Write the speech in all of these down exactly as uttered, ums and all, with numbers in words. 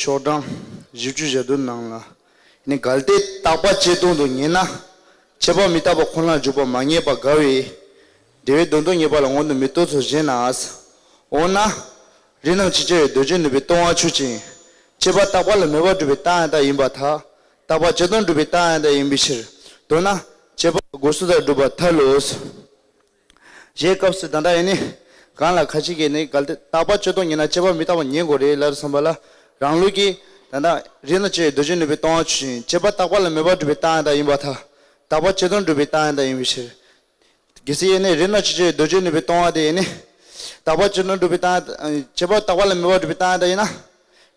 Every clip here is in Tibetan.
ཤོག་གྲངས་བཞི་བཅུ་ཞེ་བདུན་ནང་ལ། ནི་གལ་ཏེ་རྟག་པ་ཆོས་སྟོང་དུ་ངེས་ན། དཔྱད་པ་མི་རྟག་པ་ཁོ་ནར་འཇུག་པ་མ་ངེས་པ་འགལ་བས། འབྲས་བུའི་དོན་སྟོང་ངེས་པ་ལ་མངོན་དུ་མི་ལྟོས་སོ་ཞེ་ན། འོ་ན། རིགས་རྣམས་ཇི་ལྟར་ཡོད་དོ་ཅོག་ནུས་པས་སྟོང་པར་ཆོས་ཅན། དཔྱད་པ་རྟག་པ་ལ་མོས་པ་སྒྲུབ་པའི་རྟགས་ཡང་དག་ཡིན་པར་ཐལ། རྟག་པ་ཆོས་སྟོང་སྒྲུབ་པའི་རྟགས་ཡང་དག་ཡིན་པའི་ཕྱིར། མདོར་ན། དཔྱད་པ་ལ་སྒོ་གསུམ་དུ་སྒྲུབ་པར་ཐལ་ལོ། ཞེས་སྐབས་སུ་ད་ལྟ་ཡིན་ནི། གང་ལ་ཁ་ཅིག་གིས་ནི་གལ་ཏེ་རྟག་པ་ཆོས་སྟོང་ངེས་ན་དཔྱད་པ་མི་རྟག་པ་ངེས་དགོས་རེད་ལབ་བསམ་པ་ལ། རང་ལུགས་ཀྱིས་ད་ལྟ་རིགས་རྣམས་ཇི་ལྟར་ཡོད་དོ་ཅོག་ནུས་པས་སྟོང་པར་ཆོས་ཅན། དཔྱད་པ་རྟག་པ་ལ་མོས་པ་སྒྲུབ་པའི་རྟགས་ཡང་དག་ཡིན་པར་ཐལ། རྟག་པ་ཆོས་སྟོང་སྒྲུབ་པའི་རྟགས་ཡང་དག་ཡིན་པའི་ཕྱིར། གལ་སྲིད་ཡིན་ནི་རིགས་རྣམས་ཇི་ལྟར་ཡོད་དོ་ཅོག་ནུས་པས་སྟོང་པ་དེ་ཡིན་ནི། རྟག་པ་ཆོས་སྟོང་སྒྲུབ་པའི་རྟགས་ཡང་དག་དཔྱད་པ་རྟག་པ་ལ་མོས་པ་སྒྲུབ་པའི་རྟགས་ཡང་དག་ཡིན་ན།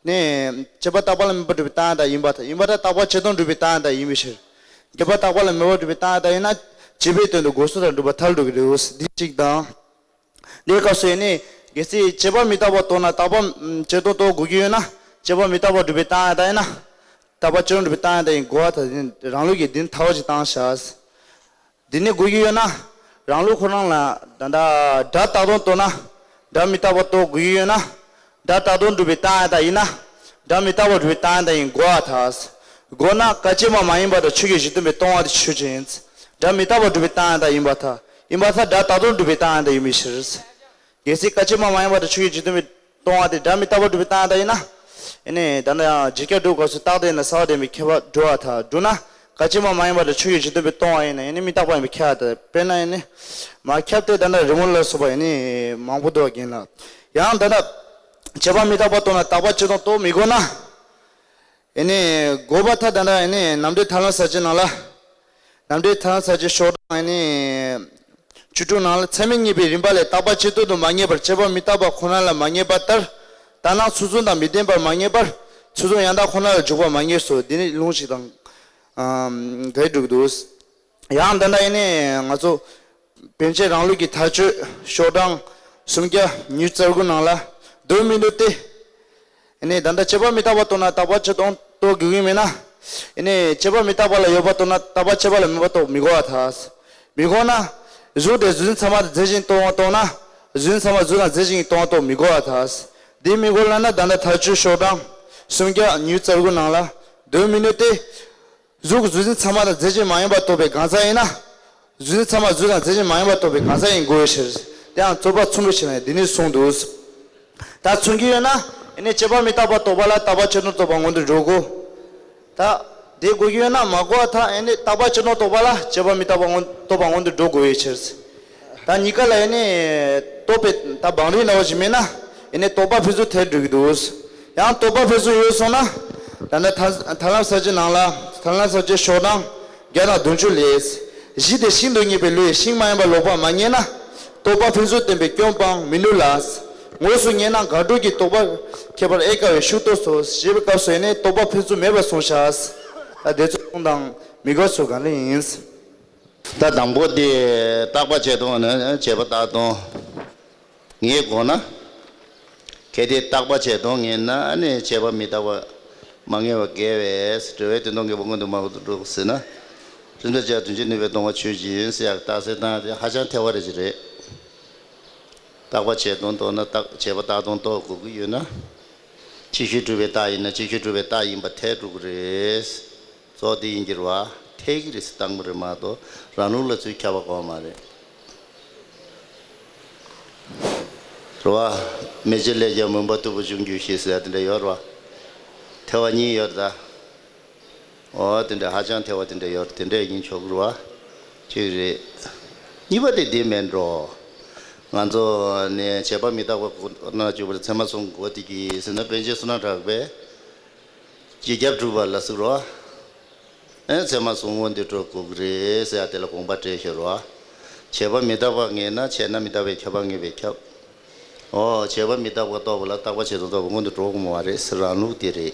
ནི། དཔྱད་པ་རྟག་པ་ལ་མོས་པ་སྒྲུབ་པའི་རྟགས་ཡང་དག་ཡིན་པར་ཐལ། ཡིན་པར་ཐལ། རྟག་པ་ཆོས་སྟོང་སྒྲུབ་པའི་རྟགས་ཡང་དག་ཡིན་པའི་ཕྱིར། དཔྱད་པ་རྟག་པ་ལ་མོས་པ་སྒྲུབ་པའི་རྟགས་ཡང་དག་ཡིན་ན། དཔྱད་པའི་དོན་དུ་སྒོ་གསུམ་དུ་སྒྲུབ་པར་ཐལ་འགྲོ་གི་རེད། འདི་གཅིག་དང་། འདིའི་སྐབས་སུ་ཡིན་ནི། གལ་སྲིད་དཔྱད་པ་མི་རྟག་པ་རྟོགས་ན་རྟག་པ་ཆོས་སྟོང་རྟོགས་དགོས་ཀྱི་ཡོད་ན། དཔྱད་པ་མི་རྟག་པ་སྒྲུབ་པའི་རྟགས་ཡང་དག་ཡིན་ན། རྟག་པ་ཆོས་སྟོང་སྒྲུབ་པའི་རྟགས་ཡང་དག་ཡིན་དགོས་པར་ཐལ། རང་ལུགས་ཀྱིས་འདི་ནི་ཐལ་བ་ཞིག་བཏང་བཞག་འདི་ནི་དགོས་ཀྱི་ཡོད་ན། རང་ལུགས་ཁོ་རང་ལ་ད་ལྟ་སྒྲ་རྟག་སྟོང་རྟོགས་ན། སྒྲ་མི་རྟག་པ་རྟོགས་དགོས་ཀྱི་ཡོད་ན། སྒྲ་རྟག་སྟོང་སྒྲུབ་པའི་རྟགས་ཡང་དག་ཡིན་ན། སྒྲ་མི་རྟག་པ་སྒྲུབ་པའི་རྟགས་ཡང་དག་ཡིན་དགོས་པར་ཐལ། དགོས་ན་སྐར་ཆད་མ་མ་ཡིན་པ་དང་ཆོས་ཀྱི་གཞི་མཐུན་པས་སྟོང་པ་དེ་ཆོས་ཅན། སྒྲ་མི་རྟག་པ་སྒྲུབ་པའི་རྟགས་ཡང་དག་ཡིན་པར་ཐལ། ཡིན་པར་ཐལ། སྒྲ་རྟག་སྟོང་སྒྲུབ་པའི་རྟགས་ཡང་དག་ཡིན་པའི་ཕྱིར། གལ་སྲིད་སྐར་ཆད་མ་མ་ཡིན་པ་དང་ཆོས་ཀྱི་གཞི་མཐུན་པས་སྟོང་པ་དེ་སྒྲ་མི་རྟག་པ་སྒྲུབ་པའི་རྟགས་ཡང་དག་ཡིན་ན། ཨེ་ནི་ད་ནི་ཡང་རྗེས་ཁྱབ་སྒྲུབ་སྐབས་སུ་རྟག་ལྡན་དང་རྩ་བ་ལྡན་པའི་ཁྱད་པར་འགྲོ་བར་ཐལ། འགྲོ་ན་སྐར་ཆད་མ་མ་ཡིན་པ་དང་ཆོས་ཀྱི་གཞི་མཐུན་པས་སྟོང་པ་ཡིན་ན་ཨེ་ནི་མི་རྟག་པ་ཡིན་པའི་ཁྱད་པར་ཐལ། དཔེར་ན་ཨེ་ནི་མར་ཁྱབ་སྟེ་ད་ནི་རི་མོ་ལ་སོགས་པ་ཨེ་ནི་མང་པོ་འདུག་རྒན་ལགས། ཡང་ད་ལྟ་དཔྱད་པ་མི་རྟག་པ་རྟོགས་ན་རྟག་པ་ཆོས་སྟོང་རྟོགས་མི་དགོས་ན། ཨེ་ནི་དགོས་པར་ཐལ། ད་ལྟ་ཨེ་ནི་རྣམ་འགྲེལ་ཐར་ལམ་གསལ་བྱེད་ནང་ལ། རྣམ་འགྲེལ་ཐར་ལམ་གསལ་བྱེད་ཤོག་གྲངས་ཨེ་ནི་བཅུ་དྲུག་ནང་ལ། ཚད་མས་ངེས་པའི་རིམ་པ་ལས་རྟག་པ་ཆོས་སྟོང་དུ་མ་ངེས་པར་དཔྱད་པ་མི་རྟག་པ་ཁོ་ན་ལ་མ་ངེས་པ་ལྟར། ད་ནང་ཚུལ་མཚུངས་དང་མི་ལྡན་པར་མ་ངེས་པར་ཚུལ་མཚུངས་ཡང་དག་ཁོ་ན་ལ་འཇུག་པ་མ་ངེས་སོ། འདི་ནི་ལུང་ཞིག་དང་། ཨམ། འགལ་འགྲོ་གི་འདུག་ཡང་ད་ལྟ་ཨེ་ནི་ང་ཚོ་པཎ་ཆེན་རང་ལུགས་ཀྱི་མཐའ་དཔྱོད་ཤོག་གྲངས་སུམ་བརྒྱ་ཉེར་དགུ་ནང་ལ། དོན་མི་འདུག་སྟེ། ཨེ་ནི་ད་ལྟ་དཔྱད་པ་མི་རྟག་པ་རྟོགས་ན་རྟག་པ་ཆོས་སྟོང་རྟོགས་དགོས་ཀྱི་མེད་ན། ཨེ་ནི་དཔྱད་པ་མི་རྟག་པ་ལ་ཡོད་པ་རྟོགས་ན་རྟག་པ་དཔྱད་པ་ལ་མོས་པ་རྟོགས་མི་དགོས་པར་ཐལ། མི་དགོས་ན། གཟུགས་དེ་གཟུགས་ཅན་ཚང་མ་དང་རྫས་གཞན་སྟོང་པར་རྟོགས་ན། གཟུགས་ཅན་ཚང་མ་གཟུགས་དང་རྫས་གཞན་གྱིས་སྟོང་པར་རྟོགས་མི་དགོས་པར་ཐལ། འདི་མི་དགོས་ལབ་ན་ད་ལྟ་མཐའ་དཔྱོད་ཤོག་གྲངས་སུམ་བརྒྱ་ཉེར་དགུ་ནང་ལ། དོན་མི་འདུག་སྟེ། གཟུགས་གཟུགས་ཅན་ཚང་མ་དང་རྫས་གཞན་མ་ཡིན་པར་རྟོགས་པའི་གང་ཟག་ཡིན་ན། གཟུགས་ཅན་ཚང་མ་གཟུགས་དང་རྫས་གཞན་མ་ཡིན་པར་རྟོགས་པའི་གང་ཟག་ཡིན་དགོས་པའི་ཕྱིར། དེའང་རྩོད་པ་མཚུངས་པའི་ཕྱིར་ན་འདི་ནི་གསུངས་འདུག་ད་མཚུངས་ཀྱི་ཡོད་ན་ཨེ་ནི་དཔྱད་པ་མི་རྟག་པ་རྟོགས་པ་ལ་རྟག་པ་ཆོས་སྟོང་རྟོགས་པ་སྔོན་དུ་འགྲོ་དགོས། ད་དེ་དགོས་ཀྱི་ཡོད་ན་མ་དགོས་པར་ཐལ། ཨེ་ནི་རྟག་པ་ཆོས་སྟོང་རྟོགས་པ་ལ་དཔྱད་པ་མི་རྟག་པ་སྔོན་རྟོགས་པ་སྔོན་དུ་འགྲོ་དགོས་པའི་ཕྱིར། ད་གཉིས་ཀ་ལ་ཨེ་ནི་རྟོགས་པའི་ད་བང་རིམ་འདྲ་བོ་ཞིག་མེད་ན་ཨེ་ནི་རྟོག་པ་འཕེན་ཚུལ་ཐལ་འགྲོ་གི་འདུག་ཡང་རྟོག་པ་འཕེན་ཚུལ་ཡོད་སོང་ན། ད་ནི་ཐར་ཐར་ལམ་གསལ་བྱེད་ནང་ལ། ཐར་ལམ་གསལ་བྱེད་ཤོག་གྲངས་བརྒྱ་དང་བདུན་ཅུ་ལས། གཞི་དེ་ཤིང་དུ་ངེས་པའི་བློས་ཤིང་མ་ཡིན་པ་ལོག་པར་མ་ངེས་ན། རྟོག་པ་འཕེན་ཚུལ་བསྟན་པའི་སྐྱོན་སྤང་མི་ནུས་ལ། དངོས་སུ་ངེས་ན་དགག་སྒྲུབ་ཀྱི་རྟོག་པ་ཁྱད་པར་ཨེ་དཀའ་བས་ཤུགས་རྟོགས་སོ། ཞེས་པའི་སྐབས་སུ་ཨེ་ནི་རྟོག་པ་འཕེན་ཚུལ་མེད་པར་གསུངས་བཞག་ད་དེ་ཚོ་གསུང་དང་མི་དགོས་ཚུལ་ག་རེ་ཡིན། ད་དང་པོ་དེ་རྟག་པ་ཆོས་སྟོང་ནི་དཔྱད་པ་རྟག་སྟོང་ངེས་དགོས་ན། གལ་ཏེ་རྟག་པ་ཆོས་སྟོང་ངེས་ན་ཨ་ནི་དཔྱད་པ་མི་རྟག་པ་མ་ངེས་པ་འགལ་བས་འབྲས་བུའི་དོན་སྟོང་ངེས་པ་སྔོན་དུ་མ་འགྲོ་ཟེར་ན། རིགས་རྣམས་ཇི་ལྟར་ཡོད་དོ་ཅོག་ནུས་པས་སྟོང་པར་ཆོས་ཅན་ཟེར་ཡག་རྟགས་གསལ་བཏང་དེ་ཧ་ཅང་ཐལ་བ་རེ་ཅིག་རེད། རྟག་པ་ཆོས་སྟོང་རྟོགས་ན་རྟག་དཔྱད་པ་རྟག་སྟོང་རྟོགས་དགོས་ཀྱི་ཡོད་ན། ཅིག་ཤོས་གྲུབ་པའི་རྟགས་ཡིན་ན་ཅིག་ཤོས་གྲུབ་པའི་རྟགས་ཡིན་པ་ཐལ་འགྲོ་གི་རེད། གཙོ་དེ་ཡིན་གྱི་རེད་བ། ཐལ་གྱི་རེད་ཟེར་བཏང་གི་རེད་མ་གཏོགས་རང་ལུགས་ལ་ཚུར་ཁྱབ་པ་གོ་མ་རེད། རེད་བ། མེ་ལྕེ་ལས་ཀྱང་མུན་པ་རྟུལ་པོ་འབྱུང་འགྱུར་ཞེས་ཟེར་ཡ་དེ་འདྲ་ཡོད་རེད་བ། ཐལ་བ་གཉིས་ཡོད་རེད་ད། འོ་དེ་འདྲ་ཧ་ཅང་ཐལ་བ་དེ་འདྲ་ཡོད་རེད། དེ་འདྲ་ཡིན་ཆོག་གི་རེད་བ། གཅིག་རེད། གཉིས་པ་དེ་འདི་མིན་འགྲོ། ང་ཚོ་ནས་དཔྱད་པ་མི་རྟག་པ་ཁོ་ན་གཅིག་པར་ཚད་མ་གསུམ་དགོས་དེ་གི་ཟེར་ན་པཎ་ཆེན་བསོད་ནམས་གྲགས་པས། རྗེས་ཁྱབ་གྲུབ་པ་ལ་ཟེར་རོ། ཨེ་ཚད་མ་གསུམ་སྔོན་དུ་འགྲོ་དགོས་ཀྱི་རེད་ཟེར་ཡ་དེ་ལ་དགོངས་པ་འགྲེལ་ཤོར་རོ། དཔྱད་པ་མི་རྟག་པ་ངེས་ན་དཔྱད་ན་མི་རྟག་པའི་ཁྱབ་པ་ངེས་པས་ཁྱབ། འོ་དཔྱད་པ་མི་རྟག་པ་རྟོགས་པ་ལ་རྟག་པ་ཆོས་སྟོང་རྟོགས་པ་སྔོན་དུ་འགྲོ་དགོས་མ་རེད་ཟེར་རང་ལུགས་དེ་རེད།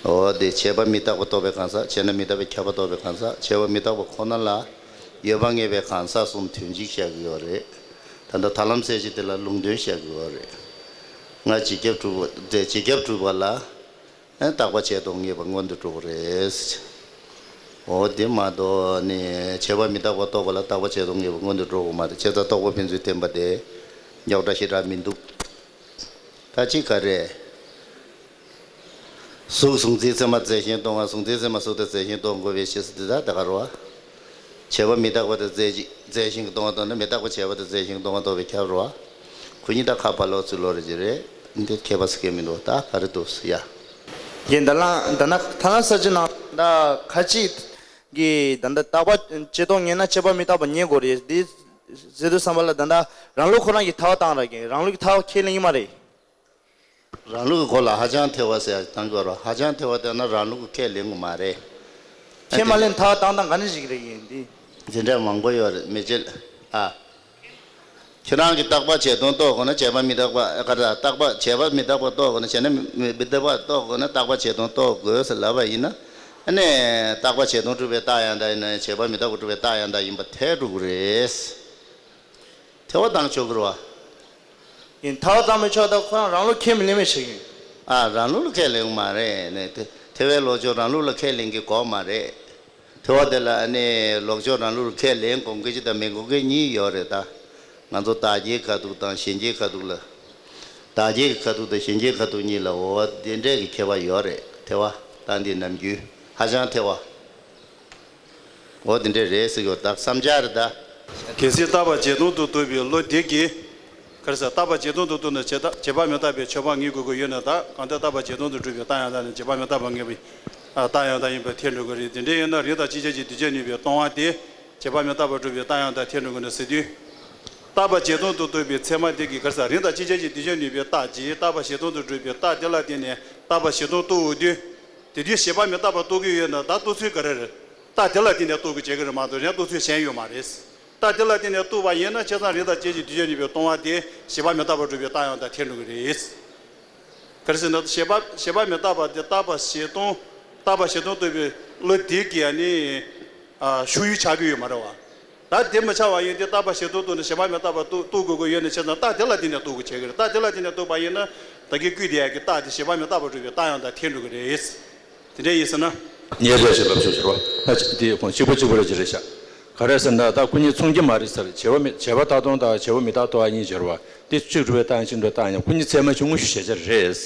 འོ་དེ་དཔྱད་པ་མི་རྟག་པ་རྟོགས་པའི་གང་ཟག་དཔྱད་ན་མི་རྟག་པའི་ཁྱབ་པ་རྟོགས་པའི་གང་ཟག་དཔྱད་པ་མི་རྟག་པ་ཁོ་ན་ལ་ཡོད་པ་ངེས་པའི་གང་ཟག་གསུམ་དོན་གཅིག་བཤད་ཀྱི་ཡོད་རེད། ད་ལྟ་ཐར་ལམ་གསལ་བྱེད་དེ་ལ་ལུང་དོན་བཤད་ཀྱི་ཡོད་རེད། ང་རྗེས་ཁྱབ་གྲུབ་པ་དེ་རྗེས་ཁྱབ་གྲུབ་པ་ལ། ཨེ་རྟག་པ་ཆོས་སྟོང་ངེས་པ་སྔོན་དུ་འགྲོ་གི་རེད། འོ་དེ་མ་གཏོགས་ནི་དཔྱད་པ་མི་རྟག་པ་རྟོགས་པ་ལ་རྟག་པ་ཆོས་སྟོང་ངེས་པ་སྔོན་དུ་འགྲོ་དགོས་མ་རེད། བྱས་ཙང་རྟོག་པ་ཕན་ཚུན་བསྟན་པ་དེ་རྙོག་དྲ་ཞེ་དྲག་མི་འདུག་ད་ཅི་ག་རེ། གཟུགས་གཟུང་འཛིན་ཚད་མ་རྫས་གཞན་སྟོང་བ། གཟུང་འཛིན་ཚད་མ་གཟུགས་དང་རྫས་གཞན་སྟོང་དགོས་པའི་ཕྱིར་ཟེར་དེ་དག་དེ་ག་རེད་བ། བྱས་པ་མི་རྟག་པ་དང་རྫས་གཞན་གྱི་སྟོང་བ་སྟོང་ན་མི་རྟག་པ་བྱས་པ་དང་རྫས་གཞན་གྱི་སྟོང་བ་རྟོགས་པའི་ཁྱབ་རེད་བ། ཁོ་གཉིས་ད་ཁ་ཕར་ལོག་ཚུར་ལོག་རེད་ཅེས་རེད། འདི་ཁྱད་པར་ཟེར་མཁན་མི་འདུག་ད་ག་རེ་འདུག་ཟེར་ཡ། ཡིན་ད་ལ་ད་ན་ཐ་ན་ས་ཅི་ན་ད་ཁ་ཅིག་གི་ད་ད་རྟག་པ་བྱས་སྟོང་ངེས་ན་བྱས་པ་མི་རྟག་པ་ངེས་དགོས་རེད། འདི་ཟེར་དུས་ཙམ་པ་ལ་ད་ད་རང་ལུགས་ཁོ་རང་གི་ཐལ་བ་བཏང་ར་གི་རང་ལུགས་ཀྱི་ཐལ་བ་ཁས་ལེན་གྱི་མ་རེད། རང་ལུགས་ཀྱི་སྐོར་ལ་ཧ་ཅང་ཐལ་བ་ཟེར་ཡ་བཏང་གི་ཡོད་རེད། ཧ་ཅང་ཐལ་བ་བཏང་ན་རང་ལུགས་ཀྱི་ཁས་ལེན་དགོས་མ་རེད། ཁས་མ་ལེན་ཐལ་བ་བཏང་སྟངས་ག་འདྲ་ཞིག་རེད་ཡིན་འདི། དེ་འདྲ་མང་པོ་ཡོད་རེད་མི་བྱེད། ཨ། ཁྱེད་རང་གིས་རྟག་པ་བྱས་སྟོང་རྟོགས་དགོས་ན་བྱས་པ་མི་རྟག་པ་ཨ་ག་རེ་རྟག་པ་བྱས་པ་མི་རྟག་པ་རྟོགས་དགོས་ན་བྱས་ན་མི་མི་རྟག་པ་རྟོགས་དགོས་ན་རྟག་པ་བྱས་སྟོང་རྟོགས་དགོས་ཟེར་ལབ་པ་ཡིན་ན། ཨ་ནི་རྟག་པ་བྱས་སྟོང་གྲུབ་པའི་རྟགས་ཡང་དག་ཡིན་ན་བྱས་པ་མི་རྟག་པ་གྲུབ་པའི་རྟགས་ཡང་དག་ཡིན་པ་ཐལ་འགྲོ་གི་རེད། ཐལ་བ་བཏང་ཆོག་གི་རེད་བ། ཡིན་ཐལ་བ་བཏང་མི་ཆོག་ད་ཁོ་རང་རང་ལུགས་ཁས་མི་ལེན་མི་བྱེད་ཀྱི། ཨ་རང་ལུགས་ལ་ཁས་ལེན་མ་རེད་ནས་དེ་ཐལ་བའི་ལོག་ཕྱོགས་རང་ལུགས་ལ་ཁས་ལེན་གྱི་དགོས་མ་རེད། ཐལ་བ་དེ་ལ་ཨ་ནི་ལོག་ཕྱོགས་རང་ལུགས་ལ་ཁས་ལེན་དགོས་མཁན་གཅིག་དང་མི་དགོས་མཁན་གཉིས་ཡོད་རེད་ད། ང་ཚོ་བདག་རྐྱེན་ཁ་ཐུག་དང་གཞན་རྐྱེན་ཁ་ཐུག་ལ། བདག་རྐྱེན་གྱི་ཁ་ཐུག་དང་གཞན་རྐྱེན་ཁ་ཐུག་གཉིས་ལ་འོ་དེ་འདྲས་ཀྱི་ཁྱད་པར་ཡོད་རེད་ཐལ་བ། ད་འདི་ནམ་རྒྱུན་ཧ་ཅང་ཐལ་བ། འོ་དེ་འདྲས་རེད་ཟེར་གྱི་ཡོད་ད་བསམ་འཆར་རེད་ད། གལ་སྲིད་རྟག་པ་བྱས་སྟོང་དུ་རྟོགས་པའི་བློ་དེ་གིས། ག་རེ་ཟེར་རྟག་པ་བྱས་སྟོང་དུ་རྟོགས་ན་བྱས་རྟག་བྱས་པ་མི་རྟག་པའི་ཆོས་པ་ངེས་དགོས་ཀྱི་ཡོད་ན་ད་གང་ལྟར་རྟག་པ་བྱས་སྟོང་དུ་གྲུབ་པའི་རྟགས་ཡང་དག་ནི་བྱས་པ་མི་རྟག་པ་ངེས་པའི་རྟགས་ཡང་དག་ཡིན་པ་ཐལ་འགྲོ་གི་རེད། དེ་འདྲ་ཡིན་ན་རིགས་དང་ཅིག་ཅར་གྱིས་འདུས་བྱས་ནུས་པའི་སྟོང་པ་དེ་བྱས་པ་མི་རྟག་པ་གྲུབ་པའི་རྟགས་ཡང་དག་ཐལ་འགྲོ་གི་ན་ཟེར་དུས། རྟག་པ་བྱས་སྟོང་དུ་རྟོགས་པའི་ཚད་མ་དེ་གིས་ག་རེ་ཟེར་རིགས་དང་ཅིག་ཅར་གྱིས་འདུས་བྱས་ནུས་པའི་རྟགས་ཀྱིས་རྟག་པ་བྱས་སྟོང་དུ་གྲུབ་པའི་རྟགས་དེ་ལ་བརྟེན་ནས་རྟག་པ་བྱས་སྟོང་རྟོགས་འོས་དུས། དེ་དུས་བྱས་པ་མི་རྟག་པ་རྟོགས་ཀྱི་ཡོད་ན་ད་རྟོགས་ཚུལ་ག་རེ་རེད། རྟགས་དེ་ལ་བརྟེན་ནས་རྟོགས་དགོས་བྱེད་ཀྱི་རེད་མ་གཏོགས་གཞན་རྟོགས་ཚུལ་གཞན་ཡོད་མ་རེད། རྟགས་དེ་ལ་བརྟེན་ནས་རྟོགས་པ་ཡིན་ན་བྱས་ཙང་རིགས་དང་ཅིག་ཅར་གྱིས་འདུས་བྱས་ནུས་པའི་སྟོང་པ་དེ་བྱས་པ་མི་རྟག་པ་གྲུབ་པའི་རྟགས་ཡང་དག་ཐལ་འགྲོ་གི་རེད། ག་རེ་ཟེར་ན་བྱས་པ་བྱས་པ་མི་རྟག་པ་དེ་རྟག་པ་བྱས་སྟོང་། རྟག་པ་བྱས་སྟོང་རྟོགས་པའི་བློ་དེ་གི་ཨ་ནི། ཨ་ཤུགས་ཡུལ་ཆགས་ཀྱི་ཡོད་མ་རེད་བ། ད་དེ་མི་ཆགས་པ་ཡིན་དུས་རྟག་པ་བྱས་སྟོང་རྟོགས་ན་བྱས་པ་མི་རྟག་པ་རྟོགས་རྟོགས་དགོས་ཀྱི་ཡོད་ན་བྱས་ཙང་རྟགས་དེ་ལ་བརྟེན་ནས་རྟོགས་དགོས་བྱེད་ཀྱི་རེད། རྟགས་དེ་ལ་བརྟེན་ནས་རྟོགས་པ་ཡིན་ན་ད་གིན་བསྐུལ་བསྡད་ཡག་གི་རྟགས་དེ་བྱས་པ་མི་རྟག་པ་གྲུབ་པའི་རྟགས་ཡང་དག་ཐལ་འགྲོ་གི་རེད། དེ་འདྲ་ཡིན་ཟེར་ན། ཉེ་རེ་ཞིག་ལབ་ཤོག་ཟེར་བ། ད་འདི་ཁོང་གཅིག་པ་གཅིག་པ་རེ་ཅིག་རེད་ཤག་ག་རེ་ཟེར་ན་ད་སྐུ་ཉིད་མཚུངས་ཀྱི་མ་རེད་ཟེར། བྱས་པ་མི་བྱས་པ་རྟག་སྟོང་དང་བྱས་པ་མི་རྟག་རྟོགས་པ་གཉིས་སྦྱར་བ། དེ་གཅིག་གྲུབ་པའི་རྟགས་གཅིག་འགྲོ་རྟགས་ཡང་སྐུ་ཉིད་ཚད་མ་གཅིག་དངོས་ཤུགས་གཞལ་བྱ་རེད།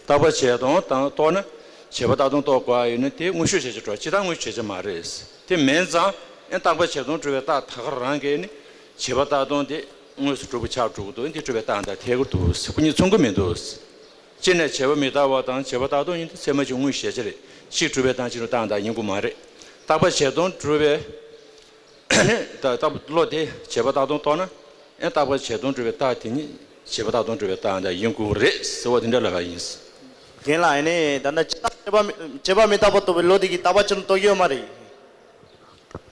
རྟག་པ་བྱས་སྟོང་དང་རྟོགས་ན། བྱས་པ་རྟག་སྟོང་རྟོགས་དགོས་ཡོད་ན་དེ་དངོས་ཤུགས་གཞལ་བྱ་འགྲོ་སྤྱིར་བཏང་དངོས་ཤུགས་གཞལ་བྱ་མ་རེད། དེ་མིན་ཙང་ཨེ་རྟག་པ་བྱས་སྟོང་གྲུབ་པའི་རྟགས་ད་ག་རང་གིས་ནི་བྱས་པ་རྟག་སྟོང་དེ་དངོས་སུ་གྲུབ་པ་ཆགས་འགྲོ་གི་འདུག་འདི་གྲུབ་པའི་རྟགས་དང་འཐད་ཀྱི་འདུག་སྐུ་ཉིད་མཚུངས་ཀྱི་མི་འདུག་སྤྱིར་ན་བྱས་པ་མི་རྟག་པ་དང་བྱས་པ་རྟག་སྟོང་ཡིན་དུས་ཚད་མ་གཅིག་དངོས་གཞལ་བྱ་རེད། གཅིག་གྲུབ་པའི་རྟགས་གཅིག་འགྲོ་རྟགས་དང་ཡིན་དགོས་མ་རེད། རྟག་པ་བྱས་སྟོང་གྲུབ་པའི་ནི་ད་རྟག་བློ་དེ་བྱས་པ་རྟག་སྟོང་རྟོགས་ན། ཨེ་རྟག་པ་བྱས་སྟོང་གྲུབ་པའི་རྟགས་དེ་ཉིད་བྱས་པ་རྟག་སྟོང་གྲུབ་པའི་རྟགས་དང་ཡིན་དགོས་རེད་ཟེར་བ་དེ་འདྲ་ལབ་པ་ཡིན། རྒན་ལགས་ཨེ་ནི་ད་ལྟ་སྤྱིར་བཏང་བྱས་པ་མི་བྱས་པ་མི་རྟག་པ་རྟོགས་པའི་བློ་དེ་གིས་རྟག་པ་ཅན་རྟོགས་ཀྱི་ཡོད་མ་རེད།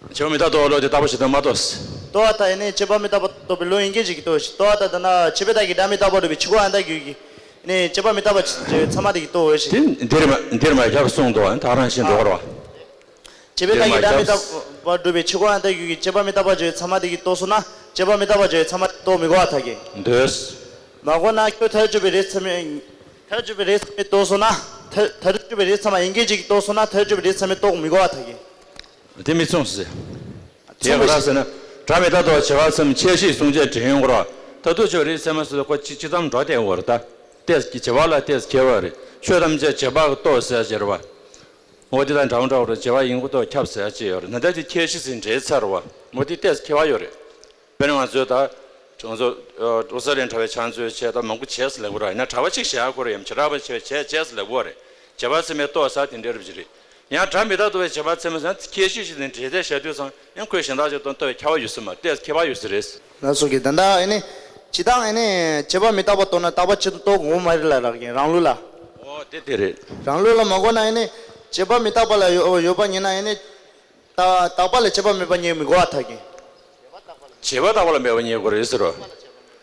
བྱས་པ་མི་རྟག་རྟོགས་པའི་བློ་དེ་རྟག་པ་བྱས་སྟོང་མ་རྟོགས། རྟོགས་པ་དང་ཨེ་ནི་བྱས་པ་མི་རྟག་པ་རྟོགས་པའི་བློ་ཡིན་མཁན་ཅིག་གིས་རྟོགས་ཤིག་རྟོགས་པ་དང་ད་ལྟ་བྱས་པའི་རྟགས་ཀྱིས་སྒྲ་མི་རྟག་པ་སྒྲུབ་པའི་ཕྱི་རྒོལ་ཨ་མཐའ་རྒྱུད་ཀྱི་ཨེ་ནི་བྱས་པ་མི་རྟག་པ་བྱས་པའི་ཚད་མ་དེ་གིས་རྟོགས་འོས་ཤིག་དེ་འདིར་མ་འདིར་མ་ཁྱབ་གསུངས་འདུག་ཨ་ནི་ཐག་རང་བཞིན་འགྲོ་བར་བ། བྱས་པའི་རྟགས་ཀྱིས་སྒྲ་མི་རྟག་པ་སྒྲུབ་པའི་ཕྱི་རྒོལ་ཨ་མཐའ་རྒྱུད་ཀྱི་བྱས་པ་མི་རྟག་པ་བྱས་པའི་ཚད་མ་དེ་གིས་རྟོགས་སོང་ན་བྱས་པ་མི་རྟག་པ་བྱས་པའི་ཚད་མ་དེ་རྟོགས་མི་དགོས་པ་ཐལ་གྱི། འདོད། མ་དགོས་ན་ཁྱོད་མཐར་གྱུར་པའི་རིགས་ཚད་མས་མཐར་གྱུར་པའི་རིགས་ཚད་མས་རྟོགས་སོང་ན་མཐར་མཐར་གྱུར་པའི་རིགས་ཚད་མ་ཡིན་མཁན་ཅིག་གིས་རྟོགས་སོང་ན་མཐར་གྱུར་པའི་རིགས་ཚད་མས་རྟོགས་མི་དགོས་པ་ཐལ་གྱི། དེ་མི་མཚུངས་སེ། དེ་མཚུངས་ག་རེ་ཟེར་ན། སྒྲ་མི་རྟག་རྟོགས་བྱེད་པ་ཙམ་ཁྱད་གཞི་གསུང་བྱེད་དྲན་ཡོང་གི་རེད་བ། མཐར་ཐུག་ཆོས་རིགས་ཚད་མ་ཟེར་དུས་ཁོ་ཅི་ཅི་ཙམ་འགྲོ་བསྡད་ཡོད་རེད་ད། ཏོག་ཙམ་བྱེད་པ་ལ་ཏོག་ཙམ་ཁྱད་པར་རེད། ཆོས་ཐམས་ཅད་བྱེད་པ་གིས་རྟོགས་ཟེར་ཡ་ཅིག་རེད་བ། འོ་དེ་དང་འདྲ་བོ་འདྲ་བོ་རེད། བྱེད་པ་ཡིན་གྱི་རྟོགས་ཁྱབ་ཟེར་ཡ་ཅིག་ཡོད་རེད། ད་ལྟ་དེ་ཁྱད་གཞི་ཟེར་འདྲེས་ཚར་བ། འོ་དེ་ཏོག་ཙམ་ཁྱད་པར་ཡོད་རེད། དཔེར་ན་ང་ཚོས་ད། ང་ཚོ་ཨོ་ས་ལེན་གྲྭ་བའི་ཕྱག་མཛོད་བྱས་ད་མང་པོ་བྱས་ཟེར་ལབ་དགོས་ར། ཡིན་ན་གྲྭ་པ་གཅིག་བྱེད་ཡག་ཁོ་ར་ཡིན། བྱེ་བྲག་པ་བྱས་བྱས་བྱས་ཟེར་ལབ་དགོས་རེད། བྱེད་པ་ཚད་མས་རྟོགས་ས་དེ་འདྲ་རེད་ཅིག་རེད། ཡང་སྒྲ་མི་རྟག་རྟོགས་པའི་བྱེད་པ་ཚད་མས་ཟེར་ན་ཁྱད་གཞི་ཞིག་ནས་འདྲེས་ཏེ་བཤད་དུས་ཙང་ཡང་ཁོས་གཞན་དག་ཅིག་དང་ལྟོས་ཁྱད་པར་ཡོད་ས་མ་རེད། ཏོག་ཙམ་ཁྱད་པར་ཡོད་ས་རེད། ལགས་སོ་གི་ད་ལྟ་ཨེ་ནི། སྤྱིར་བཏང་ཨེ་ནི་བྱེད་པ་མི་རྟག་པ་རྟོགས་ན་རྟག་པ་ཅན་རྟོགས་དགོས་མ་རེད་ལ་རག་གི་རང་ལུགས་ལ། ཨོ་དེ་དེ་རེད། རང་ལུགས་ལ་མ་གོ་ན་ཨེ་ནི། བྱེད་པ་མི་རྟག་པ་ལ་ཡོད་ཡོད་པ་ངེས་ན་ཨེ་ནི། རྟག་རྟག་པ་ལ་བྱེད་པ་མེད་པ་ངེས་མི་དགོས་པ་ཐལ་གི། བྱེད་པ་རྟག་པ་ལ་མེད་པ་ངེས་དགོས་རེད་ཟེར་རོ།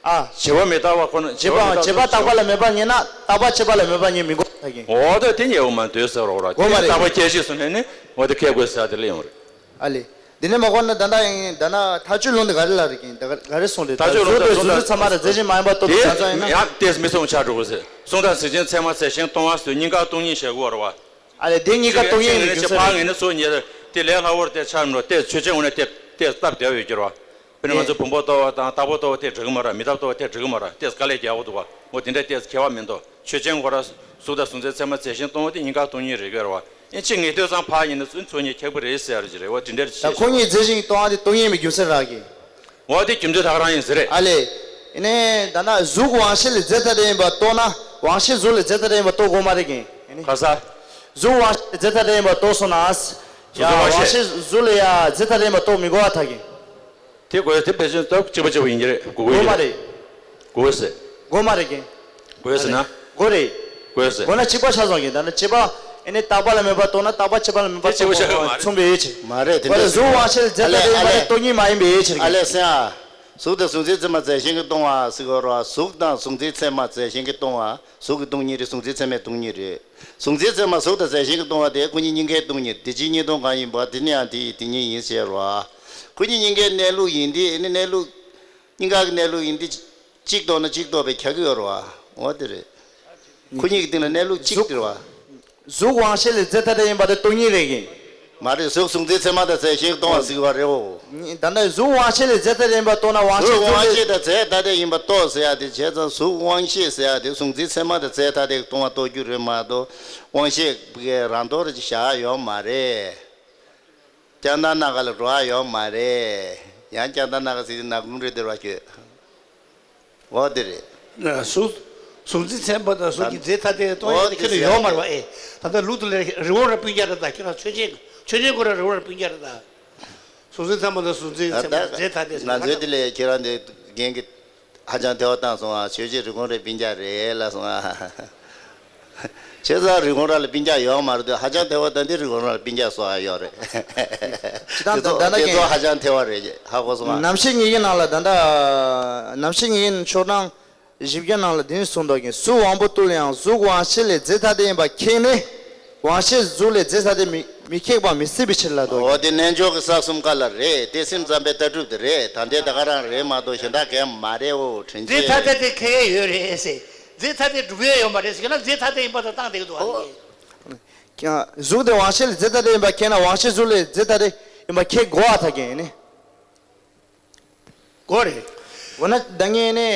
ཨ། བྱེད་པ་མི་རྟག་པ་ཁོ་ན་བྱེད་པ་བྱེད་པ་རྟག་པ་ལ་མེད་པ་ངེས་ན་རྟག་པ་བྱེད་པ་ལ་མེད་པ་ངེས་མི་དགོས་པ་ཐལ་གི། འོ་ད་དེ་ངེས་པ་མ་འདོད་ཟེར་རོ་ར། དགོས་མ་རེད། རྟག་པ་ཁྱད་གཞི་སོང་ནས་ནི་འོ་དེ་ཁེ་དགོས་ཟེར་དེ་ལས་ཡོང་རེད། ཨ་ལེ། འདི་ནས་མ་གོ་ན་ད་ལྟ་ཡིན་ད་ན་མཐའ་དཔྱོད་ལུང་དེ་ག་རེ་ལ་རེད་ཀྱིན་ད་ག་རེ་གསུངས་རེད། མཐའ་དཔྱོད་ལུང་དེ་གཟུགས་དང་གཟུགས་ཚད་མ་ར་རྫས་གཞན་མ་ཡིན་པ་རྟོགས་དུས་ང་ཚོ་ཡིན་ན། ཡང་ཏེས་མི་སོང་ཆ་འགྲོ་གི་ཟེར། གཟུགས་དང་གཟུགས་ཅན་ཚད་མ་ཚད་གཞན་སྟོང་བ་སུ་གཉིས་ཀ་སྟོང་ཉིད་བྱེད་དགོས་རེད་བ། ཨ་ལས་དེ་གཉིས་ཀ་སྟོང་ཉིད་ཡིན་རྒྱུ་ཚད་ཕ་ངེས་ནས་སོ་ཉེ་དེ་ལས་སླ་བོར་དེ་ཆགས་མི་འགྲོ། དེ་ཆོས་ཅན་འོ་ན་དེ་དེ་སྟབས་བདེ་བ་ཡོད་རྒྱུ་རེད་བ། དཔེར་ན་ང་ཚོ་བུམ་པ་རྟོགས་པ་དང་རྟག་པ་རྟོགས་པ་དེ་འགྲིག་གི་མ་རེད། མི་རྟག་རྟོགས་པ་དེ་འགྲིག་གི་མ་རེད། དེ་དཀའ་ལས་རྒྱག་གི་འདུག་བ། འོ་དེ་འདྲ་དེ་ཁྱད་པར་མི་འདུག་ཆོས་ཅན་ཁོ་ར་ གཟུགས་དང་གཟུགས་མཚན་ཚད་མ་རྫས་གཞན་སྟོང་པ་དེ་གཉིས་ཀ་སྟོང་ཉིད་རེད་ཀྱི་རེད་བ། ཨེ་ཅི་ངེས་དོན་ཙམ་ཕར་ཡིན་ན་ཚུར་ཚོགས་གཉིས་ཁེགས་པ་རེད་ཟེར་ཡ་རེད་ཀྱི་རེད་བ། དེ་འདྲ་རེད་ཤག་ཁོ་གཉིས་རྫས་གཞན་གྱི་སྟོང་པ་དེ་སྟོང་ཉིད་མེད་རྒྱུ་མཚན་རག་གི། འོ་དེ་རྒྱུ་མཚན་ད་ག་རང་ཡིན་ཟེར་རེད། ཨ་ལས། ཨེ་ནས་ད་ལྟ་གཟུགས་དབང་ཤེས་ལས་རྫས་ཐ་དད་ཡིན་པ་རྟོགས་ན་དབང་ཤེས་གཟུགས་ལས་རྫས་ཐ་དད་ཡིན་པ་རྟོགས་དགོས་མ་རེད་ཀྱི། ཨེ་ནས། ག་ས། གཟུགས་དབང་ཤེས་ལས་རྫས་ཐ་དད་ཡིན་པ་རྟོགས་སོང་ན། ཡ་གཟུགས་དབང་དབང་ཤེས་ཤེས་གཟུགས་ལས་ཡ་རྫས་ཐ་དད་ཡིན་པ་རྟོགས་མི་དགོས་པ་ཐག་གི། དེ་དགོས་དེ་ཕལ་ཆེར་སྟབས་གཅིག་པ་གཅིག་པ་ཡིན་གྱི་རེད། དགོས་དགོས་ཀྱི་མ་རེད། རེད། དགོས་ཟེར། དགོས་མ་རེད་ཀྱི། དགོས་ཟེར་ན། དགོས་རེད། དགོས་ཟེར། དགོས་ན་གཅིག་པ་ཆགས་སོང་གི། ད་ནི་གཅིག་པ་ཨེ་ནི་རྟག་པ་ལ་དམིགས་པ་རྟོགས་ན་རྟག་པ་ཁྱད་པར་ལ་དམིགས་པ་དེ་གཅིག་པ་ཆགས་ཡོད་མ་རེད། མཚུངས་པའི་ཡུལ་ཕྱིར། མ་རེད་དེ་འདྲ་ཟེར། གཟུགས་དབང་ཤེས་ལས་རྫས་ཐ་དད་ཡིན་པ་དེ་སྟོང་ཉིད་མ་ཡིན་པའི་ཡུལ་ཕྱིར་ཨ་ལས་གྱི། སེང་ཨ། གཟུགས་དང་གཟུགས་མཚན་ཚད་མ་རྫས་གཞན་གྱིས་སྟོང་བ་ཟེར་གྱི་ཡོད་རེད་བ། གཟུགས་དང་གཟུགས་མཚན་ཚད་མ་རྫས་གཞན་གྱིས་སྟོང་བ། གཟུགས་ཀྱིས་སྟོང་ཉིད་རེད། གཟུགས་མཚན་ཚད་མས་སྟོང་ཉིད་རེད། གཟུགས་མཚན་ཚད་མ་གཟུགས་དང་རྫས་གཞན་གྱིས་སྟོང་བ་དེ་ཁོ་གཉིས་གཉིས་ཀས་སྟོང་ཉིད་དེ་གཅིག་གཉིས་སྟོང་གང་ཡིན་པ་དེ་ནི་ཡང་དེ་ཡི་དེ་ཉིད་ཡིན་ཟེར་བ། ཁོ་གཉིས་གཉིས་ཀའི་གནས་ལུགས་ཡིན་དེ་ནི་གནས་ལུགས་གཉིས་ཀ་གི་གནས་ལུགས་ཡིན་དེ་གཅིག་རྟོགས་ན་གཅིག་རྟོགས་པའི་ཁྱད་ཀྱི་ཡོད་རེད་བ། འོ་དེ་རེད། ཁོ་གཉིས་ཀྱི་སྟེང་ལ་གནས་ལུགས་གཅིག་གཟུགས་དེ་རེད་བ། གཟུགས་དབང་ཤེས་ལས་རྫས་ཐ་དད་ཡིན་པ་དེ་སྟོང་ཉིད་རེད་ཀྱི། མ་རེད། གཟུགས་གཟུགས་མཚན་ཚད་མ་དང་རྫས་གཞན་སྟོང་བ་ཟེར་བ་རེད་འོ། ད་ལྟ་གཟུགས་དབང་ཤེས་ལས་རྫས་ཐ་དད་ཡིན་པ་རྟོགས་ན་དབང་ཤེས་གཟུགས་ལས། གཟུགས་དབང་ཤེས་དང་རྫས་ཐ་དད་ཡིན་པ་རྟོགས་ཟེར་ཡ་དེ་བྱས་ཙང་གཟུགས་དབང་ཤེས་ཟེར་ཡ་དེ་གཟུགས་མཚན་ཚད་མ་དང་རྫས་ཐ་དད་ཀྱིས་སྟོང་བ་རྟོགས་རྒྱུ་རེད་མ་གཏོགས་དབང་ཤེས་ཀྱི་རང་ལྡོག་རེ་ཅིག་བཞག་ཡ་ཡོད་མ་རེད། ལྕགས་ཐང་སྣ་ཁ་ལ་འགྲོ་ཡ་ཡོད་མ་རེད། ཡང་ལྕགས་ཐང་སྣ་ཁ་ཟེར་དུས་ནག་ཁུང་རེད་འདིར་བ་ཁྱོད། འོ་དེ་རེད། གཟུགས། གཟུགས་མཚན་ཚད་མ་དང་གཟུགས་ཀྱི་རྫས་ཐ་དད་སྟོང་ཡོད་དེ་ཁྱོད་ལ་ཡོད་མ་རེད་བ་ཨེ། ད་ལྟ་ལུགས་དེ་ལས་རི་བོང་ར་སྤུན་ཀྱག་རེད་ད། ཁྱོད་རང་ཆོས་ཅན། ཆོས་ཅན་ཁོ་རང་རི་བོང་ར་སྤུན་ཀྱག་རེད་ད། གཟུགས་མཚན་ཚད་མ་དང་གཟུགས་མཚན་ཚད་མ་རྫས་ཐ་དད་ཟེར་ན་ང་ཚོའི་དེ་ལས་ཁྱེད་རང་དེ་རྒན་གྱི་ཧ་ཅང་ཐལ་བ་བཏང་སོང་ཨ། ཆོས་ཅན་རི་བོང་རའི་སྤུན་ཀྱག་རེད་ལབ་སོང་ཨ། བྱས་ཙང་རི་བོང་ར་ལ་སྤུན་ཀྱག་ཡོད་མ་རེད་དུས་ཧ་ཅང་ཐལ་བ་བཏང་དུས་རི་བོང་ར་ལ་སྤུན་ཀྱག་བཟོ་ཨ་ཡོད་རེད། ཅི་ད་དེ་ཚོ་ད་ད་དེ་ཚོ་རྒན་ཧ་ཅང་ཐལ་བ་རེད་ཧ་གོ་སོང་ཨ། རྣམ་བཤད་ཉིད་ཀྱི་ནང་ལ་ད་ལྟ་རྣམ་བཤད་ཉིད་ཀྱི་ཕྱོགས་གྲངས་བཞི་བརྒྱ་ནང་ལ་དེ་ནས་གསུངས་འདུག་གི། གཟུགས་དབང་པོ་རྟོགས་ལ་ཡང་གཟུགས་དབང་ཤེས་ལས་རྫས་ཐ་དད་ཡིན་པ་ཁེགས་ནས་དབང་ཤེས་གཟུགས་ལས་རྫས་ཐ་དད་མི་མི་ཁེགས་པ་མི་སྲིད་པའི་ཕྱིར་ལབ་འདུག་གི། འོ་དེ་རྣལ་འབྱོར་གྱི་ས་གསུམ་ཀ་ལ་རེད། དེ་སེམས་ཙམ་པའི་ལྟ་གྲུབ་དེ་རེད། ད་ལྟའི་ད་ག་རང་རེད་མ་གཏོགས་གཞན་དག་གས་མ་རེད་འོ། དྲིན་རྫས་ཆེ། ཐ་དད་དེ་ཁེགས་ཡོད་རེད་ཟེར། རྫས་ཐ་དད་སྒྲུབ་ཡས་ཡོད་མ་རེད་ཟེར་ན་རྫས་ཐ་དད་ཡིན་པ་དང་བཏང་བསྡད་ཀྱི་འདུག་ཨ། ཨོ། ནི། ཀྱང་གཟུགས་དེ་དབང་ཤེས་ལས་རྫས་ཐ་དད་ཡིན་པ་ཁེགས་ན་དབང་ཤེས་གཟུགས་ལས་རྫས་ཐ་དད་ཡིན་པ་ཁེགས་དགོས་པ་ཐག་གི་ཡིན་ནི། དགོས་རེད། འོ་ན་ད་ངས་ནི།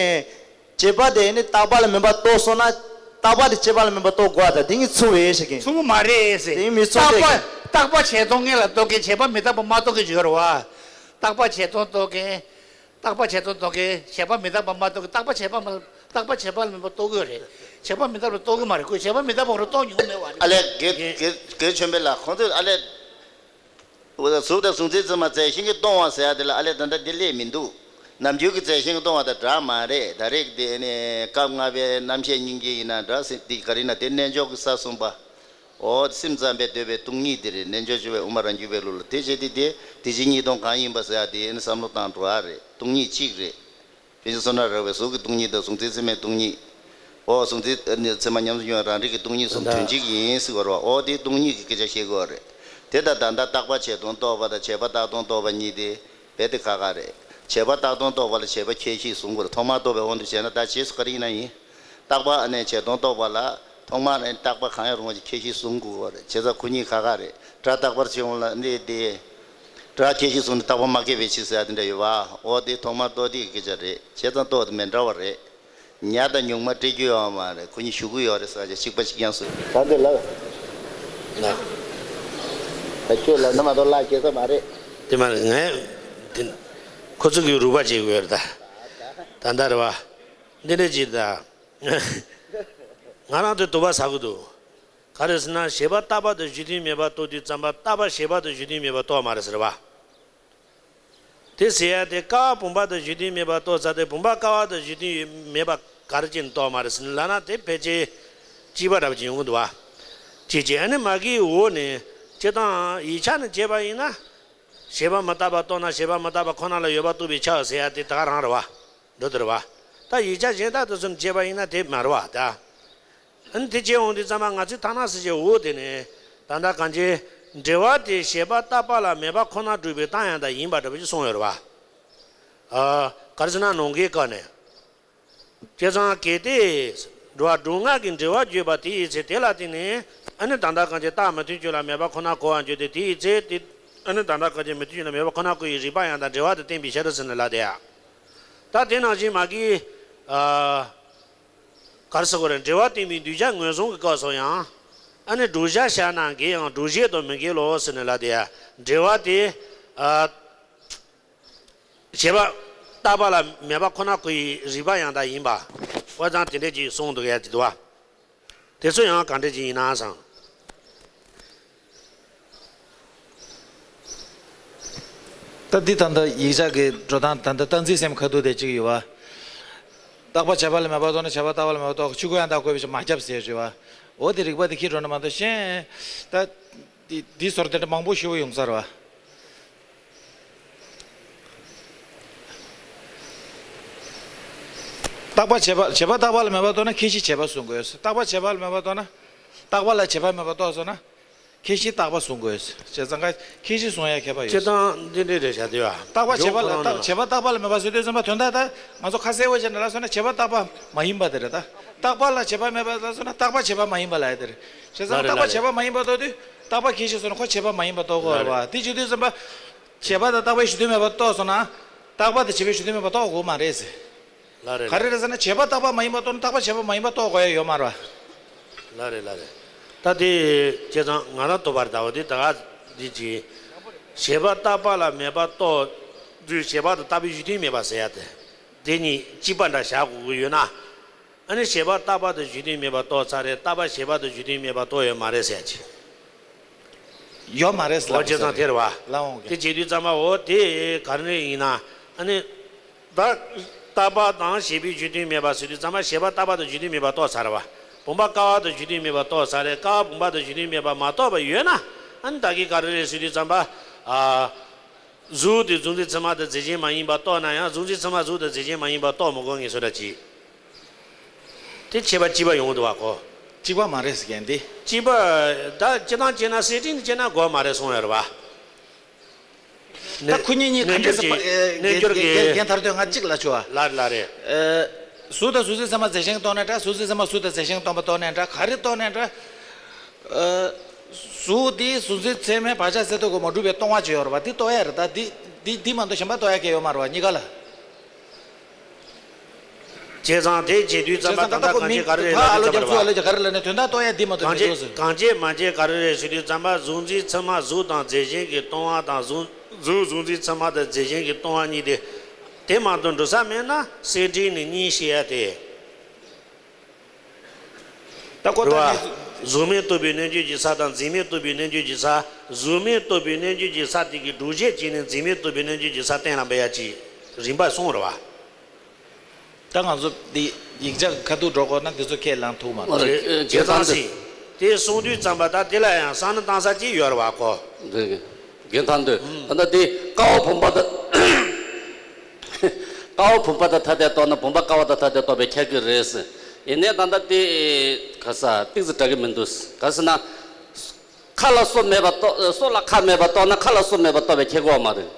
བྱས་པ་དེ་ནི་རྟག་པ་ལ་དམིགས་པ་རྟོགས་སོང་ན། རྟག་པ་དེ་བྱས་པ་ལ་དམིགས་པ་རྟོགས་དགོས་པ་དང་དེ་གཉིས་མཚུངས་པ་རེད་ཟེར་གི། མཚུངས་པ་མ་རེད་ཟེར། དེ་མི་མཚུངས་རྟག་པ་ཟེར་གི། རྟག་པ་བྱས་སྟོང་ངེས་ལ་རྟོགས་མཁན་བྱས་པ་མི་རྟག་པ་མ་རྟོགས་མཁན་ཅིག་ཡོད་རེད་བ། རྟག་པ་བྱས་སྟོང་རྟོགས་མཁན། རྟག་པ་བྱས་སྟོང་རྟོགས་མཁན་བྱས་པ་མི་རྟག་པ་མ་རྟོགས་མཁན་རྟག་པ་བྱས་པ་མ། རྟག་པ་བྱས་པ་ལ་དམིགས་པ་རྟོགས་ཀྱི་ཡོད་རེད། བྱས་པ་མི་རྟག་པ་རྟོགས་ཀྱི་མ་རེད། ཁོས་བྱས་པ་མི་རྟག་པ་ཁོ་རང་རྟོགས་མྱོང་མེད་བ་རེད། ཨ་ལས་དགེ་དགེ་དགེ་ཆོས་འཕེལ་ལགས་ཁོང་ཚོས་ཨ་ལས། འོ་ད་གཟུགས་དང་གཟུགས་མཚན་ཚད་མ་རྫས་གཞན་གྱིས་སྟོང་བ་ཟེར་ཡ་དེ་ལ་ཨ་ལས་ད་ལྟ་འདི་སླེབས་མི་འདུག་ནམ་རྒྱུན་གྱི་རྫས་གཞན་གྱིས་སྟོང་བ་དང་འདྲ་མ་རེད། ད་རེས་དེ་ནི་སྐབས་ལྔ་པའི་རྣམ་བཤད་སྙིང་རྗེ་ཡིན་ན་འདྲ་ཟེར་དེ་ག་རེ་ན་དེ་རྣལ་འབྱོར་གྱི་ས་གསུམ་པ། འོ་སེམས་ཙམ་པས་འདོད་པའི་སྟོང་ཉིད་དེ་རེད། རྣལ་འབྱོར་སྤྱོད་པའི་དབུ་མ་རང་རྒྱུད་པའི་ལུགས་ལ་དེ་བྱས་དེ་དེ་དེ་གཅིག་གཉིས་སྟོང་གང་ཡིན་པ་ཟེར་ཡ་དེ་ནི་བསམ་བློ་བཏང་འགྲོ་ཡ་རེད། སྟོང་ཉིད་གཅིག་རེད། དེ་བཞིན་བསོད་ནམས་རགས་པའི་གཟུགས་ཀྱི་སྟོང་ཉིད་དང་གཟུགས་མཚན་ཚད་མའི་སྟོང་ཉིད། འོ་གཟུགས་མཚན་ཚད་མ་ཉམས་སུ་མྱོང་བའི་རང་རིག་གི་སྟོང་ཉིད་གསུམ་དོན་གཅིག་ཡིན་ཟེར་བ་རེད་བ། འོ་དེ་སྟོང་ཉིད་ཀྱི་སྐད་ཆ་བཤད་དགོས་པ་རེད། དེ་ལྟར་ད་ལྟ་རྟག་པ་བྱས་སྟོང་རྟོགས་པ་དང་བྱས་པ་རྟག་སྟོང་རྟོགས་པ་གཉིས་དེ་རྦད་དེ་ཁག་ཁག་རེད། བྱས་པ་རྟག་སྟོང་རྟོགས་པ་ལ་བྱས་པ་ཁྱད་གཞི་བཟུང་དགོས་རེད། ཐོག་མར་རྟོགས་པའི་དབང་དུ་བྱས་ན་ད་རྗེས་སུ་ག་རེ་ཡིན་ན་ཡིན། རྟག་པ་ཨ་ནི་བྱས་སྟོང་རྟོགས་པ་ལ་ཐོག་མར་ཨ་ནི་རྟག་པ་གང་ཡང་རུང་བ་ཞིག་ཁྱད་གཞི་བཟུང་དགོས་པ་རེད། བྱས་ཙང་ཁོ་གཉིས་ཁག་ཁག་རེད། སྒྲ་རྟག་པར་བྱེད་འོང་ལ་ནི་དེ། སྒྲ་ཁྱད་གཞི་བཟུང་ནས་རྟག་པ་མ་སྐྱེས་པའི་ཕྱིར་ཟེར་ཡ་དེ་འདྲ་ཡོད་པ། འོ་དེ་ཐོག་མར་རྟོགས་དུས་ཀྱི་སྐད་ཆ་རེད། བྱས་ཙང་རྟོགས་དེ་མི་འདྲ་བ་རེད། ཉ་དང་ཉུང་མ་སྤྲད་རྒྱུ་ཡོད་མ་རེད། ཁོ་གཉིས་ཞུ་གི་ཡོད་རེད་ཟེར་ཡ་གཅིག་པ་གཅིག་རྐྱང་བཟོས། ད་འདི་ལ། ན། ད་ཁྱོད་ལ་ན་མ་གཏོགས་ལ་སྐྱེ་ས་མ་རེད། དེ་མ་རེད་ངས། དེ། ཁོ་ཚོ་གི་རུས་པ་བྱེད་དགོས་རེད་ད། ད་ལྟ་རེད་བ། འདི་འདྲ་ཅིག་ད། ང་རང་དེ་དུ་བ་ཟ་གི་འདུག་ག་རེ་ཟེར་ན་བྱས་པ་རྟག་པ་དང་གཞི་མཐུན་མེད་པ་རྟོགས་དུས་ཙམ་པ་རྟག་པ་བྱས་པ་དང་གཞི་མཐུན་མེད་པ་རྟོགས་མ་རེད་ཟེར་བ། དེ་ཟེར་ཡ་དེ་ཀ་བ་བུམ་པ་དང་གཞི་མཐུན་མེད་པ་རྟོགས་ཚར་ཏེ་བུམ་པ་ཀ་བ་དང་གཞི་མཐུན་མེད་པ་ག་རེ་བྱས་ནས་རྟོགས་མ་རེད་ཟེར་ན་ལབ་ན་དེ་ཕལ་ཆེར་སྐྱིད་པ་འདྲ་པོ་ཅིག་ཡོང་གི་འདུག་བ། ཅིག་ཅིག་ཨ་ནི་མ་གིའི་འོག་ནས་སྤྱིར་བཏང་ཡིག་ཆ་ནས་བྱས་པ་ཡིན་ན། བྱས་པ་མི་རྟག་པ་རྟོགས་ན་བྱས་པ་མི་རྟག་པ་ཁོ་ན་ལ་ཡོད་པ་རྟོགས་པའི་ཆ་ཟེར་ཡ་དེ་ད་ག་རང་རེད་བ། འགྲོ་དེ་རེད་བ། ད་ཡིག་ཆ་གཞན་དག་དེ་ཚོ་ནས་བྱས་པ་ཡིན་ན་དེ་མ་རེད་བ་ད། ཨ་ནི་དེ་བྱས་འོང་དུས་ཙམ་པ་ང་ཚོའི་ཐ་ན་སྲིད་ཀྱི་འོག་དེ་ནས་ད་ལྟ་གང་ཅི་འབྲེལ་བ་དེ་བྱས་པ་རྟག་པ་ལ་མེད་པ་ཁོ་ན་སྒྲུབ་པའི་རྟགས་ཡང་དག་ཡིན་པ་འདྲ་པོ་ཅིག་གསུངས་ཡོད་རེད་བ། ཨ། ག་རེ་ཟེར་ན་ནང་གི་སྐབས་ནས། བྱས་ཙང་གལ་ཏེ། འགྲོ་བ་སྒྲུབ་ངག་གི་འབྲེལ་བ་བརྗོད་པ་དེ་ཡི་ཚེ་དེ་ལ་བརྟེན་ནས་ཨ་ནི་ད་ལྟ་གང་ཅི་རྟགས་མི་མཐུན་ཕྱོགས་ལ་མེད་པ་ཁོ་ན་གོ་བར་འགྱུར་ཏེ་དེ་ཡི་ཚེ་དེ། ཨ་ནི་ད་ལྟ་གང་ཅི་མི་མཐུན་ཕྱོགས་ལ་མེད་པ་ཁོ་ན་གོ་བའི་རིགས་པ་ཡང་དག་འབྲེལ་བ་དང་བརྟེན་པའི་ཕྱིར་ཟེར་ནས་ལབ་དེ་ཡ། ད་དེ་ནང་བཞིན་མ་གི། ཨ། ག་རེ་ཟེར་དགོས་རེད། འབྲེལ་བ་བསྟན་པའི་གདུལ་བྱ་ངོས་བཟུང་གི་སྐབས་སུ་ཡང་། ཨ་ནི་བསྒྲུབ་བྱ་བཞག་ན་འགལ་ཡང་སྒྲུབ་བྱེད་དུ་མི་འགལ་ལོ་ཟེར་ནས་ལབ་དེ་ཡ། འབྲེལ་བ་དེ། ཨ། བྱས་པ་རྟག་པ་ལ་མེད་པ་ཁོ་ན་ཁོ་ཡི་རིགས་པ་ཡང་དག་ཡིན་པ། ཨོ་ཙང་དེ་འདྲས་ཀྱིས་གསུངས་འདུག་ཡ་དེ་འདུག་བ། དེ་ཚོ་ཡང་གང་འདྲས་ཀྱིས་ཡིན་ན་བསམ། ད་འདི་ད་ལྟ་ཡིག་ཆ་གི་འགྲོ་སྟངས་ད་ལྟ་སྟངས་འཛིན་སེམས་ཁ་ཐུག་དེ་གཅིག་ཡོད་བ། རྟག་པ་བྱས་པ་ལ་མེད་པ་རྟོགས་ན་བྱས་པ་རྟག་པ་ལ་མེད་པ་རྟོགས། ཆོས་སྐུ་ཡང་དག་བཀོད་པའི་ཕྱིར་མ་ཁྱབ་ཟེར་ཞུ་བ། འོ་དེ་རིགས་པ་དེ་ཁྱེར་འགྲོ་ན་མ་གཏོགས་གཞན། ད་འདི་འདི་ཟུར་དེ་འདྲ་མང་པོ་ཞེ་པོ་ཡོང་ས་རེད་བ། རྟག་པ་བྱས་པ་བྱས་པ་རྟག་པ་ལ་མེད་པ་རྟོགས་ན་ཁྱད་གཞི་བྱས་པ་བཟུང་དགོས། རྟག་པ་བྱས་པ་ལ་མེད་པ་རྟོགས་ན། རྟག་པ་ལ་བྱས་པ་མེད་པ་རྟོགས་སོང་ན། ཁྱད་གཞི་རྟག་པ་བཟུང་དགོས། བྱས་ཙང་ཁ་ཁྱད་གཞི་བཟུང་ཡ་ཁྱད་པར་ཡོད། སྤྱིར་བཏང་འདི་འདྲས་རེད་བྱ་དེ་བ། རྟག་པ་བྱས་པ་ལ་རྟག་བྱས་པ་རྟག་པ་ལ་མེད་པ་ཟེར་དུས་ཙམ་པ་དོན་དག་ད་ང་ཚོ་ཁ་གསལ་བོ་བྱས་ནས་ལབ་སོང་ན་བྱས་པ་རྟག་པ་མ་ཡིན་པ་དེ་རེད་ད། རྟག་པ་ལ་བྱས་པ་མེད་པ་ལབ་སོང་ན་རྟག་པ་བྱས་པ་མ་ཡིན་པ་ལབ་ཡ་དེ་རེད། བྱས་ཙང་རྟག་པ་བྱས་པ་མ་ཡིན་པ་རྟོགས་དུས་རྟག་པ་ཁྱད་གཞི་བཟུང་ན་ཁོ་བྱས་པ་མ་ཡིན་པ་རྟོགས་དགོས་རེད་བ། དེ་བྱེད་དུས་ཙམ་པ། བྱས་པ་དང་རྟག་པའི་གཞི་མཐུན་མེད་པ་རྟོགས་སོང་ན། རྟག་པ་དང་བྱས་པའི་གཞི་མཐུན་མེད་པ་རྟོགས་དགོས་མ་རེད་ཟེར། ལགས་རེད། ག་རེ་རེད་ཟེར་ན་བྱས་པ་རྟག་པ་མ་ཡིན་པ་རྟོགས་ན་རྟག་པ་བྱས་པ་མ་ཡིན་པ་རྟོགས་དགོས་ཡ་ཡོད་མ་རེད་བ། ལགས་རེད་ལགས་རེད། ད་དེ་བྱས་ཙང་ང་རང་རྟོགས་པར་ལྟ་བུ་དེ་ད་ག་འདི་ཅི། བྱས་པ་རྟག་པ་ལ་མེད་པ་རྟོགས་དུས་བྱས་པ་དང་རྟག་པའི་གཞི་མཐུན་མེད་པ་ཟེར་ཡ་དེ། དེ་གཉིས་གཅིག་པ་འདྲ་བཞག་དགོས་ཀྱི་ཡོད་ན། ཨ་ནི་བྱས་པ་རྟག་པ་དང་གཞི་མཐུན་མེད་པ་རྟོགས་ཚར་རེད། རྟག་པ་བྱས་པ་དང་གཞི་མཐུན་མེད་པ་རྟོགས་ཡོད་མ་རེད་ཟེར་ཡ་ཅི། ཡོད་མ་རེད་ཟེར་ལབ་པ་ཟེར་རེད། ལབ་འོང་གི། དེ་བྱེད་དུས་ཙམ་པ་འོ་དེ་ག་རེ་ཡིན་ན། ཨ་ནི། ད། རྟག་པ་དང་བྱས་པའི་གཞི་མཐུན་མེད་པ་ཟེར་དུས་ཙམ་པ་བྱས་པ་རྟག་པ་དང་གཞི་མཐུན་མེད་པ་རྟོགས་ཚར་བ། བུམ་པ་ཀ་བ་དང་གཞི་མཐུན་མེད་པ་རྟོགས་ཚར་རེད། ཀ་བ་བུམ་པ་དང་གཞི་མཐུན་མེད་པ་མ་རྟོགས་པ་ཡོད་ན། ཨ་ནི་ད་གིན་ག་རེ་རེད་ཟེར་དུས་ཙམ་པ། ཨ། གཟུགས་དེ་གཟུགས་འཛིན་ཚད་མ་དང་རྫས་གཞན་མ་ཡིན་པ་རྟོགས་ན་ཡང་གཟུགས་འཛིན་ཚད་མ་གཟུགས་དང་རྫས་གཞན་མ་ཡིན་པ་རྟོགས་མི་དགོས་ངེས་སོ་འདྲ་ཅིག་དེ་ཁྱད་པར་གཅིག་པ་ཡོང་འདུག་བ་གོ། གཅིག་པ་མ་རེད་ཟེར་མཁན་དེ། གཅིག་པ། ད་སྤྱིར་བཏང་བྱས་ན་གསེར་ཕྲེང་དུ་བྱས་ན་དགོས་མ་རེད་གསུངས་ཡོད་རེད་བ། ད་ཁོ་གཉིས་གཉིས་གང་འདྲ་ཟེར་པ། རྣལ་འབྱོར་གྱི། རྒན་ཐར་འདོད་ང་གཅིག་ལ་ཆོ་བ། ལ་རེད་ལ་རེད། གཟུགས་དང་གཟུགས་འཛིན་ཚད་མ་རྫས་གཞན་གྱིས་རྟོགས་ནའི་འདྲ། གཟུགས་འཛིན་ཚད་མ་གཟུགས་དང་རྫས་གཞན་གྱིས་སྟོང་པ་རྟོགས་ནའི་འདྲ། ག་རེ་རྟོགས་ནའི་འདྲ། གཟུགས་འདི་གཟུགས་འཛིན་ཚད་མའི་བག་ཆགས་ཚད་ལྡོག་གིས་མ་གྲུབ་པའི་སྟོང་པ་ཅིག་ཡོད་རེད་བ། འདི་རྟོགས་ཡ་རེད། ད་འདི་འདི་འདི་མ་གཏོགས་གཞན་པ་རྟོགས་ཡ་གང་ཡང་ཡོད་མ་རེད་བ། གཉིས་ཀ་ལ། བྱས་ཙང་དེ་བྱེད་དུས་ཙམ་པ་ད་ལྟ་གང་ཅི་ག་རེ་རེད་ལབ་དུས་ཙམ་པ་རེད་བ། ག་རེ་ལབ་ནས་དོན་དག་རྟོགས་ཡ་འདི་མ་གཏོགས་མི་འདུག་ཟེར། གང་བྱེད་མ་བྱེད་ག་རེ་རེད་ཞུ་དུས་ཙམ་པ་གཟུགས་འཛིན་ཚད་མ་གཟུགས་དང་རྫས་གཞན་གྱིས་སྟོང་པ་དང་གཟུགས་གཟུགས་གཟུགས་འཛིན་ཚད་མ་དང་རྫས་གཞན་གྱིས་སྟོང་པ་གཉིས་དེ། དེ་མ་གཏོགས་འགྲོ་ས་མེད་ན་གསེར་ཕྲེང་ནི་གཉིས་ཞེས་ཡ་དེ། ད་ཁོ་ད་རེད་བ། གཟུགས་མེད་རྟོགས་པའི་རྣལ་འབྱོར་གྱི་ས་དང་འཛིན་མེད་རྟོགས་པའི་རྣལ་འབྱོར་གྱི་ས། གཟུགས་མེད་རྟོགས་པའི་རྣལ་འབྱོར་གྱི་ས་དེ་གི་སྒྲུབ་བྱེད་བྱས་ནས་འཛིན་མེད་རྟོགས་པའི་རྣལ་འབྱོར་གྱི་ས་གཏན་ལ་འབེབས་ཡ་ཅིག་རིམ་པ་གསུངས་རེད་བ། ད་ང་ཚོ་འདི་ཡིག་ཆ་ཁ་ཐུག་འགྲོ་དགོས་ན་འདི་ཚོ་ཁས་བླངས་ཐུབ་མ་རེད། རེད། བྱས་ཙང་ཞིག་དེ་གསུངས་དུས་ཙམ་པ་ད་དེ་ལ་ཡང་བསམ་བློ་བཏང་ས་ཅིག་ཡོད་རེད་བ་ཁོ། རེད། རྒན་ཐར་འདོད། ད་ལྟ་དེ་ཀ་བ་བུམ་པ་དང་། ཀ་བ་བུམ་པ་དང་ཐ་དད་རྟོགས་ན་བུམ་པ་ཀ་བ་དང་ཐ་དད་རྟོགས་པས་ཁྱབ་ཀྱི་རེད། ཡིན་ནའི་ད་ལྟ་དེ་ག་ས་ཏིག་ཙི་འདྲ་གི་མི་འདུག་ག་ཟེར་ན། ཁ་ལ་སོ་མེད་པ་རྟོགས། སོ་ལ་ཁ་མེད་པ་རྟོགས་ན་ཁ་ལ་སོ་མེད་པ་རྟོགས་པས་ཁྱབ་ཀྱི་ཡོད་མ་རེད།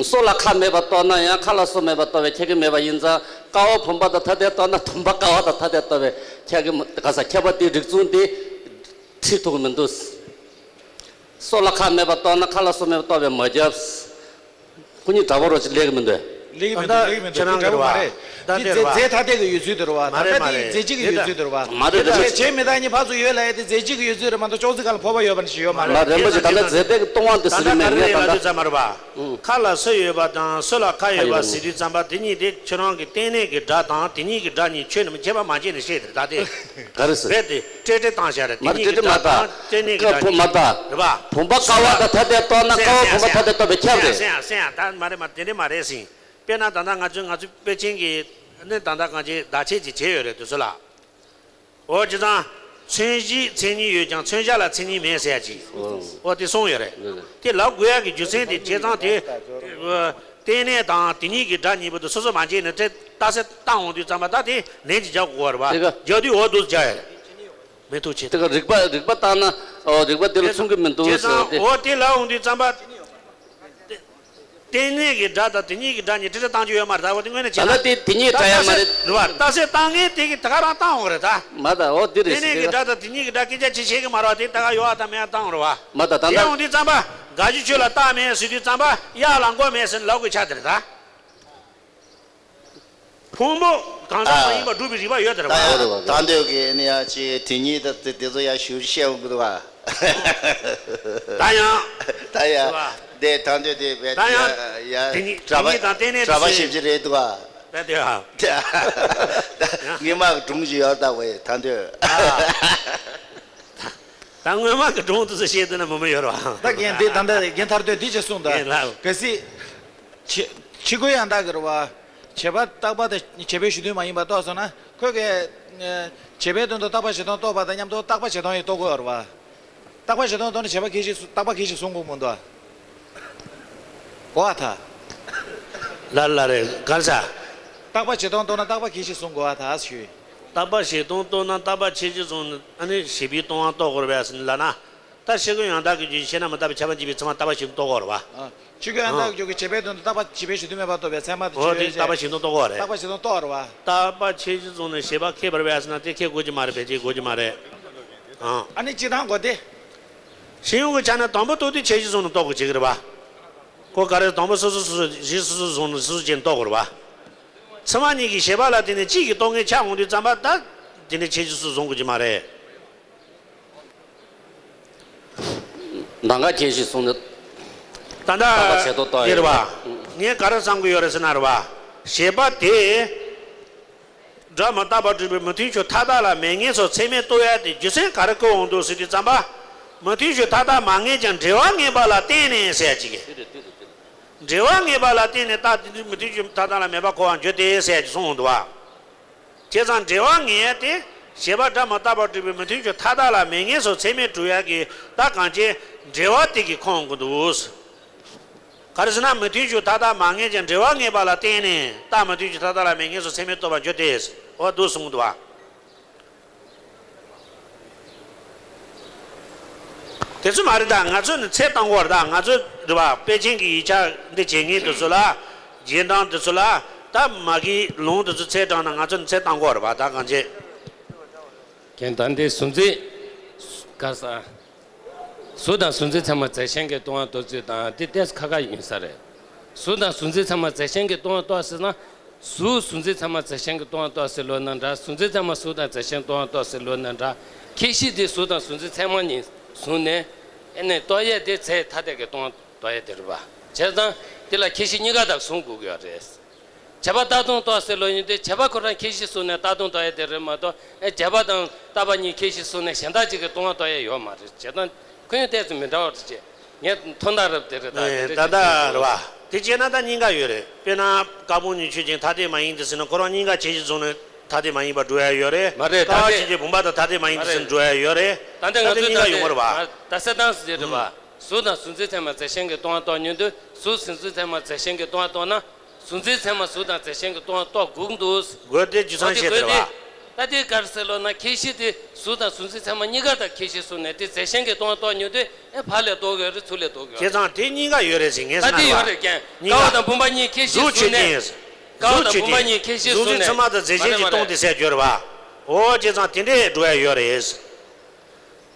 སོ་ལ་ཁ་མེད་པ་རྟོགས་ན་ཡང་ཁ་ལ་སོ་མེད་པ་རྟོགས་པས་ཁྱབ་ཀྱི་མེད་པ་ཡིན་ཙང་ཀ་བ་བུམ་པ་དང་ཐ་དད་རྟོགས་ན་བུམ་པ་ཀ་བ་དང་ཐ་དད་རྟོགས་པས་ཁྱབ་ཀྱི་མ། ག་ས་ཁྱབ་པ་དེ་རིགས་མཚུངས་དེ་ཁྲིད་ཐུབ་ཀྱི་མི་འདུག་སོ་ལ་ཁ་མེད་པ་རྟོགས་ན་ཁ་ལ་སོ་མེད་པ་རྟོགས་པས་མ་ཁྱབ། ཁོ་གཉིས་འདྲ་པོ་རོ་ཅིག་ལེགས་མི་འདུག་ལེགས་མི་འདུག་ལེགས་མི་འདུག་ཁྱེད་རང་འདྲ་པོ་མ་རེད། ད་འདི་དེ་རེད་བ། རྫས་ཐ་དད་ཀྱི་ཡོད་ཚུལ་དེ་རེད་བ། མ་རེད་མ་རེད། རྫས་གཅིག་གི་ཡོད་ཚུལ་དེ་རེད་བ། མ་རེད་མ་རེད། བྱས་མི་རྟག་གཉིས་ཕར་ཚུར་ཡོད་ལབ་ཡ་དེ་རྫས་གཅིག་གི་ཡོད་ཚུལ་རེད་མ་གཏོགས་ཅོག་ཙེ་སྒང་ལ་ཕོར་པ་ཡོད་པ་ནི་ཞིག་ཡོད་མ་རེད། མ་རེད་མོ་ཅིག་ད་ལྟ་རྫས་ཐ་དད་ཀྱི་སྟོང་པ་འདི་ཟེར་གྱི་མེད་ངས་ད་ལྟ། ཁ་ལ་སོ་ཡོད་པ་དང་སོ་ལ་ཁ་ཡོད་པ་ཟེར་དུས་ཙམ་པ་དེ་གཉིས་དེ་ཁྱེད་རང་གི་རྟེན་གནས་ཀྱི་སྒྲ་དང་དེ་གཉིས་ཀྱི་སྒྲ་གཉིས་ཆོས་ནི་མི་ཁྱད་པར་མ་བྱས་ནས་བཤད་དེ་ད་དེ། ག་རེ་ཟེར། རྦད་དེ་ཏྲེ་ཏྲེ་བཏང་བཞག་རེད། དེ་མ་རེད་གཉིས་ཀྱི་ཏྲེ་ཏྲེ་མ་སྒྲ་དང་ཏྲེ་ནས་ཀྱི་སྒྲ་གཉིས་མ་རེད་བ། བུམ་པ་ཀ་བ་དང་ཐ་དད་རྟོགས་ན་ཀ་བ་བུམ་པ་ཐ་དད་རྟོགས་པས་ཁྱབ་རེད། སེང་ཡ་སེང་ཡ་ད་མ་རེད་མ་དེ་འདྲས་མ་རེད་ཟིན། དཔེར་ན་ད་ལྟ་ང་ཚོས་ང་ཚོའི་པེ་ཅིང་གི་ནི་ད་ལྟ་གང་ཅི་བརྡ་ཆད་ཅིག་བྱས་ཡོད་རེད་དུས་ཚོད་ལ། འོ་བྱས་ཙང་། མཚོན་གཞིའི་མཚན་ཉིད་ཡོད་ཀྱང་མཚོན་བྱ་ལ་མཚན་ཉིད་མེད་ཟེར་ཡ་ཅིག་འོ་དེ་གསུངས་ཡོད་རེད། དེ་ལབ་དགོས་ཡ་གི་རྒྱུ་མཚན་དེ་བྱས་ཙང་དེ། རྟེན་གནས་དང་དེ་གཉིས་ཀྱི་སྒྲ་གཉིས་པོ་དེ་སོ་སོ་མ་བརྗེད་ནས་ཏྲེ་རྟགས་གསལ་བཏང་འོང་དུས་ཙམ་པ་ད་དེ་ལན་ཅིག་རྒྱག་དགོས་རེད་བ། དེ་ག་རྒྱག་དུས་འོ་འདུག་རྒྱག་ཡ་རེད། མི་ཐུག་ཆེ། དེ་ག་རིགས་པ་རིགས་པ་བཏང་ན་འོ་རིགས་པ་དེ་ལ་མཚུངས་ཀྱི་མི་འདུག་བྱས་ཟེར་ཙང་དེ། འོ་དེ་ལབ་འོང་དུས་ཙམ་པ། རྟེན་གནས་ཀྱི་སྒྲ་དང་དེ་གཉིས་ཀྱི་སྒྲ་གཉིས་ཏྲེ་ཏྲེ་བཏང་རྒྱུ་ཡོད་མ་རེད་ད། འོ་དེ་དངོས་གནས་བྱས་ན། ད་ལྟ་དེ་དེ་གཉིས་འདྲ་ཡ་མ་རེད། རེད་བ། རྟགས་གསལ་བཏང་མཁན་དེ་གིས་ད་ག་རང་བཏང་འོང་གི་རེད་ད། མ་ད་འོ་དེ་རེད་ཟེར་དེ་ག་རྟེན་གནས་ཀྱི་སྒྲ་དང་དེ་གཉིས་ཀྱི་སྒྲ་སྐད་ཆ་ཅིག་བཤད་ཀྱི་མ་རེད་བ། དེ་ད་ག་ཡོད་ཨ་ད་མེད་ཨ་བཏང་འོང་རེད་བ། མ་ད་ད་དེ་ད་འོང་དུས་ཙམ་པ་དགག་རྒྱུ་ཆོས་ལ་རྟགས་མེད་ཟེར་དུས་ཙམ་པ་གཡག་ལ་མགོ་མེད་ཟེར་ལབ་དགོས་ཆགས་དེ་རེད་ད། ཕུང་པོ་གང་ཟག་མ་ཡིན་པར་སྒྲུབ་པའི་རིགས་པ་ཡོད་དེ་རེད་བ། ད་ཡང་ད་འདོད་ཀྱི་ནི་ཡང་ཅིག་དེ་ཉིད་དང་དེ་དེ་ཚོ་ཡང་ཞུ་བཤད་འོང་གི་འདུག་བ། ད་ཡང་། ད་ཡང་། དེ་ད་འདོད་དེ་བས་ད་ཡང་ཡ་དེ་ཉིད་གྲྭ་པ་དེ་ཉིད་དང་གཏན་ནས་གྲྭ་པ་དེ་ཞིབ་ཅིག་རེད་འདུག་བ། ད་དེ་ཡང་། ངེད་མ་སྒྲུང་ཅིག་ཡོད་ད་བས་ད་འདོད། ད་སྔོན་མ་གི་སྒྲུང་དེ་ཚོ་བཤད་དུས་ན་མི་མི་ཡོད་རེད་བ། ད་རྒན་དེ་ད་ལྟ་རྒན་ཐར་འདོད་དེ་ཅིག་གསུངས་ད། རྒན་ལགས། གལ་སྲིད། ཕྱི་ཕྱི་རྒོལ་ཡང་དག་གི་རེད་བ། བྱེད་པ་རྟག་པ་དང་བྱེད་པའི་གཞི་མཐུན་མ་ཡིན་པ་རྟོགས་སོང་ན་ཁོས་ཀྱི། བྱེད་པའི་དོན་དུ་རྟག་པ་གཞན་སྟོང་རྟོགས་པ་དང་མཉམ་དུ་རྟག་པ་གཞན་སྟོང་ཡང་རྟོགས་དགོས་རེད་བ། རྟག་པ་གཞན་སྟོང་རྟོགས་ན་བྱེད་པ་ཁྱད་གཞི་སུ་རྟག་པ་ཁྱད་གཞི་བཟུང་དགོས་མི་འདུག་གོ་བ་ད། ལ་ལ་རེད་གར་ས། རྟག་པ་གཞན་སྟོང་རྟོགས་ན་རྟག་པ་ཁྱད་གཞི་བཟུང་དགོས་བ་ད་ཞུས། རྟག་པ་གཞན་སྟོང་རྟོགས་ན་རྟག་པ་ཁྱད་གཞི་བཟུང་ནས་ཨ་ནི་བྱེད་པའི་སྟོང་པ་རྟོགས་དགོས་རེད་པས་ཟེར་ནས་ལབ་ན། ད་ཕྱི་རྒོལ་ཡང་དག་གི་རྒྱུད་ཤེས་ན་མི་རྟག་པའི་ཁྱབ་པ་འཇིག་པའི་ཚད་མ་རྟག་པ་གཞན་སྟོང་རྟོགས་དགོས་རེད་བ། ཕྱི་རྒོལ་ཡང་དག་གི་རྒྱུད་ཀྱི་བྱེད་པའི་དོན་དུ་རྟག་པ་བྱེད་པའི་གཞི་མཐུན་མེད་པར་རྟོགས་པའི་ཚད་མ་དེ། འོ་དེ་རྟག་པ་གཞན་སྟོང་རྟོགས་དགོས་རེད། རྟག་པ་གཞན་སྟོང་རྟོགས་དགོས་རེད་བ། རྟག་པ་ཁྱད་གཞི་བཟུང་ནས་བྱེད་པ་ཁེགས་པར་བས་ཟེར་ན་དེ་ཁེགས་དགོས་ཀྱི་མ་རེད་པས་ཅིག་དགོས་ཀྱི་མ་རེད། ཨ་ནི་སྤྱིར་བཏང་གོ་དེ། ཤེས་ཡོན་གྱི་ཆ་ནས་དང་པོ་རྟོགས་དུས་ཁྱད་གཞི་བཟུང་ནས་རྟོགས་དགོས་ཀྱི་རེད་བ། ཁོ་ག་རེ་དང་པོ་སོ་སོ་སོ་སོ་གཞི་སོ་སོ་བཟུང་ནས་སོ་སོ་ཅན་རྟོགས་དགོས་རེད་བ། ཚད་མ་གཉིས་ཀྱི་བྱེད་པ་ལ་བརྟེན་ནས་གཅིག་གི་རྟོགས་ངེས་ཆགས་འོང་དུས་ཙམ་པ་ད། དེ་ནི་ཁྱད་གཞི་སོ་སོ་བཟུང་དགོས་ཀྱི་མ་རེད། ནང་ཁ་ཁྱད་གཞི་བཟུང་ནས། ད་ལྟ་རྟག་པ་བྱེད་དོ་ལྟ་དེ་རེད་བ། ཡོད། ངས་ག་རེ་བསམ་གྱི་ཡོད་རེད་ཟེར་ན་རེད་བ། བྱེད་པ་དེ། སྒྲ་མི་རྟག་པར་སྒྲུབ་པའི་མི་མཐུན་ཕྱོགས་མཐའ་དག་ལ་མེད་ངེས་སོགས་ཚད་མས་རྟོགས་ཡ་དེ་རྒྱུ་མཚན་ག་རེ་བཀོད་འོང་འདུག་ཟེར་དུས་ཙམ་པ། མི་མཐུན་ཕྱོགས་མཐའ་དག་མ་ངེས་ཀྱང་འབྲེལ་བ་ངེས་པ་ལ་བརྟེན་ནས་ཟེར་ཡ་གཅིག་གི། འབྲེལ་བ་ངེས་པ་ལ་བརྟེན་ནས་རྟགས་དེ་འདྲའི་མི་མཐུན་ཕྱོགས་མཐའ་དག་ལ་མེད་པ་གོ་བར་འགྱུར་ཏེ་ཟེར་ཡ་གཅིག་གསུངས་འོང་འདུག་བ། བྱས་ཙང་འབྲེལ་བ་ངེས་ཏེ། བྱེད་པ་སྒྲ་མི་རྟག་པར་སྒྲུབ་པའི་མི་མཐུན་ཕྱོགས་མཐའ་དག་ལ་མེད་ངེས་སོགས་ཚད་མས་གྲུབ་ཡག་གི་རྟགས་གང་ཅི་འབྲེལ་བ་དེ་གིས་ཁོང་གི་འདུག་ག་རེ་ཟེར་ན་མི་མཐུན་ཕྱོགས་མཐའ་དག་མ་ངེས་ཀྱང་འབྲེལ་བ་ངེས་པ་ལ་བརྟེན་ནས་རྟགས་མི་མཐུན་ཕྱོགས་མཐའ་དག་ལ་མེད་ངེས་སོགས་ཚད་མས་རྟོགས་པར་འགྱུར་ཏེ། འོ་འདུག་གསུངས་འདུག་བ། དེ་ཚོ་མ་རེད་ད། ང་ཚོ་ནི་ཚད་བཏང་དགོས་རེད་ད། ང་ཚོ་རེད་བ། དཔེ་ཅན་གྱི་ཡིག་ཆ་འདི་བྱེད་མཁན་དེ་ཚོ་ལ། རྗེས་འབྲང་དེ་ཚོ་ལ། ད་མ་གི་ལུང་དེ་ཚོ་ཚད་དྲངས་ན་ང་ཚོ་ནི་ཚད་བཏང་དགོས་རེད་བ་ད་གང་བྱེད། རྒན་ད་འདི་གཟུགས་འཛིན། ག་ས། གཟུགས་དང་གཟུགས་འཛིན་ཚད་མ་རྫས་གཞན་གྱིས་སྟོང་པ་རྟོགས་ཚུལ་དང་འདི་ཏོག་ཙམ་ཁ་ཁ་ཡིན་ས་རེད། གཟུགས་དང་གཟུགས་འཛིན་ཚད་མ་རྫས་གཞན་གྱིས་སྟོང་པ་རྟོགས་ཟེར་ན། གཟུགས་གཟུགས་འཛིན་ཚད་མ་རྫས་གཞན་གྱིས་སྟོང་པ་རྟོགས་ཟེར་ལབ་ན་འདྲ། གཟུགས་འཛིན་ཚད་མ་གཟུགས་དང་རྫས་གཞན་སྟོང་པ་རྟོགས་ཟེར་ལབ་ན་འདྲ། ཁྱད་གཞི་དེ་གཟུགས་དང་གཟུགས་འཛིན་ཚད་མ་གཉིས་བཟུང་ནས། ཨེ་ནས་རྟོགས་ཡས་དེ་རྫས་ཐ་དད་ཀྱིས་སྟོང་པ་རྟོགས་ཡས་དེ་རེད་པ། བྱས་ཙང་། དེ་ལ་ཁྱད་གཞི་གཉིས་ཀ་དག་བཟུང་དགོས་ཀྱི་ཡོད་རེད། བྱས་པ་རྟག་སྟོང་རྟོགས་ཟེར་ལབ་ཡོང་དུས་བྱས་པ་ཁོ་རང་ཁྱད་གཞི་བཟུང་ནས་རྟག་སྟོང་རྟོགས་ཡས་དེ་རེད་མ་གཏོགས། ཨེ་བྱས་པ་དང་རྟག་པ་གཉིས་ཁྱད་གཞི་བཟུང་ནས་གཞན་དག་ཅིག་གིས་སྟོང་པ་རྟོགས་ཡས་ཡོད་མ་རེད། བྱས་ཙང་ཁོ་ཡང་ཏོག་ཙམ་མི་འདྲ་བ་རེད་ཅེས། ངས་མཐོང་ཐང་རབ་དེ་རེད་ད། ཨེ་དེ་འདྲ་ད་ཅིག་ད་བྱས་རེད་བ། དེ་བྱས་ན་ད་གཉིས་ཀ་ཡོད་རེད། དཔེར་ན་དཀར་པོ་གཉིས་ཆོས་ཅན་ཐ་དད་མ་ཡིན་ཏེ་ཟེར་ན་ཁོ་རང་གཉིས་ཀ་ཁྱད་གཞི་བཟུང་ནས་ཐ་དད་མ་ཡིན་པར་འགྲོ་ཡ་ཡོད་རེད། མ་རེད། ད་ཀ་བ་ཆོས་ཅན་བུམ་པ་དང་ཐ་དད་མ་ཡིན་ཏེ་ཟེར་ན་འགྲོ་ཡ་ཡོད་རེད། ད་ལྟ་ང་ཚོས་ད་ལྟ་གཉིས་ཀ་ཡོད་མ་རེད་བ། ད་གསལ་སྟངས་སུ་བྱས་རེད་བ། གཟུགས་དང་གཟུགས་འཛིན་ཚད་མ་རྫས་གཞན་གྱིས་སྟོང་པ་རྟོགས་ཡོང་དུས་གཟུགས་གཟུགས་འཛིན་ཚད་མ་རྫས་གཞན་གྱིས་སྟོང་པ་རྟོགས་ན། གཟུགས་འཛིན་ཚད་མ་གཟུགས་དང་རྫས་གཞན་གྱིས་སྟོང་པ་རྟོགས་དགོས་འདུག་དགོས་ཏེ་རྒྱུ་མཚན་བཤད་དེ་རེད་བ། ད་དེ་ག་རེ་ཟེར་ལབ་ན་ཁྱད་གཞི་དེ་གཟུགས་དང་གཟུགས་འཛིན་ཚད་མ་གཉིས་ཀ་དག་ཁྱད་གཞི་བཟུང་ནས་དེ་རྫས་གཞན་གྱིས་སྟོང་པ་རྟོགས་ཡོང་དུས་ཨེ་ཕར་ལ་རྟོགས་ཡོད་རེད་ཚུར་ལ་རྟོགས་ཡོད་རེད། བྱས་ཙང་དེ་གཉིས་ཀ་ཡོད་རེད་ཟེར་ངས་ད་ཟེར་དེ་ན་ཡོད་རེད་ཀྱང་། གཉིས་ཀ་ཀ་བ་དང་བུམ་པ་གཉིས་ཁྱད་གཞི་གཟུགས་བཟུང་ཆོས་ནས། ཅན། ཀ་བ་གཟུགས་དང་བུམ་པ་ཆོས་ཅན། གཉིས་ཁྱད་གཞི་གཟུགས་བཟུང་ནས། འཛིན་ཚད་མ་དང་རྫས་གཞན་གྱིས་སྟོང་སྟེ་ཟེར་གྱི་ཡོད་རེད་བ། འོ་བྱས་ཙང་དེ་འདྲས་འགྲོ་ཡ་ཡོད་རེད།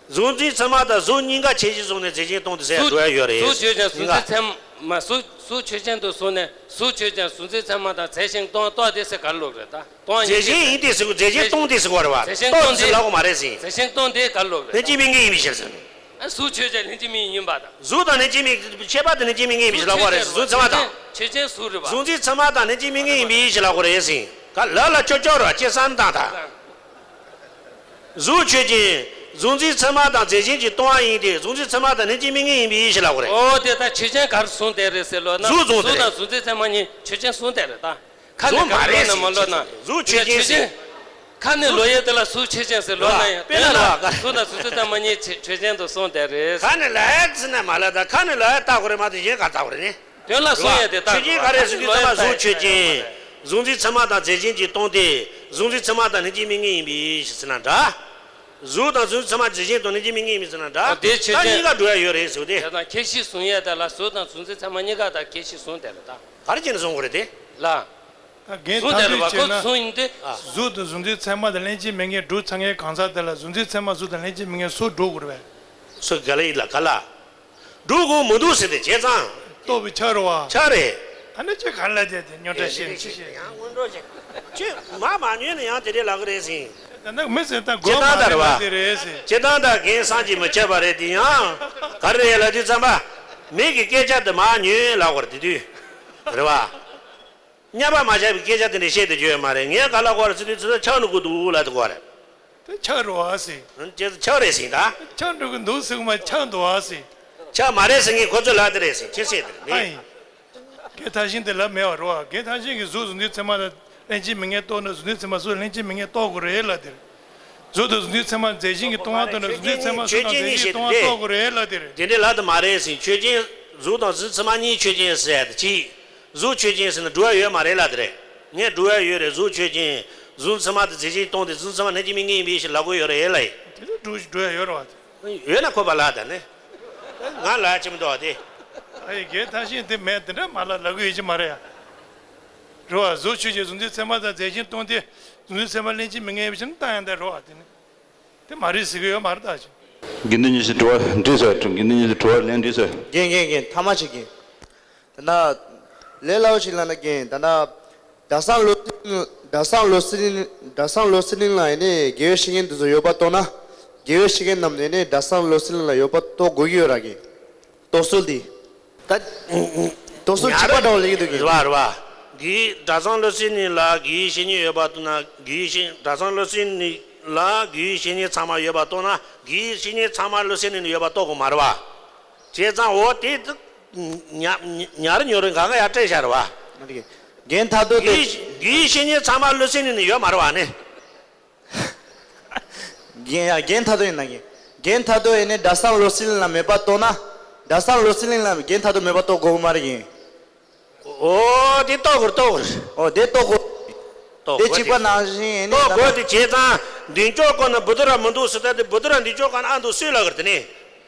གཟུགས་འཛིན་ཚད་མ་དང་གཟུགས་གཉིས་ཀ་ཁྱད་གཞི་བཟུང་ནས་རྫས་གཞན་སྟོང་སྟེ་ཟེར་འགྲོ་ཡ་ཡོད་རེད། གཟུགས་ཆོས་ཅན་གཟུགས་འཛིན་ཚད་མ་གཟུགས་གཟུགས་ཆོས་ཅན་དུ་བཟུང་ནས་གཟུགས་ཆོས་ཅན་གཟུགས་འཛིན་ཚད་མ་དང་རྫས་གཞན་སྟོང་རྟོགས་ཏེ་ཟེར་ག་རེ་ལབ་རེད་ད། སྟོང་རྫས་གཞན་ཡིན་ཏེ་ཟེར་གོ་རྫས་གཞན་སྟོང་སྟེ་ཟེར་གོ་རེད་བ། རྫས་གཞན་སྟོང་སྟེ་ལབ་དགོས་མ་རེད་ཟེར། རྫས་གཞན་སྟོང་སྟེ་ག་རེ་ལབ་རེད། ལྷན་ཅིག་དམིགས་ངེས་ཡིན་པའི་ཕྱིར་ཟེར། ཨ་གཟུགས་ཆོས་ཅན་ལྷན་ཅིག་དམིགས་ཡིན་པ་དང་། གཟུགས་དང་ལྷན་ཅིག་དམིགས་ཁྱད་པར་དུ་ལྷན་ཅིག་དམིགས་ངེས་ཡིན་པའི་ཕྱིར་ལབ་དགོས་རེད་ཟེར། གཟུགས་ཚད་མ་དང་། ཆོས་ཅན་གཟུགས་རེད་བ། གཟུགས་འཛིན་ཚད་མ་དང་ལྷན་ཅིག་དམིགས་ངེས་ཡིན་པའི་ཕྱིར་ལབ་དགོས་རེད་ཟེར། ག་ལ་ལ་ཅོ་ཅོ་ར་ཅེ་སན་དང་དང་། གཟུགས་ཆོས་ཅན། གཟུགས་འཛིན་ཚད་མ་དང་རྫས་གཞན་གྱིས་སྟོང་པ་ཡིན་ཏེ་གཟུགས་འཛིན་ཚད་མ་དང་ལྷན་ཅིག་དམིགས་ངེས་ཡིན་པའི་ཕྱིར་ལབ་དགོས་རེད། ཨོ་དེ་ད་ཆོས་ཅན་ག་རེ་གསུངས་བསྡད་རེད་ཟེར་ལབ་ན། གཟུགས་གཟུགས་དང་གཟུགས་འཛིན་ཚད་མ་གཉིས་ཆོས་ཅན་གསུངས་བསྡད་རེད་ད། ཁ་ནས་གཟུགས་མ་རེད་ལབ་ན་མ་ལབ་ན། གཟུགས་ཆོས་ཅན་ཟེར། ཁ་ནས་ལབ་ཡས་དེ་ལ་གཟུགས་ཆོས་ཅན་ཟེར་ལབ་ན་ཡང་དཔེར་ན་དེ་ལ་ལ་གཟུགས་དང་གཟུགས་འཛིན་ཚད་མ་གཉིས་ཆོས་ཆོས་ཅན་དུ་གསུངས་བསྡད་རེད། ཁ་ནས་ལབ་ཡས་ཟེར་ན་མ་ལབ་ད་ཁ་ནས་ལབ་ཡས་ལྟ་དགོས་རེད་མ་གཏོགས་གཞན་ག་ལྟ་དགོས་རེད་ནི། དོན་ལ་གསུང་ཡས་དེ་ལྟ་ཆོས་ཅན་ག་རེ་ཟེར་དུས་ཚང་མ་གཟུགས་ཆོས་ཅན། གཟུགས་འཛིན་ཚད་མ་དང་རྫས་གཞན་གྱིས་སྟོང་སྟེ་གཟུགས་འཛིན་ཚད་མ་དང་ལྷན་ཅིག་དམིགས་ངེས་ཡིན་པའི་ཕྱིར་ཟེར་ན་འདྲ། གཟུགས་དང་གཟུགས་འཛིན་ཚད་མ་རྫས་གཞན་དང་ལྷན་ཅིག་དམིགས་ངེས་ཡིན་པའི་ཕྱིར་ན་འདྲ། ཨ་དེ་ཆོས་ཅན། ད་གཉིས་ཀ་འགྲོ་ཡ་ཡོད་རེད་ཟེར་བ་དེ། དེ་དང་ཁྱད་གཞི་བཟུང་ཡས་དེ་ལ་གཟུགས་དང་གཟུགས་འཛིན་ཚད་མ་གཉིས་ཀ་དང་ཁྱད་གཞི་བཟུང་དེ་རེད་ད། ག་རེ་བྱས་ནས་བཟུང་དགོས་རེད་དེ། ལ། ད་རྒན་བཟུང་དེ་རེད་བ་ཐག་གཅོད་ཁོ་བྱས་ན། བཟུང་ཡིན་ཏེ། ཨ། གཟུགས་དང་གཟུགས་འཛིན་ཚད་མ་དང་ལྷན་ཅིག་དམིགས་ངེས་འགྲོ་ཚར་མཁན་གང་ཟག་དེ་ལ་གཟུགས་འཛིན་ཚད་མ་གཟུགས་དང་ལྷན་ཅིག་དམིགས་ངེས་སུ་འགྲོ་དགོས་རེད་པས། སུ་ག་ལ་ཡིན་ལ་ག་ལ། འགྲོ་དགོས་མི་འདུག་ཟེར་ཏེ་བྱས་ཙང་། རྟོགས་པའི་ཆ་རེད་བ། ཆ་རེད། ཨ་ནི་ཅི་ག་ལ་བྱས་ཏེ་རྙོག་དྲ་ཤེས་ཅི་ཤེས། ཡང་སྔོན་འགྲོ་ཞིག་ཁྱོད་མ་མ་ཉོས་ན་ཡང་དེ་འདྲའི་ལབ་གི་རེད་ཟིན། ད་ནི་མི་ཟེར་ད་སྒོ་སྤྱིར་བཏང་མ་ད་རེད་ལབ་པ། དེ་རེད་ཟིན། སྤྱིར་བཏང་ད་རྒན་བསམ་གྱིས་མི་ཁྱབ་པ་རེད་དེ་ཡང་། ག་རེ་རེད་ལབ་དུས་ཙམ་པ། མི་གི་སྐད་ཆ་དེ་མ་ཉོས་ལབ་དགོས་རེད་དེ་དུས། རེད་བ། སྙན་པ་མ་བྱས་པའི་སྐད་ཆ་དེ་འདྲ་བཤད་དེ་བརྗོད་ཡོད་མ་རེད། ངས་ག་ལབ་དགོས་རེད་ཟེར་དུས་ཚོད་ཆག་འགྲོ་གི་འདུག་ལབ་དགོས་རེད། དེ་ཆག་རེད་བ་ཟིན། ཁྱེད་ཆག་རེད་ཟིན་ད། ཆག་འགྲོ་གི་འདུག་ཟེར་གི་མ་ཆག་འདུག་བ་ཟིན། ཆག་མ་རེད་ཟེར་མཁན་ཁོ་ཚོ་ལབ་དེ་རེད་ཟིན། ཁྱེད་བཤད་དེ་རེད། ཨ་ཡིན། རྒན་ཐང་ཤིང་དེ་ལབ་མེད་པ་རེད་བ། རྒན་ཐང་ཤིང་གིས་གཟུགས་བཟུང་དུས་ཚད་མ་དང་ལྷན་ཅིག་མི་ངན་རྟོགས་ན་གཟུགས་དང་ཚད་མ་གཟུགས་ལྷན་ཅིག་མི་ངན་རྟོགས་དགོས་རེད་ལབ་དེ་རེད། གཟུགས་དང་གཟུགས་དང་ཚད་མ་མཛད་ཅན་གྱིས་སྟོང་པ་རྟོགས་ན་གཟུགས་དང་ཚད་མ་གཟུགས་དང་མཛད་ཅན་གྱིས་སྟོང་པ་རྟོགས་དགོས་རེད་ལབ་དེ་རེད། དེ་འདྲའི་ལབ་དེ་མ་རེད་ཟིན། ཆོས་ཅན། གཟུགས་དང་གཟུགས་ཚད་མ་གཉིས་ཆོས་ཅན་ཟེར་ཡ་དེ་གཅིག་གཟུགས་ཆོས་ཅན་ཟེར་ན་སྒྲུབ་ཡ་ཡོད་མ་རེད་ལབ་དེ་རེད། ངས་སྒྲུབ་ཡ་ཡོད་རེད། གཟུགས་ཆོས་ཅན། གཟུགས་ཚད་མ་དེ་མཛད་ཅན་གྱིས་སྟོང་སྟེ་གཟུགས་ཚད་མ་ལྷན་ཅིག་མི་ངན་ཡིན་པའི་ཕྱིར་ལབ་དགོས་ཡོད་རེད་ལབ་ཡིན། དེ་ལ་སྒྲུབ་སྒྲུབ་ཡ་ཡོད་རེད་བ། ཡོད་ན་ཁོ་པ་ལ་ད་ནི། ང་ལ་ཅི་མི་འདུག་དེ། ཨ་ཡི་རྒན་ཐང་ཤིང་དེ་མེད་དེ་འདྲ་མ་ལ་ལབ་གི་ཡོད་ཀྱི་མ་རེད་ཡ། རེད་བ། གཟུགས་ཆོས་ཅན། གཟུགས་འདི་ཚད་མ་དང་མཛད་ཅན་སྟོང་སྟེ། གཟུགས་འདི་ཚད་མ་ལྷན་ཅིག་མི་ངན་པའི་ཕྱིར་ན་རྟགས་ཡང་དག་རེད་བ། དེ་ནི་དེ་མ་རེད་ཟེར་གི་ཡོད་མ་རེད་ད་ཅི། དགེ་འདུན་གྱི་ཞིག་དྲི་བ་འདྲི་ཟེར། དགེ་འདུན་གྱི་ཞིག་དྲི་བ་ལན་འདྲི་ཟེར། རྒན་རྒན་རྒན་ཐ་མ་ཅིག་རྒན། ད་ན། ལས་སླ་བོ་ཞིག་ལབ་ན་རྒན། ད་ན། གྲྭ་ཚང་བློ་གྲྭ་ཚང་བློ་གྲྭ་ཚང་བློ་གྲྭ་ལ་ཡིན་ནའི་དགེ་བའི་བཤེས་གཉེན་དེ་ཚོ་ཡོད་པ་རྟོགས་ན། དགེ་བའི་བཤེས་གཉེན་རྣམས་ནས་ནི་གྲྭ་ཚང་བློ་གྲྭ་ལ་ཡོད་པ་རྟོགས་དགོས་ཀྱི་ཡོད་ར་རྒན། རྟོགས་ཚུལ་འདི། ད། རྟོགས་ཚུལ་གཅིག་པ་འདྲ་བོ་ལབ་ཀྱི་འདུག་གི། རེད་བ་རེད་བ། དགེ་གྲྭ་ཚང་བློ་གྲྭ་ལ་དགེ་བའི་བཤེས་གཉེན་ཡོད་པ་རྟོགས་ན། དགེ་བའི་བཤེས་གྲྭ་ཚང་བློ་གྲྭ་ལ་དགེ་བའི་བཤེས་གཉེན་ཚང་མ་ཡོད་པ་རྟོགས་ན། དགེ་བའི་བཤེས་གཉེན་ཚང་མ་བློ་གྲྭ་ལ་ཡོད་པ་རྟོགས་དགོས་མ་རེད་བ། བྱས་ཙང་འོ་དེ་དུ། ཉ་ཉ་ཉར་ཉོ་རིན་གང་ག་ཡར་སྤྲད་བཞག་རེད་བ། རྒན་ཐ་དོ་དེ། དགེ་བའི་བཤེས་གཉེན་ཚང་མ་བློ་གྲྭ་ལ་ཡོད་མ་རེད་བ་ནི། རྒན་ཡ་རྒན་ཐ་དོ་ཡིན་ན་རྒན། རྒན་ཐ་དོ་ཡིན་ནི་གྲྭ་ཚང་བློ་གྲྭ་ལ་མེད་པ་རྟོགས་ན། གྲྭ་ཚང་བློ་གྲྭ་ལ་རྒན་ཐ་དོ་མེད་པ་རྟོགས་དགོས་མ་རེད་རྒན། ཨོ་དེ་རྟོགས་དགོས་རེད་རྟོགས་དགོས་རེད། ཨོ་དེ་རྟོགས་དགོས། རྟོགས་དེ་དགོས་གཅིག་པ་དེ། ནང་བཞིན་ཡིན་ནི་རྟོགས་དགོས་དེ། བྱས་ཙང་མདུན་ཅོག་ཀུན་ན་བུ་ཏུ་ར་མི་འདུག་ཟེར་ད་དེ་བུ་ཏུ་ར་མདུན་ཅོག་ཀུན་ན་ཨ་འདུག་སུས་ལབ་གི་རེད་དེ་ནི།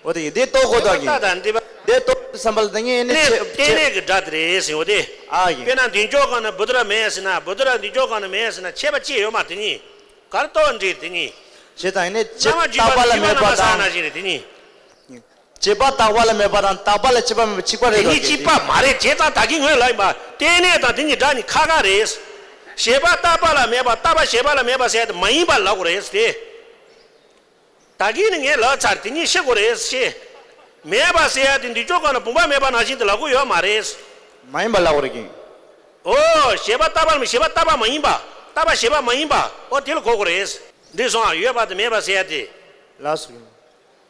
ཨོ་དེ་ཡིན་དེ་རྟོགས་དགོས་དོ་རྒན། ད་ད་འདི་པ། དེ་རྟོགས་བསམ་པ་ལ་ད་ངས་ནི་ནི་ཆེ་ལྟེ་ཆེ་གནས་ཀྱི་སྒྲ་དེ་རེད་ཟེར་བ་དེ། ཨ་ཡིན། དཔེར་ན་མདུན་ཅོག་ཀུན་ན་བུ་ཏུ་ར་མེད་ཟེར་ན། བུ་ཏུ་ར་མདུན་ཅོག་ཀུན་ན་མེད་ཟེར་ན་ཁྱད་པར་ཅི་ཡོད་མ་དེ་གཉིས། གར་གཏོགས་འདྲེས་དེ་གཉིས། བྱས་ཙང་ཡིན་ནི་བྱས་བཏགས་པ་ལ་མེད་པ་དང་། བྱས་བཏགས་པ་ལ་མེད་པ་དང་བཏགས་པ་ལ་བྱས་པ་མེད་པ་གཅིག་པ་རེད་དེ་དོ་གཉིས་གཅིག་པ་མ་རེད། བྱས་ཙང་ད་གིན་ངོས་ལ་ཡིན་པ་ལྟེ་གནས་དང་དེ་གཉིས་སྒྲ་གཉིས་ཁ་ཁ་རེད། བྱས་པ་བཏགས་པ་ལ་མེད་པ། བཏགས་པ་བྱས་པ་ལ་མེད་པ་ཟེར་ཡ་དེ་མ་ཡིན་པ་ལབ་དགོས་རེད་དེ། ད་གིན་ནི་ངས་ལབ་ཚར། དེ་གཉིས་ཤེས་དགོས་རེད་ཤེས། མེད་པ་ཟེར་ཡ་དེ་མདུན་ཅོག་ཀུན་ན་བུམ་པ་མེད་པ་ནང་བཞིན་དུ་ལབ་དགོས་ཡོད་མ་རེད། མ་ཡིན་པ་ལབ་དགོས་རེད་རྒན། ཨོ། བྱས་པ་བཏགས་པ་ལ་མེད། བྱས་པ་བཏགས་པ་མ་ཡིན་པ། བཏགས་པ་བྱས་པ་མ་ཡིན་པ། ཨོ་དེ་ལ་གོ་དགོས་རེད། འགྲིག་སོང་ཨ། ཡོད་པ་དང་མེད་པ་ཟེར་ཡ་དེ། ལགས་སོ།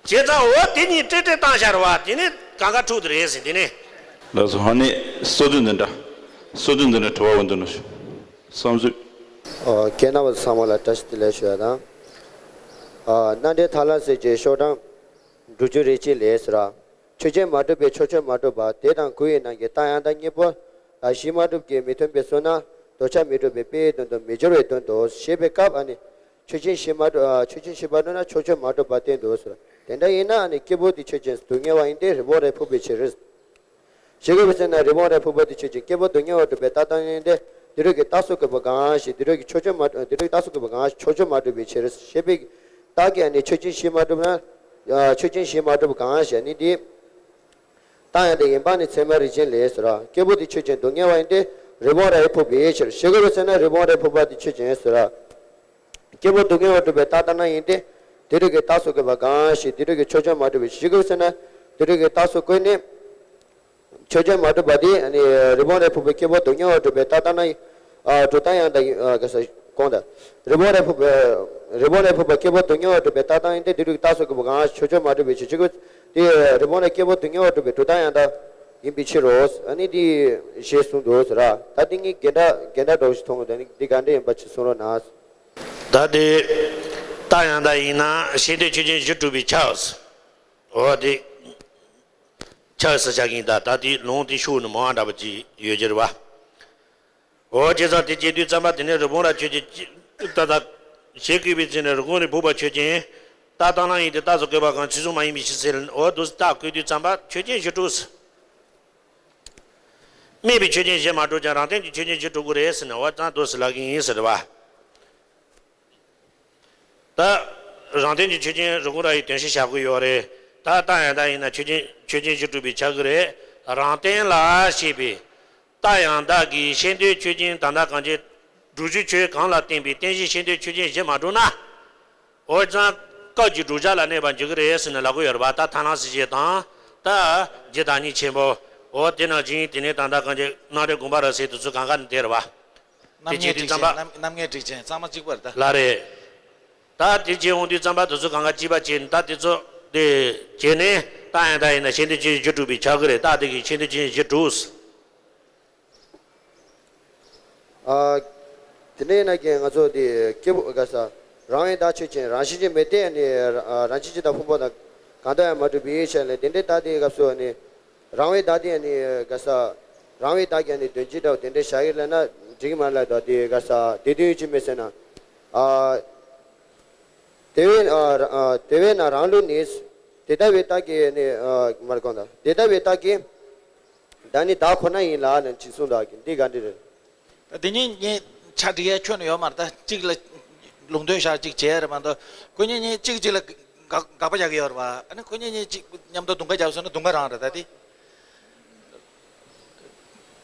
བྱས་ཙང་འོ་དེ་གཉིས་ཏྲེ་ཏྲེ་བཏང་བཞག་རེད་བ། དེ་ནི་གང་ག་འཁྲུག་དེ་རེད་ཟེར་དེ་ནི། ལགས་སོ། ཧ་ནི་སོ་བདུན་འདི་འདྲ། སོ་བདུན་འདི་འདྲ་དྲི་བ་འོ་འདི་ནི་བསམ་ཚུལ། ཨོ། ཁྱེད་རྣམ་པ་ཚང་མ་ལ་བཀྲ་ཤིས་བདེ་ལེགས་ཞུ་ཡ་དང་། ཨ། རྣམ་འདྲེན་ཐར་ལམ་གསལ་བྱེད་ཤོག་གྲངས་དྲུག་ཅུ་རེ་གཅིག་ལས་ཟེར་ར། ཆོས་ཅན་མ་གྲུབ་པའི་ཕྱོགས་ཆོས་མ་གྲུབ་པ། དེ་དང་དགུ་ཡི་ནང་གི་རྟགས་ཡང་དག་གཉིས་པོ་ལ་གཞི་མ་གྲུབ་ཀྱི་མི་མཐུན་པའི་ཚུལ་ན་དོར་བྱ་མི་འགྲུབ་པའི་དཔེའི་དོན་དུ་མི་སྦྱོར་བའི་དོན་དུ་ཞེས་པའི་སྐབས་ཨ་ནི། ཆོས་ཅན་གཞི་མ་གྲུབ། ཨ། ཆོས་ཅན་གཞི་མ་གྲུབ་ན་ཕྱོགས་ཆོས་མ་གྲུབ་པ་བསྟན་འདུག་ཟེར། དེ་འདྲ་ཡིན་ན་ཨ་ནི་སྐྱེས་བུ་དེ་ཆོས་ཅན་སྡུག་བསྔལ་བ་ཡིན་ཏེ་རི་བོང་རྭའི་ཕུང་པོའི་ཕྱིར། ཞེས་དགོས་པའི་ཚེ་ན་རི་བོང་རྭའི་ཕུང་པོ་དེ་ཆོས་ཅན། སྐྱེས་བུ་སྡུག་བསྔལ་བར་གྲུབ་པའི་རྟགས་དང་ཡིན་ཏེ། དེ་རུ་གི་རྟགས་སུ་བཀོད་པ་གང་ཞིག་དེ་རུ་གི་ཕྱོགས་ཆོས་མ། དེ་རུ་གི་རྟགས་སུ་བཀོད་པ་གང་ཞིག་ཕྱོགས་ཆོས་མ་གྲུབ་པའི་ཕྱིར་ཞེས་པའི་རྟགས་ཀྱིས་ཨ་ནི་ཆོས་ཅན་གཞི་མ་གྲུབ་ན། ཨ། ཆོས་ཅན་གཞི་མ་གྲུབ་གང་ཞིག་ཨ་ནི་དེ། རྟགས་ཡང་དག་ཡིན་པ་ནི་ཚད་མ་རིགས་ཅན་ལས་ཟེར་ར། སྐྱེས་བུ་དེ་ཆོས་ཅན་སྡུག་བསྔལ་བ་ཡིན་ཏེ་རི་བོང་རྭའི་ཕུང་པོའི་ཕྱིར། ཞེས་དགོས་པའི་ཚེ་ན་རི་བོང་རྭའི་ཕུང་པོ་དེ་ཆོས་ཅན་ཟེར་ར། སྐྱེས་བུ་སྡུག་བསྔལ་བར་གྲུབ་པའི་རྟགས་ལྟར་ན་ཡིན་ཏེ། དེ་རུ་གི་རྟགས་སུ་བཀོད་པ་གང་ཞིག་དེ་རུ་གི་ཕྱོགས་ཆོས་མ་གྲུབ་པའི་ཕྱིར། ཞེས་དགོས་པའི་ཚེ་ན་དེ་རུ་གི་རྟགས་སུ་བཀོད་ནས། ཕྱོགས་ཆོས་མ་གྲུབ་པ་དེ་ནི་རི་བོང་རྭའི་ཕུང་པོའི་སྐྱེས་བུ་སྡུག་བསྔལ་བར་གྲུབ་པའི་རྟགས་ལྟར་ན། ཨ། གྲུབ་རྟགས་ཡང་དག་ཡིན། ཨ། ག་ས་གོང་དུ། རི་བོང་རྭའི་ཕུང་པོ། རི་བོང་རྭའི་ཕུང་པོ་སྐྱེས་བུ་སྡུག་བསྔལ་བར་གྲུབ་པའི་རྟགས་ལྟར་ཡིན་ཏེ། དེ་རུ་གི་རྟགས་སུ་བཀོད་པ་གང་ཞིག་ཕྱོགས་ཆོས་མ་གྲུབ་པའི་ཕྱིར། ཞེས་དགོས། དེ་རི་བོང་རྭའི་སྐྱེས་བུ་སྡུག་བསྔལ་བར་གྲུབ་པའི་གྲུབ་རྟགས་ཡང་དག་ཡིན་པའི་ཕྱིར་རོ། ཨ་ནི་དེ་ཞེས་གསུངས་འདུག་ཟེར་ར། ད་དེ་ངས་འགལ་ཟླ་འགལ་ཟླ་འདྲ་བོ་ཞིག་མཐོང་གི་འདུག་ཨ་ནི་དེ་ག་འདྲ་ཡིན་པ་ཅིག་གསུང་རོགས་གནང་། ད་དེ་རྟགས་ཡང་དག་ཡིན་ན་ཤེས་འདོད་ཆོས་ཅན་གཞི་གྲུབ་པས་ཁྱབ། འོ་དེ། ཁྱབ་ཟེར་བྱ་གིན་ད་ད་དེ་ལུང་དེ་ཤུགས་ནི་མང་བ་འདྲ་པོ་ཅིག་ཡོད་ཀྱི་རེད་བ། འོ་བྱས་ཙང་དེ་བྱེད་དུས་ཙམ་པ་དེ་ནས་རི་བོང་རྭ་ཆོས་ཅན། ད་ལྟ་ཞེས་བཀོད་པའི་ཚེ་ནས་རི་བོང་རྭའི་ཕུང་པོ་ཆོས་ཅན། རྟགས་ལྟར་ན་ཡིན་ཏེ་རྟགས་སུ་བཀོད་པ་གང་ཚུལ་གསུམ་མ་ཡིན་པའི་ཕྱིར་ཟེར། འོ་འདུག་སེ་རྟགས་བཀོད་དུས་ཙམ་པ་ཆོས་ཅན་གཞི་གྲུབ་ཟེར། དམིགས་པའི་ཆོས་ཅན་གཞི་མ་གྲུབ་ཀྱང་རང་སྟེང་གི་ཆོས་ཅན་གཞི་གྲུབ་དགོས་རེད་ཟེར་ནས། འོ་ཙང་འདུག་སེ་ལབ་གིན་ཡིན་ཟེར་བ། ད་རང་སྟེང་གི་ཆོས་ཅན་རི་བོང་རྭ་ཡི་དོན་ཞིག་བྱ་དགོས་ཡོད་རེད། ད་རྟགས་ཡང་དག་ཡིན་ན་ཆོས་ཅན་ཆོས་ཅན་གཞི་གྲུབ་པས་ཁྱབ་གི་རེད། རང་སྟེང་ལ་ཞེས་པའི་རྟགས་ཡང་དག་གིས་ཤེས་འདོད་ཆོས་ཅན་དོན་དམ་གང་ཅི། བསྒྲུབ་བྱའི་ཆོས་གང་ལ་བརྟེན་པའི་རྟེན་གཞི་ཤེས་འདོད་ཆོས་ཅན་བཞི་མ་གྲུབ་ན། འོ་ཙང་སྐབས་ཀྱི་བསྒྲུབ་བྱ་ལ་གནས་པར་འགྱུར་གྱི་རེད་ཟེར་ནས་ལབ་ཀྱི་ཡོད་རེད་པ། ད་ཐར་ལམ་སྲིད་བྱུས་དང་། ད་རྒྱུ་དང་གཉིས་ཆེན་པོ། འོ་དེ་ནང་བཞིན་དེ་ནས་ད་ལྟ་གང་ཅི་སྣང་རབ་དགོངས་པ་རབ་གསལ་དེ་ཚོ་གང་ག་ནས་དེ་རེད་པ། དེ་རྣམ་བྱེད་ངེས་དུས་གྲུབ་ཙམ་ཆེན། པ། རྣམ་རྣམ་ངེས་གྲུབ་ཆེན་གཙང་མ་གཅིག་པ་རེད་ད། ལགས་རེད། ད་དེ་བྱས་འོང་དུས་ཙམ་པ་དེ་ཚོ་གང་ག་གཅིག་པ་བྱས་ནས་ད་དེ་ཚོ་དེ་བྱས་ནས་རྟགས་ཡང་དག་ཡིན་ན་ཤེས་འདོད་ཆོས་ཅན་བཞི་གྲུབ་པས་ཁྱབ་ཀྱི་རེད། རྟགས་དེ་གིས་ཤེས་འདོད་ཆོས་ཅན་བཞི་གྲུབ། ཨ། དེ་འདྲ་ཡིན་ན་ཀྱང་ང་ཚོ་དེ་སྐྱེས་བུ་ག་ས་རང་དབང་དག་ཆོས་ཅན། རང་བཞིན་གྱིས་མི་རྟག་ནི་རང་བཞིན་གྱིས་དང་ཕུང་པོ་དང་གང་དུ་ཡང་མ་གྲུབ་པའི་ཆ་ནས་དེ་འདྲའི་རྟགས་དེའི་སྐབས་སུ་ནི་རང་དབང་དག་དེ་ནི་ག་ས་རང་དབང་དག་ཀྱང་ནི་དོན་སྤྱི་འདྲ་བོ་དེ་འདྲའི་བཞག་ཡོད་ལབ་ན་འགྲིག་གི་མ་རེད་ལབ་དོ། དེ་ག་ས་དེ་དོན་ཡོད་ཀྱི་མེད་ཟེར་ན། ཨ། དེ་བས་ཨ་ར་ཨ་དེ་བས་ན་རང་ལུགས་ནི། དེ་ལྟ་བུའི་རྟགས་ཀྱིས་ནི་ཨ་མར་གོང་དང་དེ་ལྟ་བུའི་རྟགས་ཀྱིས། བདག་ནི་བདག་ཁོ་ན་ཡིན་ལ་ནི་ཅིག་གསུངས་འདུག་གི། འདི་ག་འདྲ་རེད། ད་དེ་གཉིས་གཉིས་ཆ་འགྲིག་ཡ་ཁྱོན་ནས་ཡོད་མ་རེད། ད་གཅིག་ལ་ལུང་འདྲེན་བཞག་གཅིག་བྱས་རེད་མ་གཏོགས་ཁོ་གཉིས་གཉིས་གཅིག་གཅིག་ལ་དགག་དགག་པ་རྒྱག་གི་ཡོད་རེད་པ། ཨ་ནི་ཁོ་གཉིས་གཉིས་གཅིག་མཉམ་དུ་དུང་ཁ་རྒྱབ་སོང་ན་དུང་ཁ་རང་རེད་ད་དེ།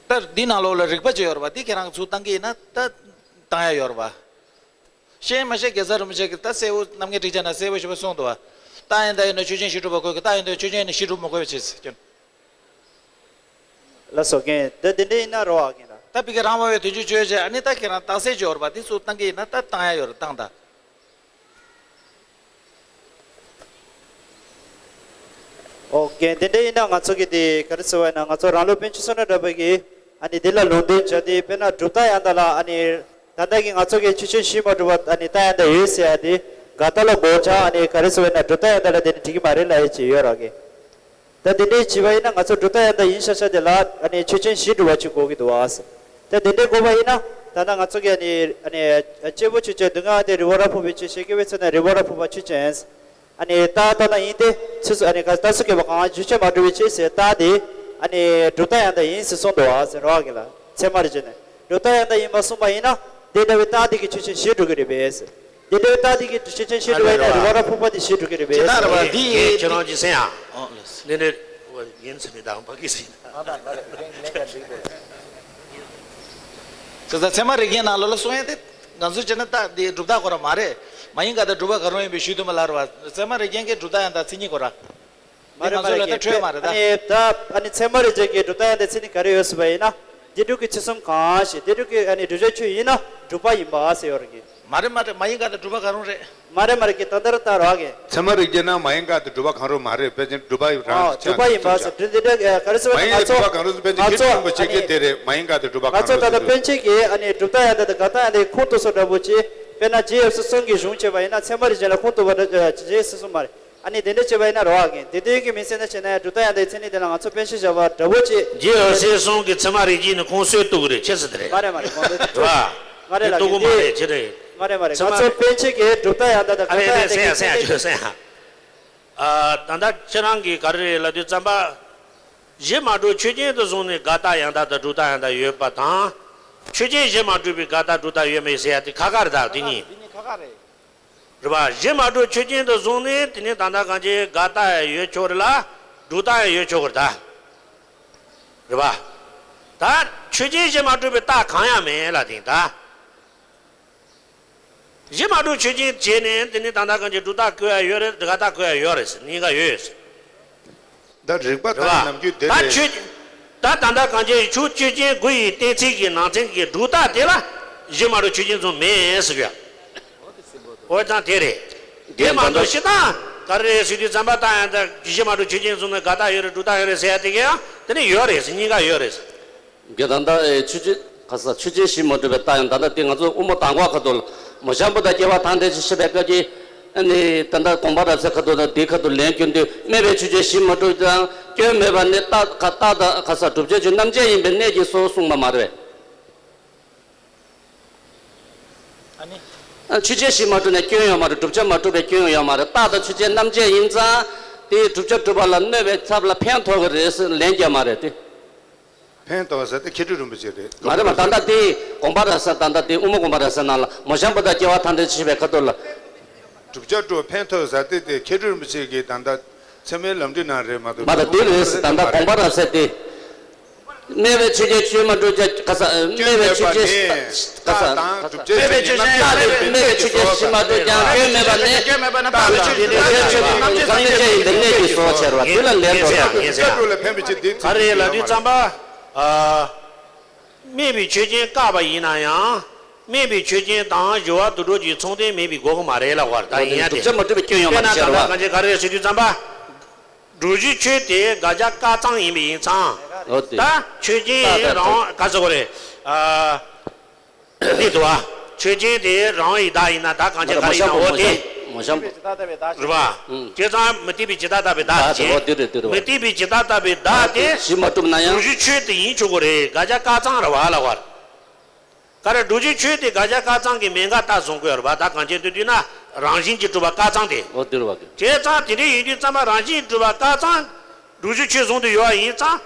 ད་འདི་ནང་ལོགས་ལ་རིགས་པ་ཅིག་ཡོད་རེད་པ། འདི་ཁྱེད་རང་ཚུར་བཏང་གི་ཡིན་ན་ད་བཏང་ཡ་ཡོད་རེད་པ། ཤེས་མ་ཤེས་རྒྱལ་ཚབ་རིན་པོ་ཆེ་གིས་ད་གསལ་བོ་རྣམ་ངེས་གྲུབ་ཆེན་ན་གསལ་བོ་ཞེ་པོ་གསུངས་འདུག་བ། རྟགས་ཡང་དག་ཡིན་ན་ཆོས་ཅན་བཞི་གྲུབ་པ་དགོས་ཀྱི། རྟགས་ཡང་དག་ཆོས་ཅན་ཡིན་ན་བཞི་གྲུབ་མི་དགོས་པའི་ཕྱིར་ཟེར་གྱི། ལགས་སོ་རྒན། ད་དེ་འདྲ་ཡིན་ན་རོ་ཨ་རྒན་ལགས། ད་ཕ་གི་རང་དབང་བའི་དོན་སྤྱིའི་ཆོས་ཅན། ཨ་ནི་ད་ཁྱེད་རང་རྟགས་གསལ་ཅིག་ཡོད་རེད་པ། འདི་ཚུར་བཏང་གི་ཡིན་ན་ད་བཏང་ཡ་ཡོད་རེད། བཏང་ད། ཨོ་རྒན། དེ་འདྲ་ཡིན་ན་ང་ཚོ་གི་དེ་ག་རེ་ཟེར་བ་ཡིན་ན་ང་ཚོ་རང་ལུགས་པཎ་ཆེན་བསོད་ནམས་གྲགས་པ་གིས་ཨ་ནི་འདི་ལ་ལུང་འདྲེན་བྱས་ཏེ། དཔེར་ན་གྲུབ་རྟགས་ཡང་དག་ལ་ཨ་ནི་ད་ལྟ་གི་ང་ཚོ་གི་ཆོས་ཅན་བཞི་མ་གྲུབ་པ་ཨ་ནི་རྟགས་ཡང་དག་ཡོད་ཟེར་ཡ་དེ་འགལ་རྟགས་ལ་དགག་བྱ་ཨ་ནི་ག་རེ་ཟེར་བ་ཡིན་ན་གྲུབ་རྟགས་ཡང་དག་ལ་དེ་ནི་འགྲིག་གི་མ་རེད་ལབ་ཡ་ཅིག་ཡོད་རེད་རྒན། ད་དེ་འདྲའི་བྱས་པ་ཡིན་ན་ང་ཚོ་གྲུབ་རྟགས་ཡང་དག་ཡིན་ཤག་ཤག་དེ་ལ་ཨ་ནི་ཆོས་ཅན་བཞི་གྲུབ་པ་ཅིག་དགོས་ཀྱི་འདུག་བ། ད་དེ་འདྲའི་དགོས་པ་ཡིན་ན་ད་ལྟ་ང་ཚོ་གི་ཨ་ནི་ཨ་ནི་སྐྱེས་བུ་ཆོས་ཅན། སྡུག་བསྔལ་དེ་རིགས་པ་རབ་ཕུང་བའི་ཕྱིར་ཞེས། སྐྱེ་བོའི་ཚེ་ན་རིགས་པ་རབ་ཕུང་བ་ཆོས་ཅན། ཨ་ནི་རྟགས་ལྟར་ན་ཡིན་ཏེ། ཚུལ་སོགས་ཨ་ནི་ག་རྟགས་སུ་སྐྱེས་པ་གང་ཞིག་ཆོས་ཅན་མ་གྲུབ་པའི་ཕྱིར་ཟེར། རྟགས་དེ་ཨ་ནི་གྲུབ་རྟགས་ཡང་དག་ཡིན་ཟེར་གསུངས་འདུག་བ་ཟེར་རོ་ཨ་རྒན་ལགས། ཚད་མ་རིགས་ཅན་ནས་གྲུབ་རྟགས་ཡང་དག་ཡིན་པར་གསུངས་པ་ཡིན་ན་དེ་འདྲ་བའི་རྟགས་དེ་གིས་ཆོས་ཅན་བཞི་གྲུབ་ཀྱི་རེད་པས་ཟེར། དེ་འདྲའི་རྟགས་དེ་གིས་ཆོས་ཅན་བཞི་གྲུབ་པ་ཡིན་ན་རིགས་པ་རབ་ཕུང་པ་དེ་བཞི་གྲུབ་ཀྱི་རེད་པས་ཟེར། ཁྱེད་རང་གིས་གསན་ཡ། ཨོ་ལགས་སོ། འདི་འདྲའི་ཡིན་ཟེར་མི་དང་ཕ་གི་ཟེར། ད་ཚད་མ་རིགས་ཅན་ནང་ལོགས་ལ་གསུང་ཡ་དེ་ང་ཚོས་བྱས་ན་རྟགས་འདི་གྲུབ་རྟགས་ཁོ་རང་མ་རེད། མ་ཡིན་དགག་རྟགས་གྲུབ་པ་གང་རུང་ཡིན་པའི་ཞུས་དུས་མ་ལབ་རེད་བ། ཚད་མ་རིགས་ཅན་གྱི་གྲུབ་རྟགས་ཡང་དག་མཚན་ཉིད་ཁོ་རང་། མ་རེད། མ་རེད། ང་ཚོ་ལ་ད་འཕྲོད་མ་རེད་ད། ཨ་ནི་ད་ཨ་ནི་ཚད་མ་རིགས་ཅན་གྱི་གྲུབ་རྟགས་ཡང་དག་མཚན་ཉིད་ག་རེ་ཡོད་ཟེར་བ་ཡིན་ན། འདི་སྒྲུབ་ཀྱི་ཚུལ་གསུམ་གང་ཞིག་འདི་སྒྲུབ་ཀྱི་ཨ་ནི་བསྒྲུབ་བྱའི་ཆོས་ཡིན་ན་གྲུབ་པ་ཡིན་པ་ཟེར་ཡོད་རེད་གི། མ་རེད་མ་རེད། མ་ཡིན་དགག་རྟགས་གྲུབ་པ་གང་རུང་རེད། མ་རེད་མ་རེད་གི། ད་ལྟར་ལྟར་རོགས་གི། ཚད་མ་རིགས་ཅན་ན་མ་ཡིན་དགག་རྟགས་གྲུབ་པ་གང་རུང་མ་རེད། དཔེ་ཅན་གྲུབ་པ་རང་ཨོ་གྲུབ་པ་ཡིན་པ་ཟེར། འདི་འདི་འདྲ་ག་རེ་ཟེར་བ་མ་ཡིན་ན་ང་ཚོ་གྲུབ་པ་གང་རུང་ཟེར། དཔེ་ཅན་ང་ཁྱེད་ཚོ་རིན་པོ་ཆེ་ཨ་གིས་དེ་རེད། མ་ཡིན་དགག་རྟགས་གྲུབ་པ་ང་གང་ཚོ་རུང་ད་ལྟ་ཟེར་དཔེ་ཅན་གྱི་ཨ་ནི་གྲུབ་རྟགས་ཡང་དག་དང་དགག་རྟགས་ཡང་དག་ཁུངས་གཏུགས་ས་འདྲ་པོ་ཅིག་དཔེར་ན་རྗེ་ཡབ་སྲས་གསུམ་གྱིས་གཞུང་བྱས་པ་ཡིན་ན་ཚད་མ་རིགས་ཅན་ལ་ཁུངས་གཏུགས་པ་འདྲ་ཅིག་ཟེར་གསུངས་མ་རེད། ཨ་ནི་དེ་འདྲ་བྱས་པ་ཡིན་ན་རོ་ཨ་རྒན། དེ་དོན་གྱི་མིང་ཚད་ན་བྱས་ན་ཡང་གྲུབ་རྟགས་ཡང་དག་མཚན་ཉིད་དེ་ལ་ང་ཚོ་དཔེ་ཆ་བཞག་པ་འདྲ་པོ་ཅིག་རྗེ་ཡབ་སྲས་གསུམ་གྱིས་ཚད་མ་རིགས་ཅན་ནི་ཁུངས་སུ་གཏུགས་ཀྱི་རེད། ཆི་ཟེར་དེ་རེད། མ་རེད་མ་རེད། ཁོང་ཚོ་རེད་བ། མ་རེད་ལ་གཏུགས་ཀྱི་མ་རེད། ཅི་རེད། མ་རེད་མ་རེད། ཚད་མ་ང་ཚོ་དཔེ་ཆ་གི་གྲུབ་རྟགས་ཡང་དག་དང་ཨ་གྲུབ་རྟགས་ཡང་དག་གི་མཚན་ཉིད་དེ་ལ་ཨ་ད་ལྟ་ཁྱེད་རང་གིས་ག་རེ་རེད་ལབ་དུས་ཙམ་པ། བཞི་མ་གྲུབ་ཆོས་ཅན་དུ་བཟུང་ནས་དགག་རྟགས་ཡང་དག་དང་གྲུབ་རྟགས་ཡང་དག་ཡོད་པ་དང་། ཆོས་ཅན་བཞི་མ་གྲུབ་པའི་དགག་རྟགས་གྲུབ་རྟགས་ཡོད་མེད་ཟེར་ཡ་དེ་ཁག་ཁག་རེད་ད། དེ་གཉིས། འདི་གཉིས་ཁག་ཁག་རེད། རེད་པ། བཞི་མ་གྲུབ་ཆོས་ཅན་དུ་བཟུང་ནས་དེ་ནས་ད་ལྟ་གང་ཅི་དགག་རྟགས་ཡང་ཡོད་ཆོག་རེད་ལ། གྲུབ་རྟགས་ཡང་ཡོད་ཆོག་གི་རེད་ད། རེད་པ། ད་ཆོས་ཅན་བཞི་མ་གྲུབ་པའི་རྟགས་གང་ཡང་མེད་ལ་དེ་ད། བཞི་མ་གྲུབ་ཆོས་ཅན་བྱས་ནས་དེ་ནས་ད་ལྟ་གང་ཅི་གྲུབ་རྟགས་བཀོད་ཡ་ཡོད་རེད། དགག་རྟགས་བཀོད་ཡ་ཡོད་རེད། གཉིས་ཀ་ཡོད་ཡོད། ད་རིགས་པ་རེད་ལྟར་པ། ནམ་རྒྱུན་དེ་ད་རེད། ཆོས། ད་ད་ལྟ་གང་ཅི་ཆོས་ཆོས་ཅན་དགུ་ཡི་གཏན་ཚིགས་ཀྱི་ནང་ཚན་གྱི་གྲུབ་རྟགས་དེ་ལ་བཞི་མ་གྲུབ་ཆོས་ཅན་བཟུང་མེད་ཟེར་གི། འོ་ཙང་དེ་རེད། དེ་མ་གཏོགས་སྤྱིར་བཏང་ག་རེ་རེད་ཟེར་དུས་ཙམ་པ་ད་ཡང་ད་བཞི་མ་གྲུབ་ཆོས་ཅན་བཟུང་ནས་དགག་རྟགས་ཡོད་རེད། གྲུབ་རྟགས་ཡོད་རེད་ཟེར་ཡ་དེ་ག་ཡང་དེ་ནི་ཡོད་རེད་ཟེར། གཉིས་ཀ་ཡོད་རེད་ཟེར། དེ་ད་ལྟ་ཨེ་ཆོས་ཅན་ག་ས་ཆོས་ཅན་བཞི་མ་གྲུབ་པའི་རྟགས་ཡང་ད་ལྟ་དེ་ང་ཚོ་དབུ་མ་དང་པོ་ཁ་ཐུག་ལ་མོ་གཤམ་བུ་དང་སྐྱེ་བ་ཐམས་ཅད་ཅེས་བཤད་པའི་སྐབས་ཀྱི་ཨ་ནི་ད་ལྟ་དགོངས་པ་རབ་གསལ་ཁ་ཐུག་དང་དེའི་ཁ་ཐུག་ལན་བསྐྱོན་དུས་སྨྲས་པས་ཆོས་ཅན་བཞི་མ་གྲུབ་ཀྱང་སྐྱོན་མེད་པ་ནི་རྟགས་ག་རྟགས་དང་ག་ས་གྲུབ་ཆ་ཆོས་རྣམ་བཅད་ཡིན་པའི་གནད་ཀྱིས་སོ་གསུངས་པ་མ་རེད། ཨ་ནི། ཆོས་ཅན་བཞི་མ་གྲུབ་ནས་སྐྱོན་ཡོད་མ་རེད། བསྒྲུབ་བྱ་མ་གྲུབ་པའི་སྐྱོན་ཡོད་མ་རེད། རྟགས་དང་ཆོས་ཅན་རྣམ་བཅད་ཡིན་ཙང་དེའི་བསྒྲུབ་བྱ་གྲུབ་པ་ལ་གནོད་པའི་ཚབ་ལ་ཕན་ཐོགས་ཀྱི་རེད་ཟེར་ལན་རྒྱག་མ་རེད་དེ། ཕན་ཐོགས་ཟེར་དེ་མཁས་གྲུབ་རིན་པོ་ཆེ་རེད། མ་རེད་པ། ད་ལྟ་དེ་དགོངས་པ་རབ་གསལ། ད་ལྟ་དེ་དབུ་མ་དགོངས་པ་རབ་གསལ་ནང་ལ་མོ་གཤམ་བུ་དང་སྐྱེ་བ་ཐམས་ཅད་ཅེས་པའི་ཁ་ཐུག་ལ། བསྒྲུབ་བྱ་གྲུབ་ཕན་ཐོགས་ཟེར་དེ་དེ་མཁས་གྲུབ་རིན་པོ་ཆེ་གིས་ད་ལྟ་ཚད་མའི་ལམ་འབྲས་ནང་རེད་མ་གཏོགས། མ་ད་དེ་རེད་ཟེར། ད་ལྟ་དགོངས་པ་རབ་གསལ་དེ། སྨྲས་པའི་ཆོས་ཅན་ཆོས་མ་གྲུབ་ཀྱང་། ཁ་ས། སྨྲས་པའི་ཆོས་ཅན། ཁ་ས། ཁ་ས། སྨྲས་པའི་ཆོས་ཅན། རྟགས་དེ་སྨྲས་པའི་ཆོས་ཅན་གཞི་མ་གྲུབ་ཀྱང་སྐྱོན་མེད་པ་ནི། རྟགས་དང་སྒྲུབ་བྱེད་ཆོས་ཉིད་ཀྱང་ཐ་དད་ཅན་ཡིན་པའི་གནད་ཀྱིས་གསོལ་བ་ཆེ་བ་དེ་ལ་ལན་འགྲོ་ལྟ་སྟེ། ག་རེ་ལབ་དུས་ཙམ་པ། ཨ། སྨྲས་པའི་ཆོས་ཅན་བཀག་པ་ཡིན་ན་ཡང་། སྨྲས་པའི་ཆོས་ཅན་དང་སྦྱོར་བ་དུད་འགྲོ་གྱི་མཚུངས་ལྡན་མེད་པའི་གོ་གི་མ་རེད་ལབ་པ་རེད། ད་ཡིན་ཡ་དེ། བསྒྲུབ་བྱ་མ་གྲུབ་པའི་སྐྱོན་ཡོད་མ་རེད་ཟེར་བ། དཔེར་ན་ད་ལྟ་གང་ཅི་ག་རེ་ཟེར་དུས་ཙམ་པ། སྒྲུབ་བྱེད་ཆོས་དེ་དགག་བྱ་བཀག་ཙམ་ཡིན་པ་ཡིན་ཙང་། འོ་དེ། ད་ཆོས་ཅན་རང་ག་ཟེར་དགོས་རེད། ཨ། འདི་འདུག་བ། ཆོས་ཅན་དེ་རང་ཡི་བདག་ཡིན་ན་ད་གང་ཅི་ག་རེ་ཡིན་ན་འོ་དེ། མ་བྱམས་པོ། རེད་པ། ཨུམ། བྱས་ཙང་མུ་སྟེགས་པའི་ཇི་ལྟ་ལྟ་བུའི་བདག་བདག་དེ། ཅན། འོ་དེ་རེད་དེ་རེད་པ། མུ་སྟེགས་པའི་ཇི་ལྟ་ལྟ་བུའི་བདག་དེ། གཞི་མ་གྲུབ་ན་ཡང་། སྒྲུབ་བྱེད་ཆོས་དེ་ཡིན་ཆོག་གི་རེད། དགག་བྱ་བཀག་ཙམ་རེད་པ་ལབ་པ་རེད། ག་རེ། སྒྲུབ་བྱེད་ཆོས་དེ་དགག་བྱ་བཀག་ཙམ་གྱི་མེད་དགག་རྟགས་བཟུང་དགོས་རེད་པ། ད་གང་ཅི་འདོད་དུས་ན་རང་བཞིན་གྱིས་གྲུབ་པ་བཀག་ཙམ་དེ། འོ་དེ་རེད་པ། བྱས་ཙང་དེ་འདྲ་ཡིན་དུས་ཙམ་པ་རང་བཞིན་གྱིས་གྲུབ་པ་བཀག་ཙམ་སྒྲུབ་བྱེད་ཆོས་བཟུང་དུ་ཡོད་པ་ཡིན་ཙང་།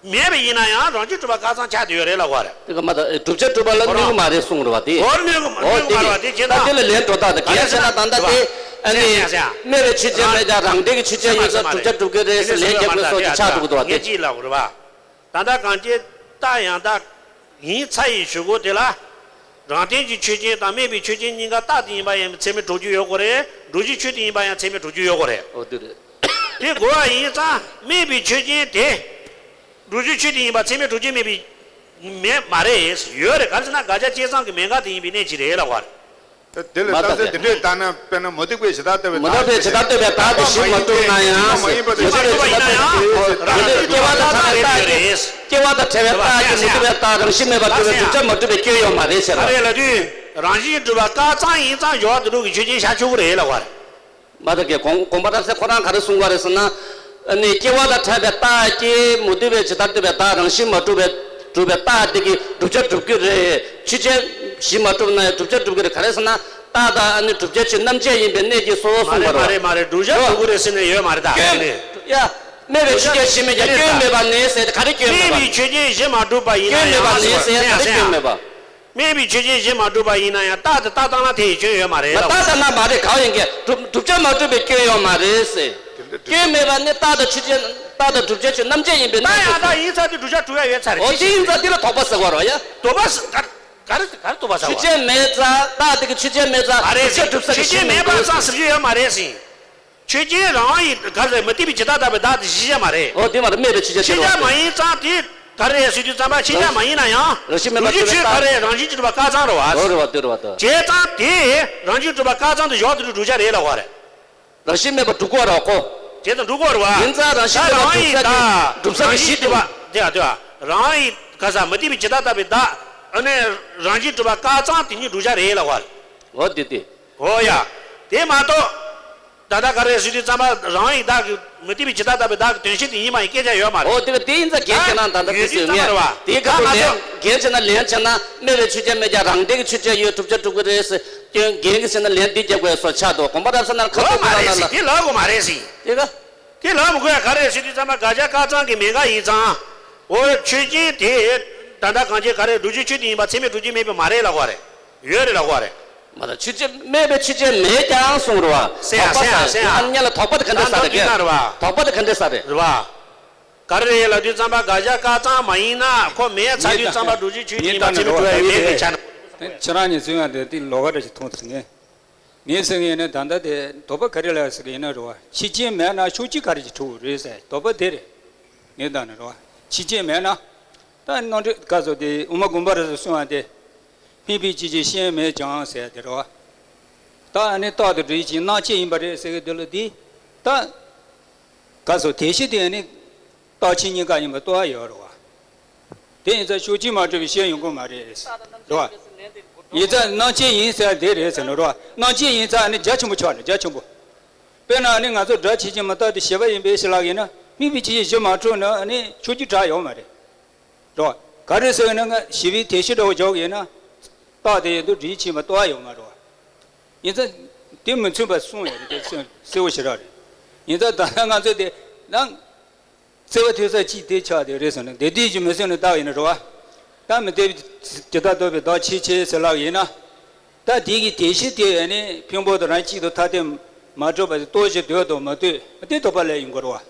མེད་པ་ཡིན་ན་ཡང་རང་བཞིན་གྲུབ་པ་བཀག་ཙམ་ཆགས་བསྡད་ཡོད་རེད་ལབ་པ་རེད། དེ་ག་མ་ད་སྒྲུབ་བྱ་གྲུབ་པ་ལ་གནོད་གི་མ་རེད་གསུངས་རེད་པ་དེ། འོ་གནོད་གི་མ། འོ་གནོད་གི་མ་རེད་པ་དེ། བྱས་ད་ད་དེ་ལ་ལན་འགྲོ་ད། ད་ག་རེ་ཟེར་ན་ད་ལྟ་དེ་ཨ་ནི་སྨྲས་པའི་ཆོས་ཅན་མེད་ཀྱང་རང་འབྲས་ཀྱི་ཆོས་ཅན་ཡིན་ཙང་སྒྲུབ་བྱ་གྲུབ་ཀྱི་རེད་ཟེར་ལན་རྒྱག་དགོས་སོགས་ཀྱི་ཆགས་འདུག་གི་འདུག་པ་དེ། ངས་ཅིག་ལབ་དགོས་རེད་པ། ད་ལྟ་གང་ཅི་རྟགས་ཡང་དག་ཡིན་ཚར་ཡི་ཞུ་སྒོ་དེ་ལ། རང་སྟེང་གི་ཆོས་ཅན་དང་སྨྲས་པའི་ཆོས་ཅན་གཉིས་ཀ་རྟགས་དེ་ཡིན་པ་ཡང་ཚད་མས་གྲུབ་རྒྱུ་ཡོད་དགོས་རེད། སྒྲུབ་བྱེད་ཆོས་དེ་ཡིན་པ་ཡང་ཚད་མས་གྲུབ་རྒྱུ་ཡོད་དགོས་རེད། འོ་དེ་རེད། དེ་དགོས་པ་ཡིན་ཙང་སྨྲས་པའི་ཆོས་ཅན་དེ། སྒྲུབ་བྱེད་ཆོས་དེ་ཡིན་པ་ཚད་མས་གྲུབ་རྒྱུ་མེད་པའི། མེད་མ་རེད། ཡོད་རེད། ག་རེ་ཟེར་ན་དགག་བྱ་བྱས་ཙང་གི་མེད་དགག་དེ་ཡིན་པའི་གནད་ཅིག་རེད་ལབ་པ་རེད། དེ་ལ་མ་རྟགས་གསལ་དེ་འདྲས་བཏང་ན། དཔེར་ན་མུ་སྟེགས་པའི་ཇི་ལྟར་ལྟ་བུའི་མུ་སྟེགས་པའི་ཇི་ལྟར་ལྟ་བུའི་བདག་དེ་གཞི་མ་གྲུབ་ན་ཡང་། མུ་སྟེགས་པའི་ཇི་ལྟར་ལྟ་བུའི་མུ་སྟེགས་པའི་སྐྱེ་བ་དང་བྲལ་བའི་བདག་གི། སྐྱེ་བ་དང་བྲལ་བའི་བདག་གི་མུ་སྟེགས་པའི་བདག་རང་བཞིན་མེད་པར་གྲུབ་པའི་བསྒྲུབ་བྱ་མ་གྲུབ་པའི་སྐྱོན་ཡོད་མ་རེད་ཟེར་བ། ག་རེ་ལབ་དུས། རང་བཞིན་གྲུབ་པ་བཀག་ཙམ་ཡིན་ཙང་སྦྱོར་བ་དུད་འགྲོ་གི་ཆོས་ཅན་ཤར་ཆོག་གི་རེད་ལབ་པ་རེད། མ་གཏོགས་ཀྱི་དགོངས་དགོངས་པ་རབ་གསལ་ཁོ་རང་ག་རེ་གསུངས་པ་རེད་ཟེར་ན། ཨ་ནི་སྐྱེ་བ་དང་བྲལ་བའི་རྟགས་ཀྱིས་མུ་སྟེགས་པའི་ཇི་ལྟར་ལྟ་བུའི་བདག་རང་བཞིན་མ་གྲུབ་པའི་གྲུབ་པའི་རྟགས་དེ་གིས་བསྒྲུབ་བྱ་གྲུབ་ཀྱི་རེད། ཆོས་ཅན་གཞི་མ་གྲུབ་ན་ཡང་བསྒྲུབ་བྱ་གྲུབ་ཀྱི་རེད། ག་རེ་ཟེར་ན་རྟགས་དང་ཨ་ནི་བསྒྲུབ་བྱའི་ཆོས་རྣམ་བཅད་ཡིན་པའི་གནད་ཀྱིས་གསོལ་བ་མ་གསུངས་པ་རེད། མ་རེད་མ་རེད། བསྒྲུབ་བྱ་གྲུབ་ཀྱི་རེད་ཟེར་ནས་ཡོད་མ་རེད་ད། སྐྱོན། ཡ། སྨྲས་པའི་ཆོས་ཅན་གཞི་མེད་ཀྱང་སྐྱོན་མེད་པ་ནི་ཟེར་ཏེ་ག་རེ་སྐྱོན་མེད་པ། སྨྲས་པའི་ཆོས་ཅན་གཞི་མ་གྲུབ་པ་ཡིན་ན་ཡང་། སྐྱོན་མེད་པ་ནི་ཟེར་ག་རེ་སྐྱོན་མེད་པ། སྨྲས་པའི་ཆོས་ཅན་གཞི་མ་གྲུབ་པ་ཡིན་ན་ཡང་རྟགས་དེ་རྟགས་བཏང་ན་དེ་ཡི་སྐྱོན་ཡོད་མ་རེད་ལབ། རྟགས་བཏང་ན་མ་རེད། གང་ཡིན་གྱི་བསྒྲུབ་བསྒྲུབ་བྱ་མ་གྲུབ་པའི་སྐྱོན་ཡོད་མ་རེད་ཟེར། སྐྱོན་མེད་པ་ནི་རྟགས་དང་ཆོས་ཅན། རྟགས་དང་བསྒྲུབ་བྱའི་ཆོས་རྣམ་བཅད་ཡིན་པའི་གནད་ཀྱིས། ད་ཡིན་ས་དེ་བསྒྲུབ་བྱ་གྲུབ་ཡ་ཡོད་ཚར་རེད། འོ་དེ་ཡིན་ཙང་དེ་ལ་དོགས་པ་ཟེར་བ་རེད་ཡ། དོགས་པ་ཟེར་ག་རེ་ག་རེ་དོགས་པ་ཟེར་བ། ཆོས་ཅན་མེད་ཙང་རྟགས་དེ་གི་ཆོས་ཅན་མེད་ཙང་མ་རེད་བསྒྲུབ་བྱ་གྲུབ་ས་གི་ཆོས་ཅན་མེད་པ་ཙང་ཟེར་རྒྱུ་ཡོད་མ་རེད་ཟེར། ཆོས་ཅན་རང་ཡི་ག་རེ་མུ་སྟེགས་པའི་ཇི་ལྟར་ལྟ་བུའི་བདག་དེ་གཞི་བྱ་མ་རེད། འོ་དེ་མ་རེད། སྨྲས་པའི་ཆོས་ཅན་ཆོས་ཅན་མ་ཡིན་ཙང་དེ་ག་རེ་ཟེར་དུས་ཙམ་པ་ཆོས་ཅན་མ་ཡིན་ན་ཡང་རང་བཞིན་མེད་པར་སྒྲུབ་པའི་རྟགས། ག་རེ་རང་བཞིན་གྱིས་གྲུབ་པ་བཀག་ཙམ་རེད་བ། འོ་རེད་བ། དེ་རེད་བ། དེ། བྱས་ཙང་དེ་རང་བཞིན་གྲུབ་པ་བཀག་ཙམ་དུ་སྦྱོར་དུ་བསྒྲུབ་བྱ་རེད་ལབ་པ་རེད། རང་བཞིན་མེད་པར་སྒྲུབ་དགོས་རེད་བ་ཁོ། བྱས་ཙང་སྒྲུབ་དགོས་རེད་བ། ཡིན་ཙང་རང་བཞིན་མེད་པར་སྒྲུབ་བྱ་གི་སྒྲུབ་བྱ་གི་གཞི་དེ། དེ་ཡ་དེ་ཡ་རང་ཡི་ག་ས་མུ་སྟེགས་པའི་ཇི་ལྟར་ལྟ་བུའི་བདག་ཨ་ནི་རང་བཞིན་གྲུབ་པ་བཀག་ཙམ་དེ་ཉིད་བསྒྲུབ་བྱ་རེད་ལབ་པ་རེད། འོ་དེ་དེ། འོ་ཡ། དེ་མ་གཏོགས། ད་ལྟ་ག་རེ་ཟེར་དུས་ཙམ་པ་རང་ཡི་བདག་གི་མུ་སྟེགས་པའི་ཇི་ལྟར་ལྟ་བུའི་བདག་གི་དོན་བྱེད་དེ་ཡིན་མ་ཡིན་སྐད་ཆ་ཡོད་མ་རེད། འོ་དེ་ག་དེ་ཡིན་ཙང་འགལ་ཁྱེད་རང་ད་ལྟ་དེ་ཟེར་ངས་དེའི་སྐབས་སུ་ལན་འགལ་བྱས་ན་ལན་བྱས་ན་སྨྲས་པའི་ཆོས་ཅན་མེད་ཀྱང་རང་འབྲས་ཀྱི་ཆོས་ཅན་ཡོད་བསྒྲུབ་བྱ་གྲུབ་ཀྱི་རེད་ཟེར་སྐྱོན་འགལ་གྱི་ཟེར་ན་ལན་འདི་རྒྱབ་དགོས་སོགས་ཆགས་འདུག་དགོངས་པ་རབ་གསལ་ནང་ཁ་ལོ་ཐུག་མ་རེད་ཟེར། དེ་ལབ་དགོས་མ་རེད་ཟེར། དེ་ག་དེ་ལབ་མི་དགོས་ཡ། ག་རེ་ཟེར་དུས་ཙམ་པ་དགག་བྱ་བཀག་ཙམ་གྱི་མེད་དགག་ཡིན་ཙང་། འོ་ཆོས་ཅན་དེ་ད་ལྟ་གང་ཅི་ག་རེ་བསྒྲུབ་བྱའི་ཆོས་དེ་ཡིན་པ་ཚད་མས་གྲུབ་ཀྱི་མེད་པ་མ་རེད་ལབ་དགོས་རེད། ཡོད་རེད་ལབ་དགོས་རེད། མ་གཏོགས་ཆོས་ཅན་སྨྲས་པའི་ཆོས་ཅན་མེད་ཀྱང་གསུངས་རེད་བ། ཟེར་ཡ་དོགས་པ་ཟེར་ཡ་ཟེར་ཡ། ཨ་ནི་ལ་དོགས་པ་དེ་ག་འདྲ་ཟ་རེད། དོགས་པ་དེ་ག་འདྲ་ཟ་རེད། རེད་བ། ག་རེ་རེད་ལབ་དུས་ཙམ་པ་དགག་བྱ་བཀག་ཙམ་མ་ཡིན་ན་ཁོ་མེད་ཚར་དུས་ཙམ་པ་བསྒྲུབ་བྱའི་ཆོས་ཅན་ཡིན་པ་ཚད་མས་གྲུབ་ཡ་ཡོད་མེད་པའི་ཆ་ནས། ཁྱེད་རང་གཉིས་ཚུལ་ཡང་དེ་དེ་ལོགས་ཀ་འདྲ་ཞིག་མཐོང་ཐུབ་ངེས། ངས་ཟེར་མཁན་ནི་ད་ལྟ་དེ་དོགས་པ་ག་རེ་ལ་ཟེར་གི་ཡིན་ན་རེད་བ། ཆོས་ཅན་མེད་ན་ཕྱོགས་གཅིག་ག་རེ་ཞིག་གྲུབ་རེད་ཟེར་དོགས་པ་དེ་རེད། ངས་བལྟས་ན་རེད་བ། ཆོས་ཅན་མེད་ན། ད་རྣམ་འགྲེལ་སྐབས་སུ་དེ་དབུ་མ་དགོངས་པ་རབ་གསལ་གསུངས་པ་དེ། སྨྲས་པའི་ཆོས་ཅན་སྐྱོན་མེད་ཀྱང་ཟེར་དེ་རེད་བ། ད་ཨ་ནི་རྟགས་དང་སྒྲུབ་བྱེད་ཀྱི་རྣམ་བཅད་ཡིན་པ་རེད་ཟེར་གི་འདུག་ལ་དེ། ད། སྐབས་སུ་དེ་བཞིན་དེ་ནི་རྟགས་ཆོས་གཉིས་ཀ་ཡིན་པ་རྟོགས་ཡ་ཡོད་རེད་བ། དེ་ཡིན་ཙང་ཕྱོགས་གཅིག་མ་གྲུབ་པའི་སྐྱོན་ཡོང་གི་མ་རེད། རེད་བ། ཡིན་ཙང་རྣམ་བཅད་ཡིན་ཟེར་དེ་རེད་ཟེར་ནོ་རེད་བ། རྣམ་བཅད་ཡིན་ཙང་ཨ་ནི་རྒྱ་ཆེན་པོ་ཆགས་རེད། རྒྱ་ཆེན་པོ། དཔེར་ན་ཨ་ནི་ང་ཚོ་སྒྲ་ཆོས་ཅན་མི་རྟག་སྟེ་ཞེས་པ་ཡིན་པའི་ཕྱིར་ལབ་ཡིན་ན་སྨྲས་པའི་ཆོས་ཅན་གཞི་མ་གྲུབ་ན་ཨ་ནི་ཕྱོགས་གཅིག་གྲུབ་ཡོད་མ་རེད། རེད་བ། ག་རེ་ཟེར་ན་ང་ཞེས་པའི་དེ་བཞིན་འདྲ་བོ་འཇོག་ཡིན་ན། རྟགས་དེ་ཡོད་དུས་སྒྲུབ་བྱེད་ཆོས་ཅན་མི་རྟོགས་ཡ་ཡོད་མ་རེད་བ། ཡིན་ཙང་། དེ་མི་མཚུངས་པ་གསུངས་ཡོད་རེད། དེ་གསལ་པོ་ཞེ་དྲག་རེད། ཡིན་ཙང་ད་ལྟ་ང་ཚོ་དེ་ནང་། བརྩེ་བ་ཐོས་ས་གཅིག་དེ་ཆགས་དེ་རེད་ཟེར་ན་དེ་དུས་ཀྱི་མི་སེམས་ནི་བཏགས་ཡིན་ན་རེད་བ། ད་མི་བདེ་བའི་ཇི་ལྟར་རྟོགས་པའི་བདག་ཆོས་ཅན་ཟེར་ལབ་ཡིན་ན། ད་དེ་གི་དེ་བཞིན་དེ་ཡང་ནི་ཕུང་པོ་དང་རང་གཅིག་ཏུ་ཐ་དད་མ་གྲུབ་པ་དེ་རྟོགས་ཀྱི་འདོད་དང་མི་འདོད་དེ་དོགས་པ་ལས་ཡིན་དགོས་རེད་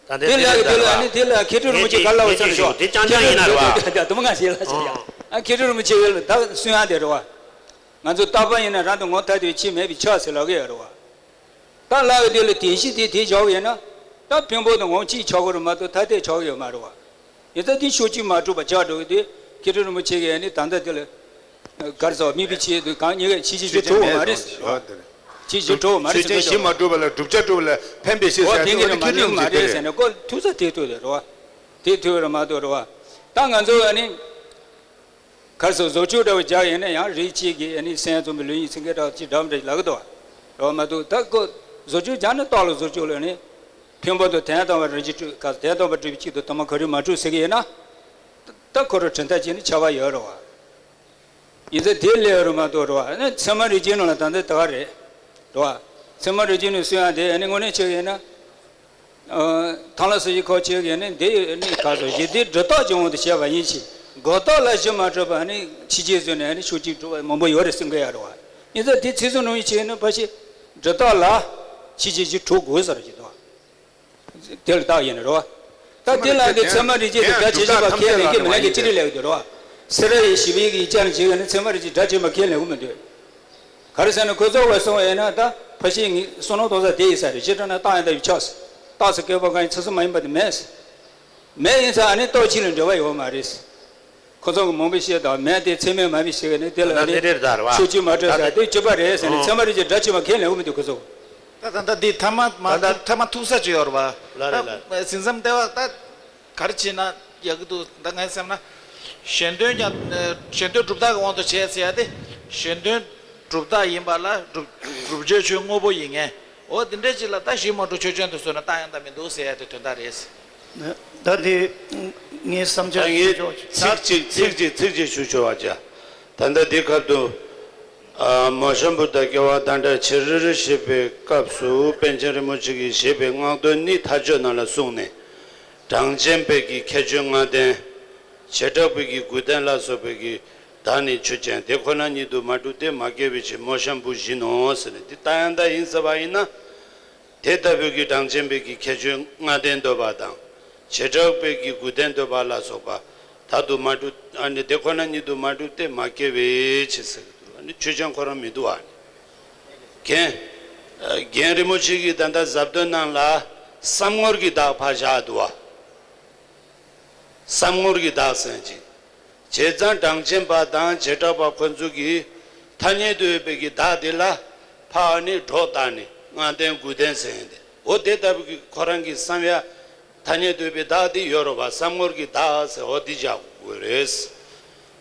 བ། ད་དེ་ལྟར་ལ་དེ་ལ་ནི་དེ་ལ་མཁས་གྲུབ་རིན་པོ་ཆེ་ག་ལ་བ་ཚར་ཞོག་དེ་ཅང་ཅང་ཡིན་ན་རེད་བ། དུ་མ་ང་ཞེས་ལ་ཞེས་ཡ། ཨ་མཁས་གྲུབ་རིན་པོ་ཆེ་ཡོད་ལ་ད་གསུང་ཡ་དེ་རེད་བ། ང་ཚོ་རྟག་པ་ཡིན་ན་རང་དུ་ངོ་ཐག་དེ་ཕྱི་མེད་པའི་ཆགས་ཟེར་ལབ་གི་ཡོད་རེད་བ། ད་ལབ་ཡོད་དེ་ལ་དེ་བཞི་དེ་དེ་བཞག་ཡོད་ན། ད་ཕན་པོ་དང་ངོ་གཅིག་ཆགས་གི་རེད་མ་གཏོགས་ཐ་དད་ཆགས་གི་ཡོད་མ་རེད་བ། ཡིན་ཙང་དེ་ཕྱོགས་གཅིག་མ་གྲུབ་པ་ཆགས་འགྲོ་གི་དེ་མཁས་གྲུབ་རིན་པོ་ཆེ་གིས་ནི་ད་ལྟ་དེ་ལ་གར་སོགས་དམིགས་པའི་ཆེད་དུ་གང་ཉིད་ཀྱི་ཕྱི་ཕྱི་ཕྱི་གྲུབ་མ་རེད་ཟེར་བ། ཕྱི་ཕྱི་གྲུབ་མ་རེད་ཟེར་གི་ཞིག་མ་གྲུབ་པ་ལ་བསྒྲུབ་བྱ་གྲུབ་པ་ལ་ཕན་པའི་ཕྱིར་ཟེར་ཏེ་འོ་དེ་མཁས་གྲུབ་མ་རེད་ཟེར་ནས་ཀོ་ཐུག་ས་དེ་ཐུག་དེ་རེད་བ། དེ་ཐུག་རེད་མ་གཏོགས་རེད་བ། ད་ང་ཚོ་ཨ་ནི། གར་སོགས་བཟོ་བཅོས་འདྲ་བོ་རྒྱག་ཡིན་ན་ཡང་རིགས་གཅིག་གིས་ཨ་ནི་སེམས་ཡང་རྩོམ་པའི་ལུས་ཡིན་ཚིག་འགལ་འདྲ་བོ་ཅིག་འདྲ་མི་འདྲ་ལབ་གི་འདུག་བ། རེད་བ་མ་གཏོགས་ད་ཁོ་བཟོ་བཅོས་རྒྱག་ན་རྟགས་ལ་བཟོ་བཅོས་ལ་ནི་ཕན་པོ་དང་དོན་དམ་པ་རིན་ཆེན་སྤྲུལ་ག་དོན་དམ་པ་སྤྲུལ་པའི་གཅིག་ཏུ་དུ་མ་ག་རེ་མ་གྲུབ་ཟེར་གི་ཡིན་ན། ད་ཁོ་རང་གྲུབ་མཐའ་གཅིག་ནི་ཁྱབ་པ་ཡོད་རེད་བ། ཡིན་ཙང་དེ་ལས་རུ་མ་གཏོགས་རེད་བ། ཨ་ནི་ཚད་མ་རིགས་ཅན་ནང་ལ་ད་ལྟ་ད་ག་རེད། རེད་བ། ཚད་མ་རིགས་ཅན་ནི་གསུང་ཡ་དེ་ཨ་ནི་དངོས་གནས་ཆེ་གི་ཡིན་ན། ཨ་ཐང་ལ་སོགས་ཀྱི་ཁོ་ཆེ་གི་ནི་འདི་ནི་ག་སོ་ཞི་བདེའི་སྒྲུབ་རྟགས་ཀྱི་དབང་དུ་བྱས་པ་ཡིན་ཕྱིར་འགོག་རྟགས་ལ་གཞི་མ་གྲུབ་པ་ནི་ཕྱི་རྒྱལ་ཚོས་ནི་ནི་ཕྱོགས་གཅིག་གྲུབ་པ་མང་པོ་ཡོད་རེད་གསུང་གི་ཡོད་རེད་བ། ཡིན་ཙང་དེ་ཚིག་གསུམ་རང་བཞིན་བྱས་ནི་ཕ་ཤི་སྒྲུབ་རྟགས་ལ་ཕྱི་རྒྱལ་གྱི་གྲུབ་དགོས་ཟེར་གྱི་འདུག་དེ་ལ་རྟགས་ཡིན་ནི་རེད་བ། ད་དེ་ལ་འདི་ཚད་མ་རིགས་ཅན་དེ་སྒྲ་ཇི་བཞིན་པ་ཁས་ལེན་གྱི་མི་ལེན་གྱི་ཅི་རིགས་ལེགས་འདུག་རེད་བ། སེ་ར་ཡི་ཞི་བའི་གི་ཅན་བྱེད་ཡོད་ནི་ཚད་མ་རིགས་ཅན་སྒྲ་ཇི་བཞིན་པ་ཁས་ལེན་གྱི་མི་འདུག་ག་རེ་ཟེར་ན་ཁོ་ཚོ་བས་གསུངས་པ་ཡིན་ན་ད་ཕ་ཤི་ངའི་བསམ་མནོ་གཏོང་ས་དེ་ཡིན་ས་རེད། ཅི་ལྟར་ན་རྟགས་ཡང་དག་པའི་ཆགས་སོ། རྟགས་སུ་བཀོད་པ་གང་ཡིན་ཚུལ་གསུམ་མ་ཡིན་པ་དེ་མེད། མེད་ཡིན་ཙང་ཨ་ནི་རྟོག་གཅིག་ལ་འབྲེལ་བ་ཡོད་མ་རེད། ཁོ་ཚོ་གི་མང་པོས་བཤད་དང་མེད་དེ་ཚད་མས་མ་བྱས་ཟེར་གི་ནི་དེ་ལ་ད་ནི་དེ་རེད་ད་རེད་བ། ཕྱོགས་གཅིག་མ་གྲུབ་ད་ཟེར་དེ་གཅིག་པ་རེད་ཟེར་ནས་ཨོ། ཚད་མ་རིགས་ཅན་སྒྲ་ཇི་བཞིན་པ་ཁས་ལེན་གྱི་མི་འདུག་ཁོ་ཚོ། ད་ད་ད་འདི་ཐ་མ་མ་ད་ད་ཐ་མ་ཐུག་ས་ཅིག་ཡོད་རེད་བ། ལ་རེད་ལ་རེད། ད་ཟིན་མཚམས་ལྟེ་བ་ད། ག་རེ་བྱས་ན་ཡག་གི་འདུག་ད་ངས་བསམ་ན། གཞན་དོན་ཀྱང་གཞན་དོན་གྲུབ་རྟགས་ཀྱི་དབང་དུ་བྱས་ཟེར་ཡ་དེ། གཞན་དོན་གྲུབ་རྟགས་ཡིན་པ་ལ་གྲུབ་གྲུབ་བྱའི་ཆོས་དངོས་པོ་ཡིན་ངེས། འོ་དེ་འདྲ་ཅིག་ལ་ད་གཞི་མ་གྲུབ་ཆོས་ཅན་དུ་བཟོས་ན་རྟགས་ཡང་དག་མི་འདུག་ཟེར་ཡ་དེ་དོན་དག་རེད། ད་དེ་ངའི་བསམ་འཆར་ད་ངས་ཞུ་ཆོག་ཚིག་གཅིག་ཚིག་གཅིག་ཚིག་གཅིག་ཞུ་ཆོག་པ་བྱ། ད་ལྟ་འདི་ཁ་ཐུག་ཨ་མོ་གཤམ་བུ་དང་སྐྱེ་བ་དང་འདྲ་བྱེད་རེ་རེ་ཞེས་པའི་སྐབས་སུ་པཎ་ཆེན་རིན་པོ་ཆེ་གིས་བཞེད་པའི་སྔགས་དོན་ནི་མཐའ་དཔྱོད་ནང་ལ་གསུངས་ནས། གྲངས་ཅན་པའི་གི་ཁྱད་ཆོས་ལྔ་ལྡན། བྱེ་བྲག་པའི་གི་དགུ་ལྡན་ལ་སོགས་པའི་གི་བདག་ནི་ཆོས་ཅན། དེ་ཁོ་ན་ཉིད་དུ་མ་གྲུབ་སྟེ་མ་སྐྱེས་པའི་ཕྱིར་མོ་གཤམ་བུ་བཞིན་ནོ་ཟེར་ནས་འདི་རྟགས་ཡང་དག་ཡིན་ཟེར་བ་ཡིན་ན། དེ་ལྟ་བུའི་གི་གྲངས་ཅན་པའི་གི་ཁྱད་ཆོས་ལྔ་ལྡན་འདོད་པ་དང་། བྱེ་བྲག་པའི་གི་དགུ་ལྡན་འདོད་པ་ལ་སོགས་པ། བདག་ཏུ་མ་གྲུབ་ཨ་ནི་དེ་ཁོ་ན་ཉིད་དུ་མ་གྲུབ་སྟེ་མ་སྐྱེས་པའི་ཕྱིར་ཟེར་གི་འདུག་ཨ་ནི་ཆོས་ཅན་ཁོ་རང་མི་འདུག་ཨ་ནི། རྒན། རྒན་རིན་པོ་ཆེ་གིས་ད་ལྟ་ཟབ་དོན་ནང་ལ་བསམ་ངོར་གྱི་བདག་ཕར་བཞག་འདུག་བ། བསམ་ངོར་གྱི་བདག་ཟེར་ཅིང་། བྱས་ཙང་གྲངས་ཅན་པ་དང་བྱེ་བྲག་པ་ཁོ་ཚོ་གིས་ཐ་སྙད་དུ་ཡོད་པའི་གི་བདག་དེ་ལ་ཕར་ནི་སྒྲོ་བཏགས་ནས་ལྔ་ལྡན་དགུ་ལྡན་ཟེར་ཡིན་ཏེ། འོ་དེ་ལྟ་བུ་གི་ཁོ་རང་གི་བསམ་ཡ་ཐ་སྙད་དུ་ཡོད་པའི་བདག་དེ་ཡོད་རེད་བ། བསམ་ངོར་གྱི་བདག་ཟེར་འོ་དེ་བཞག་དགོས་རེད།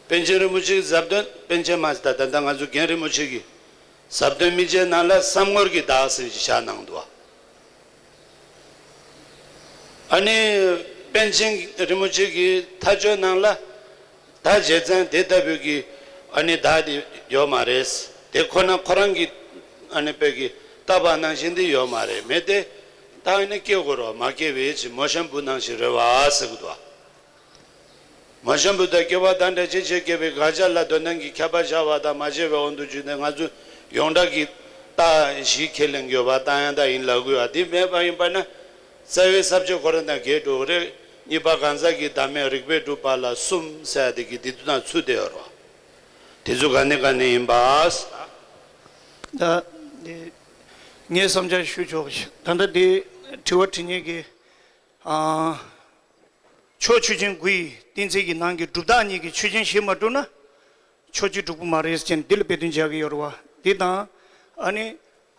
པཎ་ཆེན་རིན་པོ་ཆེའི་ཟབ་དོན་པཎ་ཆེན་མ་ཟེར་ད་ད་ལྟ་ང་ཚོ་རྒན་རིན་པོ་ཆེ་གི་ཟབ་དོན་དམིགས་བྱའི་ནང་ལ་བསམ་ངོར་གྱི་བདག་ཟེར་ཞིག་བཞག་གནང་འདུག་བ། ཨ་ནི་པཎ་ཆེན་རིན་པོ་ཆེ་གི་མཐའ་དཔྱོད་ནང་ལ་ད་བྱས་ཙང་དེ་ལྟ་བུའི་གི་ཨ་ནི་བདག་དེ་ཡོད་མ་རེད། དེ་ཁོ་ན་ཁོ་རང་གི་ཨ་ནི་དཔེ་གི་བཏགས་པ་ནང་བཞིན་དེ་ཡོད་མ་རེད། མེད་དེ་ད་ཨ་ནི་སྐྱེ་དགོས་རོགས་མ་སྐྱེ་བའི་ཕྱིར་མོ་གཤམ་བུ་ནང་བཞིན་རེད་བ་ཟེར་གི་འདུག་བ། མ་བྱམས་པོ་དང་སྐྱེ་བ་དང་འདྲ་ཅི་བྱེད་སྐྱེ་བའི་དགག་བྱ་ལ་དོན་དམ་གྱི་ཁྱབ་པ་བཞག་པ་དང་མ་བྱས་པའི་དབང་དུ་བྱས་ནས་ང་ཚོས་ཡོངས་གྲགས་ཀྱི་རྟགས་བཞི་ཁས་ལེན་དགོས་པ་རྟགས་ཡང་དག་ཡིན་ལབ་དགོས་པ་འདི་མེད་པ་ཡིན་པ་ན་རྩ་བའི་ས་བཅད་ཁོ་རང་དང་འགལ་འགྲོ་གི་རེད། གཉིས་པ་གང་ཟག་གི་བདག་མེད་རིགས་པས་གྲུབ་པ་ལ་གསུམ་ཟེར་ཡ་དེ་གི་འདི་དུས་དང་ཚུལ་དེ་ཡོད་རོགས། དེ་ཚོ་ག་ནས་ག་ནས་ཡིན་པ། ད་འདི་ངའི་བསམ་འཆར་ཞུ་ཆོག་གི་ད་ལྟ་འདི་དྲི་བ་དྲི་མཁན་གྱི་ཨ། ཕྱོགས་ཆོས་ཅན་དགུ་ཡི་གཏན་ཚིགས་ཀྱི་ནང་གི་སྒྲུབ་རྟགས་གཉིས་ཀྱི་ཆོས་ཅན་བཞི་མ་གྲུབ་ན་ཕྱོགས་གཅིག་གྲུབ་ཀྱི་མ་རེད་ཟེར་ནས་འདི་ལ་དཔེ་དོན་སྦྱར་གྱི་ཡོད་རེད་བ། འདི་དང་ཨ་ནི་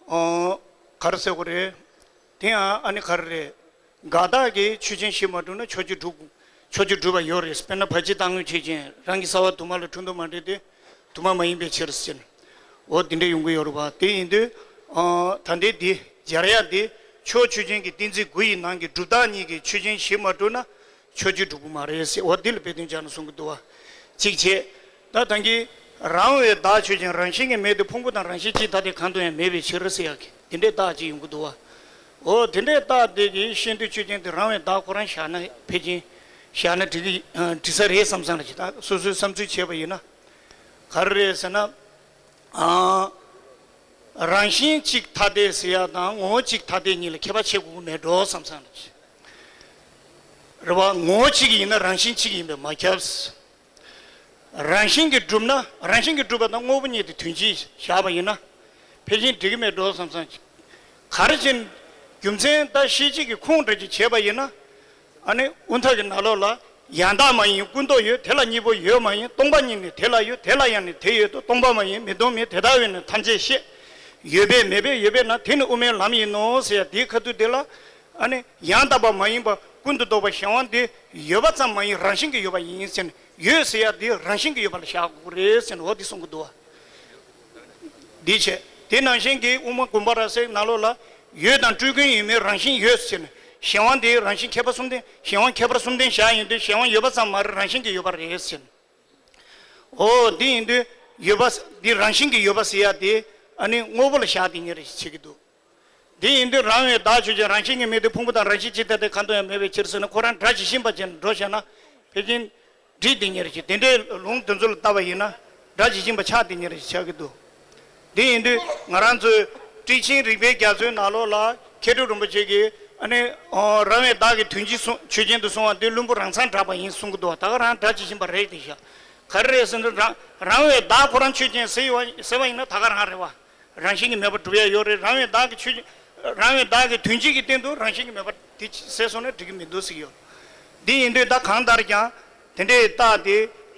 ཨོ་ག་རེ་ཟེར་དགོས་རེད། དེ་ཡང་ཨ་ནི་ག་རེ་རེད། དགག་རྟགས་ཀྱི་ཆོས་ཅན་བཞི་མ་གྲུབ་ན་ཕྱོགས་གཅིག་གྲུབ་ཕྱོགས་གཅིག་གྲུབ་པ་ཡོད་རེད། དཔེར་ན་བར་ཆད་རྟག་དངོས་ཆོས་ཅན་རང་གི་ས་བ་དུ་མ་ལ་འཁྲུལ་འདུ་མ་འདྲེས་ཏེ། དུ་མ་མ་ཡིན་པའི་ཕྱིར་ཟེར། འོ་དེ་འདྲ་ཡོང་གི་ཡོད་རེད་བ། དེ་ཡིན་དུས་ཨ་ད་ལྟའི་འདི་སྦྱར་ཡ་འདི་ཕྱོགས་ཆོས་ཅན་གྱི་གཏན་ཚིགས་དགུ་ཡི་ནང་གི་སྒྲུབ་རྟགས་གཉིས་ཀྱི་ཆོས་ཅན་བཞི་མ་གྲུབ་ན་ཕྱོགས་གཅིག་གྲུབ་ཀྱི་མ་རེད་ཟེར། འོ་འདི་ལ་དཔེ་དོན་སྦྱར་ནས་གསུང་གི་འདུག་བ། གཅིག་བྱས། ད་ད་གིན་རང་བའི་བདག་ཆོས་ཅན་རང་བཞིན་གྱིས་མེད་དེ་ཕུང་པོ་དང་རང་བཞིན་གཅིག་ཐ་དད་གང་དུ་ཡང་མེད་པའི་ཕྱིར་ཟེར་ཡ་གི་དེ་འདྲའི་རྟགས་གཅིག་ཡོང་གི་འདུག་བ། འོ་དེ་འདྲའི་རྟགས་དེ་གིས་ཤེས་འདོད་ཆོས་ཅན་དེ་རང་བའི་བདག་ཁོ་རང་བཞག་ན་ཕལ་ཆེར་བཞག་ན་འགྲིག་གི་འགྲིག་ས་རེད་བསམ་བསམ་ལ་ཅི་ད་སོ་སོའི་བསམ་ཚུལ་བྱས་པ་ཡིན་ན། ག་རེ་རེད་ཟེར་ན། ཨ། རང་བཞིན་གཅིག་ཐ་དད་ཟེར་ཡ་དང་ངོ་བོ་གཅིག་ཐ་དད་གཉིས་ལ་ཁྱད་པར་ཕྱེ་དགོས་ཀྱི་མེད་འགྲོ་བསམ་བསམ་ལ། རེད་བ། ངོ་བོ་གཅིག་ཡིན་ན་རང་བཞིན་གཅིག་ཡིན་པས་མ་ཁྱབ། རང་བཞིན་གྱིས་གྲུབ་ན། རང་བཞིན་གྱིས་གྲུབ་པ་དང་དངོས་པོ་གཉིས་དེ་དོན་སྤྱི་བཞག་པ་ཡིན་ན། ཕལ་ཆེར་འགྲིག་གི་མེད་འགྲོ་བསམ་བསམ་ཅིག་ག་རེ་བྱས་ནས་རྒྱུ་མཚན་དང་ཤེས་བྱེད་ཀྱི་ཁུངས་འདྲ་ཅིག་བྱས་པ་ཡིན་ན། ཨ་ནི་དབུ་མཐའ་གི་ནང་ལོགས་ལ་ཡང་དག་མ་ཡིན་ཀུན་རྟོག་ཡོད། དེ་ལ་གཉིས་པོ་ཡོད་མ་ཡིན་སྟོང་པ་ཉིད་ནི་དེ་ལ་ཡོད། དེ་ལ་ཡང་ནི་དེ་ཡོད་དོ། སྟོང་པ་མ་ཡིན་མི་སྟོང་མིན། དེ་ལྟ་བས་ནི་ཐམས་ཅད་ཤེས། ཡོད་པས་མེད་པས་ཡོད་པས་ན། དེ་ནི་དབུ་མའི་ལམ་ཡིན་ནོ་ཟེར་ཡ་དེའི་ཁ་ཐུག་དེ་ལ། ཨ་ནི་ཡང་དག་པ་མ་ཡིན་པ་ཀུན་ཏུ་རྟོག་པ་གཞན་དབང་དེ་ཡོད་པ་ཙམ་མ་ཡིན་རང་བཞིན་གྱིས་ཡོད་པ་ཡིན་ཟེར་ནས། ཡོད་ཟེར་ཡ་དེ་རང་བཞིན་གྱིས་ཡོད་པ་ལ་བཞག་དགོས་རེད་ཟེར་ནས་འོ་དེ་གསུང་གི་འདུག་བ། འདི་བྱས། དེ་ནང་བཞིན་གྱི་དབུ་མ་དགོངས་པ་རབ་གསལ་ནང་ལོགས་ལ། ཡོད་དང་སྤྲོས་ཀུན་ཡོད་མེད་རང་བཞིན་ཡོད་ཟེར་ནས། གཞན་དབང་དེ་རང་བཞིན་ཁྱད་པར་གསུམ་ལྡན། གཞན་དབང་ཁྱད་པར་གསུམ་ལྡན་བཞག་ཡོང་དུས་གཞན་དབང་ཡོད་པ་ཙམ་མ་རེད། རང་བཞིན་གྱིས་ཡོད་པ་རེད་ཟེར་ནས། འོ་འདི་ཡིན་དུས་ཡོད་པ་འདི་རང་བཞིན་གྱིས་ཡོད་པ་ཟེར་ཡ་དེ་ཨ་ནི་དངོས་པོ་ལ་བཞག་དེ་ཉིད་རེད་བྱེད་ཀྱི་འདུག་དེ་ཡིན་དུས་རང་བའི་བདག་ཆོས་ཅན། རང་བཞིན་གྱིས་མེད་དེ་ཕུང་པོ་དང་རང་བཞིན་ཇི་ལྟ་སྟེ། ཁ་འདོན་ཡང་མེད་པའི་ཕྱིར་ཟེར་ན་ཁོ་རང་སྒྲ་ཇི་བཞིན་པ་ཅན་འགྲོ་བྱས་ན་ཕལ་ཆེར་འགྲིག་དེ་ཉིད་རེད་ཅེས། དེ་འདྲའི་ལུང་དེ་ཚོ་ལ་བལྟ་བ་ཡིན་ན་སྒྲ་ཇི་བཞིན་པ་ཆགས་དེ་ཉིད་རེད་ཆགས་ཀྱི་འདུག་དེ་ཡིན་དུས་ང་རང་ཚོའི་ཊཱིཀ་ཆེན་རིགས་པའི་རྒྱ་མཚོའི་ནང་ལོགས་ལ་མཁས་གྲུབ་རིན་པོ་ཆེ་གིས་ཨ་ནི་རང་བའི་བདག་གི་དོན་སྤྱི་གསུང་ཆོས་ཅན་དུ་གསུང་བ་འདི་བླུན་པོ་རང་མཚང་བསྒྲགས་པ་ཡིན་གསུང་གི་འདུག་ད་ག་རང་སྒྲ་ཇི་བཞིན་པ་རེད་དེ་བཞག་ག་རེ་རེད་ཟེར་ན་རང་རང་བའི་བདག་ཁོ་རང་ཆོས་ཅན་ཟེར་བ་ཟེར་བ་ཡིན་ན་ད་ག་རང་རེད་བ། རང་བཞིན་གྱིས་མེད་པར་གྲུབ་ཡ་ཡོད་རེད། རང་བའི་བདག་གི་ཆོས་རང་བའི་བདག་གི་དོན་སྤྱི་གི་སྟེང་དུ་རང་བཞིན་གྱིས་མེད་པར་དེ་ཟེར་སོང་ན་འགྲིག་གི་མི་འདུག་ཟེར་གྱི་ཡོད། འདི་ཡིན་དུས་ད་གང་ལྟར་ཀྱང་དེ་འདྲའི་རྟགས་དེ་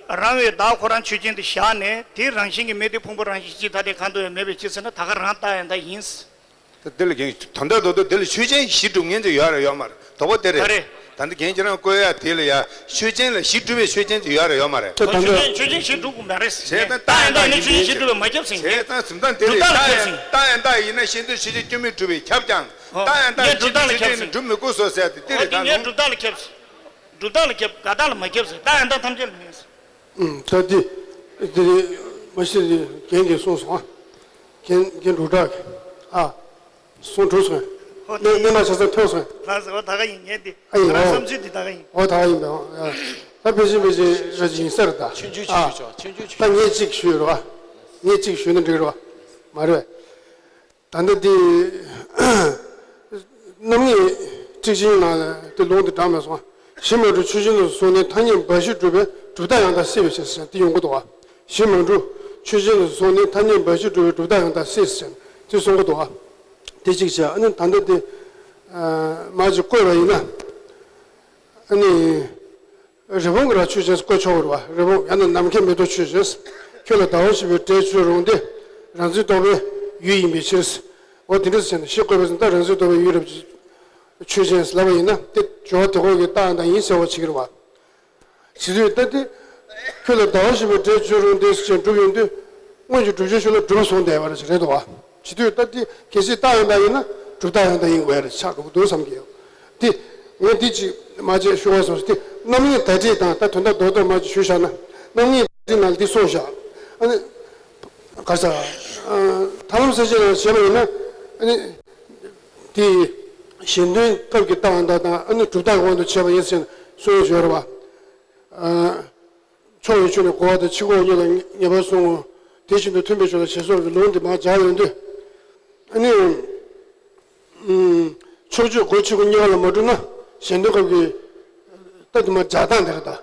རང་བའི་བདག་ཁོ་རང་ཆོས་ཅན་དུ་བཞག་ནས་དེ་རང་བཞིན་གྱིས་མེད་དེ་ཕུང་པོ་རང་བཞིན་ཇི་ལྟ་སྟེ། ཁ་འདོན་ཡང་མེད་པའི་ཕྱིར་ཟེར་ན་ད་ག་རང་རྟགས་ཡང་དག་ཡིན། ད་འདི་ལ་རྒན་དོན་དག་རྡོག་རྡོག་འདི་ལ་ཆོས་ཅན་གཞི་གྲུབ་མཁན་ཅིག་ཡོད་རེད་ཡོད་མ་རེད། དོགས་པ་དེ་རེད། ག་རེ། ད་འདི་རྒན་ཁྱེད་རང་བཀོད་ཡ་དེ་ལ་ཡ་ཆོས་ཅན་ལ་གཞི་གྲུབ་པའི་ཆོས་ཅན་ཅིག་ཡོད་རེད་ཡོད་མ་རེད། ད་ད་ཆོས་ཅན་ཆོས་ཅན་གཞི་གྲུབ་དགོས་མ་རེད། བྱས་ཙང་རྟགས་ཡང་དག་ནི་ཆོས་ཅན་གཞི་གྲུབ་པའི་མ་ཁྱབ་ཟིན། བྱས་ཙང་གཟིམ་ཐང་དེ་ལས་གྲུབ་རྟགས་ལ་ཁྱབ་ཟིན། རྟགས་ཡང་དག་ཡིན་ན་ཤེས་འདོད་ཆོས་ཅན་སྐྱོན་མེད་གྲུབ་པས་ཁྱབ་ཀྱང་། ཨོ། རྟགས་ཡང་དག་ངས་གྲུབ་རྟགས་ལ་ཁྱབ་ཟིན། གྲུབ་མི་དགོས་སོ་ཟེར་ཡ་དེ་འདི་རེད། ད་ངས་གྲུབ་རྟགས་ལ་ཁྱབ་ཟིན། གྲུབ་རྟགས་ལ་ཁྱབ། དགག་རྟགས་ལ་མ་ཁྱབ་ཟིན། རྟགས་ཡང་དག་ཐམས་ཅད་ལ་མེད་ཟིན། ཨུམ། ད་འདི་འདི་མ་གཞི་རྒན་གྱིས་གསུངས་སོང་ཨ། རྒན་རྒན་འབྲུག་གྲགས་ཀྱིས་ཨ། གསུང་གྲུབ་སོང་། ཨོ། སྣེ་སྣེ་མ་ཆ་ཚང་ཐོན་སོང་། ལགས་སོ། ད་ག་ཡིན་ངས་འདི། ཨ་ཡིན། ང་རང་ཨོ། བསམ་ཚུལ་འདི་ད་ག་ཡིན། ཨོ། ད་ག་ཡིན་པས་ཨོ། ད་ཕལ་ཆེར་ཕལ་ཆེར་ར་ཅིག་ཡིན་ས་རེད་ད། ཆུང་ཆུང་ཨ། ཆུང་ཆུང་ཆུང་ཆུང་། ད་ངས་གཅིག་ཞུས་རོགས་ཨ། ངས་གཅིག་ཞུས་ན་འགྲིག་རོགས་མ་རེད། ད་ལྟ་འདི་རྣམ་ངེས་ཊཱིཀ་ཆེན་ནང་ལ་དེ་ལུང་དེ་དྲངས་མ་སོང་། གཞི་མ་གྲུབ་ཆོས་ཅན་དུ་སོང་ནས་ཐ་སྙད་འབའ་ཞིག་གྲུབ་པའི་གྲུབ་རྟགས་ཡང་དག་སྲིད་པའི་ཕྱིར་ཟེར་དེ་ཡོང་གི་འདུག་བ། གཞི་མ་གྲུབ་ཆོས་ཅན་དུ་སོང་ནས་ཐ་སྙད་འབའ་ཞིག་གྲུབ་པའི་གྲུབ་རྟགས་ཡང་དག་སྲིད་ཟེར་དེ་གསུང་གི་འདུག་བ། དེ་གཅིག་བྱས། ཨ་ནི་ད་ལྟ་དེ་མར་ཅིག་བཀོད་པ་ཡིན་ན། ཨ་ནི། རི་བོང་གི་རྭ་ཆོས་ཅན་བཀོད་ཆོག་གི་རེད་བ། རི་བོང་ཡང་ན་ནམ་མཁའི་མེ་ཏོག་ཆོས་ཅན། ཁྱོད་ལ་ཟླ་བ་བཞིན་པའི་འབྲས་བཅོལ་རུང་སྟེ། རང་འཛིན་རྟོག་པའི་ཡུལ་ཡིན་པའི་ཕྱིར། འོ་དེ་འདྲ་ཟེར་ནས་ཞེས་བཀོད་པ་ཟིན། ད་རང་འཛིན་རྟོག་པའི་ཡུལ་རབ་ཆོས་ཅན་ལབ་པ་ཡིན་ན་དེ་སྦྱོར་བ་དེ་གོ་གི་རྟགས་ཡང་དག་ཡིན་ཟེར་བ་བྱེད་ཀྱི་རེད་བ། བྱེད་དུས་ད་དེ། ཁྱོད་ལ་ཟླ་བ་བཞིན་པའི་འབྲས་བཅོལ་རུང་སྟེ་ཟེར་གྱིན་བསྒྲུབས་ཡོང་དུས། སྔོན་གྱི་བསྒྲུབ་བྱའི་ཆོས་ལ་སྒྲུབ་པ་བཟུང་བསྡད་པ་རེད་རེད་དོ། བྱེད་དུས་ད་དེ་གལ་སྲིད་རྟགས་ཡང་དག་ཡིན་ན་གྲུབ་རྟགས་ཡང་དག་ཡིན་དགོས་ཡ་རེད་ཆགས་འགྲོ་གི་འདུག་བསམ་གྱི་ཡོད། དེ། ངས་འདི་ཅིག་མ་བརྗེད་ཞུ་བ་སོང་ཟེར་དེ་རྣམ་ངེས་བརྡ་སྤྲོད་དང་ད་དོན་དག་རྡོག་རྡོག་མ་ཅིག་ཞུས་བཞག་ན་རྣམ་ངེས་བརྡ་སྤྲོད་ནང་ལ་འདི་གསུངས་བཞག་ཨ་ནི། ག་ས། ཐར་ལམ་གསལ་བྱེད་ནང་བྱས་པ་ཡིན་ན། ཨ་ནི། དེ། གཞན་དོན་སྐབས་ཀྱི་རྟགས་ཡང་དག་དང་ཨ་ནི་གྲུབ་རྟགས་ཀྱི་དབང་དུ་བྱས་པ་ཡིན་ཟེར་ནས་གསུངས་ཡོད་ཞུ་བ་རེད་བ། ཕྱོགས་ཡོད་ཆོས་ནི་གོ་བ་དང་ཕྱི་ཁོག་གཉིས་ལ་ངེས་པར་བཟུང་ངོ་། དེ་བཞིན་དུ་མཐུན་པའི་ཕྱོགས་ལ་ཞེས་སོགས་ཀྱི་ལུང་འདི་མར་སྦྱར་ཡོང་དུས། ཨ་ནི། ཕྱོགས་ཆོས་སྒོ་ཕྱི་སྒོ་གཉིས་ཀ་ལ་མ་གྲུབ་ན་གཞན་དོན་སྐབས་ཀྱི་རྟགས་དེ་མར་སྦྱར་སྟངས་དེ་རེད་ད།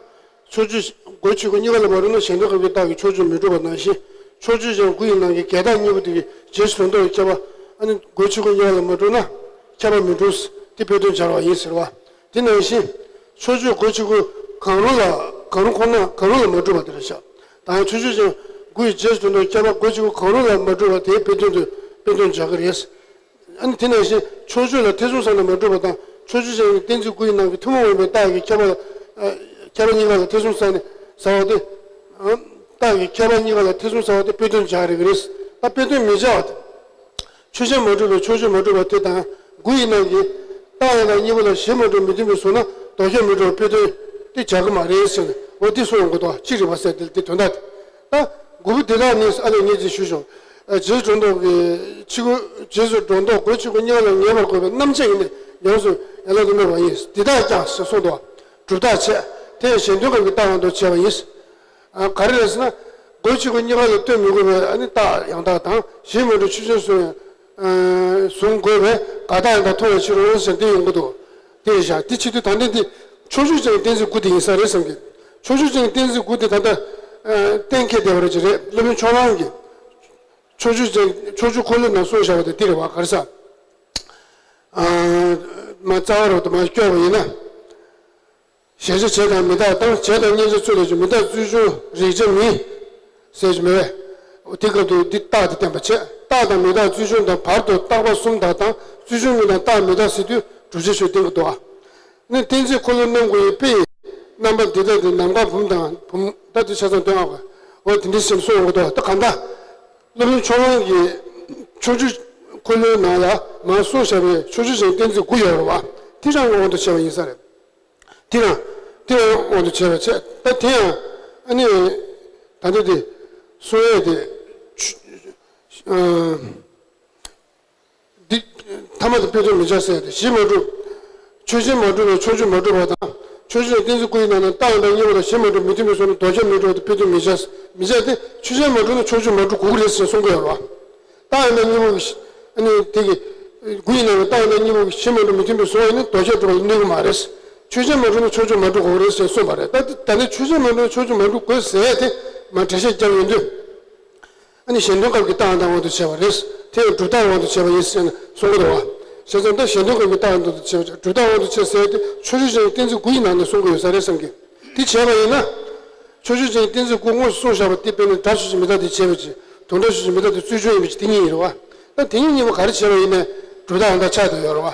ཕྱོགས་ཆོས་སྒོ་ཕྱི་སྒོ་གཉིས་ཀ་ལ་མ་གྲུབ་ན་གཞན་དོན་སྐབས་ཀྱི་རྟགས་ཀྱི་ཕྱོགས་ཆོས་མི་འགྲུབ་པ་ནང་བཞིན། ཕྱོགས་ཆོས་ཅན་དགུ་ཡི་ནང་གི་འགལ་རྟགས་གཉིས་པོ་དེ་གི་རྗེས་སུ་དོན་རྟོགས་ཀྱི་ཁྱད་པར། ཨ་ནི་སྒོ་ཕྱི་སྒོ་གཉིས་ཀ་ལ་མ་གྲུབ་ན་ཁྱད་པར་མི་འགྲུབ། དེ་དཔེ་དོན་སྦྱར་བ་ཡིན་ཟེར་བ། དེ་ནང་བཞིན། ཕྱོགས་ཆོས་སྒོ་ཕྱི་སྒོ་གང་རུང་ལ་གང་རུང་ཁོ་ན་གང་རུང་ལ་མ་གྲུབ་པ་དེ་རེད་ཤག་ད་ཡང་ཕྱོགས་ཆོས་ཅན་དགུ་ཡི་རྗེས་སུ་དོན་རྟོགས་ཁྱད་པར་སྒོ་ཕྱི་སྒོ་གང་རུང་ལ་མ་གྲུབ་པ་དེའི་དཔེ་དོན་དུ་དཔེ་དོན་སྦྱར་གི་རེད། ཨ་ནི་དེ་ནང་བཞིན་ཕྱོགས་ཆོས་ལ་ཐེ་ཚོམ་ཟ་ནས་མ་གྲུབ་པ་དང་ཕྱོགས་ཆོས་ཅན་གྱི་གཏན་ཚིགས་དགུ་ཡི་ནང་གི་ཐུན་མོང་མ་ཡིན་པའི་རྟགས་ཀྱི་ཁྱད་པར། ཁྱད་པར་གཉིས་ཀ་ལ་ཐེ་ཚོམ་ཟ་ནས་ཟ་བ་སྟེ། རྟགས་ཀྱི་ཁྱད་པར་གཉིས་ཀ་ལ་ཐེ་ཚོམ་ཟ་བ་སྟེ་དཔེ་དོན་སྦྱར་རེད་ཀྱི་རེད། ད་དཔེ་དོན་མི་སྦྱར་བ་དེ། ཆོས་ཅན་མ་གྲུབ་པའི་ཕྱོགས་ཆོས་མ་གྲུབ་པ་དེ་དང་དགུ་ཡི་ནང་གི་རྟགས་ཡང་དག་གཉིས་པོ་ལ་གཞི་མ་གྲུབ་མི་མཐུན་པའི་བཟོ་ན་ལྡོག་ཁྱབ་མི་འགྲོ་བའི་དཔེ་དོན་དེ་སྦྱར་གི་མ་རེད་ཟེར་ནས་འོ་དེ་གསུངས་ཡོང་གི་འདུག་ཅི་རེད་པ་ཟེར་དེ་དེ་དོན་དག་དེ། ད་དགུ་པོ་དེ་དག་ནི་ཨ་ལས་ངས་ཅིག་ཞུས་ཤོག་རྗེས་སུ་འགྲོ་ལྡོག་གི་ཕྱི་སྒོ་རྗེས་སུ་འགྲོ་ལྡོག་སྒོ་ཕྱི་སྒོ་གཉིས་ཀ་ལ་ངེས་པར་དགོས་པའི་རྣམ་བཅད་ཡིན་ནས་ཉམས་སུ་ཡན་ལག་ཏུ་སྨོས་པ་ཡིན། འདི་དག་ཀྱང་ཞེས་གསུངས་འདུག་གྲུབ་རྟགས་བྱས། དེ་ཡང་གཞན་དོན་སྐབས་ཀྱི་རྟགས་ཡང་དུ་བྱས་པ་ཡིན། ག་རེ་རེད་ཟེར་ན། སྒོ་ཕྱི་སྒོ་གཉིས་ཀ་ལ་སྟོན་མི་དགོས་པའི་ཨ་ནི་རྟགས་ཡང་དག་དང་གཞན་མ་གྲུབ་ཆོས་ཅན་སུ་ཡང་། གཟུང་དགོས་པས་དགག་རྟགས་ཡང་དག་མཐོང་བའི་ཕྱིར་རོ་ཟེར་འདི་ཡོང་གི་འདུག་དེ་བཞག་དེ་བྱེད་དུས་ད་ལྟ་འདི་ ཕྱོགས་ཆོས་ཅན་གྱི་གཏན་ཚིགས་དགུ་དེ་ཡིན་ས་རེད་བསམ་གི། ཕྱོགས་ཆོས་ཅན་གྱི་གཏན་ཚིགས་དགུ་དེ་ད་ལྟ་ཨ་གཏན་འཁེལ་བསྡད་པ་རེད་ཅེས་རེད། སློབ་དཔོན་ཕྱོགས་གླང་གིས་ཕྱོགས་ཆོས་ཅན་ཕྱོགས་ཆོས་འཁོར་ལོའི་ནང་གསུངས་བཞག་པ་དེ་འདི་རེད་བ། ག་རེ་ཟེར། ཨ་མ་རྩ་བ་རུ་དུ་མ་སྐྱོར་བ་ཡིན་ན། གཞལ་བྱ་བྱས་དང་མི་རྟག་དང་། བྱས་དང་མཉམ་གཞག་ཚུལ་ལ་བྱེད། མི་རྟག་རྩོལ་བྱུང་རེག་བྱ་མིན། ཟེར་གྱི་མེད་པས། དེ་སྐབས་སུ་འདི་རྟགས་དེ་བསྟན་པ་བྱས། རྟག་དང་མི་རྟག་རྩོལ་བྱུང་དང་བར་དུ་རྟག་པ་གསུམ་དག་དང་། རྩོལ་བྱུང་མིན་དང་རྟག་མི་རྟག་ཟེར་དུས་བསྒྲུབ་བྱའི་ཆོས་བསྟན་གྱི་འདུག་ཨ། ནི་གཏན་ཚིགས་འཁོར་ལོ་རྣམ་དགུ་ཡི་དཔེ་ཡི་རྣམ་པ་འདི་དག་དེ་ནམ་མཁའ་བུམ་དང་བུམ་ད་དེ་ཆ་ཚང་སྟོན་ཨ། འོ་དེ་འདྲའི་སེམས་གསུངས་འོང་གི་འདུག་ད་གང་ལྟར་སློབ་དཔོན་ཕྱོགས་གླང་གིས་ཕྱོགས་ཆོས་འཁོར་ལོའི་ནང་ལ་མར་གསུངས་བཞག་པའི་ཕྱོགས་ཆོས་ཅན་གཏན་ཚིགས་དགུ་ཡོད་རེད་བ། དེ་རང་གི་དབང་དུ་བྱས་པ་ཡིན་ས་རེད། དེ་རང་དེ་རང་དབང་དུ་བྱས་པ་བྱས། ད་དེ་ཡང་ཨ་ནི་ད་ལྟ་དེ་གསུང་ཡས་དེ་ཆུ་ཨ། འདི་ཐ་མ་དེ་དཔེ་དོན་མི་འཆར་ཟེར་ཏེ། གཞི་མ་གྲུབ། ཆོས་ཅན་མ་གྲུབ་ན་ཕྱོགས་ཆོས་མ་གྲུབ་པ་དང་། ཕྱོགས་ཆོས་ཅན་གཏན་ཚིགས་དགུ་ཡི་ནང་ན་རྟག་ཡང་དག་གཉིས་པོ་དང་གཞི་མ་གྲུབ་མི་མཐུན་པའི་སོགས་ནི་ལྡོག་ཆ་མི་འགྲུབ་པ་དེ་དཔེ་དོན་མི་འཆར། མི་འཆར་ཏེ། ཆོས་ཅན་མ་གྲུབ་ན་ཕྱོགས་ཆོས་མ་གྲུབ་དགོས་ཀྱི་རེད་ཟེར་གསུང་གི་ཡོད་རེད་བ། རྟག་ཡང་དག་གཉིས་པོ་གི་ཨ་ནི་དེ་གི་དགུ་ཡི་ནང་ན་རྟག་ཡང་དག་གཉིས་པོ་གི་གཞི་མ་གྲུབ་མི་མཐུན་པའི་སོགས་ཡིན་ན་ལྡོག་ཆ་གྲུབ་པ་ལ་གནོད་ཀྱི་མ་རེད། ཆོས་ཅན་མ་གྲུབ་ན་ཕྱོགས་ཆོས་མ་གྲུབ་དགོས་ཀྱི་རེད་ཟེར་གསུངས་པ་རེད། ད་ད་ནི་ཆོས་ཅན་མ་གྲུབ་ན་ཕྱོགས་ཆོས་མ་གྲུབ་དགོས་ཟེར་ཏེ་མ་འགྲེལ་བཤད་བརྒྱབ་ཡོང་དུས། ཨ་ནི་གཞན་དོན་སྐབས་ཀྱི་རྟགས་ཡང་དག་དབང་དུ་བྱས་པ་རེད། དེ་ཡང་སྒྲུབ་རྟགས་དབང་དུ་བྱས་པ་ཡིན་ཟེར་ནས་གསུང་གི་འདུག་བ། བྱས་ཙང་ད་གཞན་དོན་སྐབས་ཀྱི་རྟགས་ཡང་དག་དབང་དུ་བྱས་པ་སྒྲུབ་རྟགས་དབང་དུ་བྱས་ཟེར་ཏེ་ཕྱོགས་ཆོས་ཅན་གཏན་ཚིགས་དགུ་ཡི་ནང་ནས་གསུང་གི་ཡོད་ས་རེད་བསམ་གི། དེ་བྱས་པ་ཡིན་ན། ཕྱོགས་ཆོས་ཅན་གཏན་ཚིགས་དགུ་དངོས་སུ་གསུངས་བཞག་པ་དེ་དཔེར་ན་སྒྲ་ཕྱོགས་ཆོས་མི་རྟག་སྟེ་བྱས་པ་ཅིག་དུ་སྒྲ་ཕྱོགས་ཆོས་མི་རྟག་སྟེ་རྩོལ་བྱུང་ཡིན་པ་ཅིག་དེ་གཉིས་ཡིན་རེད་བ། ད་དེ་གཉིས་གཉིས་པོ་ག་རེ་བྱས་པ་ཡིན་ནའི་སྒྲུབ་རྟགས་ཡང་དག་ཆགས་བསྡད་ཡོད་རེད་བ།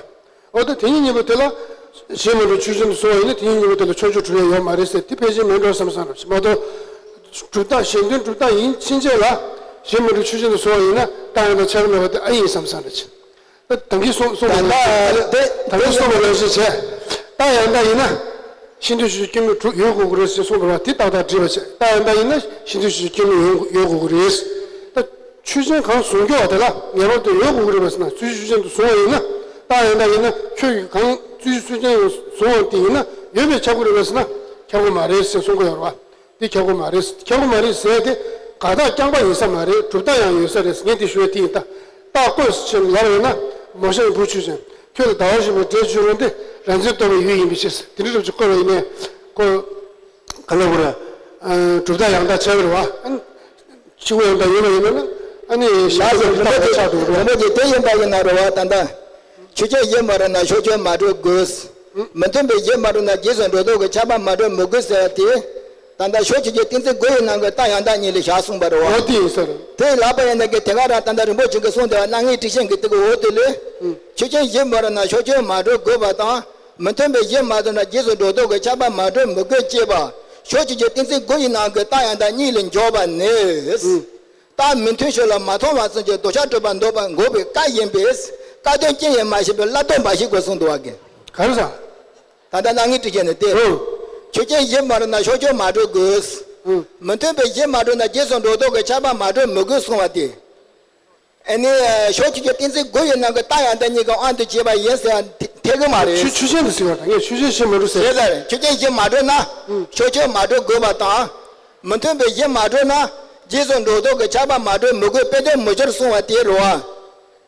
འོ་ད་དེ་གཉིས་གཉིས་པོ་དེ་ལ་གཞན་མ་གྲུབ་ཆོས་ཅན་དུ་སོང་བ་ཡིན་ན་དེ་གཉིས་གཉིས་པོ་དེ་ལ་ཕྱོགས་ཆོས་གྲུབ་ཡ་ཡོད་མ་རེད་ཟེར་དེ་ཕལ་ཆེར་མེད་འགྲོ་བསམ་བསམ་རེད་མ་གཏོགས། སྒྲུབ་རྟགས་གཞན་དོན་སྒྲུབ་རྟགས་ཡིན་ཕྱིན་ཆད་ལ་གཞན་མ་གྲུབ་ཆོས་ཅན་དུ་སོང་བ་ཡིན་ན་རྟགས་ཡང་དག་ཆགས་ཀྱི་མེད་པ་དེ་ཨེ་ཡིན་བསམ་བསམ་རེད། ད་ད་གིན་གསུངས་གསུངས་པ་ནང་བཞིན་བྱས། ད་གིན་གསུངས་པ་ནང་བཞིན་བྱས། རྟགས་ཡང་དག་ཡིན་ན་ཤེས་འདོད་ཕྱོགས་ཆོས་སྐྱོན་མེད་གྲུབ་ཡོད་དགོས་ཀྱི་རེད་ཅེས་གསུངས་པ་རེད་བ། དེ་ཏག་ཏག་འགྲིག་པ་བྱས། རྟགས་ཡང་དག་ཡིན་ན་ཤེས་འདོད་ཕྱོགས་ཆོས་སྐྱོན་མེད་ཡོད་ཡོད་དགོས་ཀྱི་རེད། ད་ཆོས་ཅན་གང་བཟུང་རྒྱུ་བ་དེ་ལ་ངེས་པར་དུ་ཡོད་དགོས་ཀྱི་རེད་པ་ཟེར་ན། རྩོལ་བྱེད་ཆོས་ཅན་དུ་བཟུང་བ་ཡིན་ན། རྟགས་ཡང་དག་ཡིན་ན་ཁྱོད་ཀྱིས་གང་རྩོལ་བྱེད་ཆོས་ཅན་བཟུང་བ་དེ་ཡིན་ན་ཡོད་པས་ཁྱབ་ཀྱི་རེད་པ་ཟེར་ན་ཁྱབ་ཀྱི་མ་རེད་ཟེར་གསུང་གི་ཡོད་རེད་བ། དེ་ཁྱབ་ཀྱི་མ་རེད། ཁྱབ་ཀྱི་མ་རེད་ཟེར་ཏེ་དགག་རྟགས་རྐྱང་པ་ཡིན་ས་མ་རེད། སྒྲུབ་རྟགས་ཡང་ཡོད་ས་རེད། ངས་དེ་ཞུ་ཡ་དེ་ཡིན། ད་རྟགས་བཀོད་ཟེར་ལབ་པ་ཡིན་ན་མོ་ཤ་ཡི་བུ་ཆོས་ཅན། ཁྱོད་ལ་ཟླ་བ་བཞིན་པའི་འབྲས་ཆོས་རུང་སྟེ་རང་མཚན་རྟོགས་པའི་ཡུལ་ཡིན་པའི་ཕྱིར། དེ་འདྲ་རབ་ཅིག་བཀོད་པ་ཡིན་ནའི་ཁོ་ག་ལ་བོ་ར་སྒྲུབ་རྟགས་ཡང་དག་ཆགས་ཀྱི་རེད་བ། ཨ་ནི་ཕྱི་དབུགས་ཡང་དག་ཡོད་པ་ཡིན་ན་ཨ་ནི་གཞན་དོན་རྟགས་ཆགས་འགྲོ་གི་རེད། རིན་པོ་ཆེ་དེ་ཡིན་པ་ཡིན་ན་རེད་བ། ད་ལྟ་ཆོས་ཅན་གཞི་མ་གྲུབ་ན་ཕྱོགས་ཆོས་མ་གྲུབ་དགོས། མི་མཐུན་པའི་གཞི་མ་གྲུབ་ན་རྗེས་སུ་འགྲོ་ལྡོག་གི་ཁྱབ་པ་མ་གྲུབ་མི་དགོས་ཟེར་བ་དེ། ད་ལྟ་ཕྱོགས་ཆོས་ཀྱི་གཏན་ཚིགས་དགུ་ཡི་ནང་གི་རྟགས་ཡང་དག་གཉིས་ལ་བཞག་གསུངས་པ་རེད་བ། འོ་དེ་ཡིན་ས་རེད། དེ་ལབ་པ་ཡིན་ན་གི་དེ་ག་རང་ད་ལྟ་རིན་པོ་ཆེ་གིས་གསུངས་བསྡད་པ་རྣམ་ངེས་ཊཱིཀ་ཆེན་གྱི་དེ་གི་འོག་དེ་ལས། ཆོས་ཅན་གཞི་མ་གྲུབ་ན་ཕྱོགས་ཆོས་མ་གྲུབ་དགོས་པ་དང་། མི་མཐུན་པའི་གཞི་མ་གྲུབ་ན་རྗེས་སུ་འགྲོ་ལྡོག་གི་ཁྱབ་པ་མ་གྲུབ་མི་དགོས་ཅེས་པ། ཕྱོགས་ཆོས་ཀྱི་གཏན་ཚིགས་དགུ་ཡི་ནང་གི་རྟགས་ཡང་དག་གཉིས་ལ་འཇོག་པ་ནི། རྟགས་མི་མཐུན་ཕྱོགས་ལ་མ་མཐོང་བ་ཙམ་གྱིས་ལྡོག་ཆ་གྲུབ་པར་འདོད་པ་འགོག་པའི་སྐབས་ཡིན་པས་སྐབས་དོན་ཅི་ཡིན་མ་ཤེས་པས་སླར་ལྡོག་མ་ཤེས་དགོས་གསུངས་འདུག་བ་གི། ག་རེ་ཟ། ད་ལྟ་རྣམ་ངེས་ཊཱིཀ་ཆེན་ནི་སྟེ། ཨང་། ཆོས་ཅན་གཞི་མ་གྲུབ་ན་ཕྱོགས་ཆོས་མ་གྲུབ་དགོས། ཨང་། མི་མཐུན་པའི་གཞི་མ་གྲུབ་ན་རྗེས་སུ་འགྲོ་ལྡོག་གི་ཁྱབ་པ་མ་གྲུབ་མི་དགོས་གསུངས་པ་སྟེ། ཨ་ནི་ཕྱོགས་ཆོས་ཀྱི་གཏན་ཚིགས་དགུ་ཡི་ནང་གི་རྟགས་ཡང་དག་གཉིས་ཀྱི་དབང་དུ་བྱས་པ་ཡིན་ཟེར་བ་འཐད་གི་མ་རེད། ཆོས་ཆོས་ཅན་དུ་ཟེར་བ་དང་ངས་ཆོས་ཅན་གཞི་མ་གྲུབ་ཟེར། ཟེར་ད་ཆོས་ཅན་གཞི་མ་གྲུབ་ན་ཨང་། ཕྱོགས་ཆོས་མ་གྲུབ་དགོས་པ་དང་། མི་མཐུན་པའི་གཞི་མ་གྲུབ་ན་རྗེས་སུ་འགྲོ་ལྡོག་གི་ཁྱབ་པ་མ་གྲུབ་མི་དགོས་དཔེ་དོན་མི་འཆར་གསུངས་པ་དེ་རེད་བ།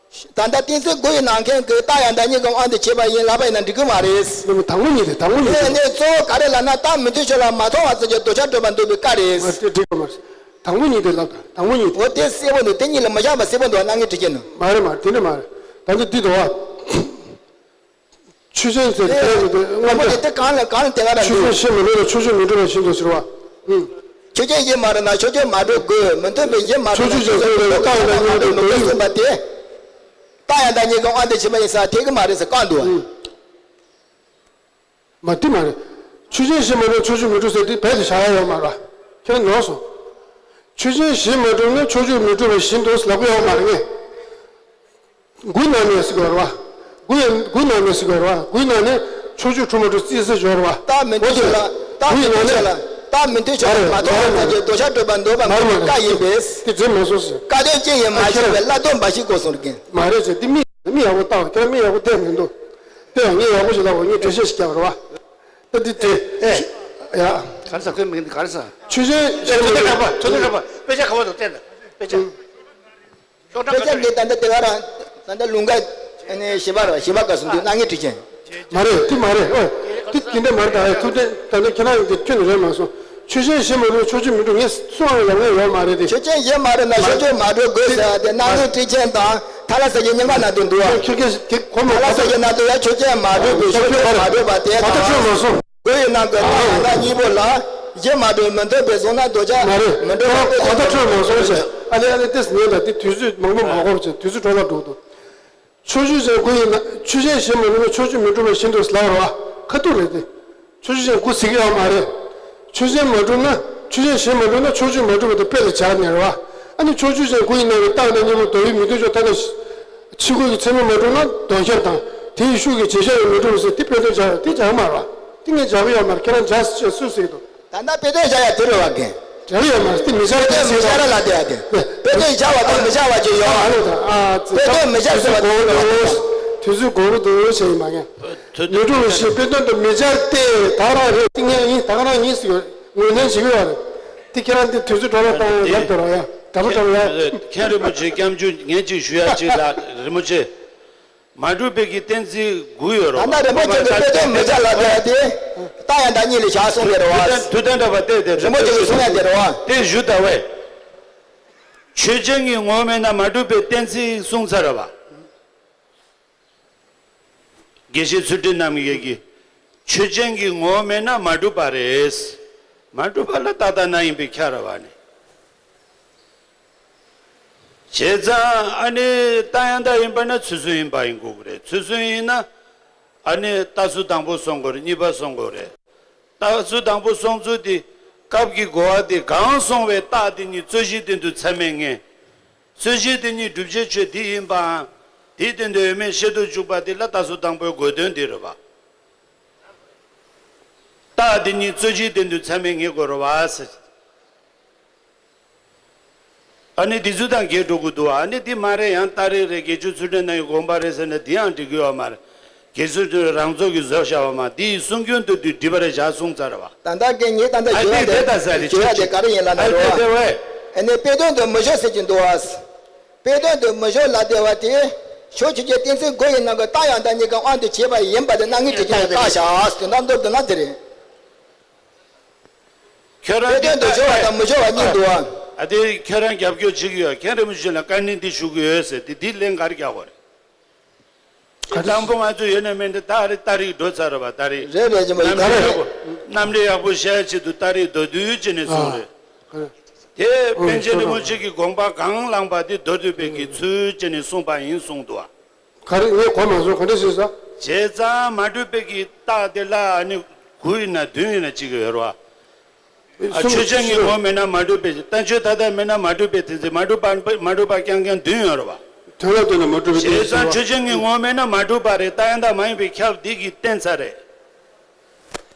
ད་ལྟ་གཏན་ཚིགས་དགུ་ཡི་ནང་མཁན་གྱི་རྟགས་ཡང་དག་གཉིས་ཀྱི་དབང་དུ་བྱས་པ་ཡིན་ལབ་པ་ཡིན་ན་འགྲིག་གི་མ་རེད། དང་པོ་ཉིད་དེ་དང་པོ་ཉིད་དེ། དེ་ནི་གཙོ་བོ་ག་རེ་ལབ་ན་རྟགས་མི་མཐུན་ཕྱོགས་ལ་མ་མཐོང་བ་ཙམ་གྱིས་ལྡོག་ཆ་གྲུབ་པར་འདོད་པའི་སྐབས་རེད། མ་རེད་འགྲིག་གི་མ་རེད། དང་པོ་ཉིད་དེ་ལབ་དང་དང་པོ་ཉིད་དེ། འོ་དེ་གསལ་པོ་འདུག་དེ་གཉིས་ལ་མི་བཞག་པ་གསལ་པོ་འདུག་རྣམ་ངེས་ཊཱིཀ་ཆེན་ནི། མ་རེད་མ་རེད་དེ་འདྲ་མ་རེད། ད་ལྟ་འདི་འདུག་བ། ཆོས་ཅན་ཟེར་དེ་དེ་དེ་དངོས་དེ་པོ་དེ་དེ་གང་ལ་གང་ལ་དེ་ག་ར་ཆོས་ཅན་གཞི་མ་གྲུབ་ན་ཕྱོགས་ཆོས་མི་འགྲུབ་པ་བཞིན་དུ་ཟེར་བ། ཨུམ། ཆོས་ཅན་གཞི་མ་གྲུབ་ན་ཕྱོགས་ཆོས་མ་གྲུབ་དགོས། མི་མཐུན་པའི་གཞི་མ་གྲུབ་ན་ཕྱོགས་ཆོས་རྗེས་སུ་འགྲོ་ལྡོག་ཁྱབ་པ་མ་གྲུབ་མི་དགོས་གསུངས་པ་དེ། རྟགས་ཡང་དག་གཉིས་ཀྱི་དབང་དུ་བྱས་པ་ཡིན་ས་འཐད་གི་མ་རེད་ཟེར་བཀག་འདུག་བ། ཨུམ། མ་དེ་མ་རེད། ཆོས་ཅན་གཞི་མ་གྲུབ་ན་ཕྱོགས་ཆོས་མི་འགྲུབ་ཟེར་དེ་རྦད་དེ་བཞག་ཡ་ཡོད་མ་རེད། ཁྱེད་རང་ནོར་སོང་། ཆོས་ཅན་གཞི་མ་གྲུབ་ན་ཕྱོགས་ཆོས་མི་འགྲུབ་པ་བཞིན་དུ་ལབ་གི་ཡོད་མ་རེད་ངས། དགུའི་ནང་ནས་ཟེར་གི་ཡོད་རེད་བ། དགུ་ཡི་དགུའི་ནང་ནས་ཟེར་གི་ཡོད་རེད་བ། དགུའི་ནང་ནས་ཕྱོགས་ཆོས་གྲུབ་མ་གྲུབ་རྩིས་ས་ཡོད་རེད་བ། རྟགས་མི་མཐུན་ཕྱོགས་ལ་རྟགས་མི་མཐུན་ཕྱོགས་ལ་རྟགས་མི་མཐུན་ཕྱོགས་ལ་མ་མཐོང་བ་ཙམ་གྱིས་ལྡོག་ཆ་གྲུབ་པར་འདོད་པ་མ་རེད་མ་རེད་བཀག་ཡིན་པས། དེ་འཛེམ་མ་སོང་ཟེར། སྐབས་དོན་ཅི་ཡིན་མ་ཤེས་པས་སླར་ལྡོག་མ་ཤེས་དགོས་གསུངས་རེད་ཀྱི། མ་རེད་ཟེར་དེ་མི་མི་ཡག་པོ་བལྟ་བ་ཁྱེད་རང་མི་ཡག་པོ་བལྟས་མི་འདུག་དེ་ཡང་ངས་ཡག་པོ་ཞིག་ལབ་པ་ངས་འགྲེལ་བཤད་ཞིག་རྒྱབ་པ་རེད་བ། ད་འདི་དེ། ཨེ། ཡ། ག་རེ་ཟ་ཁོས་མི་ག་རེ་ཟ། ཆོས་ཅན་ཨེ་ཚོ་ཏན་རབ་པ་ཚོ་ཏན་རབ་པ་དཔེ་ཆ་ག་བ་དང་བསྟན་དང་དཔེ་ཆ། ཤོག་དཔེ་ཆ་འདི་ད་ལྟ་དེ་ག་རང་ད་ལྟ་ལུང་ག་ཨ་ནི་བཞི་པ་རེད་བ། བཞི་པ་ག་སོང་དུས་རྣམ་ངེས་ཊཱིཀ་ཆེན། མ་རེད་དེ་མ་རེད་ཨོ། དེ་དེ་འདྲ་མ་རེད། ད་ཐུབ་བསྟན་ད་ལྟ་ཁྱེད་རང་གིས་ཁྱོན་ནས་རེད་མ་སོང་། ཆོས་ཅན་ཞེས་མ་གྲུབ་ན་ཕྱོགས་ཆོས་མི་འགྲུབ། ངས་སུའང་ཡང་ངས་ཡོད་མ་རེད་དེ། ཆོས་ཅན་ཞེས་མ་གྲུབ་ན་ཕྱོགས་ཆོས་མ་གྲུབ་དགོས་ཟེར་བ་དེ་རྣམ་ལྔའི་ཊཱིཀ་ཆེན་དང་ཐ་ལ་ས་ཀྱི་རྙིང་པ་ནང་དུ་འདུག་བ། ཁྱོད་ཀྱིས་དེ་གོ་མ་ཐ་ལ་ས་ཀྱི་ནང་དུ་ཡང་ཆོས་ཅན་མ་གྲུབ་པའི་ཕྱོགས་ཆོས་མ་གྲུབ་པ་དེ་གོ་ད་ཆོས་མ་སོང་། དགོས་ཡོད་ན་དགོས་ན་ཡང་ན་གཉིས་པོ་ལ་ཞེས་མ་གྲུབ་མི་འདོད་པའི་གཟུང་ན་འདོད་ཆགས་མ་རེད། མི་འདོད་པ་གོ་ད་ཆོས་མ་སོང་ཞེས། ཨ་ལེ་ཨ་ལེ་ཏེས་ཉན་ད་དེ་དུས་ཚོད་མང་པོ་མ་འགོར་བྱས་དུས་ཚོད་འཕྲོ་བརླག་འགྲོ་འདུག་ཕྱོགས་ཆོས་ཅན་དགུ་ཡིན་ན་ཆོས་ཅན་ཞེས་མ་གྲུབ་ན་ཕྱོགས་ཆོས་མི་འགྲུབ་པ་བཞིན་དུ་ལབ་རོ། ཁ་ཐུག་རེད་དེ། ཕྱོགས་ཆོས་ཅན་དགུ་ཟེར་གྱི་ཡོད་མ་རེད། ཆོས་ཅན་མ་གྲུབ་ན་ཆོས་ཅན་ཞེས་མ་གྲུབ་ན་ཕྱོགས་ཆོས་མ་གྲུབ་པ་དེ་དཔེ་ལ་སྦྱར་ནས་རོ། ཨ་ནི་ཕྱོགས་ཆོས་ཅན་དགུ་ཡི་ནང་གི་རྟགས་དང་གཉིས་པོ་མདོ་ཡུལ་མི་མཐུན་ཕྱོགས་མཐའ་དག་ཕྱི་རྒོལ་གྱི་ཚད་མས་མ་གྲུབ་ན་ལྡོག་ཁྱབ་དང་དེ་ཡི་ཤུགས་ཀྱིས་བྱེད་བྱ་ཡང་མི་འགྲུབ་ཟེར་དེ་དཔེ་དོན་སྦྱར་བ་དེ་སྦྱར་མ་རོ། དེ་ངས་སྦྱར་གྱི་ཡོད་མ་རེད། ཁྱེད་རང་སྦྱར་ཟེར་ཅེས་སུས་ཟེར་གྱི་འདུག་དེ་འདྲ་དཔེ་དོན་བཞག་ཡ་དེ་རེད་བ་རྒན། དེ་རེད་ཡ་མ་རེད། དེ་མི་བཞག་དེ་མི་བཞག་ར་ལ་དེ་ཡ་དེ། དཔེ་དོན་བཞག་པ་དང་མི་བཞག་པ་ཅིག་ཡོད་ཨ་ཨ་ལོ་ད་ཨ་ཙི། དཔེ་དོན་མི་བཞག་ཟེར་བ་དེ་རེད་བ་རྒན། དུས་ཚོད་འགོར་འདུག་བྱས་ཡིན་མ་རྒན། མི་འགྲོ་བའི་ཕྱིར་དཔེ་དོན་དུ་མི་བཞག་སྟེ་ད་རང་རེད། དེ་ངས་ཡིན་ད་ག་རང་ཡིན་ཟེར་ངོས་ལེན་བྱེད་ཀྱི་ཡོད་རེད། དེ་ཁྱེད་རང་དེ་དུས་ཚོད་འགྲོ་ར་བཏང་ཡ་ལབ་དེ་རོགས་ཡ་དྲ་པོ་དྲ་པོ་ཡ། མཁན་རིན་པོ་ཆེ་སྐྱབས་འཇུག་ངས་ཅིག་ཞུ་ཡ་ཅིག་ལ་རིན་པོ་ཆེ། མ་གྲུབ་པའི་གི་གཏན་ཚིགས་དགུ་ཡོད་རེད་བ། ད་ལྟ་རིན་པོ་ཆེ་གི་དཔེ་དོན་མི་བྱ་ལ་དེ་དེ་རྟགས་ཡང་དག་གཉིས་ལས་བྱ་གསུངས་ཏེ་རེད་བ། དུས་གཏན་དུས་གཏན་འདྲ་བ་སྟེ་དེ་རིན་པོ་ཆེ་གི་གསུང་ཡ་དེ་རེད་བ། དེ་ཞུ་ད་བས། ཆོས་ཅན་གྱི་ངོ་བོ་མེད་ན་མ་གྲུབ་པའི་གཏན་ཚིགས་གསུངས་ཚར་རེད་བ། དགེ་བཤེས་ཚུལ་ཁྲིམས་རྣམ་རྒྱལ་གྱིས་ཆོས་ཅན་གྱི་ངོ་བོ་མེད་ན་མ་གྲུབ་པ་རེད། མ་གྲུབ་པ་ལ་རྟག་ལྟ་ན་ཡིན་པས་ཁྱབ་རེད་བ་ནི། བྱས་ཙང་ཨ་ནི་རྟགས་ཡང་དག་ཡིན་པ་ན་ཚུལ་གསུམ་ཡིན་པ་ཡིན་དགོས་ཀྱི་རེད། ཚུལ་གསུམ་ཡིན་ན་ཨ་ནི་རྟགས་ཚུལ་དང་པོ་སོང་དགོས་རེད། གཉིས་པ་སོང་དགོས་རེད། རྟགས་ཚུལ་དང་པོ་སོང་ཚུལ་དེ་སྐབས་ཀྱི་གོ་བ་དེ་གང་སོང་བའི་རྟགས་དེ་ཉིད་རྩོད་གཞི་སྟེང་དུ་ཚད་མས་ངེས། རྩོད་གཞི་དེ་ཉིད་བསྒྲུབ་བྱའི་ཆོས་དེ་ཡིན་པའམ་དེའི་སྟེང་དུ་ཡོད་མེད་ཤེས་སུ་བཅུག་པ་དེ་ལ་རྟགས་ཚུལ་དང་པོའི་དགོས་དོན་དེ་རེད་བ། རྟགས་དེ་ཉིད་རྩོད་གཞིའི་སྟེང་དུ་ཚད་མས་ངེས་དགོས་རེད་བ་ཟེར། ཨ་ནི་དེ་ཚོ་དང་འགལ་འགྲོ་གི་འདུག་ཨ་ནི་དེ་མ་རེད། ཡང་རྟགས་རིགས་རེད། དགེ་ཆོས་ཚུལ་ཁྲིམས་རྣམ་རྒྱལ་དགོངས་པ་རེད་ཟེར་ན་དེ་ཡང་འགྲིག་གི་ཡོད་མ་རེད། དགེ་ཆོས་ཚུལ་ཁྲིམས་རང་ཚུགས་ཀྱིས་བཟོས་བཞག་པ་མ་དེ་ཡི་གསུང་རྒྱུན་དུ་དུས་སྒྲིབ་པ་རེད་བཞག་གསུངས་ཚར་བ། ད་ལྟ་གི་ངས་ད་ལྟ་ཨ་ཞུ་ཡ་དེ་དེ་ད་ས་རེད། ཞུ་ཡ་དེ་ག་རེ་ཡིན་ལབ་ན་ཨ་རེད་བ། དེ་དེ་བས། ཨ་ནི་དཔེ་དོན་དུ་མི་སྦྱོར་ཟེར་གྱི་འདུག་བ། དཔེ་དོན་དུ་མི་སྦྱོར་ལབ་བསྡད་པ་དེ། ཕྱོགས་ཆོས་ཅན་གཏན་ཚིགས་དགུ་ཡི་ནང་གི་རྟགས་ཡང་དག་གཉིས་ཀྱི་དབང་དུ་བྱས་པ་ཡིན་པ་དེ་རྣམ་ངེས་དྲི་ཆོས་ལ་བརྟག་བཞག་དོན་དམ་མདོར་བསྡུ་ན་དེ་རེད། ཁྱོད་རང་དཔེ་དོན་དུ་སྦྱོར་བ་དང་མི་སྦྱོར་བ་གཉིས་འདུག་བ། ཨ་དེ་ཁྱོད་རང་རྒྱབ་སྐྱོར་བྱེད་ཀྱི་ཡོད། མཁན་རིན་པོ་ཆེ་ལ་བཀའ་འདྲི་འདི་ཞུ་གི་ཡོད་ཟེར་དེ་འདི་ལན་ག་རེ་རྒྱག་དགོས་རེད། དང་པོ་ང་ཚོ་ཡོད་ན་མེད་ན་ད་རེས་རྟགས་རིགས་འགྲོ་ཚར་རེད་བ། རྟགས་རིགས་རེད་རེད་ཅེ་མ་ཡིན་ག་རེ། རྣམ་འགྲེལ་ཡག་པོ་བཤད་ཆེད་དུ་རྟགས་རིགས་མདོར་བསྡུས་བྱས་ནས་གསུངས་རེད། དེ་པཎ་ཆེན་རིན་པོ་ཆེ་གི་དགོངས་པ་གང་བླངས་པ་དེ་མདོར་བསྡུས་པའི་གི་ཚུལ་བྱས་ནས་གསུངས་པ་ཡིན་གསུངས་འདུག་བ། ག་རེ་ངས་གོ་མ་སོང་། ག་འདྲ་ཞིག་ཟ། བྱས་ཙང་མ་གྲུབ་པའི་གི་རྟགས་དེ་ལ་ཨ་ནི་དགུ་ཡིན་ན་བདུན་ཡིན་ན་གཅིག་ཡོད་རེད་བ། ཨ་གསུམ་ཆོས་ཅན་གྱི་ངོ་བོ་མེད་ན་མ་གྲུབ་པའི་ཕྱིར། རྟགས་ཆོས་མཐའ་དག་མེད་ན་མ་གྲུབ་པའི་གཏན་ཚིགས། མ་གྲུབ་པ་མ་གྲུབ་པ་རྐྱང་རྐྱང་བདུན་ཡོད་རེད་བ། དོན་ལ་ལྟོས་ན་མ་གྲུབ་པའི་གཏན་ཚིགས་ཟེར་བ། བྱས་ཙང་ཆོས་ཅན་གྱི་ངོ་བོ་མེད་ན་མ་གྲུབ་པ་རེད། རྟགས་ཡང་དག་མ་ཡིན་པའི་ཁྱབ་འདི་གིས་བསྟན་ཚར་རེད།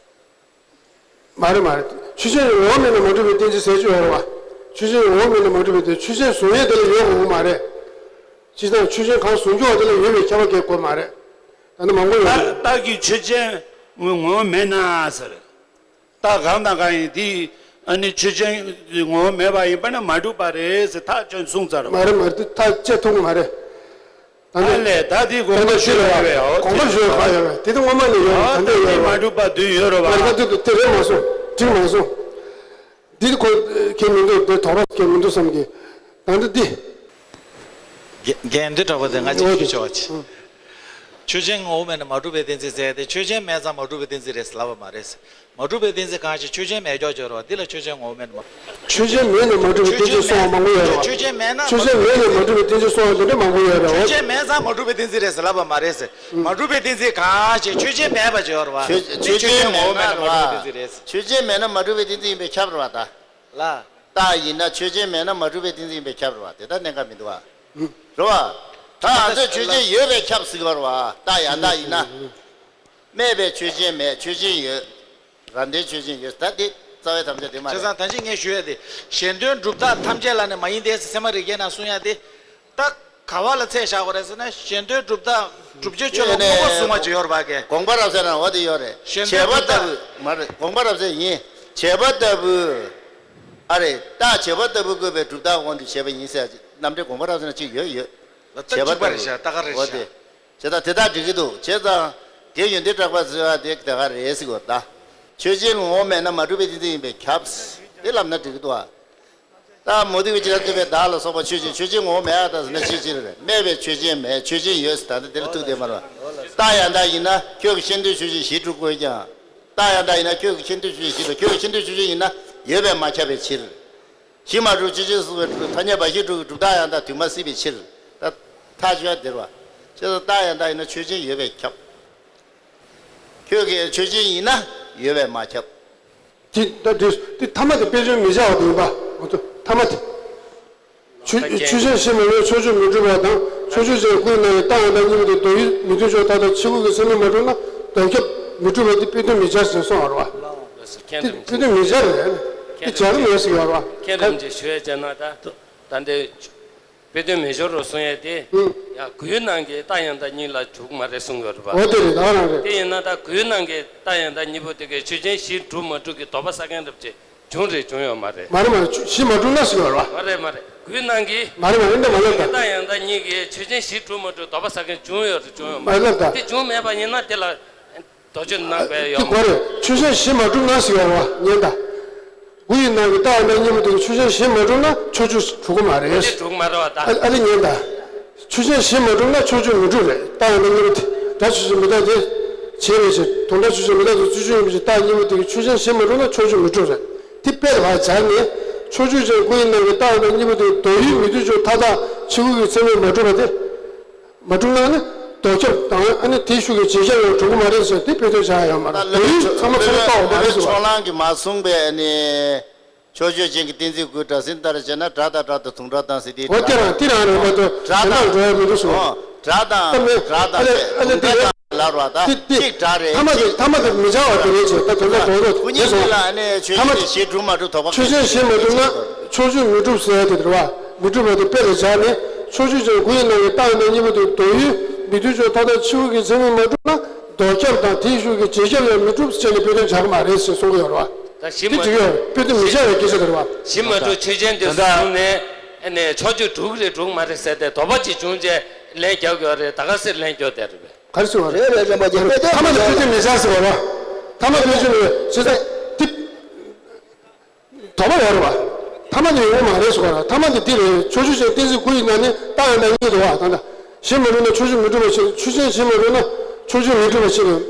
མ་རེད་མ་རེད། ཆོས་ཅན་གྱི་ངོ་བོ་མེད་ན་མ་གྲུབ་པའི་གཏན་ཚིགས་ཟེར་གྱི་ཡོད་རེད་བ། ཆོས་ཅན་གྱི་ངོ་བོ་མེད་ན་མ་གྲུབ་པའི་གཏན་ཚིགས། ཆོས་ཅན་བཟུང་ཡས་དེ་ལ་ཡོད་དགོས་ཀྱི་མ་རེད། སྤྱིར་བཏང་ཆོས་ཅན་གང་བཟུང་རྒྱུ་བ་དེ་ལ་ཡོད་པའི་ཁྱབ་པ་གང་དགོས་མ་རེད། ད་ནི་མང་པོ་ཡོད་རེད། རྟགས་ཀྱི་ཆོས་ཅན་ངོ་བོ་མེད་ན་ཟེར། རྟགས་གང་དང་གང་ཡིན་དེ་ཨ་ནི་ཆོས་ཅན་ངོ་བོ་མེད་པ་ཡིན་པ་ན་མ་གྲུབ་པ་རེད་ཟེར་ཐག་ཆོད་གསུངས་ཚར་བ། མ་རེད་མ་རེད། དེ་ཐག་བཅད་ཐུབ་ཀྱི་མ་རེད། ད་ཨ་ནི་ལས་ད་དེ་དགོངས་པ་ཞུས་ཡོད་རེད་བས། དགོངས་པ་ཞུས་ཡོད་རེད་བས། དེ་དེ་ངོ་མ་ནས་ཡོད་རེད། ད་ལྟ་ཡོད་རེད། མ་གྲུབ་པ་བདུན་ཡོད་རེད་བ། མ་རེད། ད་དེ་དེ་རེད་མ་སོང་། འགྲིག་མ་སོང་། འདི་ཁོ་ཁྱེད་མི་འདུག་དེ་དོགས་པ་ཁྱེད་མི་འདུག་བསམ་གི། ད་འདི་འདི། རྒན་འདི་འདྲ་པོ་དེ་ང་ཅིག་ཞུ་ཆོག་ཅིག་ཆོས་ཅན་ངོ་བོ་མེད་ན་མ་གྲུབ་པའི་གཏན་ཚིགས་ཟེར་ཏེ་ཆོས་ཅན་མེད་ཙང་མ་གྲུབ་པའི་གཏན་ཚིགས་རེད་ཟེར་ལབ་པ་མ་རེད། མ་གྲུབ་པའི་གཏན་ཚིགས་གང་ཞིག་ཆོས་ཅན་མེད་ཀྱོག་ཀྱོག་རེད་བ། འདི་ལ་ཆོས་ཅན་ངོ་བོ་མེད་ན་མ། ཆོས་ཅན་མེད་ན་མ་གྲུབ་པའི་གཏན་ཚིགས་གསུང་བ་མང་པོ་ཡོད་རེད་བ། ཆོས་ཅན་མེད་ན་མ་གྲུབ་པའི་གཏན་ཚིགས་གསུང་བ་དེ་འདྲ་མང་པོ་ཡོད་རེད་བ། ཆོས་ཅན་མེད་ཙང་མ་གྲུབ་པའི་གཏན་ཚིགས་རེད་ཟེར་ལབ་པ་མ་རེད་ཟེར། མ་གྲུབ་པའི་གཏན་ཚིགས་གང་ཞིག་ཆོས་ཅན་མེད་པ་ཅིག་ཡོད་རེད་བ། ཆོས་ཆོས་ཅན་ངོ་བོ་མེད་ན་མ་གྲུབ་པའི་གཏན་ཚིགས་རེད་ཟེར། ཆོས་ཅན་མེད་ན་མ་གྲུབ་པའི་གཏན་ཚིགས་ཡིན་པས་ཁྱབ་རེད་བ་ད། ལ། རྟགས་ཡིན་ན་ཆོས་ཅན་མེད་ན་མ་གྲུབ་པའི་གཏན་ཚིགས་ཡིན་པས་ཁྱབ་རེད་བ། དེ་ལྟར་གནད་འགག་མི་འདུག་བ། རེད་བ། ད་ང་ཚོས་ཆོས་ཅན་ཡོད་པས་ཁྱབ་ཟེར་གྱི་ཡོད་རེད་བ། རྟགས་ཡང་དག་ཡིན་ན། མེད་པའི་ཆོས་ཅན་མེད། ཆོས་ཅན་ཡོད། རང་དོན་ཆོས་ཅན་ཡོད། ད་འདི་རྩ་བའི་དམ་བཅའ་དེ་མ་བྱས་རེད། ཙང་ད་ཅི་ངས་ཞུ་ཡ་དེ། གཞན་དོན་སྒྲུབ་རྟགས་ཐམས་ཅད་ལ་ནི་མ་ཡིན་ཏེ་ཟེར་ཚད་མ་རིགས་བརྒྱད་ནང་གསུང་ཡ་དེ། ད་ག་བ་ལ་ཚད་བཞག་དགོས་རེད་ཟེར་ན་གཞན་དོན་སྒྲུབ་རྟགས་སྒྲུབ་བྱེད་ཆོས་ལ་དངོས་པོ་བཟུང་བ་ཅིག་ཡོད་རེད་བ་གས། དགོངས་པ་རབ་གསལ་ནང་འོ་དེ་ཡོད་རེད། གཞན་དོན་བྱས་པ་སྒྲུབ་ལྟ་རྟགས། བུ་མ་རེད། དགོངས་པ་རབ་གསལ་ཡིན། བྱས་པ་ལྟ་བུ། ཨ་རེ། རྟགས་བྱས་པ་ལྟ་བུ་བཀོད་པའི་སྒྲུབ་རྟགས་དབང་དུ་བྱས་པ་ཡིན་ཟེར་རྣམ་འགྲེལ་དགོངས་པ་རབ་གསལ་ན་གཅིག་ཡོད་ཡོད། ལ་རྟགས་བྱས་པ་གཅིག་པ་ལྟ་རེད་བུ། ཤག་རྟགས་ཁ་རེད་འོ་ཤག་དེ། བྱས་ཙང་དེ་དག་འགྲིག་གི་འདུག་བྱས་ཙང་ དེ་ཡོན་ཏན་གྲགས་པ་ཟེར་བ་དེ་དེ་ག་རེད་ཟེར་གོ་ད། ཆོས་ཅན་ངོ་བོ་མེད་ན་མ་གྲུབ་པའི་གཏན་ཚིགས་ཡིན་པས་ཁྱབ། དེ་ལབ་ན་འགྲིག་གི་འདུག་ཨ། ད་མུ་སྟེགས་ཀྱི་ཇི་ལྟར་སྟོན་པའི་བདག་ལ་སོགས་པ་ཆོས་ཅན། ཆོས་ཅན་ངོ་བོ་མེད་ཨ་ད་ཟེར་ན་ཅི་ཅི་རེད། མེད་པའི་ཆོས་ཅན་མེད། ཆོས་ཅན་ཡོད་ཟེར་ད་ལྟ་དེ་ལ་ཐུག་བསྡད་མ་རེད། རྟགས་ཡང་དག་ཡིན་ན་ཁྱོད་ཀྱི་ཤེས་འདོད་ཆོས་ཅན་གཞི་གྲུབ་དགོས་ཀྱང་། རྟགས་ཡང་དག་ཡིན་ན་ཁྱོད་ཀྱི་ཤེས་འདོད་ཆོས་ཅན་གཞི་གྲུབ། ཁྱོད་ཀྱི་ཤེས་འདོད་ཆོས་ཅན་ཡིན་ན་ཡོད་པས་མ་ཁྱབ་པའི་ཕྱིར། གཞི་མ་གྲུབ་ཆོས་ཅན་གསུངས་པའི་ཐ་སྙད་པ་གཞི་གྲུབ་ཀྱི་གྲུབ་རྟགས་ཡང་དག་དུ་མ་སྲིད་པའི་ཕྱིར། ད་ཐག་ཆོད་ཡ་དེ་རེད་བ། བྱས་ཙང་རྟགས་ཡང་དག་ཡིན་ན་ཆོས་ཅན་ཡོད་པས་ཁྱབ། ཁྱོད་ཀྱི་ཆོས་ཅན་ཡིན་ན་ཡོད་པས་མ་ཁྱབ། དེ་ད་དེ་དེ་ཐ་མ་དེ་དཔེ་མཚོན་མི་བྱ་བ་དེ་ཡིན་པ། འོ་ཐ་མ་དེ། ཆོས་ཆོས་ཅན་གཞི་མ་གྲུབ་ན་ཕྱོགས་ཆོས་མི་གྲུབ་པ་དང་། ཕྱོགས་ཆོས་ཅན་སྐུའི་སྣང་བའི་རྟགས་ཡང་དག་གཉིས་པོ་དེ་མདོ་ཡུལ་མི་མཐུན་ཕྱོགས་མཐའ་དག་ཕྱི་རྒོལ་གྱི་ཚད་མས་མ་གྲུབ་ན་ལྡོག་ཁྱབ་མི་འགྲུབ་པ་དེ་དཔེ་མཚོན་མི་བྱ་ཟེར་གསུངས་པ་རེད་བ། དེ་དཔེ་མཚོན་མི་བྱ་རེད། དེ་བྱ་རུ་མེད་ཟེར་བ་རེད་བ། མཁན་རིན་པོ་ཆེ་ཞུ་ཡ་བྱས་ན་ད་ད་འདི། དཔེ་དོན་མི་སྦྱོར་རོ་གསུང་ཡས་དེ། ཨུ། ཡ་སྐུའི་སྣང་གི་རྟགས་ཡང་དག་གཉིས་ལ་འཇུག་མ་རེད་གསུང་ཡོད་རེད་པ། འོ་དེ་རེད། ད་རང་རེད། དེ་ཡིན་ན་ད་སྐུའི་སྣང་གི་རྟགས་ཡང་དག་གཉིས་པོ་དེ་གའི་ཆོས་ཅན་གཞི་གྲུབ་མ་གྲུབ་ཀྱི་དོགས་པ་ཟ་མཁན་རེད་ཅེས་བྱུང་རེད་བྱུང་ཡོད་མ་རེད། མ་རེད་མ་རེད། གཞི་མ་གྲུབ་ན་ཟེར་ཡོད་རེད་པ། མ་རེད་མ་རེད། སྐུའི་སྣང་གི་མ་རེད་མ་རེད། འདི་མ་ལབ་ད། རྟགས་ཡང་དག་གཉིས་ཀྱི་ཆོས་ཅན་གཞི་གྲུབ་མ་གྲུབ་དོགས་པ་ཟ་མཁན་བྱུང་ཡོད་རེད་བྱུང་ཡོད་མ་རེད། མ་ལབ་ད། དེ་བྱུང་མེད་པ་ཡིན་ན་དེ་ལ། དོགས་གཅོད་གནང་དགོས་ཡོད། དེ་གོ་རེད། ཆོས་ཅན་གཞི་མ་གྲུབ་ན་ཟེར་བ་ཉན་ད། སྐུ་ཡི་སྣང་གི་རྟགས་ཡང་དག་གཉིས་པོ་དེ་གི་ཆོས་ཅན་གཞི་མ་གྲུབ་ན་ཕྱོགས་ཆོས་གྲུབ་ཀྱི་མ་རེད། དེ་གྲུབ་མ་རེད་བ་ད། ཨ་ཨ་ནི་ཉན་ད། ཆོས་ཅན་གཞི་མ་གྲུབ་ན་ཕྱོགས་ཆོས་མི་གྲུབ་རེད། རྟགས་ཡང་དག་གཉིས་པོ་དེ། སྒྲ་ཆོས་ཅན་མི་རྟག་སྟེ། བྱས་པའི་ཕྱིར། དོན་སྒྲ་ཆོས་ཅན་མི་རྟག་སྟེ་རྩོལ་བྱུང་ཡིན་པའི་ཕྱིར། རྟགས་གཉིས་པོ་དེ་གི་ཆོས་ཅན་གཞི་མ་གྲུབ་ན་ཕྱོགས་ཆོས་མི་གྲུབ་རེད། དེ་དཔེ་ལ་སྦྱར་ནས། ཕྱོགས་ཆོས་ཅན་སྐུ་ཡི་སྣང་གི་རྟགས་ཡང་དག་གཉིས་པོ་དེ་མདོ་ཡུལ་མི་མཐུན་ཕྱོགས་མཐའ་དག་ཕྱི་རྒོལ་གྱི་ཚད་མས་མ་གྲུབ་པ་དེ། མ་གྲུབ་ན་ནི་ལྡོག་ཁྱབ་དང་ཨ་ནི་དེའི་ཤུགས་ཀྱིས་རྗེས་ཁྱབ་ཡང་གྲུབ་ཀྱི་མ་རེད་ཟེར་དེ་དཔེ་དོན་བྱ་ཡ་ཡོད་མ་རེད། ད་མདོ་ཡུལ་ཚང་མ་ཚང་མ་ལྟ་བ་མ་རེད་ཟེར་བ། ཕྱོགས་གླང་གིས་མ་གསུངས་པའི་ཨ་ནི། ཕྱོགས་ཆོས་ཅན་གྱི་གཏན་ཚིགས་དགུའི་སྒྲ་ཟིན་ལྟར་བྱས་ན་སྒྲ་དང་སྒྲ་དང་དུང་སྒྲ་དང་ཟེར་དེའི་འོ་སྒྲ་དེ་རང་དེ་རང་རེད་མ་གཏོགས་སྒྲ་དང་འགྲོ་ཡ་མི་འདུག་ཟེར་བ། འོ་སྒྲ་དང་ཨ་མེད་སྒྲ་དང་ཨ་ལེ་ཨ་ལེ་དེ་དུང་སྒྲ་དང་ལབ་ར་ད་དེ་གཅིག་སྒྲ་རེད། ཐ་མ་དེ་ཐ་མ་དེ་མི་བྱ་བ་དེ་རེད་ཅེས་ད་དོན་དག་རྡོག་རྡོག་སྐུ་ཉིད་ཉིད་ལ་ཨ་ནི་ཆོས་ཅན་གཞི་གྲུབ་མ་གྲུབ་དོགས་པ། ཆོས་ཅན་གཞི་མ་གྲུབ་ན་ཕྱོགས་ཆོས་མི་གྲུབ་ཟེར་ཡ་དེ་རེད་བ། མི་གྲུབ་པ་དེ་དཔེ་ལ་སྦྱར་ནས་ཕྱོགས་ཆོས་ཅན་སྐུ་ཡི་སྣང་བའི་རྟགས་ཡང་དག་གཉིས་པོ་དེ་མདོ་ཡུལ་མི་མཐུན་ཕྱོགས་མཐའ་དག་ཕྱི་རྒོལ་གྱི་ཚད་མས་མ་གྲུབ་ན་ལྡོག་ཁྱབ་དང་དེའི་ཤུགས་ཀྱིས་རྗེས་ཁྱབ་ཡང་མི་གྲུབ་ཟེར་ནས་དཔེ་དོན་བྱ་གི་མ་རེད་ཟེར་གསུང་གི་ཡོད་རེད་བ། ད་གཞི་དེ་མ་འགྲིག་ཡོད་རེད། དཔེ་དེ་མི་བྱ་བའི་སྐད་ཆ་དེ་རེད་བ། གཞི་མ་གྲུབ་ཆོས་ཅན་དེ་བཟུང་ནས་ཨ་ནི་ཕྱོགས་ཆོས་གྲུབ་ཀྱི་རེད་གྲུབ་མ་རེད་ཟེར་ཏེ་དོགས་པ་ཅིག་བྱུང་རྗེས་ལན་རྒྱག་གི་ཡོད་རེད། ད་ག་སེ་ལན་རྒྱག་བསྡད་རེད་པས། ག་རེ་ཟེར་བ་རེད། རེད་རེད་རེད་མ་རེད། དཔེ་དེ་ཐ་མ་དེ་དཔེ་དེ་མི་བྱ་ཟེར་བ་རེད། ཐ་མ་དཔེ་ཆོས་མི་བྱ་ཟེར་ཏེ། དོགས་པ་ཡོད་རེད་བ། ཐ་མ་དེ་ཡོང་གི་མ་རེད་ཟེར་བ་རེད། ཐ་མ་དེ་འདི་རེད། ཕྱོགས་ཆོས་ཅན་གཏན་ཚིགས་སྐུ་ཡི་སྣང་ནི་རྟགས་ཡང་དག་གཉིས་འདུག་བ། ད་ལྟ་གཞི་མ་གྲུབ་ན་ཕྱོགས་ཆོས་མི་གྲུབ་པ་ཕྱིར། ཆོས་ཅན་གཞི་མ་གྲུབ་ན་ཕྱོགས་ཆོས་མི་གྲུབ་པ་ཕྱིར།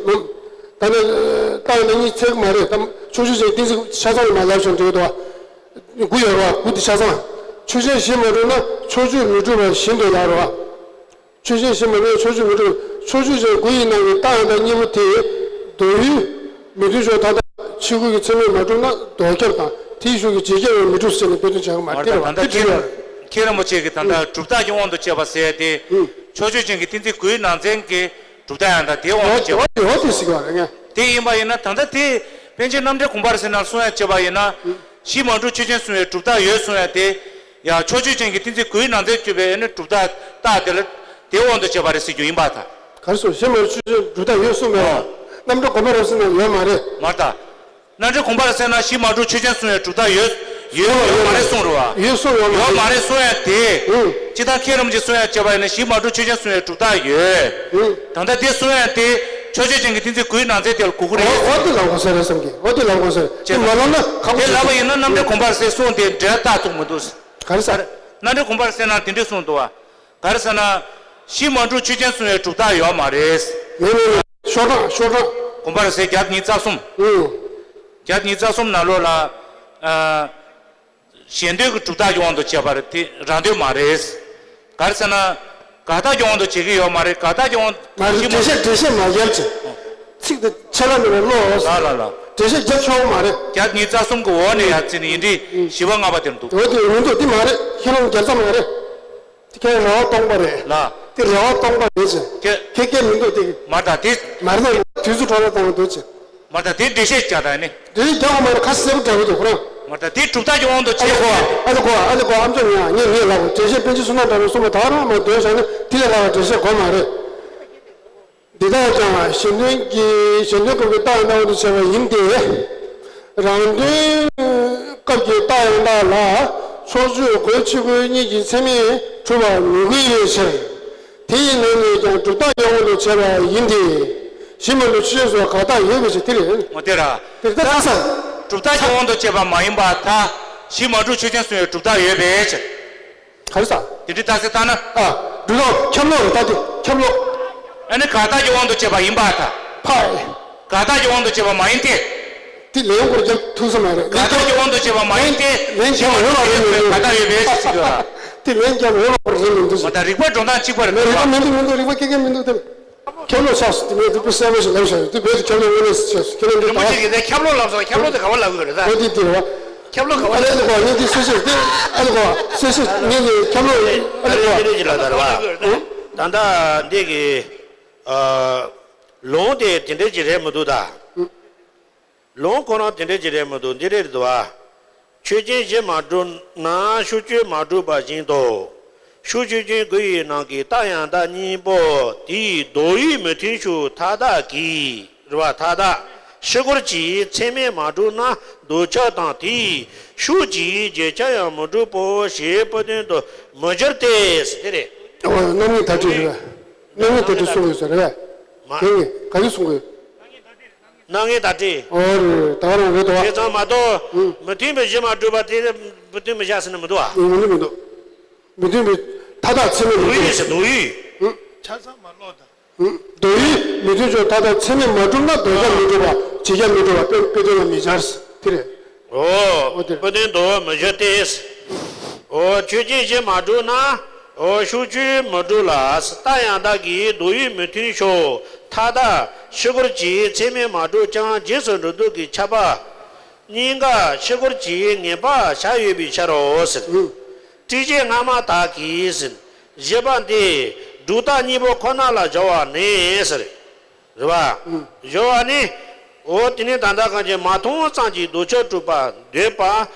ད་ནི་རྟགས་ཡང་དག་གཉིས་ཚད་མ་རེད་དམ། ཕྱོགས་ཆོས་ཅན་གཏན་ཚིགས་ཆ་ཚང་ལ་མ་ལབ་ཀྱང་འགྲིག་འདུག་བ། དགུ་ཡོད་རེད་བ། དགུ་དེ་ཆ་ཚང་། ཆོས་ཅན་གཞི་མ་གྲུབ་ན་ཕྱོགས་ཆོས་མི་གྲུབ་པ་བཞིན་དུ་ལབ་རེད་བ། ཆོས་ཅན་གཞི་མ་གྲུབ་ན་ཕྱོགས་ཆོས་མི་གྲུབ། ཕྱོགས་ཆོས་ཅན་སྐུ་ཡི་སྣང་བའི་རྟགས་ཡང་དག་གཉིས་པོ་དེ་མདོ་ཡུལ་མི་མཐུན་ཕྱོགས་མཐའ་དག་ཕྱི་རྒོལ་གྱི་ཚད་མས་མ་གྲུབ་ན་ལྡོག་ཁྱབ་དང་དེའི་ཤུགས་ཀྱིས་རྗེས་ཁྱབ་ཡང་མི་གྲུབ་ཟེར་ནས་དཔེ་དོན་བྱ་གི་མ་རེད། དེ་རེད་བ། ད་ལྟ་དེ་དྲིས་ཡོད་རེད། མཁན་རིན་པོ་ཆེ་གིས་ད་ལྟ་གྲུབ་རྟགས་ཀྱི་དབང་དུ་བྱས་པ་ཟེར་ཏེ། ཕྱོགས་ཆོས་ཅན་གྱི་གཏན་ཚིགས་སྐུའི་ནང་ཚན་གྱི་གྲུབ་རྟགས་ཡང་དག་དེའི་དབང་དུ་བྱས་པ། འོ་དེ་ཟེར་གྱི་ཡོད་རེད་ངས། དེ་ཡིན་པ་ཡིན་ན་ད་ལྟ་དེ་པཎ་ཆེན་རྣམ་འགྲེལ་དགོངས་པ་རབ་གསལ་ནང་གསུང་ཡ་བྱས་པ་ཡིན་ན། གཞི་མ་གྲུབ་ཆོས་ཅན་གསུང་བའི་གྲུབ་རྟགས་ཡོད་གསུང་ཡ་དེ། ཡང་ཕྱོགས་ཆོས་ཅན་གྱི་གཏན་ཚིགས་སྐུའི་ནང་ཚན་གྱུར་པའི་ཨ་ནི་གྲུབ་རྟགས་རྟགས་དེ་ལ་དེའི་དབང་དུ་བྱས་པ་རེད་ཟེར་རྒྱུ་ཡིན་པ་དང་། ག་རེ་ཟེར། གཞི་མ་གྲུབ་ཆོས་ཅན་གྲུབ་རྟགས་ཡོད་གསུངས་མེད་པ། རྣམ་འགྲེལ་དགོངས་པ་རབ་གསལ་ནང་ཡོད་མ་རེད། མ་རེད་ད། རྣམ་འགྲེལ་དགོངས་པ་རབ་གསལ་ནང་གཞི་མ་གྲུབ་ཆོས་ཅན་གསུང་བའི་གྲུབ་རྟགས་ཡོད་ཡོད་ཡོད་མ་རེད་གསུངས་རེད་བ། ཡོད་གསུངས་ཡོད་མ་ཡོད་མ་རེད་གསུང་ཡ་དེ། ཨུ། སྤྱིར་བཏང་མཁན་རིན་པོ་ཆེ་གསུང་ཡ་བྱས་པ་ཡིན་ན་གཞི་མ་གྲུབ་ཆོས་ཅན་གསུང་བའི་གྲུབ་རྟགས་ཡོད། ཨུ། ད་ལྟ་དེ་གསུང་ཡ་དེ་ཕྱོགས་ཆོས་ཅན་གྱི་གཏན་ཚིགས་སྐུའི་ནང་ཚན་དེ་ལ་གོ་གི་རེད། འོ་འོ་དེ་ལབ་དགོས་ས་རེད་བསམ་གི། འོ་དེ་ལབ་དགོས་ས་རེད། དེ་མ་ལབ་ན་ཁག་པོ་དེ་ཆགས། ལབ་པ་ཡིན་ན་རྣམ་འགྲེལ་དགོངས་པ་རབ་གསལ་གསུང་དེ་འགྲེལ་བརྟག་ཐུབ་མི་འདུག། ག་རེ་ཟེར། རྣམ་འགྲེལ་དགོངས་པ་རབ་གསལ་ནང་དེ་འདྲས་གསུངས་འདུག་བ། ག་རེ་ཟེར་ན། གཞི་མ་གྲུབ་ཆོས་ཅན་གསུང་བའི་གྲུབ་རྟགས་ཡོད་མ་རེད། མེད་མེད་མེད། ཤོག་གྲངས་ཤོག་གྲངས། དགོངས་པ་རབ་གསལ་བརྒྱ་དང་ཉི་ཤུ་རྩ་གསུམ། ཨུ། བརྒྱ་དང་ཉི་ཤུ་རྩ་གསུམ་ནང་ལོགས་ལ། ཨ། གཞན་དོན་གྱི་གྲུབ་རྟགས་ཀྱི་དབང་དུ་བྱས་པ་རེད་དེ་རང་དོན་མ་རེད། ག་རེ་ཟེར་ན། དགག་རྟགས་ཀྱི་དབང་དུ་བྱེད་ཀྱི་ཡོད་མ་རེད། དགག་རྟགས་ཀྱི་དབང་མ་རེད། གཞི་མ་འགྲེལ་བཤད་འགྲེལ་བཤད་མ་རྒྱབ་ཅིག། ཚིག་དེ་ཆད་ལ་མེད་པར་ཀློག་ལ་ལ་ལ། འགྲེལ་བཤད་རྒྱབ་ཆོག་གི་མ་རེད། བརྒྱ་དང་ཉི་ཤུ་རྩ་གསུམ་གྱི་འོག་ནས་ཡར་བརྩིས་ནས་ཡིན་དུས་བཞི་པ་ལྔ་པ་དེར་འདུག། འོ་དེ་མི་འདུག། དེ་མ་རེད། ཁྱེད་རང་རྒྱབ་རྩ་མ་རེད། དེ་ཁྱེད་རང་རེ་བ་སྟོང་པ་རེད། ལ། དེ་རེ་བ་སྟོང་པ་རེད་ཅེས། ཁྱེད། ཁྱེད་ཀྱིས་མི་འདུག་དེ། མ་རེད་ད་དེ། མ་རེད་ད་དུས་ཚོད་འཕྲོ་བརླག་བཏང་གི་འདུག་ཅེས། མ་རེད་ད་དེ་འགྲེལ་བཤད་རྒྱག་ད་ནི། འགྲེལ་བཤད་རྒྱག་དགོས་མ་རེད། ཁ་གསལ་པོ་འདྲ་པོ་འདུག་ཁོ་རང་། མ་རེད་ད་དེ་གྲུབ་རྟགས་ཀྱི་དབང་དུ་ཨ་ལེ་བྱས་གོ། ཨ་ལེ་གོ། ཨ་ལེ་གོ། ཨ་མཆོག་ཉན། ངས་ངས་ལབ་དགོས། འགྲེལ་བཤད་པཎ་ཆེན་བསོད་ནམས་གྲགས་པས་གསུངས་པ་ད་ག་རང་མ་འདོན་བཞག་ན་དེ་ལས་ལྷག་པའི་འགྲེལ་བཤད་དགོས་མ་རེད། འདི་དག་ཀྱང་གཞན་དོན་གྱི་གཞན་དོན་སྐབས་ཀྱི་རྟགས་ཡང་དག་དབང་དུ་བྱས་པ་ཡིན་ཏེ། རང་དོན་སྐབས་ཀྱི་རྟགས་ཡང་དག་ལ་ཕྱོགས་ཆོས་སྒོ་ཕྱི་སྒོ་གཉིས་ཀྱི་ཚད་མས་གྲུབ་པར་མི་དགོས་པའི་ཕྱིར། དེ་ཡི་ནང་ནས་ཀྱང་གྲུབ་རྟགས་ཀྱི་དབང་དུ་བྱས་པ་ཡིན་ཏེ། གཞི་མ་གྲུབ་ཆོས་ཅན་གསུང་བ་གང་དག་ཡོད་པའི་ཕྱིར་དེ་རེད། འོ་དེ་ར། དེ་ལྟ་ས། གྲུབ་མཐའ་གི་དབང་དུ་བྱས་པ་མ་ཡིན་པར་ཐལ། གཞི་མ་གྲུབ་ཆོས་ཅན་གསུང་བའི་གྲུབ་མཐའ་ཡོད་པའི་ཕྱིར། ག་རེ་ཟེར། དེ་འདྲའི་རྟགས་གསལ་བཏང་ན། ཨ། སྒྲུབ་ཐབས་ཁྱབ་ལོག་རེད་ད་དེ་ཁྱབ་ལོག་ཨ་ནི་གང་དག་གི་དབང་དུ་བྱས་པ་ཡིན་པར་ཐལ། ཕ། གང་དག་གི་དབང་དུ་བྱས་པ་མ་ཡིན་ཏེ། དེ་ལན་སྐོར་རྒྱབ་ཐུབ་ས་མ་རེད། གང་དག་གི་དབང་དུ་བྱས་པ་མ་ཡིན་ཏེ། ལན་རྒྱབ་འོས་པ་རེད་མི་འདུག་གང་དག་ཡོད་པའི་ཕྱིར་ཟེར་གྱི་ཡོད་ར། དེ་ལན་རྒྱབ་འོས་པ་རེད་མི་འདུག་མ་ད་རིགས་པ་སྒྲོ་བཏགས་གཅིག་པ་རེད་མི་རིགས་པ་མི་འདུག་མི་འདུག་རིགས་པ་སྐད་ཀྱང་མི་འདུག་དེ། ཁྱབ་ལོག་ཆགས་སོང་དེ་ངས་དེ་དཔེ་གསལ་པོ་ཞིག་ལབ་བཞག་ཡོད་དེ་བོད་དུ་ཁྱབ་ལོག་དངོས་གནས་ཆགས་སོང་ཁྱེད་རང་འདི་རིན་པོ་ཆེ་གིས་དེ་ཁྱབ་ལོག་ལབ་སོང་ཁྱབ་ལོག་དེ་ག་བ་ལབ་དགོས་རེད་ད། འོ་དེ་དེ་རེད་བ། ཁྱབ་ལོག་ག་བ་ཨ་ལས་ལ་གོ་ངས་འདི་སེ་སེ་དེ་ཨ་ལ་གོ་སེ་སེ་ངས་འདི་ཁྱབ་ལོག་ཨ་ལ་གོ་ཨ་ལས་ལ་ལབ་ད་རེད་བ། ད་ལྟ་འདི་གི་ཨ་ལུང་དེ་དེ་འདྲས་ཅིག་རེད་མི་འདུག་ད། ལུང་ཁོ་རང་དེ་འདྲས་ཅིག་རེད་མི་འདུག་འདི་རེད་འདུག་བ། ཆོས་ཅན་གཞི་མ་གྲུབ་ན་ཤུགས་ཆོས་མ་གྲུབ་པ་བཞིན་དུ། ཤུགས་ཆོས་ཅན་དགུ་ཡི་ནང་གི་རྟགས་ཡང་དག་གཉིས་པོ་དེའི་ལྡོག་ཡུལ་མི་མཐུན་ཕྱོགས་མཐའ་དག་གིས་རེད་བ་མཐའ་དག་ཕྱི་སྐོར་གྱི་མཚན་མས་མ་གྲུབ་ན་ལྡོག་ཁྱབ་དང་དེའི་ཤུགས་ཀྱིས་བརྗོད་ཁྱབ་ཡང་མི་འགྲུབ་པོ་ཞེས་པོ་དོན་དུ་མི་སྦྱར་ཏེ། དེ་རེད། ཨོ་རྣམ་ངེས་དག་སྒྲིལ་རེད་བ། རྣམ་ངེས་དག་སྒྲིལ་གསུང་གི་ཡོད་ས་རེད་བ། མ། དེ་ནི་ག་རེ་གསུང་གི་ཡོད། སྣང་ངེ་ད་དྲི། ཨོ་རེད་ད་ག་རང་རེད་དོ། དེ་ཙམ་མ་གཏོགས། ཨུ། མི་མཐུན་པའི་གཞི་མ་གྲུབ་པ་དེ་མི་མཐུན་པའི་གཞི་ཟེར་ན་མི་འདུག་ཨ། མི་འདུག་མི་འདུག་མི་མཐུན་པའི་མཐའ་དག་ཚད་མས་མི་ལྡོག་ཡུལ་ཟེར་ལྡོག་ཡུལ། ཨུ། ཆ་ཚང་མ་ལོག་ད། ཨུ། ལྡོག་ཡུལ་མི་མཐུན་ཕྱོགས་མཐའ་དག་ཚད་མས་མ་གྲུབ་ན་ལྡོག་ཁྱབ་མི་འགྲུབ་པ་བྱེད་ཁྱབ་མི་འགྲུབ་པ་དཔེ་དཔེ་དོན་ལ་མི་སྦྱར་དེ་རེད། ཨོ། ཨོ་དེ་རེད། དཔེ་དོན་ལྡོག་མི་སྦྱར་ཏེ། ཨོ་ཆོས་ཅན་གཞི་མ་གྲུབ་ན། ཨོ་ཤུགས་ཆོས་མི་འགྲུབ་ལ། རྟགས་ཡང་དག་གི་ལྡོག་ཡུལ་མི་མཐུན་ཕྱོགས་མཐའ་དག་ཕྱི་སྐོར་གྱི་ཚད་མས་མ་གྲུབ་ཀྱང་རྗེས་སུ་འགྲོ་ལྡོག་གི་ཁྱབ་པ་གཉིས་ཀ་ཕྱི་སྐོར་གྱི་ངེས་པ་བཞག་ཡོད་པའི་ཕྱིར་རོ་ཟེར། ཨུ། ཊཱིཀ་ཆེན་སྔ་མ་དག་གིས་ཟེར། བཞི་པ་འདི་སྒྲུབ་རྟགས་གཉིས་པོ་ཁོ་ན་ལ་སྦྱོར་བ་ནི་ཟེར། རེད་བ། ཨུ། སྦྱོར་བ་ནི། འོ་དེ་ནི་ད་ལྟ་གང་ཅི་མ་མཐོང་ཙམ་གྱིས་ལྡོག་ཁྱབ་གྲུབ་པར་འདོད་པ། ཨ།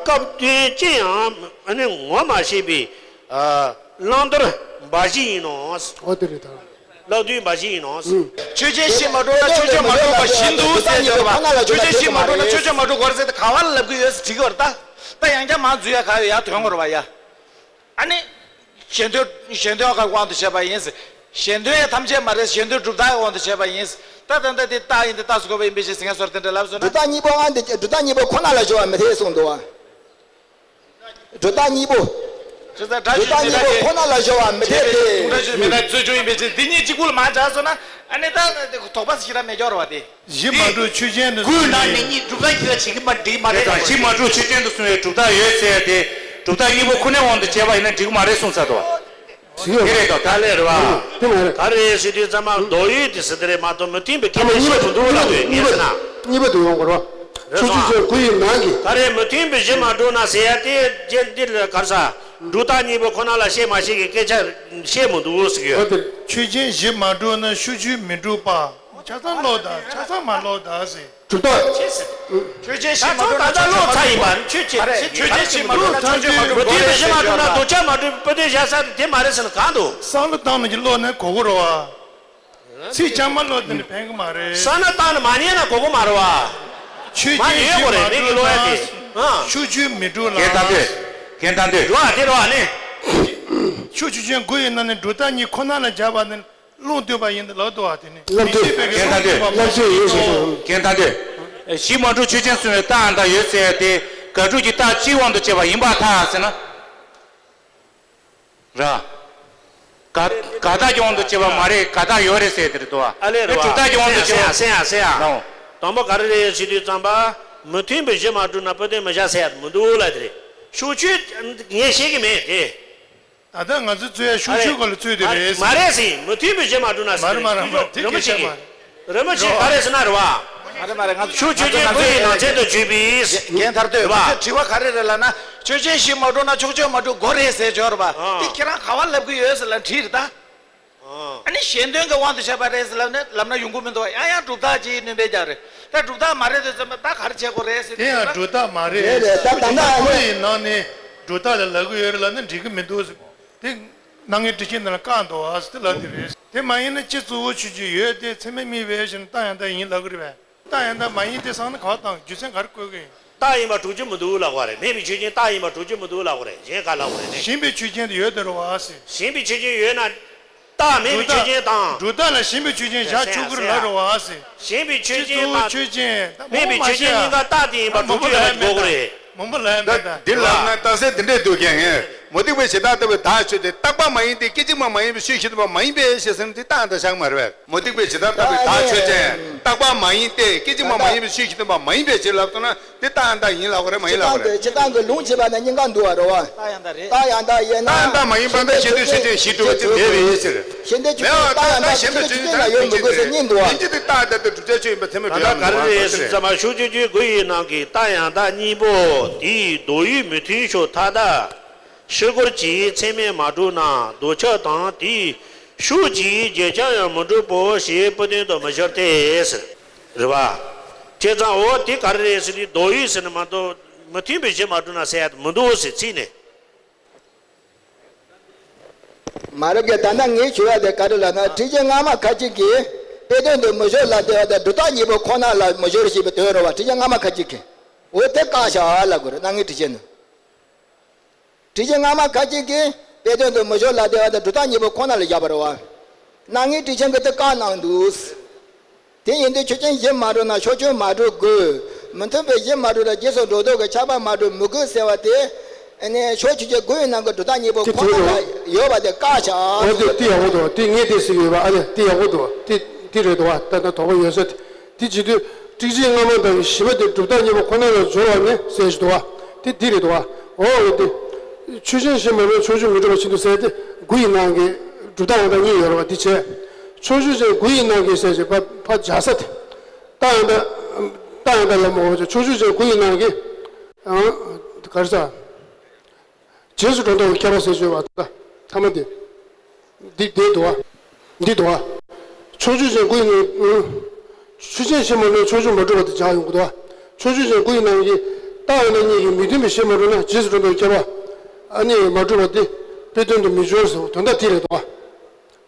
སྐབས་དོན་ཅི་ཡང་ཨ་ནི་ངོ་མ་ཤེས་པའི་ཨ་བླང་དོར་འབའ་ཞིག་ཡིན་ནོ། འོ་དེ་རེད་ད། བླང་དོར་འབའ་ཞིག་ཡིན་ནོ། ཨུ། ཆོས་ཅན་གཞི་མ་གྲུབ་ན་ཆོས་ཅན་མ་གྲུབ་པ་བཞིན་དུ་ཟེར་བརྗོད་པ། ཆོས་ཅན་གཞི་མ་གྲུབ་ན་ཆོས་ཅན་མ་གྲུབ་དགོས་རེད་ཟེར་ཏེ་ག་བ་ལ་ལབ་ཀྱི་ཡོད་ཟེར་དྲི་གི་ཡོད་རེད་ད། ད་ཡང་བསྐྱར་མར་འཛུལ་ཡ་ག་ཡོད་ཡར་ཐོན་དགོས་རེད་བ་ཡ། ཨ་ནི། གཞན་དོན་གཞན་དོན་གྱི་དབང་དུ་བྱས་པ་ཡིན། གཞན་དོན་ཐམས་ཅད་མ་རེད། གཞན་དོན་སྒྲུབ་རྟགས་ཀྱི་དབང་དུ་བྱས་པ་ཡིན། ད་ད་ལྟ་དེ་རྟགས་ཡིན་ཏེ་རྟགས་སུ་དགོས་པ་ཡིན་པའི་ཕྱིར་ཟེར་མཁན་བཟོ་འདྲ་ལབ་སོང་ན། སྒྲུབ་རྟགས་གཉིས་པོ་ཨ་འདི་སྒྲུབ་རྟགས་གཉིས་པོ་ཁོ་ན་ལ་སྦྱོར་བ་མི་འཐད་གསུངས་འདུག་བ། སྒྲུབ་རྟགས་གཉིས་པོ། སྒྲུབ་རྟགས་གཉིས་པོ་ཁོ་ན་ལ་སྦྱོར་བ་མི་འཐད་དེ། དུང་སྒྲ་ཆོས་མེད་ན་རྩོལ་བྱུང་ཡིན་པའི་ཕྱིར་འདི་གཉིས་གཅིག་པུ་ལ་མ་སྦྱར་སོང་ན་ཨ་ནི་ད་དོགས་པ་ཞིག་ར་མེད་སྐྱོ་ར་བ་དེ། གཞི་མ་གྲུབ་ཆོས་ཅན་དུ་དགུའི་ནང་ནས་གཉིས་སྒྲུབ་རྟགས་གཉིས་ཀ་བྱེད་ཀྱི་མ་འགྲིག་མ་རེད་དམ། གཞི་མ་གྲུབ་ཆོས་ཅན་དུ་གསུངས་པའི་གྲུབ་རྟགས་ཡོད་ཟེར་ཏེ། གྲུབ་རྟགས་གཉིས་པོ་ཁོ་ནའི་དབང་དུ་བྱས་པ་ཡིན་ན་འགྲིག་གི་མ་རེད་གསུངས་ཚར་དོ། དེ་རེད་དོ། ད་ལས་རེད་བ། དེ་མ་རེད། ག་རེ་ཟེར་དུས་ཙམ་པ་ལྡོག་ཡུལ་དེ་ཟེར་དེ་རེད་མ་གཏོགས་མི་མཐུན་པའི་ཁྱད་ཆོས་བཤད་མི་འདུག་ལབ་དུས་ངས་ཟེར་ན། གཉིས་པ་དུ་ཡོང་དགོས་རེད་བ། རེད་ཆོས་ཅན་དགུ་ཡི་ནང་གི། ག་རེ་མི་མཐུན་པའི་གཞི་མ་གྲུབ་ན་ཟེར་ཡ་དེ་རྗེས་འདི་ལ་ག་རེ་ཟ། སྒྲུབ་རྟགས་གཉིས་པོ་ཁོ་ན་ལ་བཤད་མ་བཤད་ཀྱི་སྐད་ཆ་བཤད་མི་འདུག་ཟེར་གྱི་ཡོད། ཆོས་ཅན་གཞི་མ་གྲུབ་ན་ཤུགས་ཆོས་མི་འགྲུབ་པ། ཆ་ཚང་ལོག་ད་ཆ་ཚང་མ་ལོག་ད་ཟེར། གྲུབ་རྟགས། ཆོས་ཅན་གཞི་མ་གྲུབ་ན་ད་ལོག་ཚར་ཡིན་པ་ཆོས་ཅན། ཆོས་ཅན་གཞི་མ་གྲུབ་ན་ཆོས་ཅན་མ་གྲུབ་མི་མཐུན་པའི་གཞི་མ་གྲུབ་ན་ལྡོག་ཁྱབ་མ་གྲུབ་པའི་དོན་བཞག་ས་དེ་མ་རེད་ཟེར་ན་གང་འདུག་བསམ་བློ་བཏང་ནས་ཀྱི་ཀློག་ནས་གོ་གོ་རོ་བ། ཚིག་རྐྱང་མ་ཀློག་དེ་ནི་ཕན་གི་མ་རེད། བསམ་བློ་བཏང་ནས་མ་ཉན་ན་གོ་གོ་མ་རེད་བ། ཆོས་མ་ཉན་ཡོད་གོ་རེད་མི་གི་ཀློག་ཡ་དེ། ཨ། ཤུགས་ཆོས་མི་འགྲུབ་ལ། རྒན་དང་ལྡན། རྒན་དང་ལྡན། རེད་བ་དེ་རེད་བ་ནི། ཤུགས་ཆོས་ཅན་དགུ་ཡི་ནང་ནས་སྒྲུབ་རྟགས་གཉིས་ཁོ་ན་ལ་སྦྱར་བ་ནི། ལུང་སྟོན་པ་ཡིན་ལབ་འདུག་བ་དེ་ནི། ལབ་འདུག་རྒན་དང་ལྡན། ལབ་འདུག་ཡིན་ཞེས་སོ། རྒན་དང་ལྡན། གཞི་མ་གྲུབ་ཆོས་ཅན་གསུང་བའི་རྟགས་ཡང་དག་ཡོད་ཟེར་ཏེ། དགག་སྒྲུབ་ཀྱི་རྟགས་གཅིག་དབང་དུ་བྱས་པ་ཡིན་པར་ཐལ་ཟེར་ན། ར། དགག་དགག་རྟགས་ཀྱི་དབང་དུ་བྱས་པ་མ་རེད། དགག་རྟགས་ཡོད་རེད་ཟེར་དེ་རེད་འདུག་བ། ཨ་ལས་རེད་བ། སྒྲུབ་རྟགས་ཀྱི་དབང་དུ་བྱས་པ། སེ་ཡ་སེ་ཡ། དང་པོ་ག་རེ་རེད་ཟེར་དུས་ཙམ་པ། མི་མཐུན་པའི་གཞི་མ་གྲུབ་ན་པོ་ཏི་མི་བཞག་ཟེར་ཡ་མི་འདུག་ལ་དེ་རེད། ཤུགས་ཆོས་ངས་ཤེས་ཀྱི་མེད་དེ། ད་ལྟ་ང་ཚོ་རྩོད་ཡ་ཤུགས་ཆོས་སྐོར་ལ་རྩོད་དེ་རེད། མ་རེད་ཟེར། མི་མཐུན་པའི་གཞི་མ་གྲུབ་ན་ཟེར། མ་རེད་མ་རེད་མ་རེད། དེ་རིན་པོ་ཆེ་གིས། རིན་པོ་ཆེ་ག་རེ་ཟེར་ན་རེད་བ། མ་རེད་མ་རེད། ང་ཚོ་ཤུགས་ཆོས་ཅན་དགུ་ཡི་ནང་ཚན་དུ་གྱུར་པའི། རྒན་ཐར་ལྟོས། རེད་བ། ང་ཚོས་དྲི་བ་ག་རེ་རེད་ལབ་ན། ཆོས་ཅན་གཞི་མ་གྲུབ་ན་ཕྱོགས་ཆོས་མ་གྲུབ་དགོས་རེད་ཟེར་བྱས་རེད་བ། ཨ། དེ་ཁྱེད་རང་ག་བ་ལབ་ཀྱི་ཡོད་ཟེར་ལབ་དྲིས་རེད་ད། ཨ་ནི་གཞན་དོན་གྱི་དབང་དུ་བྱས་པ་རེད་ཟེར་ལབ་ན་ལབ་ན་ཡོང་གི་མི་འདུག་ཡང་ཡང་སྒྲུབ་རྟགས་ཀྱི་སྣོན་པ་རྒྱག་རེད། ད་སྒྲུབ་རྟགས་མ་རེད་དེ་ཚོ་ད་ག་རེ་བྱེད་དགོས་རེད་ཟེར། དེ་ཡང་སྒྲུབ་རྟགས་མ་རེད། རེད་རེད། ད་ད་ལྟ་ཨ་ནི་ཁོ་ཡི་ནང་ནས་སྒྲུབ་རྟགས་ལ་ལབ་ཀྱི་ཡོད་རེད་ལབ་ན་འགྲིག་གི་མི་འདུག་ཟེར། དེ་སྣང་ངེ་ཊཱིཀ་ཆེན་ནང་ལ་བཀག་འདུག་ཨ་ཟེར་དེ་ལབ་དེ་རེད། དེ་མ་ཡིན་ན་སྤྱི་གཙོ་བོ་ཆོས་ཅན་ཡོད་དེ་ཚད་མས་དམིགས་པའི་ཕྱིར་ན་རྟགས་ཡང་དག་ཡིན་ལབ་ཀྱི་རེད་པས། རྟགས་ཡང་དག་མ་ཡིན་དེ་སང་ན་ག་བ་དང་རྒྱུ་མཚན་ག་རེ་བཀོད་ཀྱི་ཡིན། རྟགས་ཡིན་པ་སྒྲུབ་རྒྱུ་མི་འདུག་ལབ་དགོས་རེད། མེད་པའི་ཆོས་ཅན་རྟགས་ཡིན་པ་སྒྲུབ་རྒྱུ་མི་འདུག་ལབ་དགོས་རེད། གཞན་ག་ལབ་དགོས་རེད་ནི། ཞེན་པའི་ཆོས་ཅན་དུ་ཡོད་དེ་རེད་བ་ཟེར། ཞེན་པའི་ཆོས་ཅན་ཡོད་ན། རྟགས་མེད་པའི་ཆོས་ཅན་དང་། སྒྲུབ་རྟགས་ལ་ཞེན་པའི་ཆོས་ཅན་བཞག་ཆོག་གི་རེད་ལབ་རེད་བ་ཟེར། ཞེན་པའི་ཆོས་ཅན་དང་། ཆོས་ཅན། མེད་པའི་ཆོས་ཅན་གཉིས་ཀ་རྟགས་དེ་ཡིན་པར་སྒྲུབ་བྱེད་ཡིན་པ་གོ་གི་རེད། མང་པོ་ལབ་ཡ་མེད་ད། འདི་ལབ་ན་རྟགས་གསལ་འདི་འདྲས་འདུག་ཀྱང་། མུ་སྟེགས་པའི་བྱེ་བྲག་ལྟ་བུའི་བདག་ཆོས་ཅན། རྟག་པ་མ་ཡིན་ཏེ། སྐད་ཅིག་མ་མ་ཡིན་པའི་ཆོས་ཅན་ཞིག་ཏུ་མ་ཡིན་པའི་ཞེས་ཟེར་ན་འདི་རྟགས་འདྲ་བཞག་མ་རེད་པས། མུ་སྟེགས་པའི་བྱེ་བྲག་ལྟ་བུའི་བདག་ཆོས་ཅན། རྟག་པ་མ་ཡིན་ཏེ། སྐད་ཅིག་མ་མ་ཡིན་པའི་ཆོས་ཅན་ཞིག་ཏུ་མ་མ་ཡིན་པའི་ཕྱིར་ལབ་སོང་ན། དེ་རྟགས་ཡང་དག་ཡིན་ལབ་དགོས་རེད་མ་ཡིན་ལབ་དགོས་རེད། སྤྱིར་བཏང་གི་ལུང་བྱས་པ་ན་གཉིས་ཀ་འདུག་བ་རེད་བ། རྟགས་ཡང་དག་རེད། རྟགས་ཡང་དག་མ་ཡིན་པ་ན་ཞེན་འདོད་ཆོས་ཅན་ཞེས་གྲུབ་པ་ཅི་མེད་པའི་ཕྱིར། ཞེན་འདོད་ཆོས་ཅན་རྟགས་ཡང་དག་ཞེན་འདོད་ཆོས་ཅན་ལ་ཡོད་མི་དགོས་ཟེར་གཉིས་འདུག་བ། ཡིན་གྱི་དེ་རྟགས་ཡང་དག་དེ་བསྒྲུབ་བྱའི་ཆོས་ཡིན་པ་ཚད་མས་གྲུབ་ཡ་མི་འདུག་བ། ད་ལྟ་ག་རེ་རེད་ཟེར་ཙམ་པ་ཕྱོགས་ཆོས་ཅན་དགུ་ཡི་ནང་གི་རྟགས་ཡང་དག་གཉིས་པོ་དེའི་མདོ་ཡུལ་མི་མཐུན་ཕྱོགས་མཐའ་དག་ཕྱིར་རྒོལ་གྱིས་ཚད་མས་མ་གྲུབ་ན་ལྡོག་ཁྱབ་དང་དེའི་ཕྱོགས་ཀྱི་བརྗོད་བྱར་ཡང་མི་འགྲུབ་བོ་ཞེས་པོ་དོན་དུ་མི་སྦྱོར་ཏེ། རེད་བ། བྱས་ཙང་འོ་དེ་ག་རེ་རེད་ཟེར་དུས་མདོ་ཡུལ་ཟེར་ནས་མ་གཏོགས་མི་མཐུན་པའི་གཞི་མ་གྲུབ་ན་ཟེར་ཡ་མི་འདུག་ཟེར་ཚིག་ནས། མ་རབས་ཀྱི་ད་ལྟ་ངས་ཞུ་བ་དེ་ག་རེ་ལབ་ན་ཁྲིད་ཆེན་སྔ་མ་ཁ་ཅིག་གིས་དཔེ་དོན་དུ་མི་སྦྱོར་ལབ་བསྡད་པ་དང་སྒྲུབ་རྟགས་གཉིས་པོ་ཁོ་ན་ལ་མི་སྦྱོར་ཞེས་པའི་དོན་རེད་བ། ཁྲིད་ཆེན་སྔ་མ་ཁ་ཅིག་གིས། འོ་དེ་བཀག་བཞག་ལབ་དགོས་རེད། སྣང་ངེ་ཁྲིད་ཆེན་ནི། ཁྲིད་ཆེན་སྔ་མ་ཁ་ཅིག་གིས་དཔེ་དོན་དུ་མི་སྦྱོར་ལབ་བསྡད་པ་དང་སྒྲུབ་རྟགས་གཉིས་པོ་ཁོ་ན་ལ་བཞག་པ་རེད་བ། སྣང་ངེ་ཁྲིད་ཆེན་གྱིས་དེ་བཀག་གནང་འདུག། དེ་ཡིན་དུས་ཆོས་ཅན་གཞི་མ་གྲུབ་ན་ཕྱོགས་ཆོས་མ་གྲུབ་དགོས། མི་མཐུན་པའི་གཞི་མ་གྲུབ་ན་རྗེས་སུ་འགྲོ་ལྡོག་གི་ཁྱབ་པ་མ་གྲུབ་མི་དགོས་ཟེར་བ་དེ། ཨ་ནི་ཕྱོགས་ཆོས་ཅན་དགུ་ཡི་ནང་གི་སྒྲུབ་རྟགས་གཉིས་པོ་དེ་ཁོ་ན་དེ་ལ་ཡོད་པ་དེ་བཀག་བཞག། འོ་དེ་དེ་ཡག་པོ་འདུག། དེ་ངས་དེ་ཟེར་གྱི་ཡོད་པ། ཨ་ལས་དེ་ཡག་པོ་འདུག། དེ་དེ་རེད་འདུག་བ། ད་ལྟ་དོགས་པ་ཡོད་ས་དེ། དེ་བྱེད་དུས་ཁྲིད་ཆེན་སྔ་མ་དང་བཞི་པ་དེ་སྒྲུབ་རྟགས་གཉིས་པོ་ཁོ་ན་ལ་སྦྱོར་བ་ནི་ཟེར་ཞིག་འདུག་བ། དེ་འདི་རེད་འདུག་བ། འོ་འོ་དེ། ཆོས་ཅན་གཞི་མ་གྲུབ་ན་ཕྱོགས་ཆོས་མི་འགྲུབ་པ་བཞིན་དུ་ཟེར་དེ་དགུ་ཡི་ནང་གི་སྒྲུབ་རྟགས་ཡང་དག་གཉིས་ཡོད་རེད་བ། དེ་བྱས། ཕྱོགས་ཆོས་ཅན་དགུ་ཡི་ནང་གི་ཟེར་ཞིག་ཕ་ཕ་སྦྱར་ས་དེ། རྟགས་ཡང་དག་རྟགས་ཡང་དག་ལ་མ་འོ་ཕྱོགས་ཆོས་ཅན་དགུ་ཡི་ནང་གི། ཨང་། ག་རེ་ཟ། རྗེས་སུ་འགྲོ་ལྡོག་གི་ཁྱད་པར་ཟེར་བརྗོད་པ་ད་ཐ་མ་དེ། འདི་འདི་འདུག་བ། འདི་འདུག་བ། ཕྱོགས་ཆོས་ཅན་དགུ་ཡི་ནང་། ཨུ། ཆོས་ཅན་གཞི་མ་གྲུབ་ན་ཕྱོགས་ཆོས་མ་གྲུབ་པ་དེ་སྦྱར་ཡོང་གི་འདུག་བ། ཕྱོགས་ཆོས་ཅན་དགུ་ཡི་ནང་གི་རྟགས་ཡང་དག་གཉིས་ཀྱི་མི་མཐུན་པའི་གཞི་མ་གྲུབ་ན་རྗེས་སུ་འགྲོ་ལྡོག་གི་ཁྱད་པར། ཨ་ནི་མ་གྲུབ་པ་དེ་དཔེ་དོན་དུ་མི་སྦྱོར་ཟེར་བ་དོན་དག་དེ་རེད་འདུག་བ།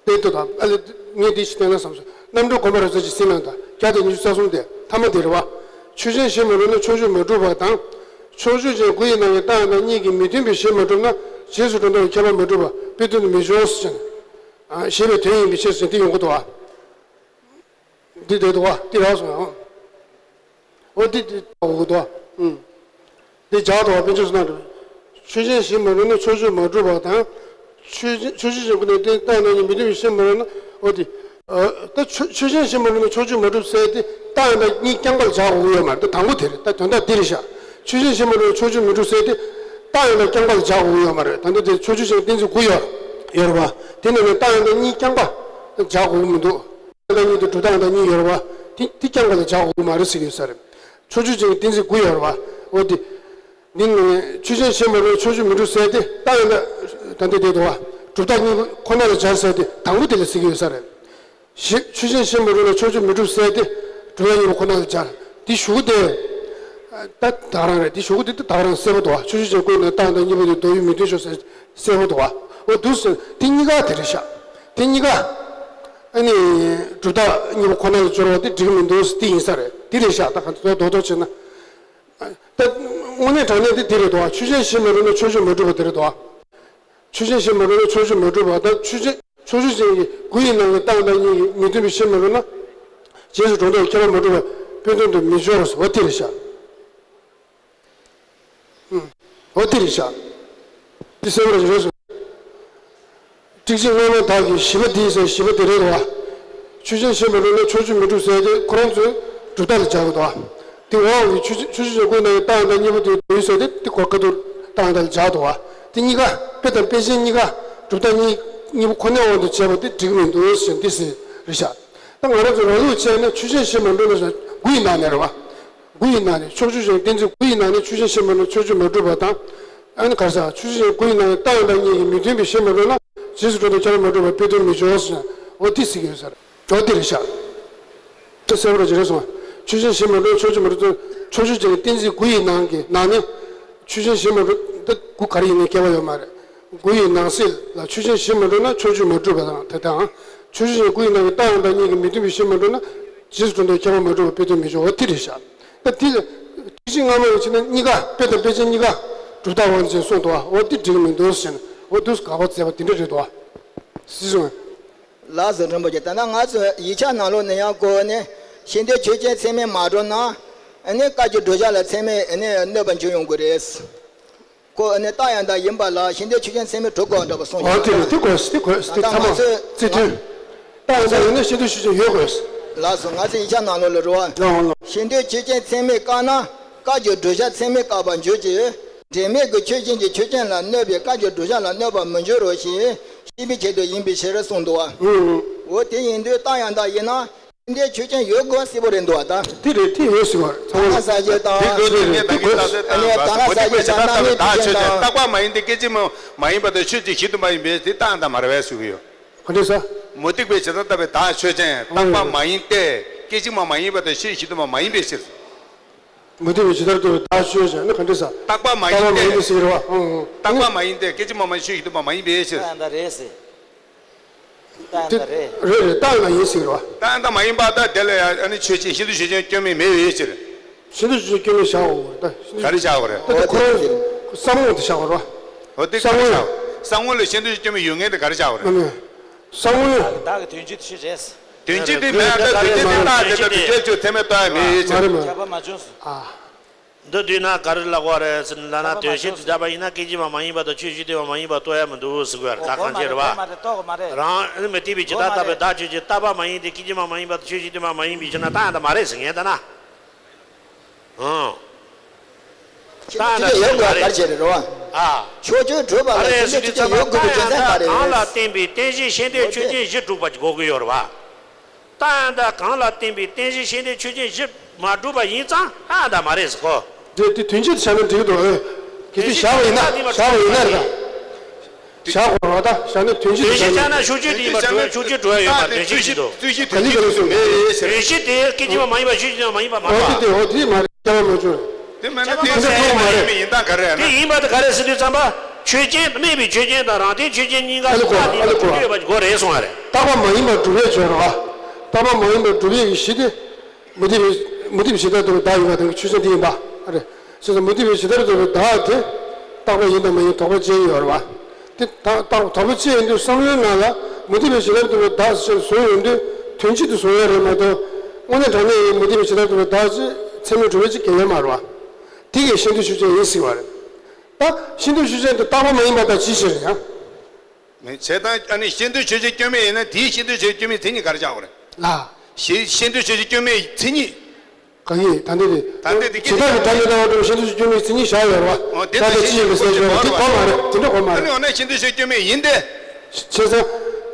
དེ་ལྟ་དང་ཨ་ལས་ངས་འདི་ཞིག་བསྟན་ན་བསམ་སོང་། རྣམ་གྲོལ་དགོངས་པ་རབ་གསལ་གྱི་ཟིན་ལ་དང་བརྒྱ་དང་ཉི་ཤུ་རྩ་གསུམ་དེ་ཐ་མ་དེ་རེད་བ། ཆོས་ཅན་གཞི་མ་གྲུབ་ན་ཕྱོགས་ཆོས་མ་གྲུབ་པ་དང་། ཕྱོགས་ཆོས་ཅན་དགུ་ཡི་ནང་གི་རྟགས་ཡང་དག་གཉིས་ཀྱི་མི་མཐུན་པའི་གཞི་མ་གྲུབ་ན་རྗེས་སུ་འགྲོ་ལྡོག་གི་ཁྱད་པར་མ་གྲུབ་པ་དཔེ་དོན་དུ་མི་སྦྱོར་ཟེར་ནས། ཞེས་པའི་དོན་ཡིན་པའི་ཕྱིར་ཟེར་འདི་ཡོང་གི་འདུག་བ། འདི་བསྡད་འདུག་བ། འདི་རག་སོང་ཡང་། འོ་འདི་འདི་འོ་འདུག་བ། ཨུམ། འདི་སྦྱར་འདུག་བ། དཔེ་ཆ་སུ་ན་འདུག། ཆོས་ཅན་གཞི་མ་གྲུབ་ན་ཕྱོགས་ཆོས་མ་གྲུབ་པ་དང་། ཆོས་ཅན་ཆོས་ཅན་གཞི་མ་གྲུབ་ན་དེ་རྟགས་ཡང་དག་གཉིས་མི་མཐུན་པའི་གཞི་མ་གྲུབ་ན་འོ་དེ། ད་ཆོས་ཆོས་ཅན་གཞི་མ་གྲུབ་ན་ཕྱོགས་ཆོས་མ་གྲུབ་ཟེར་དེ་རྟགས་ཡང་དག་གཉིས་རྐྱང་པ་ལ་སྦྱར་དགོས་ཀྱི་ཡོད་མ་རེད། ད་དང་པོ་དེ་རེད། ད་དོན་དག་འདི་རེད་ཤག། ཆོས་ཅན་གཞི་མ་གྲུབ་ན་ཕྱོགས་ཆོས་མི་གྲུབ་ཟེར་དེ་རྟགས་ཡང་དག་རྐྱང་པ་ལ་སྦྱར་དགོས་ཀྱི་ཡོད་མ་རེད། ད་ལྟ་དེ་ཕྱོགས་ཆོས་ཅན་གཏན་ཚིགས་དགུ་ཡོད་ཡོད་རེད་བ། དེ་ནང་ནས་རྟགས་ཡང་དག་གཉིས་རྐྱང་པ་སྦྱར་དགོས་ཀྱི་མི་འདུག། ཡང་དག་གཉིས་དེ་སྒྲུབ་རྟགས་ཡང་དག་གཉིས་ཡོད་རེད་བ། དེ་དེ་རྐྱང་པ་ལ་སྦྱར་དགོས་ཀྱི་མ་རེད་ཟེར་གྱི་ཡོད་ས་རེད། ཕྱོགས་ཆོས་ཅན་གྱི་གཏན་ཚིགས་དགུ་ཡོད་རེད་བ། འོ་དེ། འདི་ནི་ཆོས་ཅན་གཞི་མ་གྲུབ་ན་ཕྱོགས་ཆོས་མི་གྲུབ་ཟེར་དེ་རྟགས་ཡང་དག་ད་འདི་བསྡད་འདུག་བ། སྒྲུབ་རྟགས་གཉིས་པོ་ཁོ་ན་ལ་སྦྱར་ཟེར་དེ་དང་པོ་དེ་ལ་ཟེར་གྱི་ཡོད་ས་རེད། གཞི་ཆོས་ཅན་གཞི་མ་གྲུབ་ན་ཕྱོགས་ཆོས་མི་གྲུབ་ཟེར་དེ་སྒྲུབ་རྟགས་གཉིས་པོ་ཁོ་ན་ལ་སྦྱར། དེ་གཞུག་གུ་དེ། ད་ད་ག་རང་རེད། དེ་གཞུག་གུ་དེ་ད་ག་རང་གསལ་པོ་འདུག་བ། ཆོས་ཅན་གཞི་མ་གྲུབ་ན་རྟགས་ཡང་དག་གཉིས་པོ་དེ་མདོ་ཡུལ་མི་མཐུན་ཕྱོགས་ཟེར་གསལ་པོ་འདུག་བ། འོ་འདུག་ཟེར་དེ་གཉིས་ཀ་དེ་རེད་ཤག། དེ་གཉིས་ཀ། ཨ་ནི། སྒྲུབ་རྟགས་གཉིས་པོ་ཁོ་ན་ལ་སྦྱོར་བ་དེ་འགྲིག་མི་འདུག་ཟེར་དེ་ཡིན་ས་རེད། དེ་རེད་ཤག། ད་ག་ཚོད་རྡོག་རྡོག་བྱས་ན། ད། དངོས་གནས་དྲང་གནས་དེ་དེ་རེད་དོ། ཆོས་ཅན་གཞི་མ་གྲུབ་ན་ཕྱོགས་ཆོས་མ་གྲུབ་པ་དེ་རེད་དོ། ཆོས་ཅན་གཞི་མ་གྲུབ་ན་ཕྱོགས་ཆོས་མ་གྲུབ་པ་དང་ཆོས་ཅན་ཕྱོགས་ཆོས་ཅན་གྱི་དགུ་ཡི་ནང་གི་རྟགས་དང་གཉིས་ཀྱི་མི་མཐུན་པའི་གཞི་མ་གྲུབ་ན། རྗེས་སུ་འགྲོ་ལྡོག་ཁྱད་པར་མ་གྲུབ་པ་དཔེ་དོན་དུ་མི་སྦྱོར་ཟེར་བ་དེ་རེད་ཤག། ཨུམ། འོ་དེ་རེད་ཤག། འདི་གསལ་པོ་རེད་སོང་། ཁྲིད་ཆེན་སྔ་མ་དག་གི་བཞི་པ་འདི་ཟེར་བཞི་པ་དེ་རེད་དོ། ཆོས་ཅན་གཞི་མ་གྲུབ་ན་ཕྱོགས་ཆོས་མི་གྲུབ་ཟེར་དེ་ཁོ་རང་ཚོས་སྒྲུབ་རྟགས་ལ་སྦྱར་གི་འདུག། དེ་འོག་གི་ཆོས་ཆོས་ཆོས་ཅན་དགུ་ནང་གི་རྟགས་ཡང་དག་གཉིས་པོ་དེ་མདོ་ཡུལ་ཟེར་དེ་དེ་གོ་དཀའ་སྡུག་རྟགས་ཡང་དག་ལ་སྦྱར་འདུག་བ། དེ་གཉིས་ཀ་དཔེ་དང་དཔེ་ཅན་གཉིས་ཀ་སྒྲུབ་རྟགས་གཉིས་གཉིས་པོ་ཁོ་ནའི་དབང་དུ་བྱས་པ་དེ་འགྲིག་མི་འདུག་ཟེར་འདི་ཟེར་རེད་ཤག། ད་ང་རང་ཚོ་རང་ལུགས་བྱས་ན་ཆོས་ཅན་གཞི་མ་གྲུབ་ན་ཟེར་དགུ་ཡི་ནང་ནས་རེད་བ། དགུ་ཡི་ནང་ནས་ཕྱོགས་ཆོས་ཅན་གཏན་ཚིགས་དགུ་ཡི་ནང་ནས་ཆོས་ཅན་གཞི་མ་གྲུབ་ན་ཕྱོགས་ཆོས་མ་གྲུབ་པ་དང་། ཨ་ནི་ག་རེ་ཟེར་ཆོས་ཅན་དགུ་ཡི་ནང་ནས་རྟགས་ཡང་དག་གཉིས་ཀྱི་མི་མཐུན་པའི་གཞི་མ་གྲུབ་ན་རྗེས་སུ་འགྲོ་ལྡོག་ཁྱད་པར་མ་གྲུབ་པ་དཔེ་དོན་མི་སྦྱོར་ཟེར་ན་འོ་དེ་ཟེར་གྱི་ཡོད་ས་རེད། འོ་དེ་རེད་ཤག། ད་གསལ་པོ་རེད་རེད་སོང་། ཆོས་ཅན་གཞི་མ་གྲུབ་ན་ཕྱོགས་ཆོས་མ་གྲུབ་ཚུལ་ཕྱོགས་ཆོས་ཅན་གྱི་གཏན་ཚིགས་དགུ་ཡི་ནང་གི་ནང་ནས་ཆོས་ཅན་གཞི་མ་གྲུབ་ད་དགུ་ག་རེ་ཡིན་ནའི་ཁྱད་པར་ཡོད་མ་རེད། དགུ་ཡི་ནང་གསེས་ལ་ཆོས་ཅན་གཞི་མ་གྲུབ་ན་ཕྱོགས་ཆོས་མ་གྲུབ་པ་དང་དེ་དང་། ཆོས་ཅན་དགུ་ཡི་ནང་གི་རྟགས་ཡང་དག་གཉིས་ཀྱི་མི་མཐུན་པའི་གཞི་མ་གྲུབ་ན་རྗེས་སུ་འགྲོ་ལྡོག་ཁྱད་པར་མ་གྲུབ་པ་དཔེ་དོན་མི་སྦྱོར་བ་དེ་རེད་ཤག། ད་དེ་ལ་ཁྲིད་ཆེན་སྔ་མ་ཡང་བྱས་ན་གཉིས་ཀ་དཔེ་དང་དཔེ་ཅན་གཉིས་ཀ་སྒྲུབ་རྟགས་དབང་ཅན་གསུངས་འདུག་བ། འོ་དེ་འགྲིག་མི་འདུག་ཟེར་ན་འོ་དུས་དགག་པ་མཛད་པ་དེ་འདྲ་རེད་འདུག་བ། སྲིད་གཞུང་ ལགས་སོ། རིན་པོ་ཆེ། ད་ལྟ་ང་ཚོའི་ཡིག་ཆ་ནང་ལོགས་ནས་ཡང་ཁོ་ནི་ཤེས་འདོད་ཆོས་ཅན་ཚད་མས་མ་གྲུབ་ན། ཨ་ནི་བཀའ་བརྒྱུད་བསྒྲུབ་བྱ་ལ་ཚད་མས་ཨ་ནི་གནོད་པ་འབྱུང་ཡོང་གི་རེད། ཁོ་ཨ་ནི་རྟགས་ཡང་དག་ཡིན་པ་ལ་ཤེས་འདོད་ཆོས་ཅན་ཚད་མས་གྲུབ་དགོས་འདྲ་པོ་གསུངས་ཡོད། ཨོ་དེ་རེད། དེ་དགོས། དེ་དགོས། དེ་ད་ཚང་མ་ང་ཚོས་རྩིས་མཐུན། རྟགས་ཡང་དག་ཡིན་ན་ཤེས་འདོད་ཆོས་ཅན་ཡོད་དགོས། ལགས་སོ། ང་ཚོའི་ཡིག་ཆ་ནང་ལོགས་ལ་རེད་པ། ལགས་འོང་ལགས། ཤེས་འདོད་ཆོས་ཅན་ཚད་མས་བཀག་ན་བཀའ་བརྒྱུད་བསྒྲུབ་བྱ་ཚད་མས་བཀག་པར་འགྱུར་གྱི། འབྲེལ་མེད་ཀྱི་ཆོས་ཅན་གྱི་ཆོས་ཅན་ལ་གནོད་པའི་བཀའ་བརྒྱུད་བསྒྲུབ་བྱ་ལ་གནོད་པ་མི་འགྱུར་རོ་ཞེས་ཤེས་པའི་ཆེད་དུ་ཡིན་པའི་ཕྱིར་གསུངས་འདུག་པ། ཨུ། འོ་དེ་ཡིན་དུས་རྟགས་ཡང་དག་ཡིན་ན། ཤེས་འདོད་ཆོས་ཅན་ཡོད་དགོས་གསལ་པོ་རེད་འདུག་པ་ད། དེ་རེད། དེ་ཡོད་སྲིད་པ་རེད། ད་ལྟ་ས་བཅད་དང་། དེ་དགོས་དེ་ངས་ད་གིན་རྟགས་གསལ་བཏང་ཡོད་པ། མུ་སྟེགས་པའི་ཇི་ལྟར་ལྟ་བའི་བདག་ཆོས་ཅན། རྟག་པ་མ་ཡིན་ཏེ་སྐད་ཅིག་མ་མ་ཡིན་པ་དང་ཆོས་ཅན་གཞི་མཐུན་པ་ཡིན་པས་དེ་རྟགས་ཡང་དག་མ་རེད་པས་ཞུ་གི་ཡོད། ག་འདྲ་ཟེར། མུ་སྟེགས་པའི་ཇི་ལྟར་ལྟ་བའི་བདག་ཆོས་ཅན། རྟག་པ་མ་ཡིན་ཏེ་སྐད་ཅིག་མ་མ་ཡིན་པ་དང་ཆོས་གཞི་མཐུན་པ་མ་ཡིན་པའི་ཕྱིར། མུ་སྟེགས་པའི་ཇི་ལྟར་ལྟ་བའི་བདག་ཆོས་ཅན་ནི་ག་འདྲ་ཟེར། རྟག་པ་མ་ཡིན་ཏེ། རྟག་པ་མ་ཡིན་ཏེ་ཟེར་གི་རེད་པ། ཨང་ཨང་། རྟག་པ་མ་ཡིན་ཏེ་སྐད་ཅིག་མ་མ་ཡིན་ཆོས་གཞི་མཐུན་པ་མ་ཡིན་པའི་ཕྱིར། ད་ད་རེད་ཟེར། ད་ད་རེད། རེད་རེད། རྟགས་ཡང་དག་ཡིན་ཟེར་གི་རེད་པ། རྟགས་ཡང་དག་མ་ཡིན་པ་ད་དེ་ལ་ཡང་ཨ་ནི་ཆོས་ཅན་ཤེས་འདོད་ཆོས་ཅན་སྐྱོན་མེད་མེད་པའི་ཕྱིར། ཤེས་འདོད་ཆོས་ཅན་སྐྱོན་མེད་བཞག་འོ་ད། ག་རེ་བཞག་པ་རེད། ད་ད་ཁོ་རང་བསམ་ངོ་དེ་བཞག་པ་རེད་པ། འོ་དེ་ག་རེ་བཞག་བསམ་ངོ་ལ་ཤེས་འདོད་ཆོས་ཅན་སྐྱོན་མེད་ཡོད་ངེས་དེ་ག་རེ་བཞག་པ་རེད། མ་མེད། བསམ་ངོ་། བདག་གི་དོན་སྤྱི་དེ་ཆོས་ཅན། དོན་སྤྱི་དེ་མེད་ན་ད་དོན་སྤྱི་དེ་རྟགས་དེ་ད་དོན་སྤྱི་ཆོས་ཚད་མས་རྟོགས་ཡ་མེད་ཡོད་ཕྱིར། མ་རེད་མ་རེད། ཁྱབ་པ་མ་བྱུང་སོ། ཨ། འདི་བསྡུས་ན་ག་རེ་ལབ་དགོས་རེད་ཟེར་ན། ལབ་ན་དོན་སྤྱི་དེ་རྟག་པ་ཡིན་ན་སྐད་ཅིག་མ་མ་ཡིན་པ་དང་ཆོས་གཞི་མཐུན་པ་མ་ཡིན་པ་རྟོགས་ཡ་མི་འདུག་ཟེར་དགོས་ཡ་རེད། ཁ་གང་བྱེད་རེད་པ། རང་ཨ་ནི་མུ་སྟེགས་པའི་ཇི་ལྟར་ལྟ་བའི་བདག་ཆོས་ཅན། རྟག་པ་མ་ཡིན་ཏེ་སྐད་ཅིག་མ་མ་ཡིན་པ་དང་ཆོས་གཞི་མཐུན་པ་མ་ཡིན་པའི་ཕྱིར་ན་རྟགས་ཡང་དག་མ་རེད་ཟེར་ངས་ལྟ་ན། ཨང་། ད་ད་ཡོད་དགོས་ག་རེ་བྱས་རེད་རོ། ཨ། ཕྱོགས་ཆོས་གྲུབ་པ་ལ་ཤེས་འདོད་ཆོས་ཅན་ཡོད་དགོས་པའི་རྒྱུ་མཚན་ག་རེ་རེད། གང་ལ་བརྟེན་པའི་རྟེན་གཞི་ཤེས་འདོད་ཆོས་ཅན་བཞི་གྲུབ་པ་དགོས་ཀྱི་ཡོད་རེད་པ། རྟགས་ཡང་དག་གང་ལ་བརྟེན་པའི་རྟེན་གཞི་ཤེས་འདོད་ཆོས་ཅན་བཞི་མ་གྲུབ་པ་ཡིན་ཙང་རྟགས་ཡང་དག་མ་རེད་ཟེར་གོ། དེ་དེ་དོན་སྤྱི་དེ་བཞག་ན་འགྲིག་གི་འདུག་ཨེ། གལ་སྲིད་བཞག་པ་ཡིན་ན། བཞག་པ་ཡིན་ན་རེད་ད། བཞག་དགོས་རེད་པ་ད། བཞག་ན་དོན་སྤྱི་དེ་བཞག་ན། དོན་སྤྱི་བཞག་ན་ཕྱོགས་ཆོས་དེ་ཡིན་པ་གྲུབ་ན་ཕྱོགས་ཆོས་གྲུབ་ཡ་ཡོད་མ་རེད། དོན་སྤྱི་བཞིན་དུ། རྩོད་གཞི་དོན་སྤྱི་དོན་སྤྱི་དེ་མེད་ཟེར། དོན་སྤྱི་དེ་སྐད་ཅིག་མ་མ་ཡིན་པ་ཆོས་ཅན་མ་ཡིན་པ་མ་འོ་དེ་རེད་པ། དེ་འོ་དེ་མ་རེད། སྐྱོན་མ་མ་བྱུང་། དེ་མེད་ན་དེ་འདྲ་གྲུབ་མ་རེད། དེ་ཡིན་པ་དེ་ག་རེ་ཟེར་དུས་ཙམ་པ། ཆོས་ཅན་སྨྲས་པའི་ཆོས་ཅན་དང་རང་སྟེང་ཆོས་ཅན་གཉིས་ཀ་ཨ་ལེ་གོ། རྟགས་དེ་ཨ་ལེ་གོ། ཡོད་པ་དགོས་རེད་གསུངས་པ་རེད། རྟག་པ་མ་ཡིན་པར་སྒྲུབ་པའི་ཆོས་རེད་པ། རྟག་པ་མ་ཡིན་པར་སྒྲུབ་པའི་གཞི་དེ། མུ་སྟེགས་པའི་མུ་སྟེགས་པའི་ཇི་ལྟར་ལྟ་བའི་བདག་ཡིན་པ་དང་ཆོས་ཅན་དེ་ཡིན་པ་རེད། བྱས་ཙང་མུ་སྟེགས་པའི་ཇི་ལྟར་ལྟ་བའི་བདག་དེ་རྟག་པ་ཡིན་དང་མ་ཡིན་དོགས་པ་ཅན་ཡོད་རེད་པ། དེ་དག་དོགས་པ་ཅན་ཡིན་དུས་བསམ་བློའི་ནང་ལ་མུ་སྟེགས་པའི་ཇི་ལྟར་ལྟ་བའི་བདག་ཟེར་བཟུང་ཡོང་དུས་དོན་སྤྱི་དེ་བཟུང་ཡ་རེད་མ་གཏོགས། དངོས་གནས་དྲང་གནས་ཡིན་མུ་སྟེགས་པའི་ཇི་ལྟར་ལྟ་བའི་བདག་ཅེས་ཚད་མས་གྲུབ་པ་ཅིག་གང་ཡང་མ་རེད་པ། དེ་གིས་ཤེས་འདོད་ཆོས་ཅན་ཡིན་སྲིད་པ་རེད། ད་ཤེས་འདོད་ཆོས་ཅན་དེ་རྟག་པ་མ་ཡིན་པ་དང་ཅིའི་ཕྱིར་ཡང་། མེད་བྱས་ཙང་ཨ་ནི་ཤེས་འདོད་ཆོས་ཅན་སྐྱོན་མེད་ཡིན་ན་དེའི་ཤེས་འདོད་ཆོས་ཅན་སྐྱོན་མེད་མཚན་ཉིད་ག་རེ་ཆགས་དགོས་རེད། ལ། ཤེས་ཤེས་འདོད་ཆོས་ཅན་སྐྱོན་མེད་མཚན་ཉིད། གང་ཡིན་ད་ལྟ་དེ། ད་ལྟ་དེ་ཇི་ལྟར་གྱི་སྒྲ་མི་རྟག་པ་སྒྲུབ་ཤེས་འདོད་ཆོས་སྐྱོན་མེད་མཚན་ཉིད་བཞག་ཡོད་རེད་པ། འོ་དེ་ད་ལྟ་ཅི་ཡིན་པའི་གསལ་བྱེད་པ་དེ་གོ་མ་རེད། དེ་འདྲ་གོ་མ་རེད། ཨ་ནི་འོ་ན་ཤེས་འདོད་ཆོས་སྐྱོན་མེད་ཡིན་ཏེ། བྱས་ཙང་།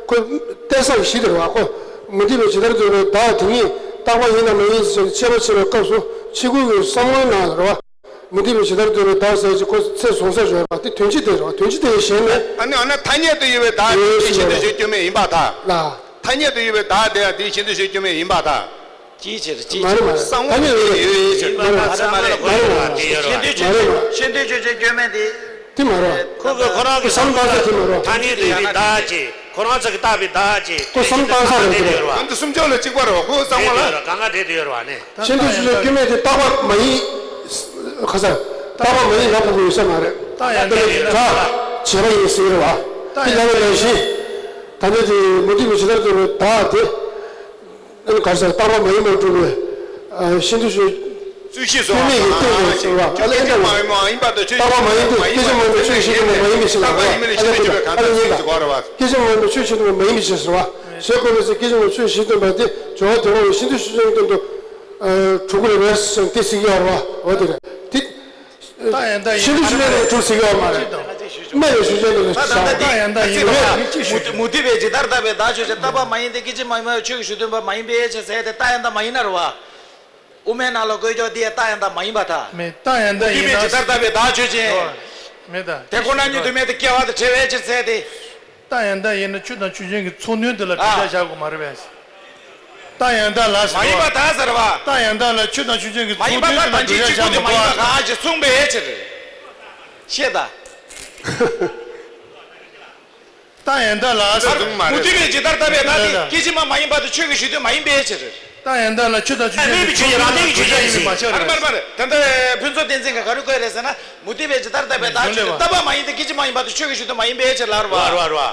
ཁོ་གཏན་ས་གི་གཞི་དེ་རེད་པ། ཁོ་མུ་སྟེགས་པའི་ཇི་ལྟར་ལྟ་བའི་བདག་དེ་ཉིད་རྟག་པ་ཡིན་དང་མ་ཡིན་ཟེར་དཔྱད་པ་བྱེད་པའི་སྐབས་སུ་ཕྱི་རྒོལ་གྱི་བསམ་བློའི་ནང་ལ་རེད་པ། མུ་སྟེགས་པའི་ཇི་ལྟར་ལྟ་བའི་བདག་ཟེར་གྱི་ཁོ་ཚད་བཟུང་ས་ཡོད་རེད་པ། དེ་དོན་སྤྱི་དེ་རེད་པ། དོན་སྤྱི་དེ་ཡང་གཞན་མེད། ཨ་ནི་འོ་ན་ཐ་སྙད་དུ་ཡོད་པའི་བདག་དེ་ཡོད་ཤེས་འདོད་ཆོས་སྐྱོན་མེད་ཡིན་པར་ཐལ། ལ། ཐ་སྙད་དུ་ཡོད་པའི་བདག་དེ་ཡང་དེའི་ཤེས་འདོད་ཆོས་སྐྱོན་མེད་ཡིན་པར་ཐལ། ཅིའི་ཕྱིར་ཅིའི་མ་རེད་མ་རེད། ཕྱིར། ཐ་སྙད་དུ་ཡོད་ཡོད་ཡོད་ཕྱིར། ཡིན་པར་ཐལ། མ་རེད་མ་རེད། ཤེས་འདོད་ཆོས་ཤེས་འདོད་ཆོས་སྐྱོན་མེད་དེ། དེ་མ་རེད། ཁོ་གི་ཁོ་རང་གི་བསམ་བློ་ཐ་སྙད་དུ་ཡོད་པའི་བདག་ཅེས། ཁོ་རང་ཚོ་གི་བཏགས་པའི་བདག་ཅེས། ཁོ་བསམ་བློ་བཏང་ས་རེད་དེ་རེད། ཨ་འདི་སུམ་ཅུ་ལ་གཅིག་པ་རེད། ཁོ་བསམ་བློ་ལ། གང་ག་འབྲེལ་དུ་ཡོད་རེད་པ་ནི། ཤེས་འདོད་ཆོས་ཅན་སྐྱོན་མེད་དེ་རྟག་པ་མ་ཡིན། ཁ་སང་། རྟག་པ་མ་ཡིན་ལབ་དགོས་ཀྱི་ཡོད་ས་མ་རེད། རྟགས་ཡང་དག་ཡིན་ན། བྱས་པ་ཡིན་ཟེར་གྱི་རེད་པ། དེ་ལབ་པ་ནང་བཞིན། ད་ནི་དེ་མུ་སྟེགས་པའི་ཇི་ལྟར་ལྟ་བའི་བདག་དེ། ཨ་ནི་ག་རེ་ཟེར། རྟག་པ་མ་ཡིན་པར་སྒྲུབ་པའི། ཨ་ཤེས་འདོད་ཆོས། རྩོད་གཞི་བཟོ་བ་དང་། ཨ་ལེ་ཨེ་འདྲ་བ། རྟག་པ་མ་ཡིན་པ་དེ་ཆོས་ཅན་སྐྱོན་མེད་མཚན་ཉིད་ཡིན་པའི་ཕྱིར་ཟེར་བ། ཨ་ལེ་ཨེ་འདྲ་བ། ཨ་ལེ་ཨེ་འདྲ་བ། སྐད་ཅིག་མ་ཡིན་པ་ཆོས་ཅན་སྐྱོན་མེད་མཚན་ཉིད་ཡིན་པའི་ཕྱིར་ཟེར་བ། ཞེས་བཀོད་པའི་ཚེ་སྐད་ཅིག་མ་ཆོས་གཞི་མཐུན་པ་དེ་སྦྱོར་བ་དོན་ལྔ་པའི་ཤེས་འདོད་ཆོས་ཅན་གྱི་སྟེང་དུ། ཨ་གྲུབ་ཀྱི་རེད་པས་ཟེར་ཏེ་ཟེར་གྱི་ཡོད་རེད་པ། འོ་དེ་རེད་དེ། རྟགས་ཡང་དག་ཡིན་ཤེས་འདོད་ཆོས་ཅན་གྱི་གྲུབ་ཟེར་གྱི་ཡོད་མ་རེད། སྨྲས་པའི་ཆོས་ཅན་དེ་ལ་ད་ད་ད་བྱ། རྟགས་ཡང་དག་ཡིན་པ། མུ་མུ་སྟེགས་པའི་ཇི་ལྟར་ལྟ་བའི་བདག་ཆོས་ཅན། རྟག་པ་མ་ཡིན་ཏེ་སྐད་ཅིག་མ་ཡིན་པ་ཆོས་ཀྱི་གཞི་མཐུན་པ་མ་ཡིན་པའི་ཕྱིར་ཟེར་ཏེ་རྟགས་ཡང་དག་མ་ཡིན་ན་རེད་པ། དབུ་མའི་ནང་ལ་བཀོད་ཀྱོག་འདི་ཡང་རྟགས་ཡང་དག་མ་ཡིན་པར་ཐལ། མེད། རྟགས་ཡང་དག་ཡིན་ན། མུ་སྟེགས་པའི་ཇི་ལྟར་ལྟ་བའི་བདག་ཆོས་ཅན། མེད་ད། དེ་ཁོ་ན་ཉིད་དུ་མེད་དེ་སྐྱེ་བ་དང་བྲལ་བའི་ཕྱིར་ཟེར་ཏེ། རྟགས་ཡང་དག་ཡིན་ན་ཆོས་དང་ཆོས་ཅན་གྱི་ཚོགས་དོན་དེ་ལ་འགྲེལ་བཤད་བྱ་དགོས་མ་རེད་པས། རྟགས་ཡང་དག་ལ་ཟེར་བ། མ་ཡིན་པར་ཐལ་ཟེར་བ། རྟགས་ཡང་དག་ལ་ཆོས་དང་ཆོས་ཅན་གྱི་ཚོགས་དོན་དེ་ལ་འགྲེལ་བཤད་བྱ་མི་དགོས་པར་ཐལ། གང་ཞིག་གསུངས་པའི་ཕྱིར། ཤེས་དང་། རྟགས་ཡང་དག་ལ་ཟེར། མུ་སྟེགས་པའི་ཇི་ལྟར་ལྟ་བའི་བདག་དེ་སྐད་ཅིག་མ་མ་ཡིན་པ་དེ་ཆོས་ཀྱི་གཞི་མཐུན་མ་ཡིན་པའི་ཕྱིར། རྟགས་ཡང་དག་ལ་ཆོས་དང་ཆོས་ཅན་གྱི་ཚོགས་དོན་དེ་ལ་འགྲེལ་བཤད་བྱ་མི་དགོས་པར་ཐལ། མ་རེད་མ་རེད། ད་ལྟ་ཕུན་ཚོགས་བསྟན་འཛིན་གྱིས་ག་རེ་བཀོད་རེད་ཟེར་ན། མུ་སྟེགས་པའི་ཇི་ལྟར་ལྟ་བའི་བདག་ཆོས་ཅན། རྟག་པ་མ་ཡིན་ཏེ་སྐད་ཅིག་མ་ཡིན་པ་དེ་ཆོས་ཀྱི་གཞི་མཐུན་མ་ཡིན་པའི་ཕྱིར་ལབ་རེད་པ། རེད་རེད་རེད།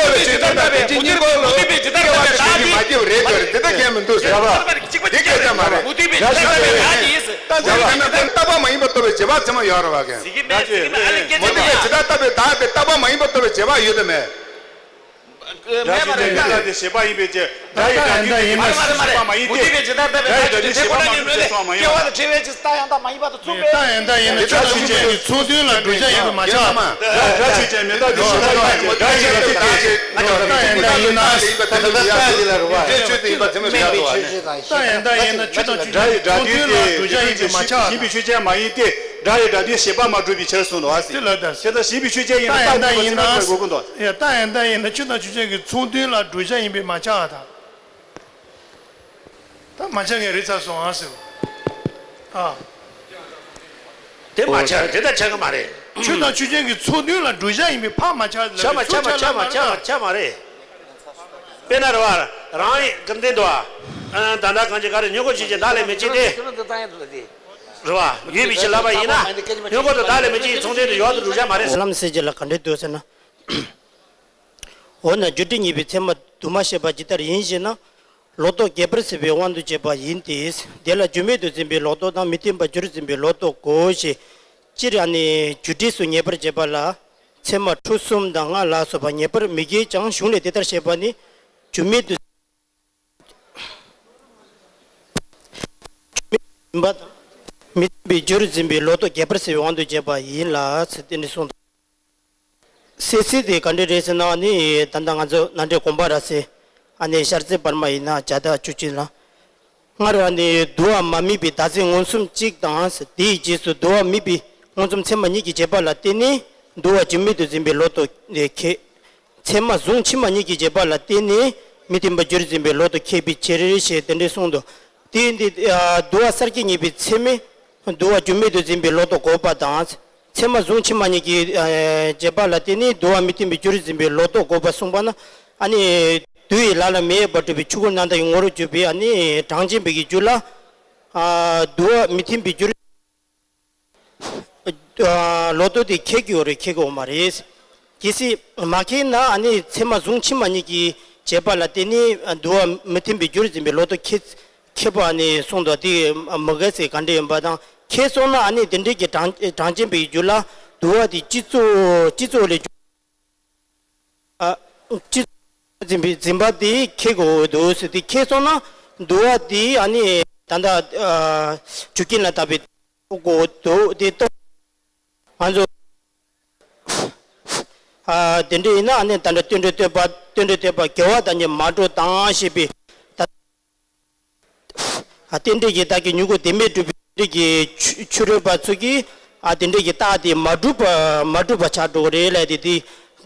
རྟོགས་པའི་ཕྱིར་དོན་དང་དོན་སྤྱི་གཉིས་པོ་ལ་སྐྱེ་བ་དེ་བཞིན་གྱིས་མ་སྐྱེས་པ་རེད་ཟེར་དེ་ལྟར་ཁས་མི་འདུག་ཟེར་བ། འདི་སྐད་ཆ་མ་རེད། ད་འདི་ལྟ་བ་མ་ཡིན་པར་རྟོགས་པའི་བྱེད་པ་ཚད་མ་ཡོད་རེད་བ་གན། མུ་སྟེགས་པས་ཇི་ལྟར་བཏགས་པའི་བདག་དེ་བཏགས་པ་མ་ཡིན་པར་རྟོགས་པའི་བྱེད་པ་ཡོད་དམ་མེད། མེད་པ་རེད། ད་དེ་བྱེད་པ་ཡིན་པའི་ཕྱིར། སྒྲ་ཡི་སྒྲ་དུས་ཀྱི་ཕྱིར་དོན་ལ་འགྲོ་བྱ་ཡིན་པའི་མ་ཚད་པ་མ་ཡིན་ཏེ། སྒྲ་ཡི་སྒྲ་དུས་བྱེད་པ་མ་གྲུབ་བྱས་སོ་མ་ཡིན་པ། སྟ་ཡང་དག་མ་ཡིན་པ་དང་མཚུངས་པས། སྟ་ཡང་དག་ཡིན་ན་ཆོས་དང་ཆོས་ཅན་གྱི་ཚོགས་དོན་ལ་འགྲོ་བྱ་ཡིན་པས་མ་ཁྱབ་པ་དང་། སྒྲ་ཆོས་ཅན་མི་རྟག་སྟེ་ཞེས་པ་ཡིན་ཏེ། སྒྲ་ཡི་སྒྲ་དུས་ཀྱི་ཕྱིར། སྟ་ཡང་དག་ཡིན་ན། སྟ་ཡང་དག་ཡིན་ན་ཆོས་དང་ཆོས་ཅན་གྱི་ཚོགས་དོན་ལ་འགྲོ་བྱ་ཡིན་པས་མ་ཁྱབ་པ་དང་། སྒྲ་ཡི་སྒྲ་དུས་ཀྱི་ཕྱིར་དོན་ཞེས་པའི་ཆོས་ཅན་མ་ཡིན་ཏེ། སྒྲ་ཡི་སྒྲ་དུས་བྱེད་པ་མ་གྲུབ་པའི་ཕྱིར་གསུངས་འདུག་ཨ་ཟེར། དེ་ལ་ད་ཟེར། དེ་ལྟར་ཞེས་པའི་ཆོས་ཅན་ཡིན་ན་རྟག་ཏུ་ཚད་མ་གྲུབ་པའི་དགོས་ཀྱི་འདུག་ཡ། སྟ་ཡང་དག་ཡིན་ན་ཆོས་དང་ཆོས་ཅན་གྱི་ཚོགས་དོན་ལ་འགྲོ་བྱ་ཡིན་པས་མ་ཁྱབ་པ་དང་། ད་མ་ཁྱབ་མཁན་རེད་ཚར་སོང་ཨ་ཟེར། ཨ། དེ་མ་ཁྱབ་དེ་ལྟར་ཁྱབ་ཀྱི་མ་རེད། ཆོས་དང་ཆོས་ཅན་གྱི་ཚོགས་དོན་ལ་འགྲོ་བྱ་ཡིན་པས་ཕར་མ་ཁྱབ་ལ་ཁྱབ་མ་ཁྱབ་མ་ཁྱབ་མ་ཁྱབ་མ་ཁྱབ་མ་རེད། དཔེར་ན་རེད་བ། རང་ཡིན་ཀུན་ལྡན་དུ་བ། ཨ། ད་ལྟ་གང་ཅི་ག་རེ་སྔོན་འགོག་ཆོས་ཅན་བདག་ལས་མི་སྐྱེ་སྟེ། རེད་བ། ཡོད་པའི་ཕྱིར་ལབ་པ་ཡིན་ན། སྔོན་འགོག་ཏུ་བདག་ལས་མི་སྐྱེ་ཡི་ཚོགས་དོན་དུ་ཡོད་དུ་འགྲོ་བྱ་མ་རེད། ལམ་སེལ་བྱེད་ལ་ག་འདྲས་འདུག་ཟེར་ན། འོ་ན་རྒྱུ་འབྲས་གཉིས་པའི་ཚད་མ་དུ་མ་ཤེས་པ་ཇི་ལྟར་ཡིན་ཞེ་ན། ལོག་རྟོག་རྒྱས་པར་བྱེད་པའི་དབང་དུ་བྱས་པ་ཡིན་ཏེ། དེ་ལ་རྒྱུ་མེད་དུ་འཛིན་པའི་ལོག་རྟོག་དང་མི་མཐུན་པར་འགྱུར་འཛིན་པའི་ལོག་རྟོག་གོ་ཞེས། སྤྱིར་ཨ་ནི་རྒྱུ་འབྲས་སུ་ངེས་པར་བྱེད་པ་ལ། ཚད་མ་ཁྲོ་གསུམ་དང་ལྔ་ལ་སོགས་པ་ངེས་པར་མི་འགལ་ཀྱང་གཞུང་ལས་དེ་ལྟར་བཤད་པ་ནི། རྒྱུ་མེད་དུ་འཛིན་པ་དང་། མི་མཐུན་པར་འགྱུར་འཛིན་པའི་ལོག་རྟོག་རྒྱས་པར་བྱེད་པའི་དབང་དུ་བྱས་པ་ཡིན་ལ་ཟེར་དེ་འདྲ་གསུངས་འདུག་གསལ་ཚིག་དེ་ག་འདྲ་རེད་ཟེར་ན་ནི། ད་ལྟ་ང་ཚོ་ནཱ་ལེནྡྲའི་དགོན་པ་ར་སེ། ཨ་ནི་ཤར་རྩེ་བར་མ་ཡིན་ན་བརྒྱ་དང་བཅུ་གཅིག་ལ། སྔར་ཨ་ནི་དུ་བ་མ་དམིགས་པའི་བདག་འཛིན་མངོན་སུམ་གཅིག་དང་། དེའི་རྗེས་སུ་དུ་བ་དམིགས་པའི་མངོན་སུམ་ཚད་མ་གཉིས་ཀྱི་བྱེད་པ་ལ་བརྟེན་ནས་དུ་བ་རྒྱུ་མེད་དུ་འཛིན་པའི་ལོག་རྟོག་ཁེགས། ཚད་མ་གཟུང་ཕྱི་མ་གཉིས་ཀྱི་བྱེད་པ་ལ་བརྟེན་ནས་མི་མཐུན་པར་འགྱུར་འཛིན་པའི་ལོག་རྟོག་ཁེགས་པའི་ཕྱིར་ཞེས་དེ་འདྲ་གསུངས་འདུག་དེ་འདི་ཨ་དུ་བ་གསར་སྐྱེ་ངེས་པའི་ཚད་མས་དུ་བ་རྒྱུ་མེད་དུ་འཛིན་པའི་ལོག་རྟོག་འགོག་པ་དང་། ཚད་མ་གཟུང་ཕྱི་མ་གཉིས་ཀྱི་ཨ་བྱེད་པ་ལ་བརྟེན་ནས་དུ་བ་མི་མཐུན་པར་འགྱུར་འཛིན་པའི་ལོག་རྟོག་འགོག་པ་གསུངས་པ་ན། ཨ་ནི་དུ་ཡི་ལ་ལ་མེ་ཡོད་པར་གྲུབ་པའི་ཆོས་སྐུ་རྣམ་དག་གི་ངོ་བོར་གྱུར་པའི་ཨ་ནི་གྲངས་ཅན་པའི་གི་རྒྱུད་ལ་ཨ་དུ་བ་མི་མཐུན་པར་འགྱུར། ཨ་ལོག་རྟོག་དེ་ཁེགས་ཀྱི་ཡོད་རེད། ཁེགས་ཀྱི་ཡོད་མ་རེད། གལ་སྲིད་མ་ཁེགས་ན་ཨ་ནི་ཚད་མ་གཟུང་ཕྱི་མ་གཉིས་ཀྱི་བྱེད་པ་ལ་བརྟེན་ནས་དུ་བ་མི་མཐུན་པར་འགྱུར་འཛིན་པའི་ལོག་རྟོག་ཁེགས་ཁེགས་པ་ཨ་ནི་གསུངས་འདུག་དེ་མི་འགལ་ཟེར་ག་འདྲ་ཡིན་པ་དང་། ཁེགས་སོང་ན་ཨ་ནི་དེ་འདྲའི་གི་གྲངས་གྲངས་ཅན་པའི་རྒྱུད་ལ་དུ་བ་དེ་སྤྱི་གཙོ་སྤྱི་གཙོ་ལས་ཨ་སྤྱི་འཛིན་པའི་འཛིན་པ་དེ་ཁེགས་དགོས་འདུག་ཟེར། དེ་ཁེགས་སོང་ན་དུ་བ་དེ་ཨ་ནི་ད་ལྟ་ཨ་རྒྱུ་རྐྱེན་ལ་བརྟགས་པའི་རྟོག་དགོས་འདུག་དེ་རྟོག་ང་ཚོ་ཨ་དེ་འདྲ་ཡིན་ན་ཨ་ནི་ད་ལྟ་རྟེན་འབྲེལ་བསྟོད་པ་རྟེན་འབྲེལ་བསྟོད་པ་དགེ་བ་དང་ནི་མ་འགྲོགས་དང་ཞེས་པའི་ད་ཨ་རྟེན་འབྲེལ་གྱི་བདག་གི་མྱུ་གུ་བདེན་མེད་གྲུབ་པའི་རྟེན་འབྲེལ་གྱི་ཆོས་ཆོས་རོལ་པ་ཚོ་གིས་ཨ་དེ་འདྲ་གི་རྟགས་དེ་མ་གྲུབ་པ་མ་གྲུབ་པ་ཆགས་འགྲོ་གི་རེད་ལབ་དེ་དེ་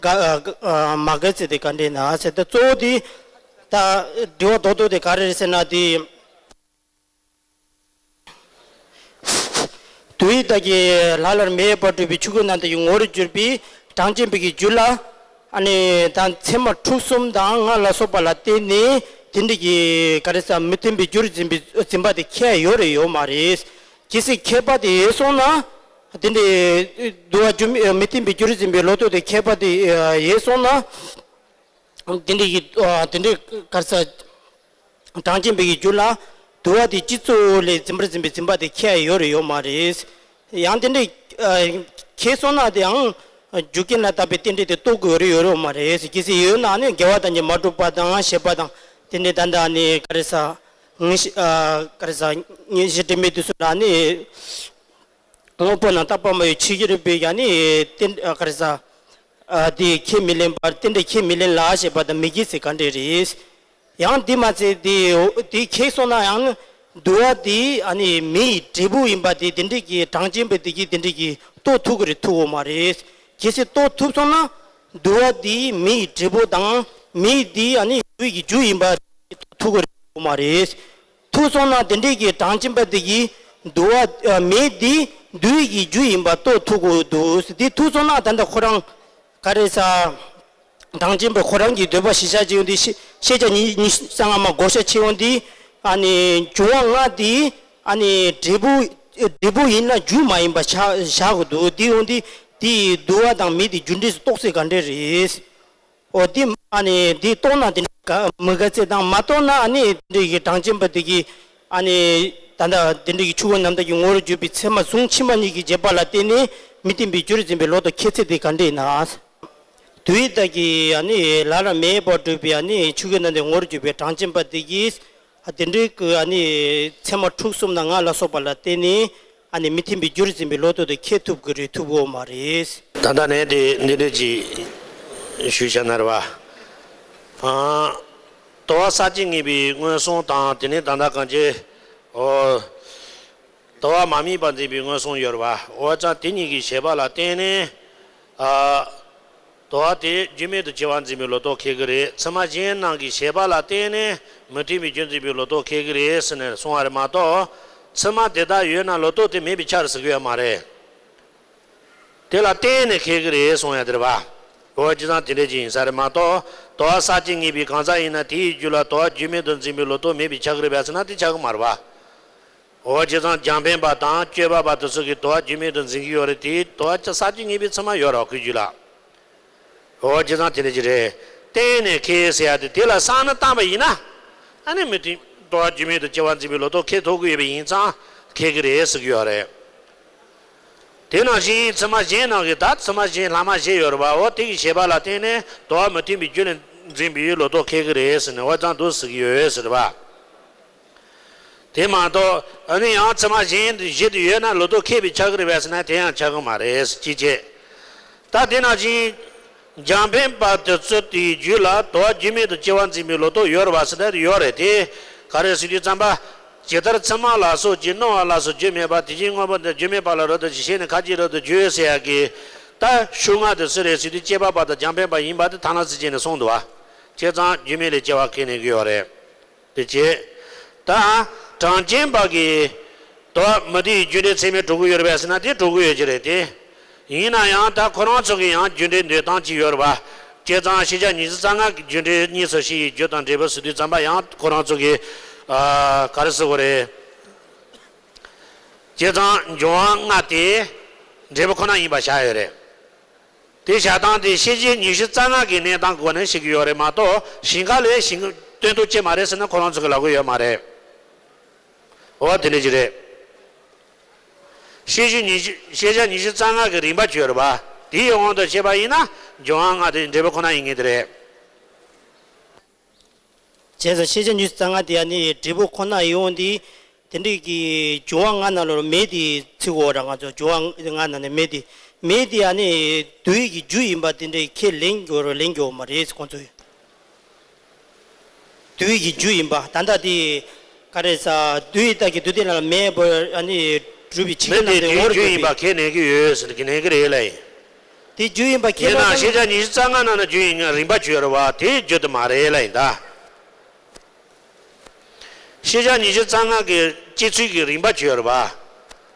ག་ཨ་མ་གལ་ཚེ་དེ་ག་འདྲ་ན་ཟེར། ད་གཙོ་བོ་དེ་ད་དྲི་བ་རྡོག་རྡོག་དེ་ག་རེ་རེད་ཟེར་ན་དེ། དུ་ཡི་བདག་གི་ལ་ལར་མེ་ཡོད་པར་གྲུབ་པའི་ཆོས་སྐུ་རྣམ་དག་གི་ངོ་བོར་གྱུར་པའི་གྲངས་ཅན་པའི་གི་རྒྱུད་ལ། ཨ་ནི་ད་ཚད་མ་ཁྲོ་གསུམ་དང་ལྔ་ལ་སོགས་པ་ལ་བརྟེན་ནས་དེ་འདྲ་གི་ག་རེ་ཟ་མི་མཐུན་པའི་རྒྱུར་འཛིན་པའི་འཛིན་པ་དེ་ཁེགས་ཡོད་རེད་ཡོད་མ་རེད། གལ་སྲིད་ཁེགས་པ་དེ་ཡོད་སོང་ན། དེ་འདྲའི་དུ་བ་རྒྱུ་མི་མི་མཐུན་པའི་རྒྱུར་འཛིན་པའི་ལོག་རྟོག་དེ་ཁེགས་པ་དེ་ཡོད་སོང་ན། དེ་འདྲའི་གི་དེ་འདྲའི་ག་རེ་ཟ། གྲངས་ཅན་པའི་གི་རྒྱུད་ལ་དུ་བ་དེ་སྤྱི་གཙོ་ལས་འཛིན་པར་འཛིན་པའི་འཛིན་པ་དེ་ཁེགས་ཡོད་རེད་ཡོད་མ་རེད། ཡང་དེ་འདྲའི་ཨ་ཁེགས་སོང་ན་དེ་ཡང་རྒྱུ་རྐྱེན་ལ་བརྟགས་པའི་རྟེན་འབྲེལ་དེ་རྟོགས་དགོས་རེད་ཡོད་རེད་ཡོད་མ་རེད། གལ་སྲིད་ཡོད་ན་ནི་དགེ་བ་དང་ནི་མ་གྲུབ་པ་དང་ཞེས་པ་དང་དེ་འདྲའི་ད་ལྟ་ནི་ག་རེ་ཟ། ངེས་ཤེས་ཨ་ག་རེ་ཟ། ངེས་ཤེས་དྲི་མེད་དུ་སོང་ན་ནི། དངོས་པོ་རྣམས་རྟག་པ་མ་ཡིན་ཕྱི་རོལ་པའི་ཡང་ནི་རྟེན་ཨ་ག་རེ་ཟ། ཨ་དེ་ཁས་མི་ལེན་པར་རྟེན་འབྲེལ་ཁས་མི་ལེན་ལ་ཞེས་པ་དང་མི་འགལ་ཟེར་ག་འདྲ་རེད། ཡང་དེ་མ་ཚད་དེ་དེ་ཁེགས་སོང་ན་ཡང་ནི་དུ་བ་དེ་ཨ་ནི་མེ་ཡི་འབྲས་བུ་ཡིན་པ་དེ་དེ་འདྲའི་གི་གྲངས་ཅན་པའི་དེ་གི་དེ་འདྲའི་གི་རྟོགས་ཐུབ་ཀྱི་རེད་ཐུབ་ཡོད་མ་རེད། གལ་སྲིད་རྟོགས་ཐུབ་སོང་ན་དུ་བ་དེ་མེ་ཡི་འབྲས་བུ་དང་མེ་དེ་ཨ་ནི་དུ་བའི་གི་རྒྱུ་ཡིན་པ་དེ་རྟོགས་ཐུབ་ཀྱི་རེད་ཐུབ་ཡོད་མ་རེད། ཐུག་སོང་ན་དེ་འདྲའི་གི་གྲངས་ཅན་པ་དེ་གིས་དུ་བ་ཨ་མེ་འདི་ འདུལ་བའི་རྒྱུ་ཡིན་པ་རྟོགས་ཐུབ་དགོས་འདུག། འདི་ཐུབ་སོང་ན་ད་ལྟ་ཁོ་རང་ག་རེ་ཟ། གྲངས་ཅན་པ་ཁོ་རང་གི་འདོད་པ་གཞིར་བཞག་བྱས་ཡོང་དུས་ཤེས་ཤེས་བྱ་ཉི་ཉི་ཤུ་རྩ་ལྔ་མ་བགོ་བཤའ་བྱས་ཡོང་དུས་ཨ་ནི་འབྱུང་བ་ལྔ་དེ་ཨ་ནི་འབྲས་བུ་འབྲས་བུ་ཡིན་ན་རྒྱུ་མ་ཡིན་པ་ཆགས་བཞག་དགོས་འདུག། དེ་ཡོང་དུས་དེའི་འདུལ་བ་དང་མེ་དེ་རྒྱུ་འབྲས་སུ་རྟོགས་ཚད་ག་འདྲ་རེད། འོ་དེ་ཨ་ནི་དེ་རྟོགས་ན་དེ་འདྲ་ག་མི་དགའ་ཚད་དང་མ་རྟོགས་ན་ཨ་ནི་དེ་འདྲ་གི་གྲངས་ཅན་པ་དེ་གི་ཨ་ནི་ད་ལྟ་དེ་འདྲ་གི་ཆོས་སྐུ་རྣམ་དག་གི་ངོ་བོར་གྱུར་པའི་ཚད་མ་ཟུང་ཕྱི་མ་གཉིས་ཀྱི་རྗེས་དཔག་ལ་བརྟེན་ནས་མི་བརྟན་པའི་རྒྱུར་འཛིན་པའི་ལོག་རྟོག་ཁེགས་ཚད་དེ་ག་འདྲ་ཡིན་ན། དུས་དག་གི་ཨ་ནི་ལ་ལ་མེ་བར་གྲུབ་པའི་ཨ་ནི་ཆོས་སྐུ་རྣམ་དག་ངོ་བོར་གྱུར་པའི་གྲངས་ཅན་པ་དེ་གིས་ཨ་དེ་འདྲའི་གི་ཨ་ནི་ཚད་མ་དྲུག་གསུམ་དང་ལྔ་ལ་སོགས་པ་ལ་བརྟེན་ནས་ཨ་ནི་མི་བརྟན་པའི་རྒྱུར་འཛིན་པའི་ལོག་རྟོག་དེ་ཁེགས་ཐུབ་ཀྱི་རེད་ཐུབ་ཀྱི་ཡོད་མ་རེད། ད་ལྟ་ནས་དེ་འདི་འདྲ་ཅིག་ཞུས་བྱ་ན་རེད་བ། ཨ་དོར་བ་ཟག་བཅས་ངེས་པའི་མངོན་སུམ་དང་དེ་ནས་ད་ལྟ་གང་ཅི། འོ། དོར་བ་མ་དམིགས་པར་འཛིན་པའི་མངོན་སུམ་ཡོད་རེད་བ། འོ་ཙང་དེ་གཉིས་ཀྱི་བྱེད་པ་ལ་བརྟེན་ནས། ཨ། དོར་བ་དེ་རྒྱུ་མེད་དུ་སྐྱེ་བར་འཛིན་པའི་ལོག་རྟོག་ཁེགས་ཀྱི་རེད། ཚད་མ་གཞན་རྣམས་ཀྱི་བྱེད་པ་ལ་བརྟེན་ནས་མི་མཐུན་པའི་རྒྱུར་འཛིན་པའི་ལོག་རྟོག་ཁེགས་ཀྱི་རེད་ཟེར་ནས་གསུངས་པ་རེད་མ་གཏོགས། ཚད་མ་དེ་དག་ཡོད་ན་ལོག་རྟོག་དེ་མེད་པའི་ཆ་རེད་ཟེར་གྱི་ཡོད་མ་རེད། དེ་ལ་བརྟེན་ནས་ཁེགས་ཀྱི་རེད་གསུངས་ཡ་དེ་རེད་བ། འོ་བྱས་ཙང་དེ་འདྲ་ཅིག་ཡིན་ས་རེད་མ་གཏོགས། དོར་བ་ཟག་བཅས་ངེས་པའི་གང་ཟག་ཡིན་ན་དེའི་རྒྱུད་ལ་དོར་བ་རྒྱུ་མེད་དུ་འཛིན་པའི་ལོག་རྟོག་མེད་པའི་ཆ་གི་རེད་པས་ཟེར་ན་དེ་ཆ་གི་མ་རེད་བ། འོ་བྱས་ཙང་རྒྱང་འཕེན་པ་དང་དཔྱོད་པ་པ་དེ་ཚོ་གིས་དོར་བ་རྒྱུ་མེད་དུ་འཛིན་གྱི་ཡོད་རེད་དེ། དོར་བ་ཟག་བཅས་ངེས་པའི་ཚད་མ་ཡོད་རེད་བ་ཁོའི་རྒྱུད་ལ། འོ་བྱས་ཙང་དེ་འདྲ་ཅིག་རེད། བརྟེན་ནས་ཁེགས་ཟེར་ཡ་དེ་དེ་ལ་བསམ་བློ་བཏང་པ་ཡིན་ན། ཨ་ནི་མི་མཐུན་དོར་བ་རྒྱུ་མེད་དུ་སྐྱེ་བར་འཛིན་པའི་ལོག་རྟོག་ཁེགས་ཐུབ་ཀྱི་ཡོད་པ་ཡིན་ཙང་ཁེགས་ཀྱི་རེད་ཟེར་གྱི་ཡོད་རེད། དེ་ནང་བཞིན་ཚད་མ་གཞན་རྣམས་ཀྱི་ད་ཚད་མ་གཞན་ལྷག་མ་བཞི་ཡོད་རེད་བ། འོ་དེ་གི་བྱེད་པ་ལ་བརྟེན་ནས་དོར་བ་མི་མཐུན་པའི་རྒྱུ་ལ་འཛིན་པའི་ལོག་རྟོག་ཁེགས་ཀྱི་རེད་ཟེར་ནས་འོ་ཙང་འདུག་ཟེར་གྱི་ཡོད་ཟེར་བ། དེ་མ་གཏོགས་ཨ་ནི་ཡང་ཚད་མ་གཞན་བཞི་དེ་ཡོད་ན་ལོག་རྟོག་ཁེགས་པའི་ཆ་གི་རེད་པས་ཟེར་ན་དེ་ཡང་ཆ་གི་མ་རེད་ཅེས་བྱས། ད་དེ་ནང་བཞིན་རྒྱང་འཕེན་པ་དེ་ཚོ་དེའི་རྒྱུད་ལ་དོར་བ་རྒྱུ་མེད་དུ་སྐྱེ་བར་འཛིན་པའི་ལོག་རྟོག་ཡོད་རེད་པ་ཟེར་ན་ཡོད་རེད་དེ། ག་རེ་ཟེར་དུས་ཙམ་པ། ཇི་ལྟར་ཚད་མ་ལ་སོགས་ཀྱིས་སྣང་བ་ལ་སོགས་རྒྱུ་མེད་པ་དེ་བཞིན་དངོས་པོ་འདི་རྒྱུ་མེད་པ་ལ་རབ་ཏུ་ཞེན་ནས་ཁ་ཅིག་རབ་ཏུ་འགྱུར་ཟེར་ཡ་གི། ད་ཤུགས་ལྔ་དེ་སུ་རེད་ཟེར་དུས་སྐྱེས་པ་པ་དང་རྒྱང་འཕེན་པ་ཡིན་པ་དེ་ཐ་ན་ཚིག་གཅིག་ནས་གསུངས་འདུག་བ། བྱས་ཙང་རྒྱུ་མེད་ལས་སྐྱེ་བ་ཁས་ལེན་གྱི་ཡོད་རེད། དེ་བྱས། ད་གྲངས་ཅན་པ་གིས་དོར་བ་མི་མཐུན་རྒྱུ་འབྲས་ཚད་མས་གྲུབ་ཀྱི་ཡོད་རེད་པས་ཟེར་ན་དེ་གྲུབ་ཀྱི་ཡོད་ཀྱི་རེད་དེ། ཡིན་ན་ཡང་ད་ཁོ་རང་ཚོ་གི་ཡང་རྒྱུ་འབྲས་འདོད་སྟངས་ཅིག་ཡོད་རེད་པ། བྱས་ཙང་ཤེས་བྱ་ཉི་ཤུ་རྩ་ལྔ་གི་རྒྱུ་འབྲས་གཉིས་སུ་ཕྱེ་ཡི་རྒྱུ་དང་འབྲས་བུ་ཟེར་དུས་ཙམ་པ་ཡང་ཁོ་རང་ཚོ་གི། ཨ། ག་རེ་ཟེར་དགོས་རེད། བྱས་ཙང་འབྱུང་བ་ལྔ་དེ་འབྲས་བུ་ཁོ་ན་ཡིན་པ་བཞག་ཡོད་རེད། དེ་བཞག་སྟངས་དེ་ཤེས་བྱེད་ཉི་ཤུ་རྩ་ལྔ་གི་གནས་སྟངས་སྒོ་ནས་ཤེས་ཀྱི་ཡོད་རེད་མ་གཏོགས་ཞིང་ཁ་ལས་ཞིང་སྟོན་ཐུབ་ཀྱི་མ་རེད་ཟེར་ན་ཁོ་རང་ཚོ་གི་ལབ་ཀྱི་ཡོད་མ་རེད། འོ་དེ་འདྲ་ཅིག་རེད། ཤེས་བྱེད་ཉི་ཤུ་ཤེས་བྱ་ཉི་ཤུ་རྩ་ལྔ་གི་རིམ་པ་བརྗོད་རེད་པ། དེའི་དབང་དུ་བྱས་པ་ཡིན་ན་འབྱུང་བ་ལྔ་དེ་འབྲས་བུ་ཁོ་ན་ཡིན་ངེས་དེ་རེད། བྱས་ཙང་ཤེས་བྱ་ཉི་ཤུ་རྩ་ལྔ་དེ་ཨ་ནི་འབྲས་བུ་ཁོ་ན་ཡིན་འོང་དེ། དེ་འདྲའི་གི་འབྱུང་བ་ལྔ་ནང་ལོགས་མེ་དེ་ཚིག་གོ་ར་ང་ཚོ་འབྱུང་བ་ལྔ་ནང་ནས་མེ་དེ། མེ་དེ་ཨ་ནི་འདུལ་བའི་གི་རྒྱུ་ཡིན་པ་དེ་འདྲའི་ཁས་ལེན་དགོས་ར་ལེན་དགོས་མ་རེད་ཁོང་ཚོས། འདུལ་བའི་གི་རྒྱུ་ཡིན་པ་ད་ལྟ་དེ། ག་རེ་ཟ། འདུལ་བའི་རྟགས་ཀྱི་འདུལ་བསྡད་ལ་མེ་བོ་ཨ་ནི་གྲུབ་པའི་ཆིག་མེ་ཁྱེར་དེ་རྣམས་དེ་རྒྱུའི་ངོ་བོར་རྒྱུ་ཡིན་པ་གྱུར་པའི་ཁས་ལེན་གྱི་ཡོད་ཟེར་གྱི་ལེན་གྱི་རེད་ལ་ཡིན། དེ་རྒྱུ་ཡིན་པ་ཁས་ཡིན་ལེན་ན་ཤེས་བྱ་ཉི་ཤུ་རྩ་ལྔ་ནང་ན་རྒྱུ་ཡིན་ངེས་རིམ་པ་བརྗོད་རེད་བ་དེ་རྒྱུ་དེ་མ་རེད་ལ་ཡིན་ད། ཤེས་བྱ་ཉི་ཤུ་རྩ་ལྔ་གི་སྐྱེ་ཚུལ་གྱི་རིམ་པ་བརྗོད་རེད་བ།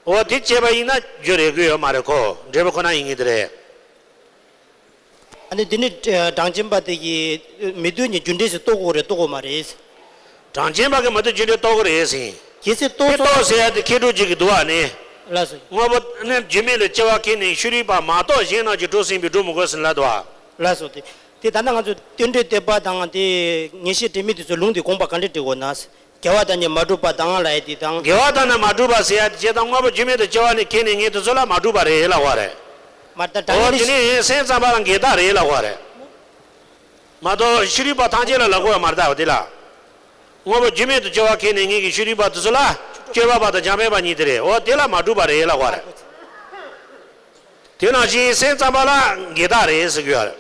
འོ་དེ་བྱས་པ་ཡིན་ན་རྒྱུ་རེད་དགོས་ཡོད་མ་རེད་ཁོ་འབྲས་བུ་ཁོ་ན་ཡིན་ངེས་དེ་རེད། ཨ་ནི་འདི་ནི་གྲངས་ཅན་པ་དེ་གིས་མི་འདུལ་ནི་རྒྱུ་འབྲས་སུ་རྟོགས་དགོས་རེད་རྟོགས་དགོས་མ་རེད། གྲངས་ཅན་པ་གིས་མི་འདུལ་རྒྱུ་འབྲས་རྟོགས་ཀྱི་རེད་ཟེར། གལ་སྲིད་དེ་རྟོགས་སོང་རྟོགས་ཟེར་ཡ་དེ་ཁེ་གྲུབ་ཅིག་གི་འདུག་ཨ་ནི། ལགས་སོ། དངོས་པོ་ནི་རྒྱུ་མེད་ལ་སྐྱེ་བ་ཁས་ནས་ཤེས་རིག་པ་མ་གཏོགས་གཞན་རྣམས་ཀྱིས་གྲུབ་ཟིན་པའི་སྒྲུབ་མི་དགོས་ཟེར་ལབ་འདུག་ཨ། ལགས་སོ་དེ། དེ་ད་ལྟ་ང་ཚོ་རྟེན་འབྲེལ་བསྟོད་པ་དང་དེ་ངེས་ཤེས་དྲན་མེད་དེ་ཚོ་ལུང་དེ་དགོངས་པ་ག་འདྲ་འགྲེལ་དགོས་ན། དགེ་བ་དང་ནི་མ་གྲུབ་པ་དང་ལབ་ཡ་དེ་དང་། དགེ་བ་དང་ནི་མ་གྲུབ་པ་ཟེར་ཡ་དེ་བྱས་ཙང་དངོས་པོ་རྒྱུ་མེད་དུ་སྐྱེ་བ་ནི་ཁས་ནས་ངེས་དེ་ཚོ་ལ་མ་གྲུབ་པ་རེད་ལབ་པ་རེད། མར་ད་དྲང་ངེས་ལས། འོ་དེ་ནི་སེམས་ཙམ་པ་ལ་འགལ་རྟགས་རེད་ལབ་པ་རེད། མ་གཏོགས་ཤེས་རིག་པ་ཐམས་ཅད་ལ་ལབ་དགོས་པ་མ་རེད་ད་འོ་དེ་ལ། དངོས་པོ་རྒྱུ་མེད་དུ་སྐྱེ་བ་ཁས་ནས་ངེས་ཀྱི་ཤེས་རིག་པ་དེ་ཚོ་ལ་སྤྱོད་པ་པ་དང་སྦྱངས་པའི་པ་གཉིས་དེ་རེད། འོ་དེ་ལ་མ་གྲུབ་པ་རེད་ལབ་པ་རེད། དེ་ནང་བཞིན་སེམས་ཙམ་པ་ལ་འགལ་རྟགས་རེད་ཟེར་གྱི་ཡོད་རེད།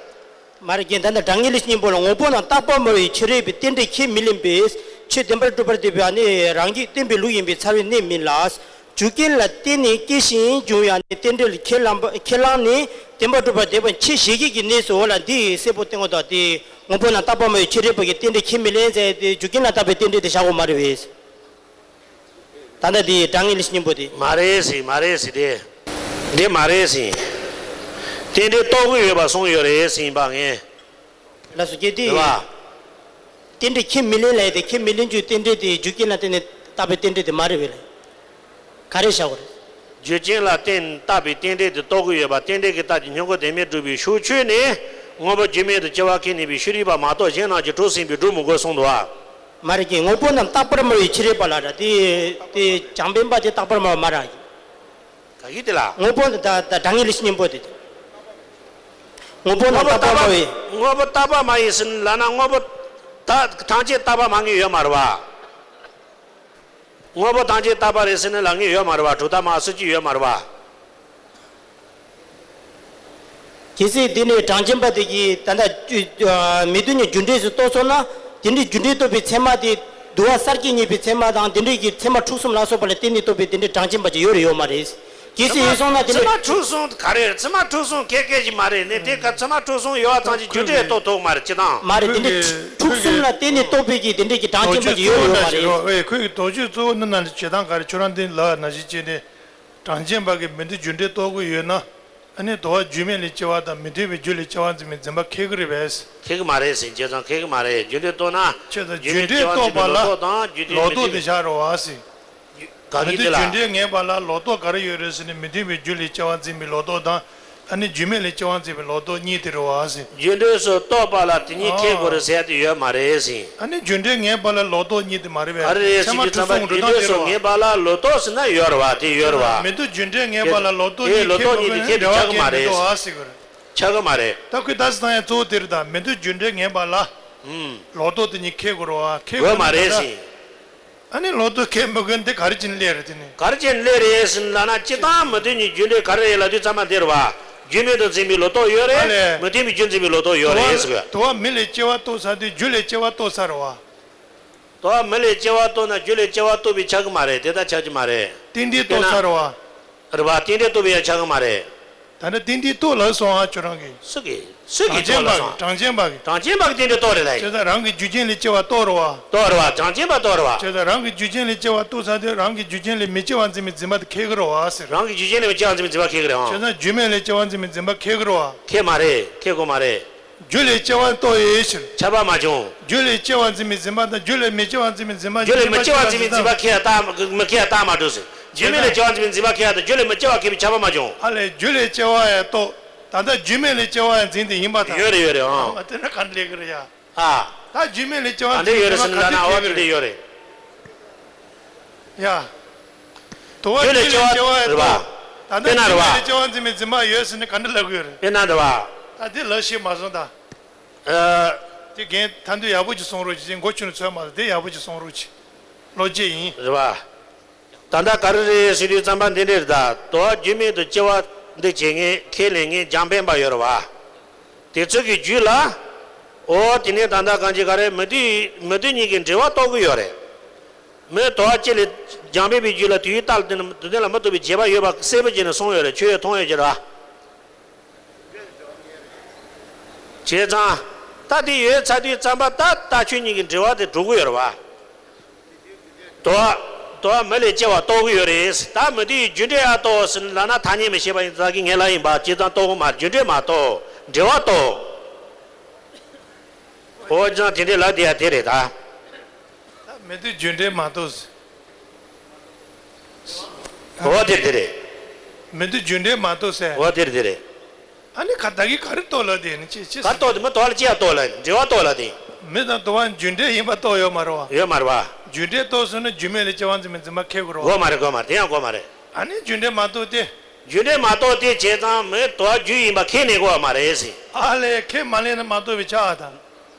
མ་རེད་རྒན། ད་ལྟ་དྲང་ངེས་ལས་སྙིང་པོ་ལ་དངོས་པོ་རྣམས་རྟག་པ་སྨྲ་བའི་ཕྱིར་རོལ་པའི་རྟེན་འབྲེལ་ཁས་མི་ལེན་པས་ཆོས་བདེན་པར་གྲུབ་པར་འདོད་པའི་ཨ་ནི་རང་རྒྱུད་བརྟེན་པའི་ལུགས་ཡིན་པས་ཚར་བའི་གནས་མིན་ལ། རྒྱུ་རྐྱེན་ལ་བརྟེན་ནས་སྐྱེ་ཞིང་འབྱུང་བའི་ཨ་ནི་རྟེན་འབྲེལ་ཁས་བླངས་པ་ཁས་བླངས་ནས་བདེན་པར་གྲུབ་པར་འདོད་པ་ཆེས་ཞེ་གེ་གི་གནས་སུ་འོ་ལ་འདི་གསལ་པོ་བསྟན་གོ་ད་དེ་དངོས་པོ་རྣམས་རྟག་པ་སྨྲ་བའི་ཕྱིར་རོལ་པ་གི་རྟེན་འབྲེལ་ཁས་མི་ལེན་ཟེར་ཏེ་རྒྱུ་རྐྱེན་ལ་བརྟག་པའི་རྟེན་འབྲེལ་དེ་བཞག་དགོས་མ་རེད་པས། ད་ལྟ་དེ་དྲང་ངེས་ལས་སྙིང་པོ་དེ། མ་རེད་ཟེར་མ་རེད་ཟེར་ཏེ། འདི་མ་རེད་ཟིན། རྟེན་འབྲེལ་རྟོགས་ཀྱི་ཡོད་པ་གསུངས་ཡོད་རེད་ཟིན་པ་ངས། ལགས་སོ། རྒྱལ་དེ། རེད་བ། རྟེན་འབྲེལ་ཁས་མི་ལེན་ལབ་ཡ་དེ། ཁས་མི་ལེན་རྒྱུ་རྟེན་འབྲེལ་དེ་རྒྱུ་རྐྱེན་ལ་བརྟེན་ནས་བཏགས་པའི་རྟེན་འབྲེལ་དེ་མ་རེད་པས་ལ། ག་རེ་བཞག་དགོས་རེད། རྒྱུ་རྐྱེན་ལ་བརྟེན་བཏགས་པའི་རྟེན་འབྲེལ་དེ་རྟོགས་ཀྱི་ཡོད་པ། རྟེན་འབྲེལ་གྱི་རྟགས་ཀྱི་སྔོན་འགོག་དོན་མེད་སྒྲུབ་པའི་ཕྱོགས་ཆོས་ནི་དངོས་པོ་རྒྱུ་མེད་དུ་སྐྱེ་བ་ཁས་ལེན་པའི་ཕྱིར་རིགས་པ་མ་གཏོགས་གཞན་རྣམས་ཀྱིས་གྲུབ་ཟིན་པས་སྒྲུབ་མི་དགོས་གསུངས་འདུག་བ། མ་རེད་ཀྱི། དངོས་པོ་རྣམས་རྟག་པར་སྨྲ་བའི་ཕྱིར་རིགས་པ་ལ་ར། དེ་དེ་བྱམས་པའི་བུ་དེ་རྟག་པར་སྨྲ་བ་མ་རེད། ག་གི་དེ་ལ། དངོས་པོ་ནི་ད་ད་དྲང་ངེས་ལས་ཤེས་གཉེན་པོ་དེ། དངོས་པོ་རྣམས་རྟག་པར་སྨྲ་བའི། དངོས་པོ་རྟག་པར་སྨྲ་ཡིན་ཟིན་ལབ་ན། དངོས་པོ་ད་ཐམས་ཅད་རྟག་པར་སྨྲ་མཁན་ཡོད་མ་རེད་བ། དངོས་པོ་ཐམས་ཅད་རྟག་པ་རེད་ཟེར་ནས་ལབ་མཁན་ཡོད་མ་རེད་བ། གྲུབ་མཐའ་མ་སུ་གཅིག་ཡོད་མ་རེད་བ། གལ་སྲིད་དེ་ནས་གྲངས་ཅན་པ་དེ་གིས་ད་ལྟ་མི་མཐུན་གཉིས་རྒྱུ་འབྲས་སུ་རྟོགས་སོང་ན། དེ་འདྲའི་རྒྱུ་འབྲས་རྟོགས་པའི་ཚད་མ་དེ་དུ་བ་གསར་སྐྱེས་རྙེད་པའི་ཚད་མ་དང་། དེ་འདྲའི་གི་ཚད་མ་ཕྲུགས་གསུམ་ལ་སོགས་པ་ལ་བརྟེན་ནས་རྟོགས་པའི་དེ་འདྲའི་གྲངས་ཅན་པ་ཅིག་ཡོད་རེད་ཡོད་མ་རེད། གལ་སྲིད་ཡོད་སོང་ན་དེ་ཚད་མ་ཕྲུགས་གསུམ་ག་རེ་རེད། ཚད་མ་ཕྲུགས་གསུམ་གལ་གལ་ཞིག་མ་རེད་ནས། དེ་ག་ཚད་མ་ཕྲུགས་གསུམ་ཡོད་པ་ཙམ་གྱིས་རྒྱུ་འབྲས་རྟོགས་ཐུབ་མ་རེད། ཅི་དང་། མ་རེད། དེ་འདྲའི་ཁོས་ཕྲུགས་གསུམ་ལ་བརྟེན་ནས་རྟོགས་པའི་གི་དེ་འདྲའི་གི་གྲངས་ཅན་པ་ཅིག་ཡོད་རེད་ཡོད་མ་རེད། ཨེ། ཁོས་ཀྱི་དོགས་གཅོད་གཙོ་བོ་ནི་ན་ནི་བྱེད་སྟངས་ག་རེ། ཁྱོད་རང་འདི་ལ་ན་ཞིག་བྱས་ནས། གྲངས་ཅན་པ་གིས་མི་མཐུན་རྒྱུ་འབྲས་རྟོགས་ཀྱི་ཡོད་ན། ཨ་ནི་དུ་བ་རྒྱུ་མེད་ལས་སྐྱེ་བ་དང་མི་མཐུན་པའི་རྒྱུ་ལས་སྐྱེ་བ་འཛིན་པའི་འཛིན་པ་འཁེལ་གྱི་རེད་པས། འཁེལ་གྱི་མ་རེད་ཟེར། བྱས་ཙང་འཁེལ་གྱི་མ་རེད། རྒྱུ་འབྲས་རྟོགས་ན། བྱས་ཙང་རྒྱུ་རྒྱུ་མེད་རྒྱུ་འབྲས་སྐྱེ་བ་འཛིན་པའི་རྟོགས་པ་ལོག་ལ་རྟོག་དང་རྒྱུ་མཐུན་ལོག་མི་རྟོག་མཐུན་དེ་པའི་བཞག་རོགས་ཨ་ཟེར། ག་གི་མི་དེ་མཐུན་ལ། རྒྱུ་འབྲས་ངེས་པ་ལ་ལོག་རྟོག་ག་རེ་ཡོད་རེད་ཟེར་ནས། མི་མཐུན་པའི་རྒྱུ་ལས་སྐྱེ་བ་འཛིན་པའི་ལོག་རྟོག་དང་། ཨ་ནི་རྒྱུ་མེད་ལས་སྐྱེ་བ་འཛིན་པའི་ལོག་རྟོག་གཉིས་དེ་རེད་བ་ཟེར། རྒྱུ་འབྲས་སུ་རྟོགས་པ་ལ་དེ་གཉིས་འཁེལ་དགོས་རེད་ཟེར་ཡ་དེ་ཡོད་མ་རེད་ཟེར། ཨ་ནི་རྒྱུ་འབྲས་ངེས་པ་ལ་ལོག་རྟོག་གཉིས་དེ་མ་རེད་པས། ག་རེ་རེད་ཟེར་དུས་ཙམ་པ། རྒྱུ་འབྲས་སུ་ངེས་པ་ལ་ལོག་རྟོག་ཟེར་ན་ཡོད་རེད་བ། དེ་ཡོད་རེད་བ། མི་མཐུན་རྒྱུ་འབྲས་ངེས་པ་ལ་ལོག་རྟོག་གཉིས་འཁེལ་དགོས་ན་འབྲེལ་བ་འཁེལ་མི་འདུག་ཨ་ཟེར་གི་རེད། ཆགས་ཀྱི་མ་རེད། ད་ཁོས་ད་སི་ཐང་ཡང་གཙོ་བོ་དེ་རེད། ད་མི་མཐུན་རྒྱུ་འབྲས་ངེས་པ་ལ་ལོག་རྟོག་དེ་གཉིས་འཁེལ་དགོས་རེད་བ། འཁེལ་དགོས་མ་རེད་ཟེར། ཨ་ནི་ལོག་རྟོག་འཁེལ་མི་དགོས་འདི་ག་རེ་བྱས་ནས་སླེབས་རེད། དེ་ནི་ག་རེ་བྱས་ནས་སླེབས་རེད་ཟེར་ན། སྤྱིར་བཏང་མི་མཐུན་གཉིས་རྒྱུ་འབྲས་ག་རེ་རེད་ལབ་དུས་ཙམ་པ་འདི་རེད་བ། རྒྱུ་མེད་དུ་འཛིན་པའི་ལོག་རྟོག་ཡོད་རེད། ཨ་ལས། མི་མཐུན་པའི་རྒྱུ་འཛིན་པའི་ལོག་རྟོག་ཡོད་རེད་ཟེར་གི། དུ་བ་མེ་ལས་སྐྱེ་བ་རྟོགས་ཚར་དུས་རྒྱུ་ལས་སྐྱེ་བ་རྟོགས་ཚར་རེད་བ། དུ་བ་མེ་ལས་སྐྱེ་བ་རྟོགས་ན་རྒྱུ་ལས་སྐྱེ་བ་རྟོགས་པས་ཆགས་ཀྱི་མ་རེད། དེ་ལྟར་ཆགས་ཀྱི་མ་རེད། རྟེན་འབྲེལ་རྟོགས་ཚར་རེད་བ། རེད་བ། རྟེན་འབྲེལ་རྟོགས་པས་ཡང་ཆགས་ཀྱི་མ་རེད། ད་ནི་རྟེན་འབྲེལ་རྟོགས་ལབ་སོང་ཨ། ཁྱོད་རང་གིས། སུ་གིས། སུ་གིས་གྲངས་ཅན་རྟོགས་ལབ་པ་སོང་། གི། གྲངས་ཅན་པ་གིས། གྲངས་ཅན་པ་གིས་རྟེན་འབྲེལ་རྟོགས་རེད་ལ་ཡིན། བྱས་ཙང་རང་གི་རྒྱུ་རྐྱེན་ལས་སྐྱེ་བ་རྟོགས་རེད་བ། རྟོགས་རེད་བ། གྲངས་ཅན་པ་རྟོགས་རེད་བ། བྱས་ཙང་རང་གི་རྒྱུ་རྐྱེན་ལས་སྐྱེ་བ་རྟོགས་ཚར་དུས་རང་གི་རྒྱུ་རྐྱེན་ལས་མི་སྐྱེ་བ་འཛིན་པའི་འཛིན་པ་དེ་འཁེལ་གི་རེད་བ་ཟེར། རང་གི་རྒྱུ་རྐྱེན་ལས་མི་སྐྱེ་བ་འཛིན་པའི་འཛིན་པ་འཁེལ་གི་རེད་ཨང་། བྱས་ཙང་རྒྱུ་མེད་ལས་སྐྱེ་བ་འཛིན་པའི་འཛིན་པ་འཁེལ་གི་རེད་བ། འཁེལ་མ་རེད། འཁེལ་དགོས་མ་རེད། རྒྱུ་ལས་སྐྱེ་བ་རྟོགས་ཡོད་ཕྱིར། ཁྱབ་པ་མ་བྱུང་། རྒྱུ་ལས་སྐྱེ་བ་འཛིན་པའི་འཛིན་པ་དང་རྒྱུ་ལས་མི་སྐྱེ་བ་འཛིན་པའི་འཛིན་པ། རྒྱུ་ལས་མི་སྐྱེ་བ་འཛིན་པའི་འཛིན་པ་འཁེལ་ཡ་རྟགས་མི་འཁེལ་ཡ་རྟགས་མ་གྲུབ་ཟེར། རྒྱུ་མེད་ལས་སྐྱེ་བ་འཛིན་པའི་འཛིན་པ་འཁེལ་ཡ་དང་རྒྱུ་ལས་མི་སྐྱེ་བ་འཁེལ་བའི་ཁྱབ་པ་མ་བྱུང་། ཨ་ལས། རྒྱུ་ལས་སྐྱེ་བ་ཡང་རྟོགས། ད་ལྟ་རྒྱུ་མེད་ལས་སྐྱེ་བ་ཡང་འཛིན་དེ་ཡིན་པ་དང་། ཡོད་རེད་ཡོད་རེད་ཨང་། ཨ་དེ་ན་ག་འདྲ་ལས་ཀྱི་རེད་ཡ། ཨ། ད་རྒྱུ་མེད་ལས་སྐྱེ་བ་འཛིན་དེ་ཡོད་རེད་ཟེར་ན་ན་ཨ་བ་དེ་འདྲ་ཡོད་རེད། ཡ། དུ་བ་རྒྱུ་ལས་སྐྱེ་བ་རེད་བ། ད་ལྟ་རྒྱུ་མེད་ལས་སྐྱེ་བ་འཛིན་པའི་འཛིན་པ་ཡོད་ཟེར་ནས་ག་འདྲ་ལབ་ཀྱི་ཡོད་རེད། དཔེར་ན་རེད་བ། ད་དེ་ལབ་ཤེས་མ་སོང་ད། ཨ། དེ་རྒན་ཐ་འདོད་ཡག་པོ་ཅིག་གསུང་རོགས་གྱིས། མགོ་ཆུ་ནས་ཚོད་མ་སོང་། དེ་ཡག་པོ་ཅིག་གསུང་རོགས་གྱིས། བློ་སྐྱེད་ཡིན། རེད་བ། ད་ལྟ་ག་རེ་རེད་ཟེར་དུས་ཙམ་པ་འདི་འདྲ་རེད་ད། དུ་བ་རྒྱུ་མེད་དུ་སྐྱེ་བ་འདི་བྱེད་མཁན་ཁས་ལེན་མཁན་རྒྱང་འཕེན་པ་ཡོད་རེད་བ། དེ་ཚོ་གི་རྒྱུད་ལ། ཨོ་དེ་ནས་ད་ལྟ་གང་ཅི་ག་རེ་མི་མཐུན་མི་མཐུན་གཉིས་ཀྱི་འབྲེལ་བ་རྟོགས་ཀྱི་ཡོད་རེད། མོས་དུ་བ་གཅིག་ལས་རྒྱང་འཕེན་པའི་རྒྱུད་ལ་དུས་ཡུན་རྟག་ལ་བརྟེན་ནས་དུ་ལྡན་ལ་མི་ལྟོས་པའི་བྱེད་པ་ཡོད་པ་གསལ་པོ་བྱས་ནས་གསུངས་ཡོད་རེད། ཁྱོད་ཡང་མཐོང་ཡོད་ཀྱི་རེད་བ། བྱས་ཙང་། ད་དེ་ཡོད་ཚར་དུས་ཙམ་པ་ད་ལྟ་ཁྱོད་གཉིས་ཀྱི་འབྲེལ་བ་དེ་གྲུབ་ཀྱི་ཡོད་རེད་བ། དུ་བ། དུ་བ་མེ་ལས་སྐྱེ་བ་རྟོགས་ཀྱི་ཡོད་རེད། ད་མི་དེའི་རྒྱུ་འབྲས་ཨ་རྟོགས་ཟེར་ལབ་ན་ཐ་སྙད་མི་ཤེས་པ་ཡིན་ཙང་གི་ངས་ལབ་ཡིན་པ། བྱས་ཙང་རྟོགས་ཀྱི་མ་རེད། རྒྱུ་འབྲས་མ་རྟོགས། འབྲེལ་བ་རྟོགས། འོ་ཅང་དེ་འདྲའི་ལབ་བསྡད་ཡ་དེ་རེད་ད། ད་མི་དེ་རྒྱུ་འབྲས་མ་རྟོགས་ཟེར། འོ་དེ་དེ་རེད། མི་དེ་རྒྱུ་འབྲས་མ་རྟོགས་ཟེར། འོ་དེ་རེད་དེ་རེད། ཨ་ནི་ཁ་ད་གི་ག་རེ་རྟོགས་ལབ་དེ་ནི་ཅི་ཅི་ག་རེ་རྟོགས་དེ་མི་དུ་བ་ལ་ཅི་ཡ་རྟོགས་ལབ་འབྲེལ་བ་རྟོགས་ལབ་དེ། མི་དང་དུ་བ་རྒྱུ་འབྲས་ཡིན་པ་རྟོགས་ཡོད་མ་རེད་བ། ཡོད་མ་རེད་བ། རྒྱུ་འབྲས་རྟོགས་སོང་ན་རྒྱུ་མེད་ལས་སྐྱེ་བ་འཛིན་པའི་འཛིན་པ་འཁེལ་དགོས་རེད་བ། དགོས་མ་རེད་དགོས་མ་རེད། དེ་ཡང་དགོས་མ་རེད། ཨ་ནི་རྒྱུ་འབྲས་མ་རྟོགས་ཏེ། རྒྱུ་འབྲས་མ་རྟོགས་ཏེ་བྱས་ཙང་མི་དུ་བ་རྒྱུ་ཡིན་པ་ཁས་ལེན་དགོས་བ་མ་རེད་ཟེར། ཨ་ལས་ཁས་མ་ལེན་ན་མ་རྟོགས་པའི་ཆ་ཨ་དང་།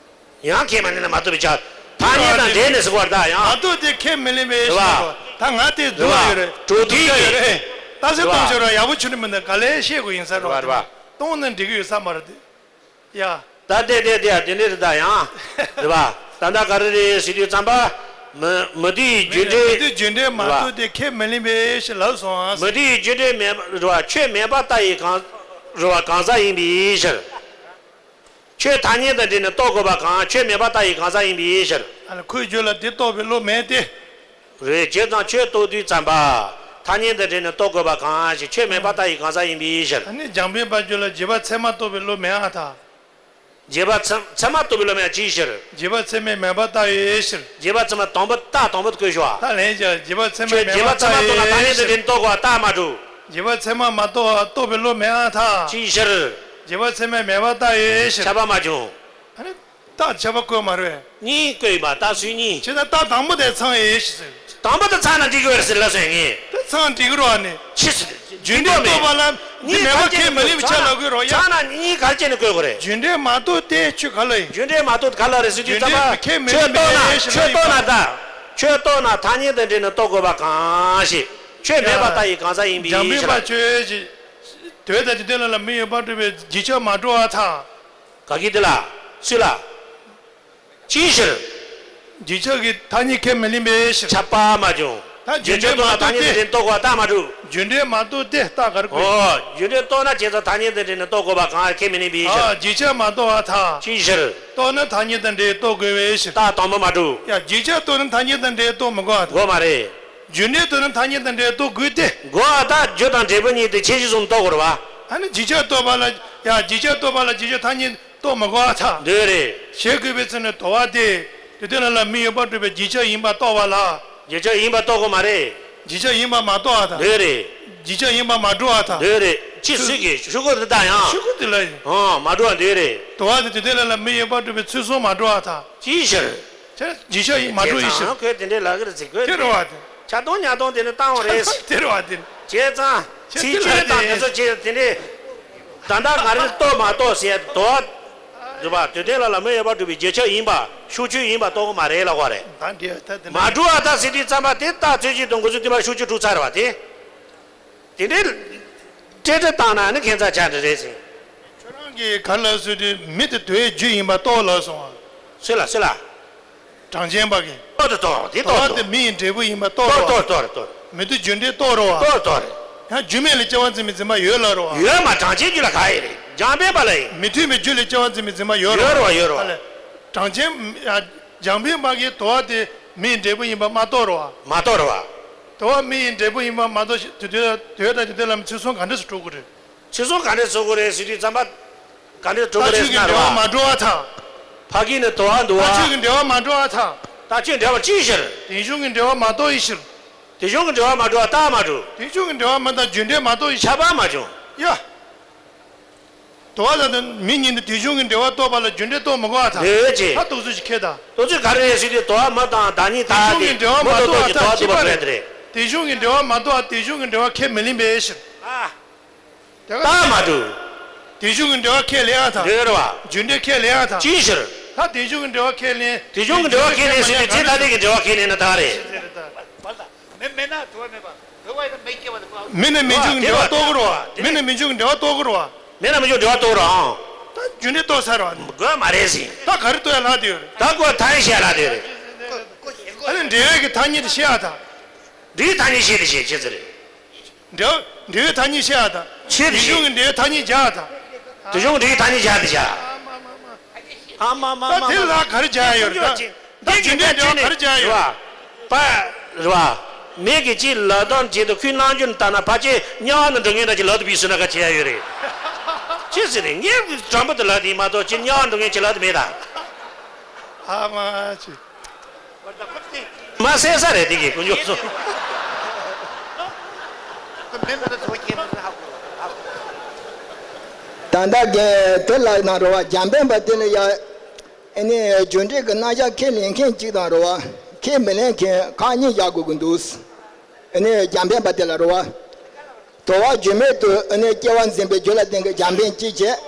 ཡང་ཁས་མ་ལེན་ན་མ་རྟོགས་པའི་ཆ། ཐ་སྙད་དང་འབྲེལ་ནས་ཟེར་བ་རེད་ད་ཡང་། མ་རྟོགས་ཏེ་ཁས་མི་ལེན་པའི་རེད་བ། ཕྱིར་རོ། ད་ང་དེ་རེད་བ། འདུག་ཡོད་རེད། གྲུབ་མཐའི་འདུག་ཡོད་རེད། ད་སེ་རེད་བ། གཏོང་ཆོག་ར་ཡག་པོ་ཆུ་ནི་མི་འདུག་ག་ལས་ཤེས་དགོས་ཡིན་ས་རེད་བ། རེད་བ། གཏོང་ན་འགྲིག་གི་ཡོད་ས་མ་རེད་དེ། ཡ། ད་དེ་དེ་དེ་དེ་འདྲ་རེད་ད་ཡང་། རེད་བ། ད་ལྟ་ག་རེ་རེད་ཟེར་དུས་ཙམ་པ། མི་མི་དེའི་རྒྱུ་འབྲས། མི་དེའི་རྒྱུ་འབྲས་མ་རེད་བ། རྟོགས་ཏེ་ཁས་མི་ལེན་པའི་ཕྱིར་ལབ་སོང་ཨ། མི་དེའི་རྒྱུ་འབྲས་མེད་པ་རེད་བ། ཆོས་མེད་པ་ལྟ་ཡི་གང་། རེད་བ། གང་ཟག་ཡིན་པའི་ཕྱིར། ཆོས་ཐ་སྙད་དང་འབྲེལ་ནས་རྟོགས་དགོས་པ་གང་། ཆོས་མེད་པ་ལྟ་ཡི་གང་ཟག་ཡིན་པའི་ཕྱིར། ཨ་ལ་ཁོའི་རྒྱུད་ལ་དེ་རྟོགས་པའི་བློ་མེད་དེ། རེད། བྱས་ཙང་ཆོས་རྟོགས་དུས་ཙམ་པ། ཐ་སྙད་དང་འབྲེལ་ནས་རྟོགས་དགོས་པ་གང་ཞིག་ཆོས་མེད་པར་ལྟ་བའི་གང་ཟག་ཡིན་པའི་ཕྱིར། ཨ་ནི་རྒྱང་འཕེན་པ་ཁྱོད་ལ་རྗེས་དཔག་ཚད་མ་རྟོགས་པའི་བློ་མེད་ཨ་ཐ། རྗེས་དཔག་ཚད་ཚད་མ་རྟོགས་པའི་བློ་མེད་ཅིའི་ཕྱིར། རྗེས་དཔག་ཚད་མས་མེད་པར་ལྟ་བའི་ཕྱིར། རྗེས་དཔག་ཚད་མ་དང་པོ་རྟགས་དང་པོ་དེ་བཀོད་ཤོག་ཨ། ད་ལན་བྱ་རྗེས་དཔག་ཚད་མས་ཁྱོད་མེད་རྗེས་པར་དཔག་ཚད་མ་ལྟ་རྟོགས་ན་ཐ་སྙད་དང་འབྲེལ་ནས་རྟོགས་དགོས་པ་རྟགས་མ་གྲུབ། རྗེས་དཔག་ཚད་མ་མ་རྟོགས་རྟོགས་པའི་བློ་མེད་ཨ་ཐ། ཅིའི་ཕྱིར། རྗེས་དཔག་ཚད་མས་མེད་པར་ལྟ་བའི་ཕྱིར། ཁྱབ་པ་མ་བྱུང་། ཨ་ནི། རྟགས་ཁྱབ་པ་བཀོད་མ་རེད། གཉིས་བཀོད་ཡིན་པ་རྟགས་སུ་གཉིས། བྱས་ཙང་རྟགས་དང་པོ་དེ་ཚང་ཡིན་ཞེས་ཟེར། དང་པོ་དེ་ཚང་ན་འགྲིག་གི་རེད་ཟེར་ལབ་སོང་ངས། དེ་ཚང་འགྲིག་གི་རེད་ཨ་ནི། ཕྱིས་སུ། རྒྱུ་འབྲས་རྟོགས་པ་ལ་འདི་མེད་པ་ཁས་མི་ལེན་པའི་ཆ་ལབ་དགོས་རེད་ཡ། ཚང་ན་གཉིས་ག་རེ་བྱས་ནས་བཀོད་དགོས་རེད། རྒྱུ་འབྲས་མ་རྟོགས་དེ་ཆོས་ག་ལ་ཡིན། རྒྱུ་འབྲས་མ་རྟོགས་ག་ལ་རེད་ཟེར་དུས་ཙམ་པ་ཁས་མི་ཆོས་ལེན་པའི་རྟོགས་ན་ཆོས་རྟོགས་ན་ད། ཆོས་རྟོགས་ན་ཐ་སྙད་དང་འབྲེལ་ནས་རྟོགས་དགོས་པ་གང་ཞིག་ཆོས་མེད་པར་ལྟ་བའི་གང་ཟག་ཡིན་པའི་ཕྱིར། འཇམ་དཔལ་དཔའ་ཆོས་ཅིག་དོན་དང་དེ་དོན་ལ་ལ་མི་ཡོད་པར་སྒྲུབ་པའི་རྗེས་ཆོས་མ་གྲུབ་པར་ཐལ། ག་གི་དེ་ལ། སུ་ལ། ཅིའི་ཕྱིར། རྗེས་ཆོས་ཀྱི་ཐ་སྙད་ཁས་མི་ལེན་པའི་ཕྱིར། ཁྱབ་པ་མ་བྱུང་། ད་རྗེས་ཆོས་རྟོགས་ན་ཐ་སྙད་དེ་རྟོགས་དགོས་པ་རྟགས་མ་གྲུབ། རྒྱུ་འབྲས་མ་རྟོགས་དེ་རྟགས་ག་རེ་དགོས། ཨོ། རྒྱུ་འབྲས་རྟོགས་ན་བྱས་ཙང་ཐ་སྙད་དེ་འདྲ་ནི་རྟོགས་དགོས་པ་གང་ཁས་མི་ལེན་པའི་ཕྱིར། ཨ། རྗེས་ཆོས་མ་རྟོགས་པར་ཐལ། ཅིའི་ཕྱིར། རྟོགས་ན་ཐ་སྙད་དེ་འདྲ་རྟོགས་དགོས་པའི་ཕྱིར། རྟགས་དང་པོ་མ་གྲུབ། ཡ། རྗེས་ཆོས་རྟོགས་ན་ཐ་སྙད་དེ་འདྲ་རྟོགས་མི་དགོས་པ་དང་། དགོས་མ་རེད། རྒྱུ་འབྲས་རྟོགས་ན་ཐ་སྙད་དེ་འདྲ་རྟོགས་དགོས་ཏེ། དགོས་པ་ད་རྒྱུ་དང་འབྲས་བུ་གཉིས་དེ་ཁྱད་གཞི་བཟུང་རྟོགས་དགོས་རེད་བ། ཨ་ནི་རྗེས་ཆོས་རྟོགས་པ་ལ། ཡ། རྗེས་ཆོས་རྟོགས་པ་ལ་རྗེས་ཆོས་ཐ་སྙད། རྟོགས་མི་དགོས་པར་ཐལ། འདོད་རེད། ཞེས་དགོས་པའི་ཚེ་ནི་དོར་བ་སྟེ། དེ་དོན་ལ་ལ་མི་ཡོད་པར་སྒྲུབ་པའི་རྗེས་ཆོས་ཡིན་པར་རྟོགས་པ་ལ། རྗེས་ཆོས་ཡིན་པར་རྟོགས་དགོས་མ་རེད། རྗེས་ཆོས་ཡིན་པར་མ་རྟོགས་པར་ཐལ། འདོད་རེད། རྗེས་ཆོས་ཡིན་པར་མ་གྲུབ་པར་ཐལ། འདོད་རེད། ཅི་སུས་ཀྱིས་ཆོས་སྐུ་དེ་དག་ཡང་། ཆོས་སྐུ་དེ་ལ་ཡིན། ཨང་། མ་གྲུབ་པར་འདོད་རེད། དོར་བ་སྟེ་དེ་དོན་ལ་ལ་མི་ཡོད་པར་སྒྲུབ་པའི་ཚུལ་གསུམ་མ་གྲུབ་པར་ཐལ། ཅིའི་ཕྱིར། དེ་རྗེས་ཆོས་ཡིན་མ་གྲུབ་ཡིན་ཕྱིར། ཁོས་དེ་འདྲའི་ལབ་ཀྱི་རེད་ཟེར་ཁོས། དེ་རེད་བ་དེ། ཆགས་སྡང་ཉམས་སྡང་དེ་ནི་བཏང་བ་རེད། དེ་རེད་བ་དེ། བྱས་ཙང་། ཚིག་བརྗོད་དང་དེ་ཚོ་བྱས་དེ་འདྲའི། ད་ལྟ་ང་རང་རྟོགས་མ་རྟོགས་ཟེར་དོ། རེད་པ། དེ་དོན་ལ་ལ་མི་ཡོད་པར་སྒྲུབ་པའི་རྗེས་ཆོས་ཡིན་པ་ཤུགས་ཆོས་ཡིན་པ་རྟོགས་དགོས་མ་རེད་ལབ་པ་རེད། ད་འདི་ད་འདི་མ་གྲུབ་པར་ཐལ་ཟེར་དུས་ཙམ་པ་དེ་རྟགས་ཚོད་ཅིག་དང་འགོ་ཚུལ་བསྟན་པ་ཤུགས་ཆོས་གྲུབ་ཚར་བ་དེ། དེ་འདྲའི་སྤྲེལ་སྤྲེལ་བཏང་ན་ནི་ཁྱད་མཚར་ཆགས་འདྲ་རེད་ཟེར། ཁྱོད་རང་གིས་ག་ལ་སུ་དེ་མི་དེ་དོའི་རྒྱུ་ཡིན་པ་རྟོགས་ལབ་སོང་བ། སུ་ལ་སུ་ལ། གྲངས་ཅན་པ་གིས། རྟོགས་དང་རྟོགས་དེ་རྟོགས་དོ། དེ་མི་ཡི་འབྲས་བུ་ཡིན་པ་རྟོགས་རོ། རྟོགས་རྟོགས་རེད་རྟོགས། མི་དེ་རྒྱུ་འབྲས་རྟོགས་རོ་བ། རྟོགས་རྟོགས་རེད། ཡང་རྒྱུ་མེད་ལ་སྐྱེ་བ་འཛིན་པའི་འཛིན་པ་ཡོད་ལ་རོ་བ། ཡོད་མ་གྲངས་ཅན་རྒྱུད་ལ་ག་ཡི་རེད། རྒྱང་འཕེན་པ་ལ་ཡིན། མི་མཐུན་པའི་རྒྱུ་ལ་སྐྱེ་བ་འཛིན་པའི་འཛིན་པ་ཡོད་རོ་ཡོད་རོ་བ། ཡོད་རོ་བ། ཨ་ལས། གྲངས་ཅན། རྒྱང་འཕེན་པ་གིས་དོར་བ་དེ་མི་ཡི་འབྲས་བུ་ཡིན་པ་མ་རྟོགས་རོ་བ། མ་རྟོགས་རོ་བ། དོར་བ་མི་ཡི་འབྲས་བུ་ཡིན་པ་མ་རྟོགས་ཤིང་དེ་དོན་དེ་དོན་ལ་ཚུལ་གསུམ་ག་འདྲ་སུ་གྲུབ་དགོས་རེད། ཚུལ་གསུམ་ག་འདྲས་བཟོ་དགོས་རེད་ཟེར་དུས་ཙམ་པ། ག་འདྲས་གྲུབ་དགོས་རེད་ཟེར་ན་རེད་བ། རྟགས་ཆོས་ཀྱི་འབྲེལ་བ་མ་གྲུབ་པར་ཐལ། ཕ་གི་ནི་དོར་བ་འདུག་བ། རྟགས་ཆོས་ཀྱི་འབྲེལ་བ་མ་གྲུབ་པར་ཐལ། རྟགས་ཆོས་འབྲེལ་བ་ཅིའི་ཕྱིར། དེ་གཞུང་གི་འབྲེལ་བ་མ་རྟོགས་པའི་ཕྱིར། དེ་གཞུང་གི་འབྲེལ་བ་མ་གྲུབ་པར་རྟགས་མ་གྲུབ། དེ་གཞུང་གི་འབྲེལ་བ་མ་རྟོགས་རྒྱུ་འབྲས་མ་རྟོགས་པའི་ཕྱིར། ཁྱབ་པ་མ་བྱུང་། ཡ། དོར་བ་དང་མི་གཉིས་ནི་དེ་གཞུང་གི་འབྲེལ་བ་རྟོགས་པ་ལ་རྒྱུ་འབྲས་རྟོགས་མི་དགོས་པར་ཐལ། འདོད་ཅེས། ད་རྟོགས་ཚུལ་ཞིག་ཁྱེད་དང་། རྟོགས་ཚུལ་ག་རེ་རེད་ཟེར་དུས་དོར་བ་མི་དང་བདག་ཉིད་ཐ་སྟེ་མི་རྟོགས་ཀྱི་དོར་བ་འདུ་བ་ཕན་ཏེ་རེད། དེ་གཞུང་གི་འབྲེལ་བ་མ་གྲུབ་པར་དེ་གཞུང་གི་འབྲེལ་བ་ཁས་མི་ལེན་པའི་ཕྱིར། ཨ། རྟགས་མ་གྲུབ། དེ་གཞུང་གི་འབྲེལ་བ་ཁས་ལེན་ཡང་ཐལ། འདོད་རེད་བ། རྒྱུ་འབྲས་ཁས་ལེན་ཡང་ཐལ། ཅིའི་ཕྱིར། ད་དེ་གཞུང་གི་འབྲེལ་བ་ཁས་ལེན། དེ་གཞུང་གི་འབྲེལ་བ་ཁས་ལེན་ཟེར་དུས་ཚེ་ཐ་དད་ཀྱི་འབྲེལ་བ་ཁས་ལེན་ན་ཐག་རེད། མེད་ན་དོར་བ་མེད་པ། དོར་བ་ཡིན་ན་མེད་སྐྱེ་བ་དང་། མེད་ན་མེད་འབྱུང་གི་འབྲེལ་བ་རྟོགས་ཀྱི་རེད་བ། མེད་ན་མེད་འབྱུང་གི་འབྲེལ་བ་རྟོགས་ཀྱི་རེད་བ། མེད་ན་མེད་འབྱུང་འབྲེལ་བ་རྟོགས་ཀྱི་རེད་བ། ད་རྒྱུ་འབྲས་རྟོགས་ཚར་བ། དགོས་མ་རེད་ཟེར། ད་ག་རེ་རྟོགས་ཡ་ལྷག་བསྡད་ཡོད་རེད། ད་ཁོ་ཐ་སྙད་བཤད་ལྷག་བསྡད་ཡོད་རེད། ཨ་ནི་འབྲེལ་བའི་གི་ཐ་སྙད་དེ་བཤད་ཡ་ད། འབྲེལ་བའི་ཐ་སྙད་བཤད་དེ་བཤད་ཅི་ཟེར་རེད། འབྲེལ་འབྲེལ་བའི་ཐ་སྙད་བཤད་ཡ་ད། ཆེད་དུ་དེ་བཤད། གཞུང་གི་འབྲེལ་བའི་ཐ་སྙད་སྦྱར་ཡ་ད། དེ་གཞུང་འབྲེལ་བའི་ཐ་སྙད་སྦྱར་དེ་བྱ། ཨ་མ་མ་མ། ད་དེ་ལ་ག་རེ་སྦྱར་ཡ་ཡོད་རེད་ད། ད་རྒྱུ་འབྲས་འབྲེལ་བ་ག་རེ་སྦྱར་ཡོད་རེད། པ། རེད་བ། མི་གིས་ཅིག་ལབ་སྟངས་བྱེད་དུ་ཁོའི་རྣམ་འགྱུར་ལྟ་ན་ཕལ་ཆེར་དམྱལ་བ་ནང་འགྲོ་མཁན་འདྲ་ཅིག་ལབ་ཏུ་བུད་སོང་ན་ག་བྱེད་ཡ་ཡོད་རེད། ཅི་ཟེར་རེད། ངས་དྲང་པོ་དུ་ལབ་དེ་མ་གཏོགས་ཅིག་དམྱལ་བ་འགྲོ་མཁན་ཅིག་ལབ་དུ་མེད་ད། ཨ་མ་ཅི། མ་གསལ་ས་རེད་དེ་གི་དཀོན་མཆོག་གསུམ། ད་ལྟ་རྒན་དེ་ལ་ན་རོ་བ་འཇམ་དཔལ་པ་དེ་ལ་ཡ། ཨ་ནི་རྒྱུ་འབྲས་ཀྱི་རྣམ་གཞག་ཁས་ལེན་མཁན་གཅིག་དང་རོ་བ། ཁས་མི་ལེན་མཁན་ཁག་གཉིས་བཞག་དགོས་ཀྱི་འདུག་ཨ་ནི་འཇམ་དཔལ་པ་དེ་ལ་རོ་བ། དོར་བ་རྒྱུ་མེད་དུ་ཨ་ནི་སྐྱེ་བ་འཛིན་པའི་རྒྱུ་ལ་བརྟེན་གྱི་འཇམ་དཔལ་གཅིག་བྱས།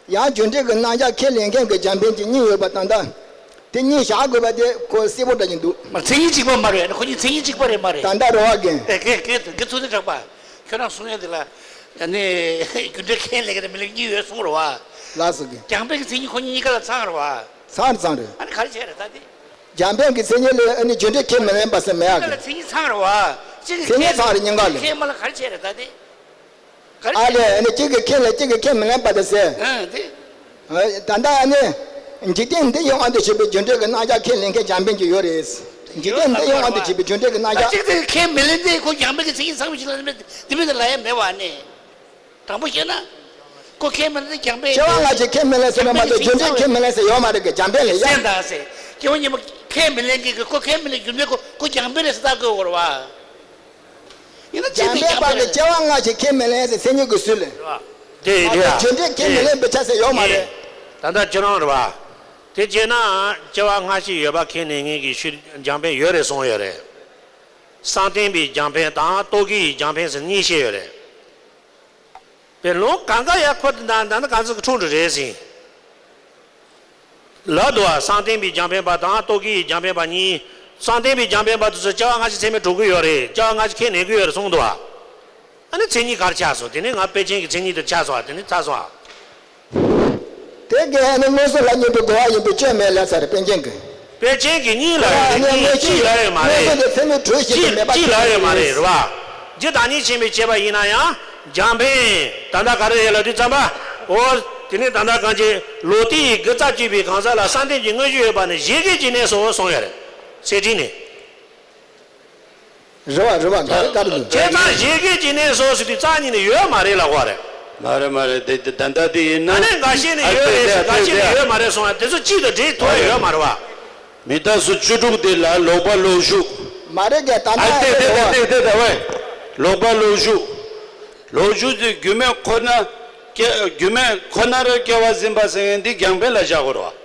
ཡང་རྒྱུ་འབྲས་ཀྱི་རྣམ་གཞག་ཁས་ལེན་མཁན་གྱི་འཇམ་དཔལ་གཅིག་གཉིས་ཡོད་པ་ད་ལྟ། དེ་གཉིས་བཞག་དགོས་པ་དེ་ཁོ་གསལ་པོ་འདྲ་ཅིག་འདུག་མ་མཚན་ཉིད་གཅིག་པ་མ་རེད། ཁོ་གཉིས་མཚན་ཉིད་གཅིག་པ་རེད་མ་རེད། ད་ལྟ་རོ་བ་རྒན། ཨེ་ཁེ་ཁེ་དུ་གི་ཚུལ་དུ་གྲགས་པ། ཁྱོད་རང་གསུང་ཡས་དེ་ལ། ཨ་ནི་རྒྱུ་འབྲས་ཁས་ལེན་གྱི་དང་མི་ལེན་གཉིས་ཡོད་གསུང་རོ་བ། ལགས་སོ་རྒན། འཇམ་དཔལ་གྱི་མཚན་ཉིད་ཁོ་གཉིས་ཀ་ལ་ཚང་རོ་བ། ཚང་རེད་ཚང་རེད། ཨ་ནི་ག་རེ་བྱས་རེད་ད་དེ། འཇམ་དཔལ་གྱི་མཚན་ཉིད་ལ་ཨ་ནི་རྒྱུ་འབྲས་ཁས་མི་ལེན་པ་ཟེར་མེད་ཨ་གི། མཚན་ཉིད་ཚང་རེད་བ། གཅིག་གིས་མཚན་ཉིད་ཚང་རེད་སྙིང་ག་ལ། ཁས་མ་ལ་ག་རེ་བྱས་རེད་ད་དེ། ག་རེ་ཨ་ལས་ཨ་ནི་གཅིག་གིས་ཁས་ལེན་གཅིག་གིས་ཁས་མི་ལེན་པ་དེ་ཟེར། ཨ་དེ། ད་ལྟ་ཨ་ནི། འཇིག་རྟེན་འདི་ཡི་དབང་དུ་བྱས་པའི་རྒྱུ་འབྲས་ཀྱི་རྣམ་གཞག་ཁས་ལེན་མཁན་འཇམ་དཔལ་གྱི་ཡོད་རེད། དེ་ འཇིག་རྟེན་འདི་ཡི་དབང་དུ་བྱས་པའི་རྒྱུ་འབྲས་ཀྱི་རྣམ་གཞག་གཅིག་དེ་ཁས་མི་ལེན་ཏེ་ཁོ་རྒྱང་འཕེན་གྱི་མཚན་ཉིད་ཚང་མ་ཞིག་ལ་དེ་མི་དེ་ལ་ཡང་མེད་པ་ནི། དྲང་པོ་བཤད་ན། ཁོ་ཁས་མི་ལེན་ཏེ་རྒྱང་འཕེན། སྐྱེ་བ་སྔ་ཕྱི་ཁས་མི་ལེན་ཟེར་བ་མ་གཏོགས་རྒྱུ་འབྲས་ཁས་མི་ལེན་ཟེར་ཡོད་མ་རེད་གི། རྒྱང་འཕེན་ལས་ཡ། སེམས་དང་སེམས། སྐྱེ་བ་སྔོན་མ་ཁས་མི་ལེན་གི་གི་ཁོ་ཁས་མི་ལེན་རྒྱུ་འབྲས་ཁོ་ཁོ་རྒྱང་འཕེན་རེད་ཟེར་ལྟ་དགོས་བོར་བ། ཡིན་ན་ཅི་རྒྱང་འཕེན་པ་གི་སྐྱེ་བ་སྔ་ཕྱི་ཡོད་མ་རེད། སྐྱེ་བ་སྔ་ཕྱི་ཁས་མི་ལེན་ཟེར་སེམས་ཉིད་ཀྱི་ཚུལ་ལས། དེ་མ་གཏོགས་རྒྱུ་འབྲས་ཁས་མི་ལེན་པའི་ཆ་ཟེར་ཡོད་མ་རེད། ད་ལྟ་ཁྱེད་རང་རེད་བ། དེ་བྱས་ན་སྐྱེ་བ་སྔ་ཕྱི་ཡོད་པ་ཁས་ལེན་མཁན་གྱི་ཤུལ་རྒྱང་འཕེན་ཡོད་རེད་གསུངས་ཡོད་རེད། བསམ་གཏན་པའི་རྒྱང་འཕེན་དང་རྟོག་གེའི་རྒྱང་འཕེན་ཟེར་གཉིས་བཤད་ཡོད་རེད། པའི་ལུང་གང་ག་ཡ་ཁོ་དེ་ད་ད་ནི་གང་ཚོད་ཀྱི་འཁྲུག་འགྲོ་རེད་ཟིན། ལབ་འདུག་བ། བསམ་གཏན་པའི་རྒྱང་འཕེན་པ་དང་རྟོག་གེའི་རྒྱང་འཕེན་པ་གཉིས། བསམ་གཏན་པའི་རྒྱང་འཕེན་པ་དེ་ཚོ་སྐྱེ་བ་སྔ་ཕྱི་ཚད་མས་གྲུབ་ཀྱི་ཡོད་རེད། སྐྱེ་བ་སྔ་ཕྱི་ཁས་ལེན་གྱི་ཡོད་རེད་གསུངས་འདུག་བ། ཨ་ནི་མཚན་ཉིད་ག་རེ་ཆགས་སོང་། དེ་ནི་ང་དཔེ་ཅན་གྱི་མཚན་ཉིད་དེ་ཆགས་སོང་བ། དེ་ནི་ཚར་སོང་བ། དེ་གས་ཨ་ནི་མངོན་སུམ་ལ་གཉིས་པོ་གོ་བ་ཡིན་པའི་སྐྱོན་མེད་ལབ་ས་རེད་པཎ་ཆེན་གྱིས། དཔེ་ཅན་གྱི་གཉིས་ལ་ཡོད་རེད། གཉིས་གཅིག་ལ་ཡོད་མ་རེད། མངོན་སུམ་དེ་ཚད་མས་གྲུབ་ཞེས་པ་མེད་པ་གཅིག་ལ་ཡོད་མ་རེད། རེད་བ། རྒྱུ་དང་ཉིད་ཕྱིན་པའི་ཁྱད་པར་ཡིན་ན་ཡང་རྒྱང་འཕེན། ད་ལྟ་ག་རེ་རེད་ལབ་དུས་ཙམ་པ། འོ། དེ་ནས་ད་ལྟ་གང་ཅི་ལོ་ཏི་ཡི་དགུ་རྩ་གཅིག་པའི་གང་ཟག་ལ་བསམ་གཏན་གྱི་དངོས་གཞི་ཡོད་པ་ནི་བཞད་གད་ཀྱི་གནས་སོ་གསུངས་ཡོད་རེད། གསེར་ཁྲི་ནས། རེད་བ་རེད་བ། ག་རེ་ག་རེ་འདུག་བྱས་ཙང་བཞད་གད་ཀྱི་གནས་སོ་ཟེར་དུས་རྩ་ཉིད་ནས་ཡོད་མ་རེད་ལབ་པ་རེད། མ་རེད་མ་རེད། དེ་དེ་ད་ལྟ་དེ་ཡིན་ན། ཨ་ནི་འགའ་ཤས་ནི་ཡོད་རེད་ཟེར། འགའ་ཤས་ནི་ཡོད་མ་རེད་གསུངས་པ་དེ་ཚོ་གཅིག་དང་འབྲེལ་ཐུབ་ཡ་ཡོད་མ་རེད་བ། མི་རྟག་སོགས་བཅུ་དྲུག་དེ་ལ་ལོག་པ་ལོག་ཞུགས། མ་རེད་གས་ད་ཨ་ལྟ་དེ་དེ་དེ་དེ་དེ་ད་བས། ལོག་པ་ལོག་ཞུགས། ལོག་ཞུགས་དེ་རྒྱུ་མེད་ཁོ་ན། སྐྱེ་རྒྱུ་མེད་ཁོ་ནར་སྐྱེ་བ་ཟིན་པ་ཟེར་མཁན་འདི་རྒྱང་འཕེན་ལ་བཞག་དགོས་རེད་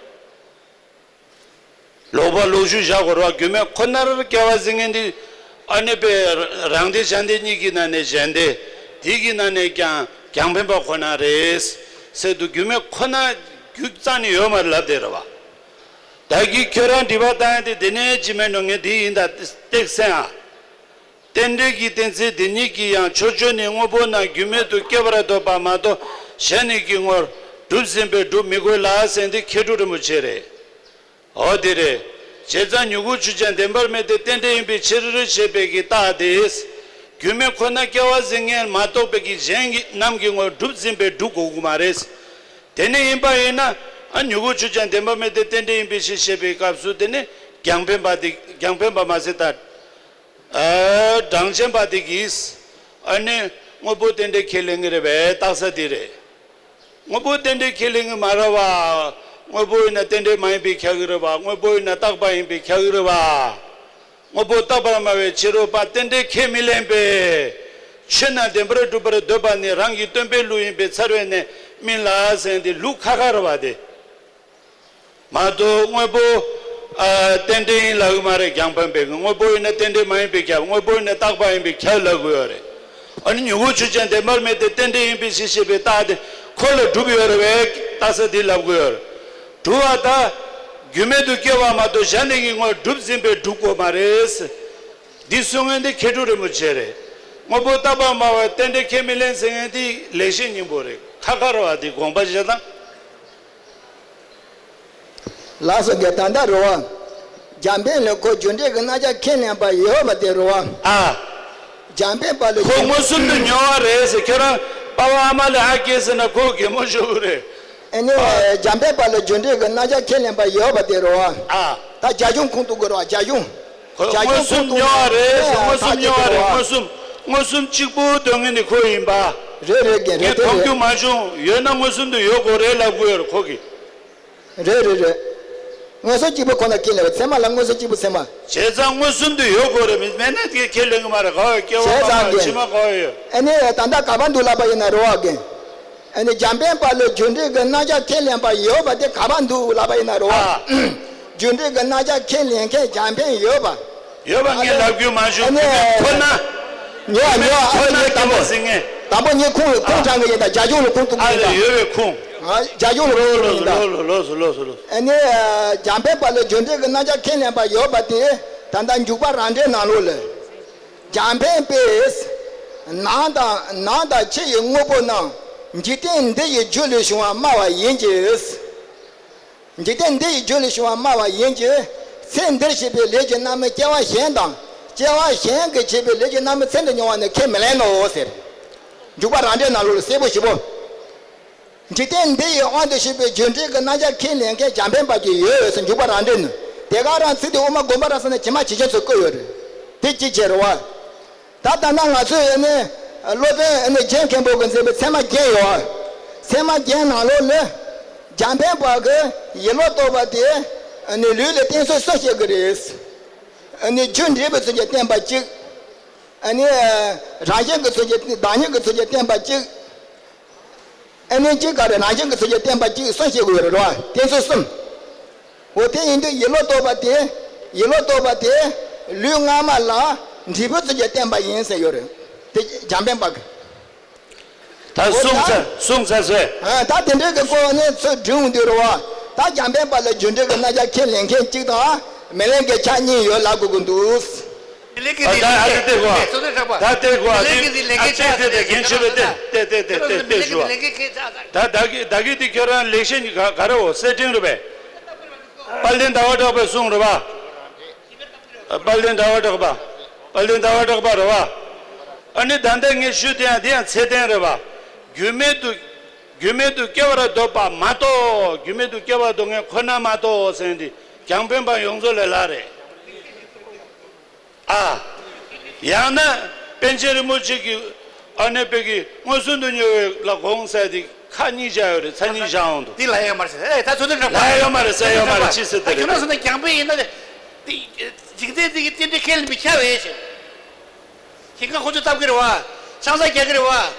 བ། ལོག་པ་ལོག་ཞུགས་བཞག་དགོས་རེད་བ། རྒྱུ་མེད་ཁོ་ནར་སྐྱེ་བ་ཟིན་མཁན་འདི། ཨ་ནི་པའི་རང་སྡེ་གཞན་སྡེ་གཉིས་ཀྱི་ནང་ནས་གཞན་སྡེ། དེ་གི་ནང་ནས་ཀྱང་རྒྱང་འཕེན་པ་ཁོ་ན་རེད། ཟེར་དུས་རྒྱུ་མེད་ཁོ་ན་རྒྱུ་རྩ་ནས་ཡོད་མ་རེད་ལབ་བསྡད་རེད་བ། ད་གིན་ཁྱོད་རང་དྲི་བ་བཏང་ཡ་དེ་དེ་ནས་ཅི་མེད་ནོ་ངས་དེ་ཡིན་ད་ཏེག་སེང་ཨ། རྟེན་འབྲེལ་གྱི་གཏན་ཚིགས་དེ་ཉིད་ཀྱིས་ཡང་ཕྱོགས་ཆོས་ནི་དངོས་པོ་རྣམས་རྒྱུ་མེད་དུ་སྐྱེ་བར་འདོད་པ་མ་གཏོགས་གཞན་ནི་གི་ངོར་གྲུབ་ཟིན་པས་སྒྲུབ་མི་དགོས་ལ་ཟེར་འདི་མཁས་གྲུབ་རིན་པོ་ཆེ་རེད། འོ་དེ་རེད། བྱས་ཙང་མྱུ་གུ་ཆོས་ཅན་བདེན་པར་མེད་དེ་རྟེན་འབྲེལ་ཡིན་པའི་ཕྱིར་ཞེས་པའི་གི་རྟགས་དེས། རྒྱུ་མེད་ཁོ་ན་སྐྱེ་བ་ཟིན་མཁན་མ་གཏོགས་པའི་གི་གཞན་གྱི་རྣམས་ཀྱི་ངོར་གྲུབ་ཟིན་པས་སྒྲུབ་དགོས་ཀྱི་མ་རེད། དེ་ནི་ཡིན་པ་ཡིན་ན། ཨ་མྱུ་གུ་ཆོས་ཅན་བདེན་པར་མེད་དེ་རྟེན་འབྲེལ་ཡིན་པའི་ཕྱིར་ཞེས་པའི་སྐབས་སུ་དེ་ནི་རྒྱང་འཕེན་པ་དེ་རྒྱང་འཕེན་པ་མ་ཟད་ད། ཨ་གྲངས་ཅན་པ་དེ་གིས། ཨ་ནི་དངོས་པོ་རྟེན་འབྲེལ་ཁས་ལེན་གྱི་རེད་པས་རྟགས་གསལ་དེ་རེད། དངོས་པོ་རྟེན་འབྲེལ་ཁས་ལེན་གྱི་མ་རེད་བ། དངོས་པོ་ཡིན་ན་རྟེན་འབྲེལ་མ་ཡིན་པས་ཁྱབ་ཀྱི་རེད་བ། དངོས་པོ་ཡིན་ན་རྟག་པ་ཡིན་པས་ཁྱབ་ཀྱི་རེད་བ། དངོས་པོ་རྟག་པར་སྨྲ་བའི་ཕྱིར་རོ་པ་རྟེན་འབྲེལ་ཁས་མི་ལེན་པས། ཆོས་རྣམས་བདེན་པར་གྲུབ་པར་འདོད་པ་ནི་རང་གི་སྟོན་པའི་ལུགས་ཡིན་པས་ཚར་བའི་གནས་མིན་ལ་ཟེར་འདི་ལུགས་ཁ་ཁ་རེད་བ་དེ། མ་གཏོགས་དངོས་པོ། ཨ་རྟེན་འབྲེལ་ཡིན་ལབ་ཀྱི་མ་རེད་རྒྱང་འཕེན་པས་དངོས་པོ་ཡིན་ན་རྟེན་འབྲེལ་མ་ཡིན་པས་ཁྱབ། དངོས་པོ་ཡིན་ན་རྟག་པ་ཡིན་པས་ཁྱབ་ལབ་ཀྱི་ཡོད་རེད། ཨ་ནི་མྱུ་གུ་ཆོས་ཅན་བདེན་པར་མེད་དེ་རྟེན་འབྲེལ་ཡིན་པའི་ཕྱིར་ཞེས་པའི་རྟགས་དེ་ཁོ་ལ་གྲུབ་ཡོད་རེད་པས་རྟགས་གསལ་འདི་ལབ་ཀྱི་ཡོད་རེད། གྲུབ་པ་ད། རྒྱུ་མེད་དུ་སྐྱེ་བ་མ་གཏོགས་གཞན་ནི་གི་ངོར་གྲུབ་ཟིན་པས་སྒྲུབ་དགོས་མ་རེད། འདི་གསུང་མཁན་འདི་མཁས་གྲུབ་རིན་པོ་ཆེ་རེད། དངོས་པོ་རྟག་པར་སྨྲ་བའི་རྟེན་འབྲེལ་ཁས་མི་ལེན་ཟེར་མཁན་འདི་ལེགས་བཤད་སྙིང་པོ་རེད། ཁ་ཁ་རེད་བ་འདི་དགོངས་པ་བཞེས་དང་། ལགས་སོ་རྒན། ད་ལྟ་རེད་བ། རྒྱང་འཕེན་ལ་ཁོ་རྒྱུ་འབྲས་ཀྱི་རྣམ་གཞག་ཁས་ལེན་པ་ཡོད་པ་དེ་རེད་བ། ཨ། རྒྱང་འཕེན་པ་ལ་ཁོ་རྒྱུ་མངོན་སུམ་དུ་མྱོང་བ་རེད་ཟེར། ཁྱོད་རང་པ་ཕ་ཨ་མ་ལ་ཧ་གོ་ཟེར་ན་ཁོ་གད་མོ་ཤོར་གི་རེད། ཨ་ནི་རྒྱང་འཕེན་པ་ལ་རྒྱུ་འབྲས་ཀྱི་རྣམ་གཞག་ཁས་ལེན་པ་ཡོད་པ་དེ་རེད་བ། ཨ། ད་རྒྱ་གཞུང་ཁུངས་གཏུག་དགོས་རེད་བ། རྒྱ་གཞུང་། ཁོ་རྒྱ་གཞུང་མངོན་སུམ་ཁུངས་གཏུག་མྱོང་བ་རེད་ཟེར། མངོན་སུམ་མྱོང་བ་རེད། མངོན་སུམ། མངོན་སུམ་གཅིག་པུ་དོན་ངན་ནི་ཁོ་ཡིན་པ། རེད་རེད་རྒན། རེད་དེ་རེད། ངས་མཐོང་རྒྱུ་མ་བྱུང་། ཡོད་ན་མངོན་སུམ་དུ་ཡོད་དགོས་རེད་ལབ་དགོས་ཡོད་རེད་ཁོ་གིས། རེད་རེད་རེད། མངོན་སུམ་གཅིག་པུ་ཁོ་ན་ཁས་ལེན་པ་ཚད་མ་ལ་མངོན་སུམ་གཅིག་པུ་ཚད་མ། བྱས་ཙང་མངོན་སུམ་དུ་ཡོད་དགོས་རེད། མི་མེད་ན་དེ་ཁས་ལེན་གི་མ་རེད། ག་བ་སྐྱེ་བ་བྱས་ཙང་མ་གི་ཕྱི་མ་ག་བ་ཡོད། ཨ་ནི་ད་ལྟ་ག་པར་འདུག་ལབ་པ་ཡིན་ན་རེད་བ་རྒན། ཨ་ནི་རྒྱང་འཕེན་པ་ལ་རྒྱུ་འབྲས་ཀྱི་རྣམ་གཞག་ཁས་ལེན་པ་ཡོད་པ་དེ་ག་པར་འདུག་ལབ་པ་ཡིན་ན་རེད་བ། ཨ། རྒྱུ་འབྲས་ཀྱི་རྣམ་གཞག་ཁས་ལེན་མཁན་རྒྱང་འཕེན་ཡོད་པ། ཡོད་པ་ངས་ལབ་རྒྱུ་མ་བྱུང་། ཨ་ནི་ཁོ་ན། ཉོ་ཉོ་ཨ་ཁོ་ན་ཉོ་དང་པོ། དང་པོ་ངས་ཁུངས་ཁུངས་དྲངས་གི་ཡིན་ད། རྒྱ་གཞུང་ལ་ཁུངས་གཏུག་གི་ཡིན་ད། ཨ་ལས་ཡོད་པའི་ཁུངས། ཨ་རྒྱ་གཞུང་ལ་ཁུངས་གཏུག་གི་ཡིན་ད། ལོ་ལོ་ལོ་ལོ་ལོ་ལོ། ཨ་ནི་རྒྱང་འཕེན་པ་ལ་རྒྱུ་འབྲས་ཀྱི་རྣམ་གཞག་ཁས་ལེན་པ་ཡོད་པ་དེ་ད་ལྟ་འཇུག་པ་རང་འགྲེལ་ནང་ལོགས་ལ། རྒྱང་འཕེན་པས། ནང་དང་ནང་དང་ཕྱི་ཡི་དངོས་པོ་རྣམས་འཇིག་རྟེན་འདི་ཡི་རྒྱུ་ལས་བྱུང་བར་སྨྲ་བ་ཡིན་གྱི། འཇིག་རྟེན་འདི་ཡི་རྒྱུ་ལས་བྱུང་བར་སྨྲ་བ་ཡིན་གྱི། ཚེ་འདིར་བྱས་པའི་ལས་ཀྱི་རྣམ་སྨིན་སྐྱེ་བ་གཞན་དང་སྐྱེ་བ་གཞན་གྱིས་བྱས་པའི་ལས་ཀྱི་རྣམ་སྨིན་ཚེ་འདིར་མྱོང་བ་ནི་ཁས་མི་ལེན་ནོ་ཟེར། འཇུག་པ་རང་འགྲེལ་ནང་ལོགས་ལ་གསལ་པོ་ཞེ་པོ། འཇིག་རྟེན་འདི་ཡི་དབང་དུ་བྱས་པའི་རྒྱུ་འབྲས་ཀྱི་རྣམ་གཞག་ཁས་ལེན་མཁན་རྒྱང་འཕེན་པ་ཅིག་ཡོད་ཟེར། འཇུག་པ་རང་འགྲེལ་ནི། དེ་ག་རང་ཚིག་དེ་དབུ་མ་དགོངས་པ་རབ་གསལ་ནས་ཇི་མ་ཇི་བཞིན་དུ་བཀོད་ཡོད་རེད། དེ་གཅིག་བྱས་རེད་བ། ད་ད་ལྟ་ང་ཚོས་ཨ་ནི་སློབ་དཔོན་ཨ་ནི་རྒྱན་མཁན་པོ་གིས་མཛད་པའི་ཚད་མ་རྒྱན་ཡོད། ཚད་མ་རྒྱན་ནང་ལོགས་ལ་འཇམ་དཔལ་དཔལ་གྱིས་ཡིད་ལ་རྟོགས་པ་དེ་ཨ་ནི་ལུས་ལ་བརྟེན་ཚུལ་གསུམ་བཤད་ཀྱི་རེད། ཨ་ནི་རྒྱུ་འབྲས་བུ་ཚུལ་གྱིས་བསྟན་པ་གཅིག་ཨ་ནི་རང་བཞིན་གྱི་ཚུལ་གྱིས་བདག་ཉིད་ཀྱི་ཚུལ་གྱིས་བསྟན་པ་གཅིག་ཨ་ནི་གཅིག་ག་རེ་རང་བཞིན་གྱི་ཚུལ་གྱིས་བསྟན་པ་གཅིག་གསུམ་བཤད་དགོས་རེད་བ། བསྟན་ཚུལ་གསུམ། འོ་དེ་ཡིན་དུས་ཡིད་ལ་རྟོགས་པ་དེ། ཡིད་ལ་རྟོགས་པ་དེ་ལུས་སྔ་མ་ལ་འབྲས་བུ་ཚུལ་གྱིས་བསྟན་པ་ཡིན་ཟེར་ཡོད་རེད། དེ་འཇམ་དཔལ་དཔལ་གྱིས། ད་འོ་གསུངས་ད་ཚར་གསུངས་ཚར་ཟེར། ཨ་ད་དེ་འདྲའི་གི་སྐོར་ནས་ཚུར་འགྲོ་འོང་དུས་རེད་བ། ད་འཇམ་དཔལ་དཔལ་ལ་རྒྱུ་འབྲས་ཀྱི་རྣམ་གཞག་ཁས་ལེན་མཁན་གཅིག་དང་མི་ལེན་མཁན་ཆ་གཉིས་ཡོད་ལབ་དགོས་ཀྱི་འདུག་མི་ལེན་གྱི་ཨ་ད་ཨ་ད་དེ་གོ་ཨ་ད་དེ་གོ་ཨ་མི་ལེན་གྱི་ལེན་མཁན་ཨ་ཆ་དེ་དེ་ཟེར་རྒན་ཤེས་པའི་དེ་དེ་དེ་དེ་དེ་དེ་ཞུ་བ། ད་ད་གི་ད་གི་དེ་ཁྱོད་རང་ལེགས་བཤད་ག་ག་རེ་འོ་གསེར་ཕྲེང་རེད་པས། དཔལ་ལྡན་ཟླ་བ་གྲགས་པའི་གསུང་རེད་པ། དཔལ་ལྡན་ཟླ་བ་གྲགས་པ། དཔལ་ལྡན་ཟླ་བ་གྲགས་པ་རེད་པ། ཨ་ནི་ད་ལྟ་ངས་ཞུས་དེ་ཡང་དེ་ཡང་ཚད་ལྡན་རེད་པ། རྒྱུ་མེད་དུ། རྒྱུ་མེད་དུ་སྐྱེ་བར་འདོད་པ་མ་གཏོགས་རྒྱུ་མེད་དུ་སྐྱེ་བར་འདོད་མཁན་ཁོ་ན་མ་གཏོགས་ཟེར་འདི་རྒྱང་འཕེན་པ་ཡོངས་རྫོགས་ལས་སླ་རེད། ཨ། ཡང་ན་པཎ་ཆེན་རིན་པོ་ཆེ་གི་ཨ་ནེ་པའི་གི་མངོན་སུམ་དུ་གཉེར་བའི་ལ་དགོངས་ཟེར་དེ་ཁ་གཉིས་བཞག་ཡོད་རེད། ཚ་གཉིས་བཞག་འོང་འདུག་འདི་ལ་ཡོད་མ་རེད་ཟེར། ཨེ་ད་ཚོད་འདི་འདྲ་ལ་ཡོད་མ་རེད་ཟེར་ཡོད་མ་རེད། ཅི་ཟེར་དེ་རེད། ཁྱོད་རང་ཚོ་ནི་རྒྱང་འཕེན་ཡིན་ན་དེ་འཇིག་རྟེན་འདི་གི་རྟེན་འབྲེལ་ཁས་ལེན་པའི་ཆ་བས་ཤིང་། ཞིང་ཁ་ཁོ་ཚོས་བཏབ་ཀྱི་རེད་བ། ཆང་ས་རྒྱག་གི་རེད་བ།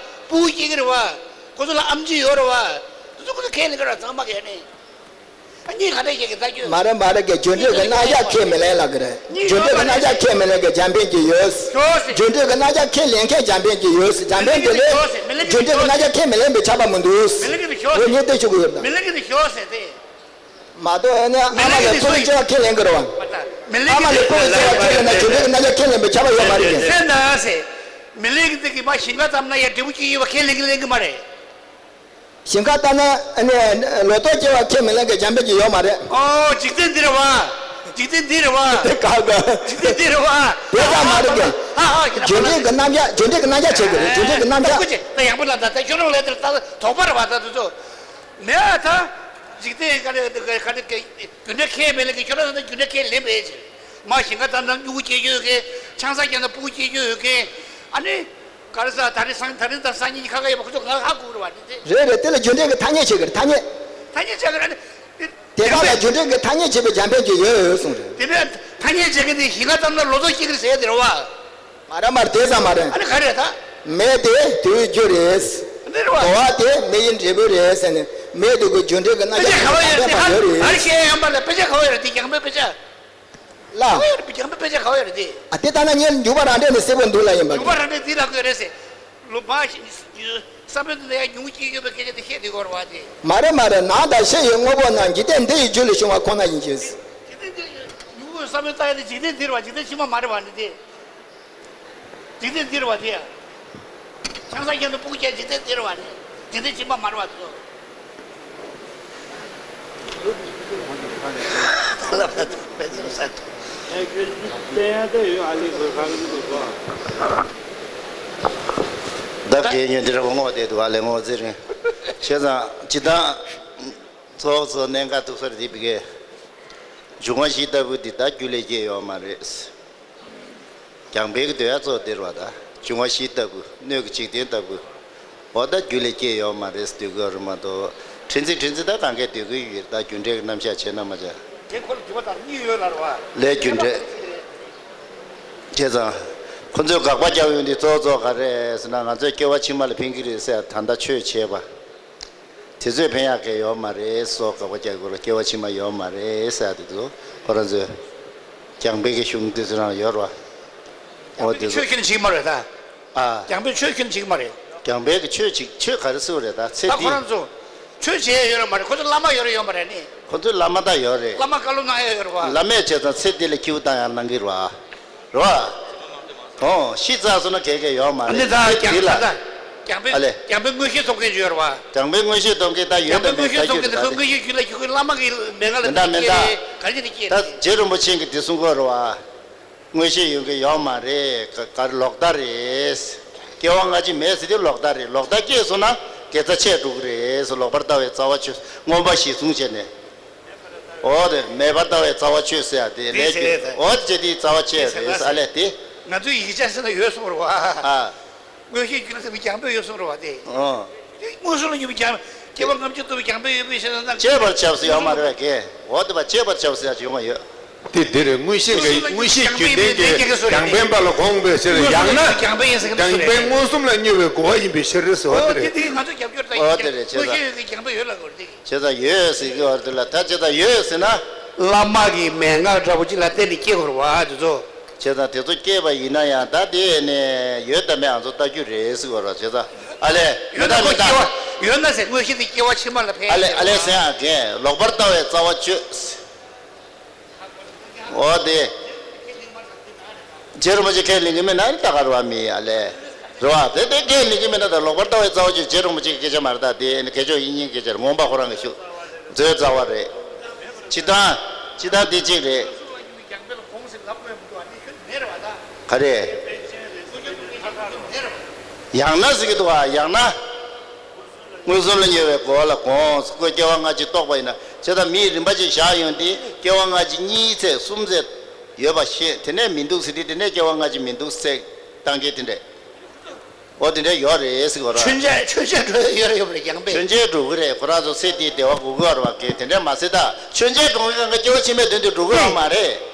སྤུ་གུ་སྐྱེ་གི་རེད་བ། ཁོ་ཚོ་ལ་ཨེམ་ཆི་ཡོད་རེད་བ། དེ་ཚོ་ཁོ་ཚོ་ཁས་ལེན་གི་རེད་བ། ཚང་མ་གས་ནི། ཨ་གཉིས་ག་འདྲ་ཞིག་གི་ལྟ་རྒྱུ། མ་རེད་མ་རེད་གི་རྒྱུ་འབྲས་ཀྱི་རྣམ་གཞག་ཁས་མི་ལེན་ལབ་ཀྱི་རེད། རྒྱུ་འབྲས་ཀྱི་རྣམ་གཞག་ཁས་མི་ལེན་གི་འཇམ་དཔལ་གྱི་ཡོད། ཞོག་ཟེར། རྒྱུ་འབྲས་ཀྱི་རྣམ་གཞག་ཁས་ལེན་མཁན་འཇམ་དཔལ་གྱི་ཡོད། འཇམ་དཔལ་གྱི་ལས། རྒྱུ་འབྲས་ཀྱི་རྣམ་གཞག་ཁས་མི་ལེན་པའི་ཆགས་པ་མི་འདུག་མི་ལེན་གི་ཞོག་ཟེར། ངས་དེ་ཞུ་གི་ཡོད་ད། མི་ལེན་གི་ཞོག་ཟེར་ཏེ། མ་གཏོགས་ཨ་ནི་ཨ་མ་ལ་ཕུ་གུ་སྐྱེ་བ་ཁས་ལེན་གི་རེད་བ། མི་ལེན་ཨ་མ་ལ་ཕུ་གུ་སྐྱེ་བ་ཁས་ལེན་ན་རྒྱུ་འབྲས་ཀྱི་རྣམ་གཞག་ཁས་ལེན་པའི་ཆགས་པ་ཡོད་མ་རེད་ཀྱི། སེམས་ནང་ཟེར། མི་ལེན་གི་ཟེར་གི་མ་ཞིང་ཁ་བཏབ་ན་ཡ་འབྲས་བུ་སྐྱེ་ཡོད་པ་ཁས་ལེན་གི་ལེན་གི་མ་རེད། ཞིང་ཁ་བཏབ་ན་ཨ་ནི་ལོ་ཏོག་སྐྱེ་བ་ཁས་མི་ལེན་གི་འཇམ་དཔལ་གྱི་ཡོད་མ་རེད། ཨོ་འཇིག་རྟེན་འདི་རེད་བ། འཇིག་རྟེན་འདི་རེད་བ། དེ་ག་ག་འཇིག་རྟེན་འདི་རེད་བ། དེ་ཙམ་མ་རེད་ཀྱི། ཨ་ཨ་ཨ་རྒྱུ་འབྲས་ཀྱི་རྣམ་གཞག་རྒྱུ་འབྲས་ཀྱི་རྣམ་གཞག་བྱེད་དགོས་རེད། རྒྱུ་འབྲས་ཀྱི་རྣམ་གཞག་ད་ཡག་པོ་ལ་ད་ད་ཁྱོད་རང་ལས་དེར་ད་དོགས་པ་རེད་བ། ད་དེ་ཚོ་མེད་ཨ། ད་འཇིག་རྟེན་ག་རེ་ག་རེ་ག་རེ་རྒྱུ་འབྲས་ཁས་མི་ལེན་གི་ཁྱོད་རང་ད་རྒྱུ་འབྲས་ཁས་ལེན་པའི་ཕྱིར། མ་ཞིང་ཁ་བཏབ་ན་སྨྱུ་གུ་སྐྱེ་རྒྱུ་ཡོད་མཁན། ཆང་ས་བརྒྱབ་ན་སྤུ་གུ་སྐྱེ་རྒྱུ་ཡོད་མཁན། ཨ་ནི། ག་རེ་ཟ་ད་རེས་སང་ད་རེས་དང་སང་ཉིན་ཁ་ཁ་ཡོད་པ་ཁོ་ཚོ་ང་ཧ་གོ་གི་རེད་བ། འདི་དེ། རེད་རེད། དེ་ལ་རྒྱུ་འབྲས་ཀྱི་ཐ་སྙད་བྱེད་ཀྱི་རེད། ཐ་སྙད། ཐ་སྙད་བྱེད་ཀྱི་རེད། ཨ་ནི། དེ་དག་ལ་རྒྱུ་འབྲས་ཀྱི་ཐ་སྙད་བྱེད་པའི་འཇམ་དཔལ་གྱི་ཡོད་ཡོད་གསུངས་རེད། དེ་ནས་ཐ་སྙད་བྱེད་མཁན་དེ་ཞིང་ཁ་བཏབ་ན་ལོ་ཏོག་སྐྱེ་གི་རེད་ཟེར་དེ་རེད་བ། མ་རེད་མ་རེད། དེ་ཙམ་མ་རེད། ཨ་ནི་ག་རེ་ད། མེ་དེ་དུས་རྒྱུ་རེད། འདི་རེད་བ། གོ་བ་དེ་མེ་ཡི་འབྲས་བུ་རེད་ཟེར་ནས་མེ་དེ་གི་རྒྱུ་འབྲས་ཀྱི་རྣམ་དཔེ་ཆ་གཞན་ག་པར་ཡོད་རེད་དེ། ཡོད་ཧ་རེད། ག་རེ་བཤད་ཡང་པ་ལ་དཔེ་ཆ་ག་པར་ཡོད་རེད་དེ། རྒྱང་འཕེན་དཔེ་ཆ། ལ། ག་པར་ཡོད་རེད། རྒྱང་འཕེན་དཔེ་ཆ་ག་པར་ཡོད་རེད་དེ། ཨ་དེ་ལྟ་ན་ངས་འཇུག་པ་རང་འགྲེལ་ནས་གསལ་པོ་འདུག་ལ་ཡིན་པ། འཇུག་པ་རང་འགྲེལ་འདི་ལ་དགོས་རེད་ཟེར། ལོ་མ་ཞིག་བསམ་ཡོད་དུ་ཡང་ཉུང་སྐྱེ་ཡོད་པའི་སྐད་ཆ་དེ་བཤད་དེ་གོ་ར་བ་དེ་དེ། མ་རེད་མ་རེད། ནང་དང་ཤེས་ཡོན་དངོས་པོ་རྣམས་འཇིག་རྟེན་འདི་ཡི་རྒྱུ་ལས་བྱུང་བ་ཁོ་ན་ཡིན་ཞེས། འཇིག་རྟེན་འདི་ཉུང་པོའི་བསམ་ཡོད་ལྟ་ཡ་དེ་འཇིག་རྟེན་འདི་རེད་བ། འཇིག་རྟེན་ཕྱི་མ་མ་རེད་བ་འདི་དེ། འཇིག་རྟེན་འདི་རེད་བ་དེ་ཡ། ཆང་ས་ཁྱེར་དུ་སྤུ་གུ་སྐྱེ་འཇིག་རྟེན་འདི་རེད་བ་དེ། འཇིག་རྟེན་ཕྱི་མ་མ་རེད་བ་དེ་ཚོ། ད་གལ་ཉོན་འདི་ར་བ་ངོ་བ་དེ་འདུག་ཨ་ལས་ངོ་བ་ཟེར་རིང་། བྱས་ཙང་ཇི་ལྟར་ཚོགས་གཙོ་གནད་འགག་ཐུག་སར་དེ་བི་གའི་འབྱུང་བ་བཞི་ལྟ་བུ་འདི་ད་རྒྱུ་ལས་སྐྱེས་ཡོད་མ་རེད། རྒྱང་འཕེན་གྱི་འདོད་ཡ་གཙོ་དེར་བ་དང་འབྱུང་བ་བཞི་ལྟ་བུ་སྣོད་ཀྱི་འཇིག་རྟེན་ལྟ་བུ། འོ་ད་རྒྱུ་ལས་སྐྱེས་ཡོད་མ་རེད་ཟེར་འདོད་ཀྱི་ཡོད་རེད་མ་གཏོགས། ཕྲན་ཚེགས་ཕྲན་ཚེགས་ད་གང་གས་འདོད་ཀྱི་ཡོད་རེད། ད་རྒྱུ་འབྲས་ཀྱི་རྣམ་གཞག་བྱས་ན་མ་བྱ། དེ་ཁོ་ལ་འགྱུར་བ་དང་གཉིས་ཡོད་ལ་རེད་བ། ལས་རྒྱུ་འབྲས། བྱས་ཙང་། ཁོ་ཚོས་དགག་པ་རྒྱག་ཡོང་དུས་གཙོ་བོ་གཙོ་བོ་ག་རེ་རེད་ཟེར་ན། ང་ཚོས་སྐྱེ་བ་ཕྱི་མ་ལ་ཕན་གྱི་རེད་ཟེར་ད་ལྟ་ཆོས་བྱས་པ། དེ་ཚོས་ཕན་ཡག་གི་ཡོད་མ་རེད་སོགས་དགག་པ་རྒྱག་དགོས་ར། སྐྱེ་བ་ཕྱི་མ་ཡོད་མ་རེད་ཟེར་ཡ་དེ་ཚོ་ཁོ་རང་ཚོས་རྒྱང་འཕེན་གྱི་གཞུང་དེ་ཚོ་རང་ཡོད་ར། འོ་དེ་ཚོ་ཆོས་ཁྱོན་ནས་བྱེད་ཀྱི་མ་རེད་ད། ཨ། རྒྱང་འཕེན་ཆོས་ཁྱོན་ནས་བྱེད་ཀྱི་མ་རེད། རྒྱང་འཕེན་གྱི་ཆོས་ཅིག་ཆོས་ག་རེ་ཟེར་བ་རེད་ད་ཚེ་འདི། ད་ཁོ་རང་ཚོ་ཆོས་བྱེད་ཡ་ཡོད་ར་མ་རེད། ཁོ་ཚོ་བླ་མ་ཡོད་ར་ཡོད་མ་རེད་ནི། ཁོ་ཚོའི་བླ་མ་ད་ཡོད་རེད། བླ་མ་བཀའ་སློབ་གནང་ཡ་ཡོད་རེད་བ། བླ་མས་བྱས་ཙང་ཚེ་འདི་ལ་ཁྱེའུ་བཏང་ཡ་གནང་གི་རེད་བ། རེད་བ། ཨོ། ཤི་ཚར་སོང་ན་གལ་གལ་ཡོད་མ་རེད། འདི་ད་ཚེ་འདི་ལ། རྒྱང་འཕེན། ཨ་ལེ། རྒྱང་འཕེན་མངོན་ཤེས་ཐོབ་མཁན་ཅིག་ཡོད་རེད་བ། རྒྱང་འཕེན་མངོན་ཤེས་ཐོབ་མཁན་ད་ཡོད་དང་མེད་ད་ཁྱོད་ཀྱི་ད་ད། མངོན་ཤེས་ཐོབ་མཁན་དེ་ཁོའི་བླ་མ་གི་མན་ངག་ལ་མི་འདྲ་མི་འདྲ། ག་རེ་བྱས་ནས་སྐྱེས་ད་རེད། རྗེ་རིན་པོ་ཆེ་གིས་འདི་གསུང་གི་ཡོད་རེད་བ། མངོན་ཤེས་ཡོད་མཁན་ཡོད་མ་རེད། ག་ག་རེ་ལོག་ལྟ་རེད། སྐྱེ་བ་སྔ་ཕྱི་མེད་ཟེར་དེ་ལོག་ལྟ་རེད། ལོག་ལྟ་སྐྱེས་སོང་ན་དགེ་རྩ་ཆད་འགྲོ་གི་རེད། ལོག་པར་ལྟ་བའི་རྩ་བ་ཆོད། མངོན་པ་གཞིར་བཟུང་བྱས་ནས། འོ་དེ་མེད་པར་ལྟ་བའི་རྩ་བ་ཆོས་ཟེར་ཡ་དེ་ལས་རྒྱུ། འོ་དེ་ཅི་དེའི་རྩ་བ་ཆོས་རེད་ཨ་ལས་དེ། ང་ཚོའི་ཡིག་ཆ་ཟེར་ན་ཡོད་གསུང་རོགས་ཨ། མངོན་ཤེས་རྒྱུ་ན་ཟེར་བའི་རྒྱང་འབོད་ཡོད་གསུང་རོགས་ཨ་དེ། ཨོ། དེ་མངོན་སུམ་ལ་སྙོམས་པའི་རྒྱང་། སྐྱེ་བ་ལྔ་བཅུ་ཐོབ་པའི་རྒྱང་འབོད་ཡོད་པའི་ཕྱིར་ན། དཔྱད་པར་བྱ་ཟེར་ཡོད་མ་རེད་པས་ཀྱེ། འོ་དེ་བ་དཔྱད་པར་བྱ་ཟེར་ཡ་ཡོང་བ་ཡོད། དེ་དེ་རེད། མངོན་ཤེས་ཀྱི་མངོན་ཤེས་རྒྱུད་ལྡན་གྱི་རྒྱང་འཕེན་པ་ལ་དགོངས་པའི་ཕྱིར། ཡང་ན་རྒྱང་འཕེན་མངོན་སུམ་ལ་སྙོམས་པའི་གོ་བ་ཡིན་པའི་ཕྱིར་ཟེར་བ་དེ་རེད། འོ་དེ་ང་ཚོ་རྒྱབ་སྐྱོར་ད་ཡིན། མངོན་ཤེས་ཡོད་ཀྱི་རྒྱང་འཕེན་ཡོད་ལ་གོ་རེད། བྱས་ཙང་ཡོད་ཟེར་གྱི་བར་དུ་ལ་ད་བྱས་ཙང་ཡོད་ཟེར་ན། བླ་མ་གི་མན་ངག་འདྲ་པོ་ཅིག་ལ་བརྟེན་ནས་སྐྱེ་དགོས་རེད་བ་དེ་ཚོ། བྱས་ཙང་དེ་ཚོ་སྐྱེས་པ་ཡིན་ན་ཡང་ད་དེ་ནས་ཡོད་དམ་མེད་ང་ཚོ་ལྟ་རྒྱུ་རེད་ཟེར་བ་རེད། བྱས་ཙང་ཨ་ལས་མི་ཡོད་ན་ད་མི་ཁོ་ད། སྐྱེ་བ་ཡོད་ན་ཟེར། མངོན་ཤེས་དེ་སྐྱེ་བ་ཕྱི་མ་ལ་འཕེལ། ཨ་ལས་ཨ་ལས་ཟེར་ཡང་གན་ལོག་པར་ལྟ་བའི་རྩ་བ་གཅོད། འོ་དེ། རྗེ་རིན་པོ་ཆེ་ཁས་ལེན་གྱི་མེད་ན་ནི་ད་ག་རེད་བ། མི་ཨ་ལས། རེད་བ། དེ་དེ་ཁས་ལེན་གྱི་མེད་ན་ད་ལོག་པར་ལྟ་བའི་རྩ་བ་གཅོད། རྗེ་རིན་པོ་ཆེ་གི་སྐད་ཆ་མ་རེད། ད་དེ་ནི་སྐད་ཆ་ཡིན་ཉན་སྐད་ཆ་རེད། མངོན་པ་ཁོ་རང་གི་ཤུགས་མཛོད་རྩ་བ་རེད། སྤྱི་བཏང་། སྤྱི་བཏང་དེ་གཅིག་རེད། ག་རེ། ཡང་ན་ཟེར་གྱི་འདུག་བ། ཡང་ན། མངོན་སུམ་ལ་སྙོམས་པའི་གོ་བ་ལ་དགོངས། ཁོས་སྐྱེ་བ་སྔ་ཕྱི་རྟོགས་པ་ཡིན་ན། བྱས་ཙང་མིའི་རིམ་པ་ཅིག་བཞག་ཡོང་དུས་སྐྱེ་བ་སྔ་ཕྱི་གཉིས་ཚེ་གསུམ་ཚེ་ཡོད་པ་ཤེས། དེ་ནས་མི་འདུག་ཟེར་དུས་དེ་ནས་སྐྱེ་བ་སྔ་ཕྱི་མི་འདུག་ཟེར་བཏང་མཁན་དེ་འདྲས། འོ་དེ་འདྲས་ཡོད་རེད་ཟེར་གྱི་ཡོད་རེད། མཆོད་མཇལ་མཆོད་མཇལ་འགྲོ་ཡ་ཡོད་རེད་ཡོད་པ་རེད་རྒྱང་འཕེན། མཆོད་མཇལ་འགྲོ་གི་རེད། ཁོ་རང་ཚོ་ཚེ་འདིའི་བདེ་བ་དགོས་ཀྱི་ཡོད་རེད་བ་གི། དེ་འདྲས་མ་ཟེར་ད་མཆོད་མཇལ་འགྲོ་མཁན་གང་ག་སྐྱེ་བ་ཕྱི་མའི་དོན་དུ་འགྲོ་གི་ཡོད་མ་རེད།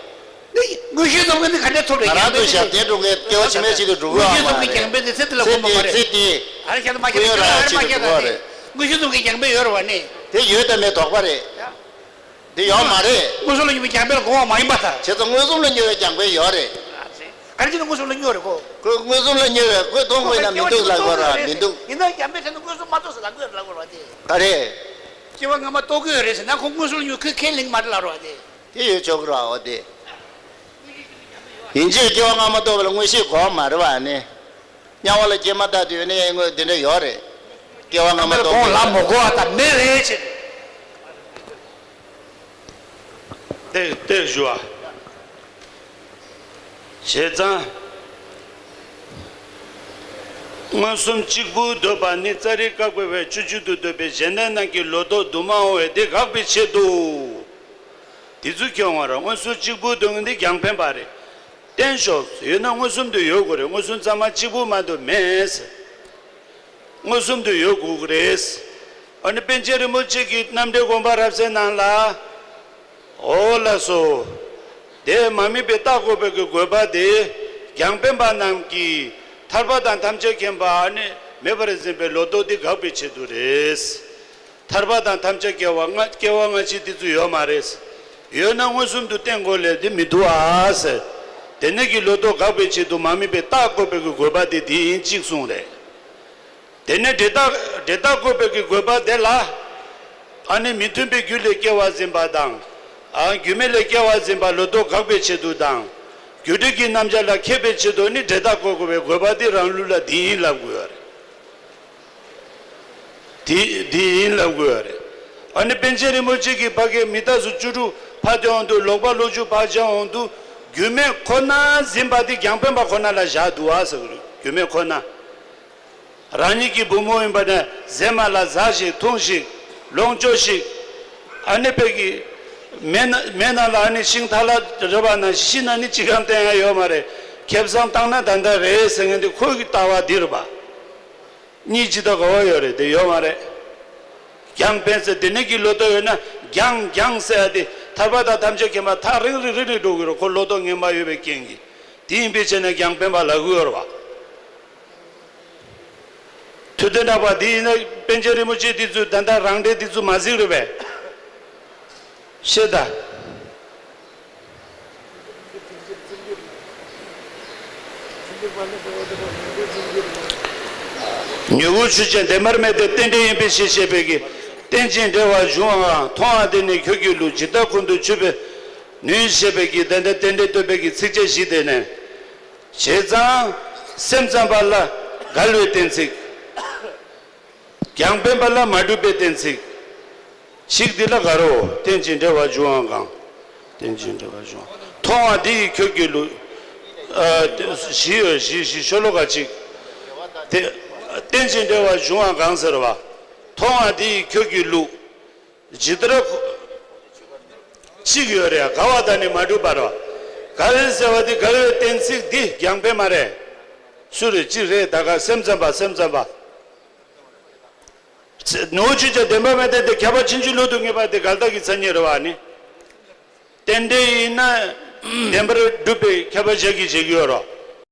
མངོན་ཤེས་ཐོབ་མཁན་དེ་ག་འདྲས་ཐོབ་རེད། ང་རང་ཚོ་ཞབས་བརྟན་འགྲོ་མཁན་སྐྱེ་བ་ཕྱི་མའི་ཆེད་དུ་འགྲོ་གི་ཡོད་མ་རེད། མངོན་ཤེས་ཐོབ་མཁན་རྒྱང་འཕེན་དེ་ཚེ་འདི་ལ་ཚེ་དགོས་མ་འདི་རེད། ཚེ་འདི། ཨ་རེ་ཁྱེད་ཚོ་མ་ཁྱེད་ཚོ་ཨ་རེ་མ་ཁྱེད་ཚོ་རེད། མངོན་ཤེས་ཐོབ་མཁན་རྒྱང་འཕེན་ཡོད་རེད་བ་ནི། དེ་ཡོད་དམ་མེད་དོགས་པ་རེད། དེ་ཡོད་མ་རེད། མངོན་སུམ་ལ་སྙོམས་པའི་རྒྱང་འཕེན་ལ་དགོངས་པ་མ་ཡིན་པ་དང་། བྱས་ཙང་མངོན་སུམ་ལ་སྙོམས་པའི་རྒྱང་འཕེན་ཡོད་རེད། ག་རེ་བྱས་ན་མངོན་སུམ་ལ་སྙོམས་རེད་ཁོ། ཁོས་མངོན་སུམ་ལ་སྙོམས་པའི་ཁོས་མཐོང་དགོས་ན་མི་འདུག་ལབ་དགོས་ར་མི་འདུག་ཡིན་ན་རྒྱང་འཕེན་བྱས་ན་མངོན་སུམ་མ་རྟོགས་ཟེར་ལབ་དགོས་ལབ་དགོས་ར་དེ། ག་རེ། སྐྱེ་བ་སྔ་མ་རྟོགས་ཀྱི་ཡོད་རེད་ཟེར་ན་ཁོ་མངོན་སུམ་ལ་སྙོམས་ཁོས་ཁས་ལེན་གྱི་མ་རེད་ལབ་ར་དེ། དེ་ཡོད་ཆོག་གི་ར་འོ་དེ། ཡིན་གཅིག་སྐྱེ་བ་སྔ་མ་རྟོགས་པ་ལ་མངོན་ཤེས་དགོས་མ་རེད་བ་ནི། དམྱལ་བ་ལ་སྐྱེས་མ་ཐག་དུས་ནི་དངོས་དེ་འདྲ་ཡོད་རེད། སྐྱེ་བ་སྔ་མ་རྟོགས་ཀྱི་ཡོད་རེད། ལ་མོ་གོ་བ་དང་མེད་རེད་ཅེས། དེ་དེ་ཞུ་བ། བྱས་ཙང་། མངོན་སུམ་གཅིག་པུ་འདོད་པ་ནི་ཙཱ་རི་ཀ་གོ་བས་བཅུ་གཅིག་ཏུ་འདོད་པའི་གཞན་དོན་རྣམས་ཀྱི་ལོ་ཏོག་ཏུ་མ་འོང་བས་དེ་དགག་པའི་ཆེད་དུ། དེ་ཚུལ་ཁྱོད་ང་རང་མངོན་སུམ་གཅིག་པུ་འདོད་མཁན་འདི་རྒྱང་འཕེན་པ་རེད། བསྟན་ཤོག་ཡོད་ན་མངོན་སུམ་དུ་ཡོད་དགོས་རེད། མངོན་སུམ་གཙང་མ་གཅིག་པུ་མ་གཏོགས་མེད། མངོན་སུམ་དུ་ཡོད་དགོས་ཀྱི་རེད། ཨ་ནི་པཎ་ཆེན་རིན་པོ་ཆེ་གི་རྣམ་འགྲེལ་དགོངས་པ་རབ་གསལ་ནང་ལ། འོ་ལགས་སོ། དེ་མ་དམིགས་པའི་རྟགས་འགོད་པའི་གི་དགོས་པ་དེ་རྒྱང་འཕེན་པ་རྣམས་ཀྱིས་ཐར་པ་དང་ཐམས་ཅད་མཁྱེན་པ་ཨ་ནི་མེད་པར་འཛིན་པའི་ལོ་ཏོག་འདི་དགག་པའི་ཆེད་དུ་རེད། ཐར་པ་དང་ཐམས་ཅད་སྐྱེ་བ་སྔ་སྐྱེ་བ་སྔ་ཕྱི་དེ་ཚོ་ཡོད་མ་རེད། ཡོད་ན་མངོན་སུམ་དུ་བསྟན་དགོས་ལས་དེ་མི་འདུག་ཨ་ཟེར། དེ་ནས་ཀྱི་ལོ་ཏོག་དགག་པའི་ཆེད་དུ་མ་དམིགས་པའི་རྟགས་འགོད་པའི་གི་དགོས་པ་དེ་དེ་ཡིན་གཅིག་གསུངས་རེད། དེ་ནས་འབྲས་རྟགས་འབྲས་རྟགས་འགོད་པའི་གི་དགོས་པ་དེ་ལ། ཨ་ནི་མི་མཐུན་པའི་རྒྱུ་ལས་སྐྱེ་བ་འཛིན་པ་དང་། ཨ་རྒྱུ་མེད་ལས་སྐྱེ་བ་འཛིན་པ་ལོ་ཏོག་དགག་པའི་ཆེད་དུ་དང་། རྒྱུ་འབྲས་ཀྱི་རྣམ་གཞག་ལ་མཁས་པའི་ཆེད་དུ་ནི་འབྲས་རྟགས་འགོད་དགོས་པའི་དགོས་པ་དེ་རང་ལུགས་ལ་དེ་ཡིན་ལབ་དགོས་པ་རེད། དེ་དེ་ཡིན་ལབ་དགོས་པ་རེད། ཨ་ནི་པཎ་ཆེན་རིན་པོ་ཆེ་གིས་ཕ་གིའི་མི་རྟག་སུ་བཅུ་དྲུག་ཕབ་སྟེ་འོང་དུས་ལོག་པ་ལོག་འཇུག་ཕབ་བྱ་འོང་དུས་རྒྱུ་མེད་ཁོ་ན་འཛིན་པ་དེ་རྒྱང་འཕེན་པ་ཁོ་ན་ལ་བཞག་འདུག་ཨ་ཟེར་གི་རེད། རྒྱུ་མེད་ཁོ་ན། རང་ཉིད་ཀྱི་བུ་མོ་ཡིན་པ་ནས་གཟན་མ་ལ་ཟ་ཞིག་འཐུང་ཞིག་ལོངས་སྤྱོད་ཞིག་ཨ་ནི་དཔེ་གི་མེ་ན་མེ་ནང་ལ་ཨ་ནི་ཤིང་ཐལ་བ་རེད་པ་ན་ཤི་ན་ནི་ཅི་གང་བསྟན་ཡ་ཡོད་མ་རེད། ཁེ་བཟང་བཏང་ན་ད་ལྟ་རེད་ཟེར་མཁན་དེ་ཁོ་གི་ལྟ་བ་འདི་རེད་པ། གཉིས་ཇི་ལྟ་ག་བ་ཡོད་རེད་དེ་ཡོད་མ་རེད། རྒྱང་འཕེན་ཟེར་དེ་ནས་ཀྱི་ལོ་ཏོག་ཡོད་ན་རྒྱང་རྒྱང་ཟེར་ཡ་དེ་ཐར་པ་དང་ཐམས་ཅད་མཁྱེན་པ་ཐག་རིང་རིང་རིང་རིང་འགྲོ་གི་རེད། ཁོ་ལོ་ཏོག་ངན་པ་ཡོད་པའི་རྐྱེན་གྱིས། དེ་ཡིན་པའི་ཕྱིར་ན་རྒྱང་འཕེན་པ་ལབ་ཀྱི་ཡོད་རེད་པ། ཐུབ་བསྟན་གྲགས་པ་འདི་ཡིན་ན་པཎ་ཆེན་རིན་པོ་ཆེ་འདི་ཚོས་ད་ལྟ་རང་འགྲེལ་འདི་ཚོ་མ་གཟིགས་རེད་པས། ཤེས་ད། མྱུ་གུ་ཆོས་ཅན། བདེན་པར་མེད་དེ་རྟེན་འབྲེལ་ཡིན་པའི་ཕྱིར་ཞེས་པའི་གི། རྟེན་ཅིང་འབྲེལ་བར་འབྱུང་བའང་མཐོང་བ་དེ་ནི་ཁྱོད་ཀྱི་ལུགས། ཇི་ལྟར་ཁོང་དུ་ཆུད་པའི་ནུས་ཞེས་པའི་གི་ད་ལྟ་རྟེན་འབྲེལ་སྟོན་པའི་གི་ཚིགས་བཅད་བཞི་དེ་ནས། བྱས་ཙང་སེམས་ཙམ་པ་ལ་འགལ་བའི་གཏན་ཚིགས། རྒྱང་འཕེན་པ་ལ་མ་གྲུབ་པའི་གཏན་ཚིགས། ཞིག་འདི་ལ་དགའ་རོ། རྟེན་ཅིང་འབྲེལ་བར་འབྱུང་བ་གང་། རྟེན་ཅིང་འབྲེལ་བར་འབྱུང་བ། མཐོང་བ་འདི་ཡིས་ཁྱོད་ཀྱི་ལུགས། ཨ་བཞི་ཡོད་བཞི་བཞི་ཤོ་ལོ་ཀ་གཅིག་དེ། རྟེན་ཅིང་འབྲེལ་བར་འབྱུང་བ་གང་ཟེར་བ། མཐོང་བ་འདི་ཡིས་ཁྱོད་ཀྱི་ལུགས། ཇི་ལྟར་ཁོ། གཅིག་ཡོད་རེད། དགའ་བ་དང་ནི་མ་འགྲུབ་པ་རོ། དགའ་བའི་ཟེར་བ་འདི་དགའ་བའི་གཏན་ཚིགས་འདི་རྒྱང་འཕེན་མ་རེད། སུ་རེད་གཅིག་རེད། ད་ག་སེམས་ཙམ་པ་སེམས་ཙམ་པ། ནོར་བཅུད་ཀྱང་བདེན་པ་མེད་དེ་དེ་ཁྱབ་པ་ཕྱིན་ཅི་ལོག་ཏུ་ངེས་པ་དེ་འགལ་རྟགས་ཀྱི་མཚན་ཉིད་རེད་བ་ནི། རྟེན་འབྲེལ་ཡིན་ན་བདེན་པར་གྲུབ་པའི་ཁྱབ་པ་བཞག་གི་བྱེད་ཀྱི་ཡོད་རོ།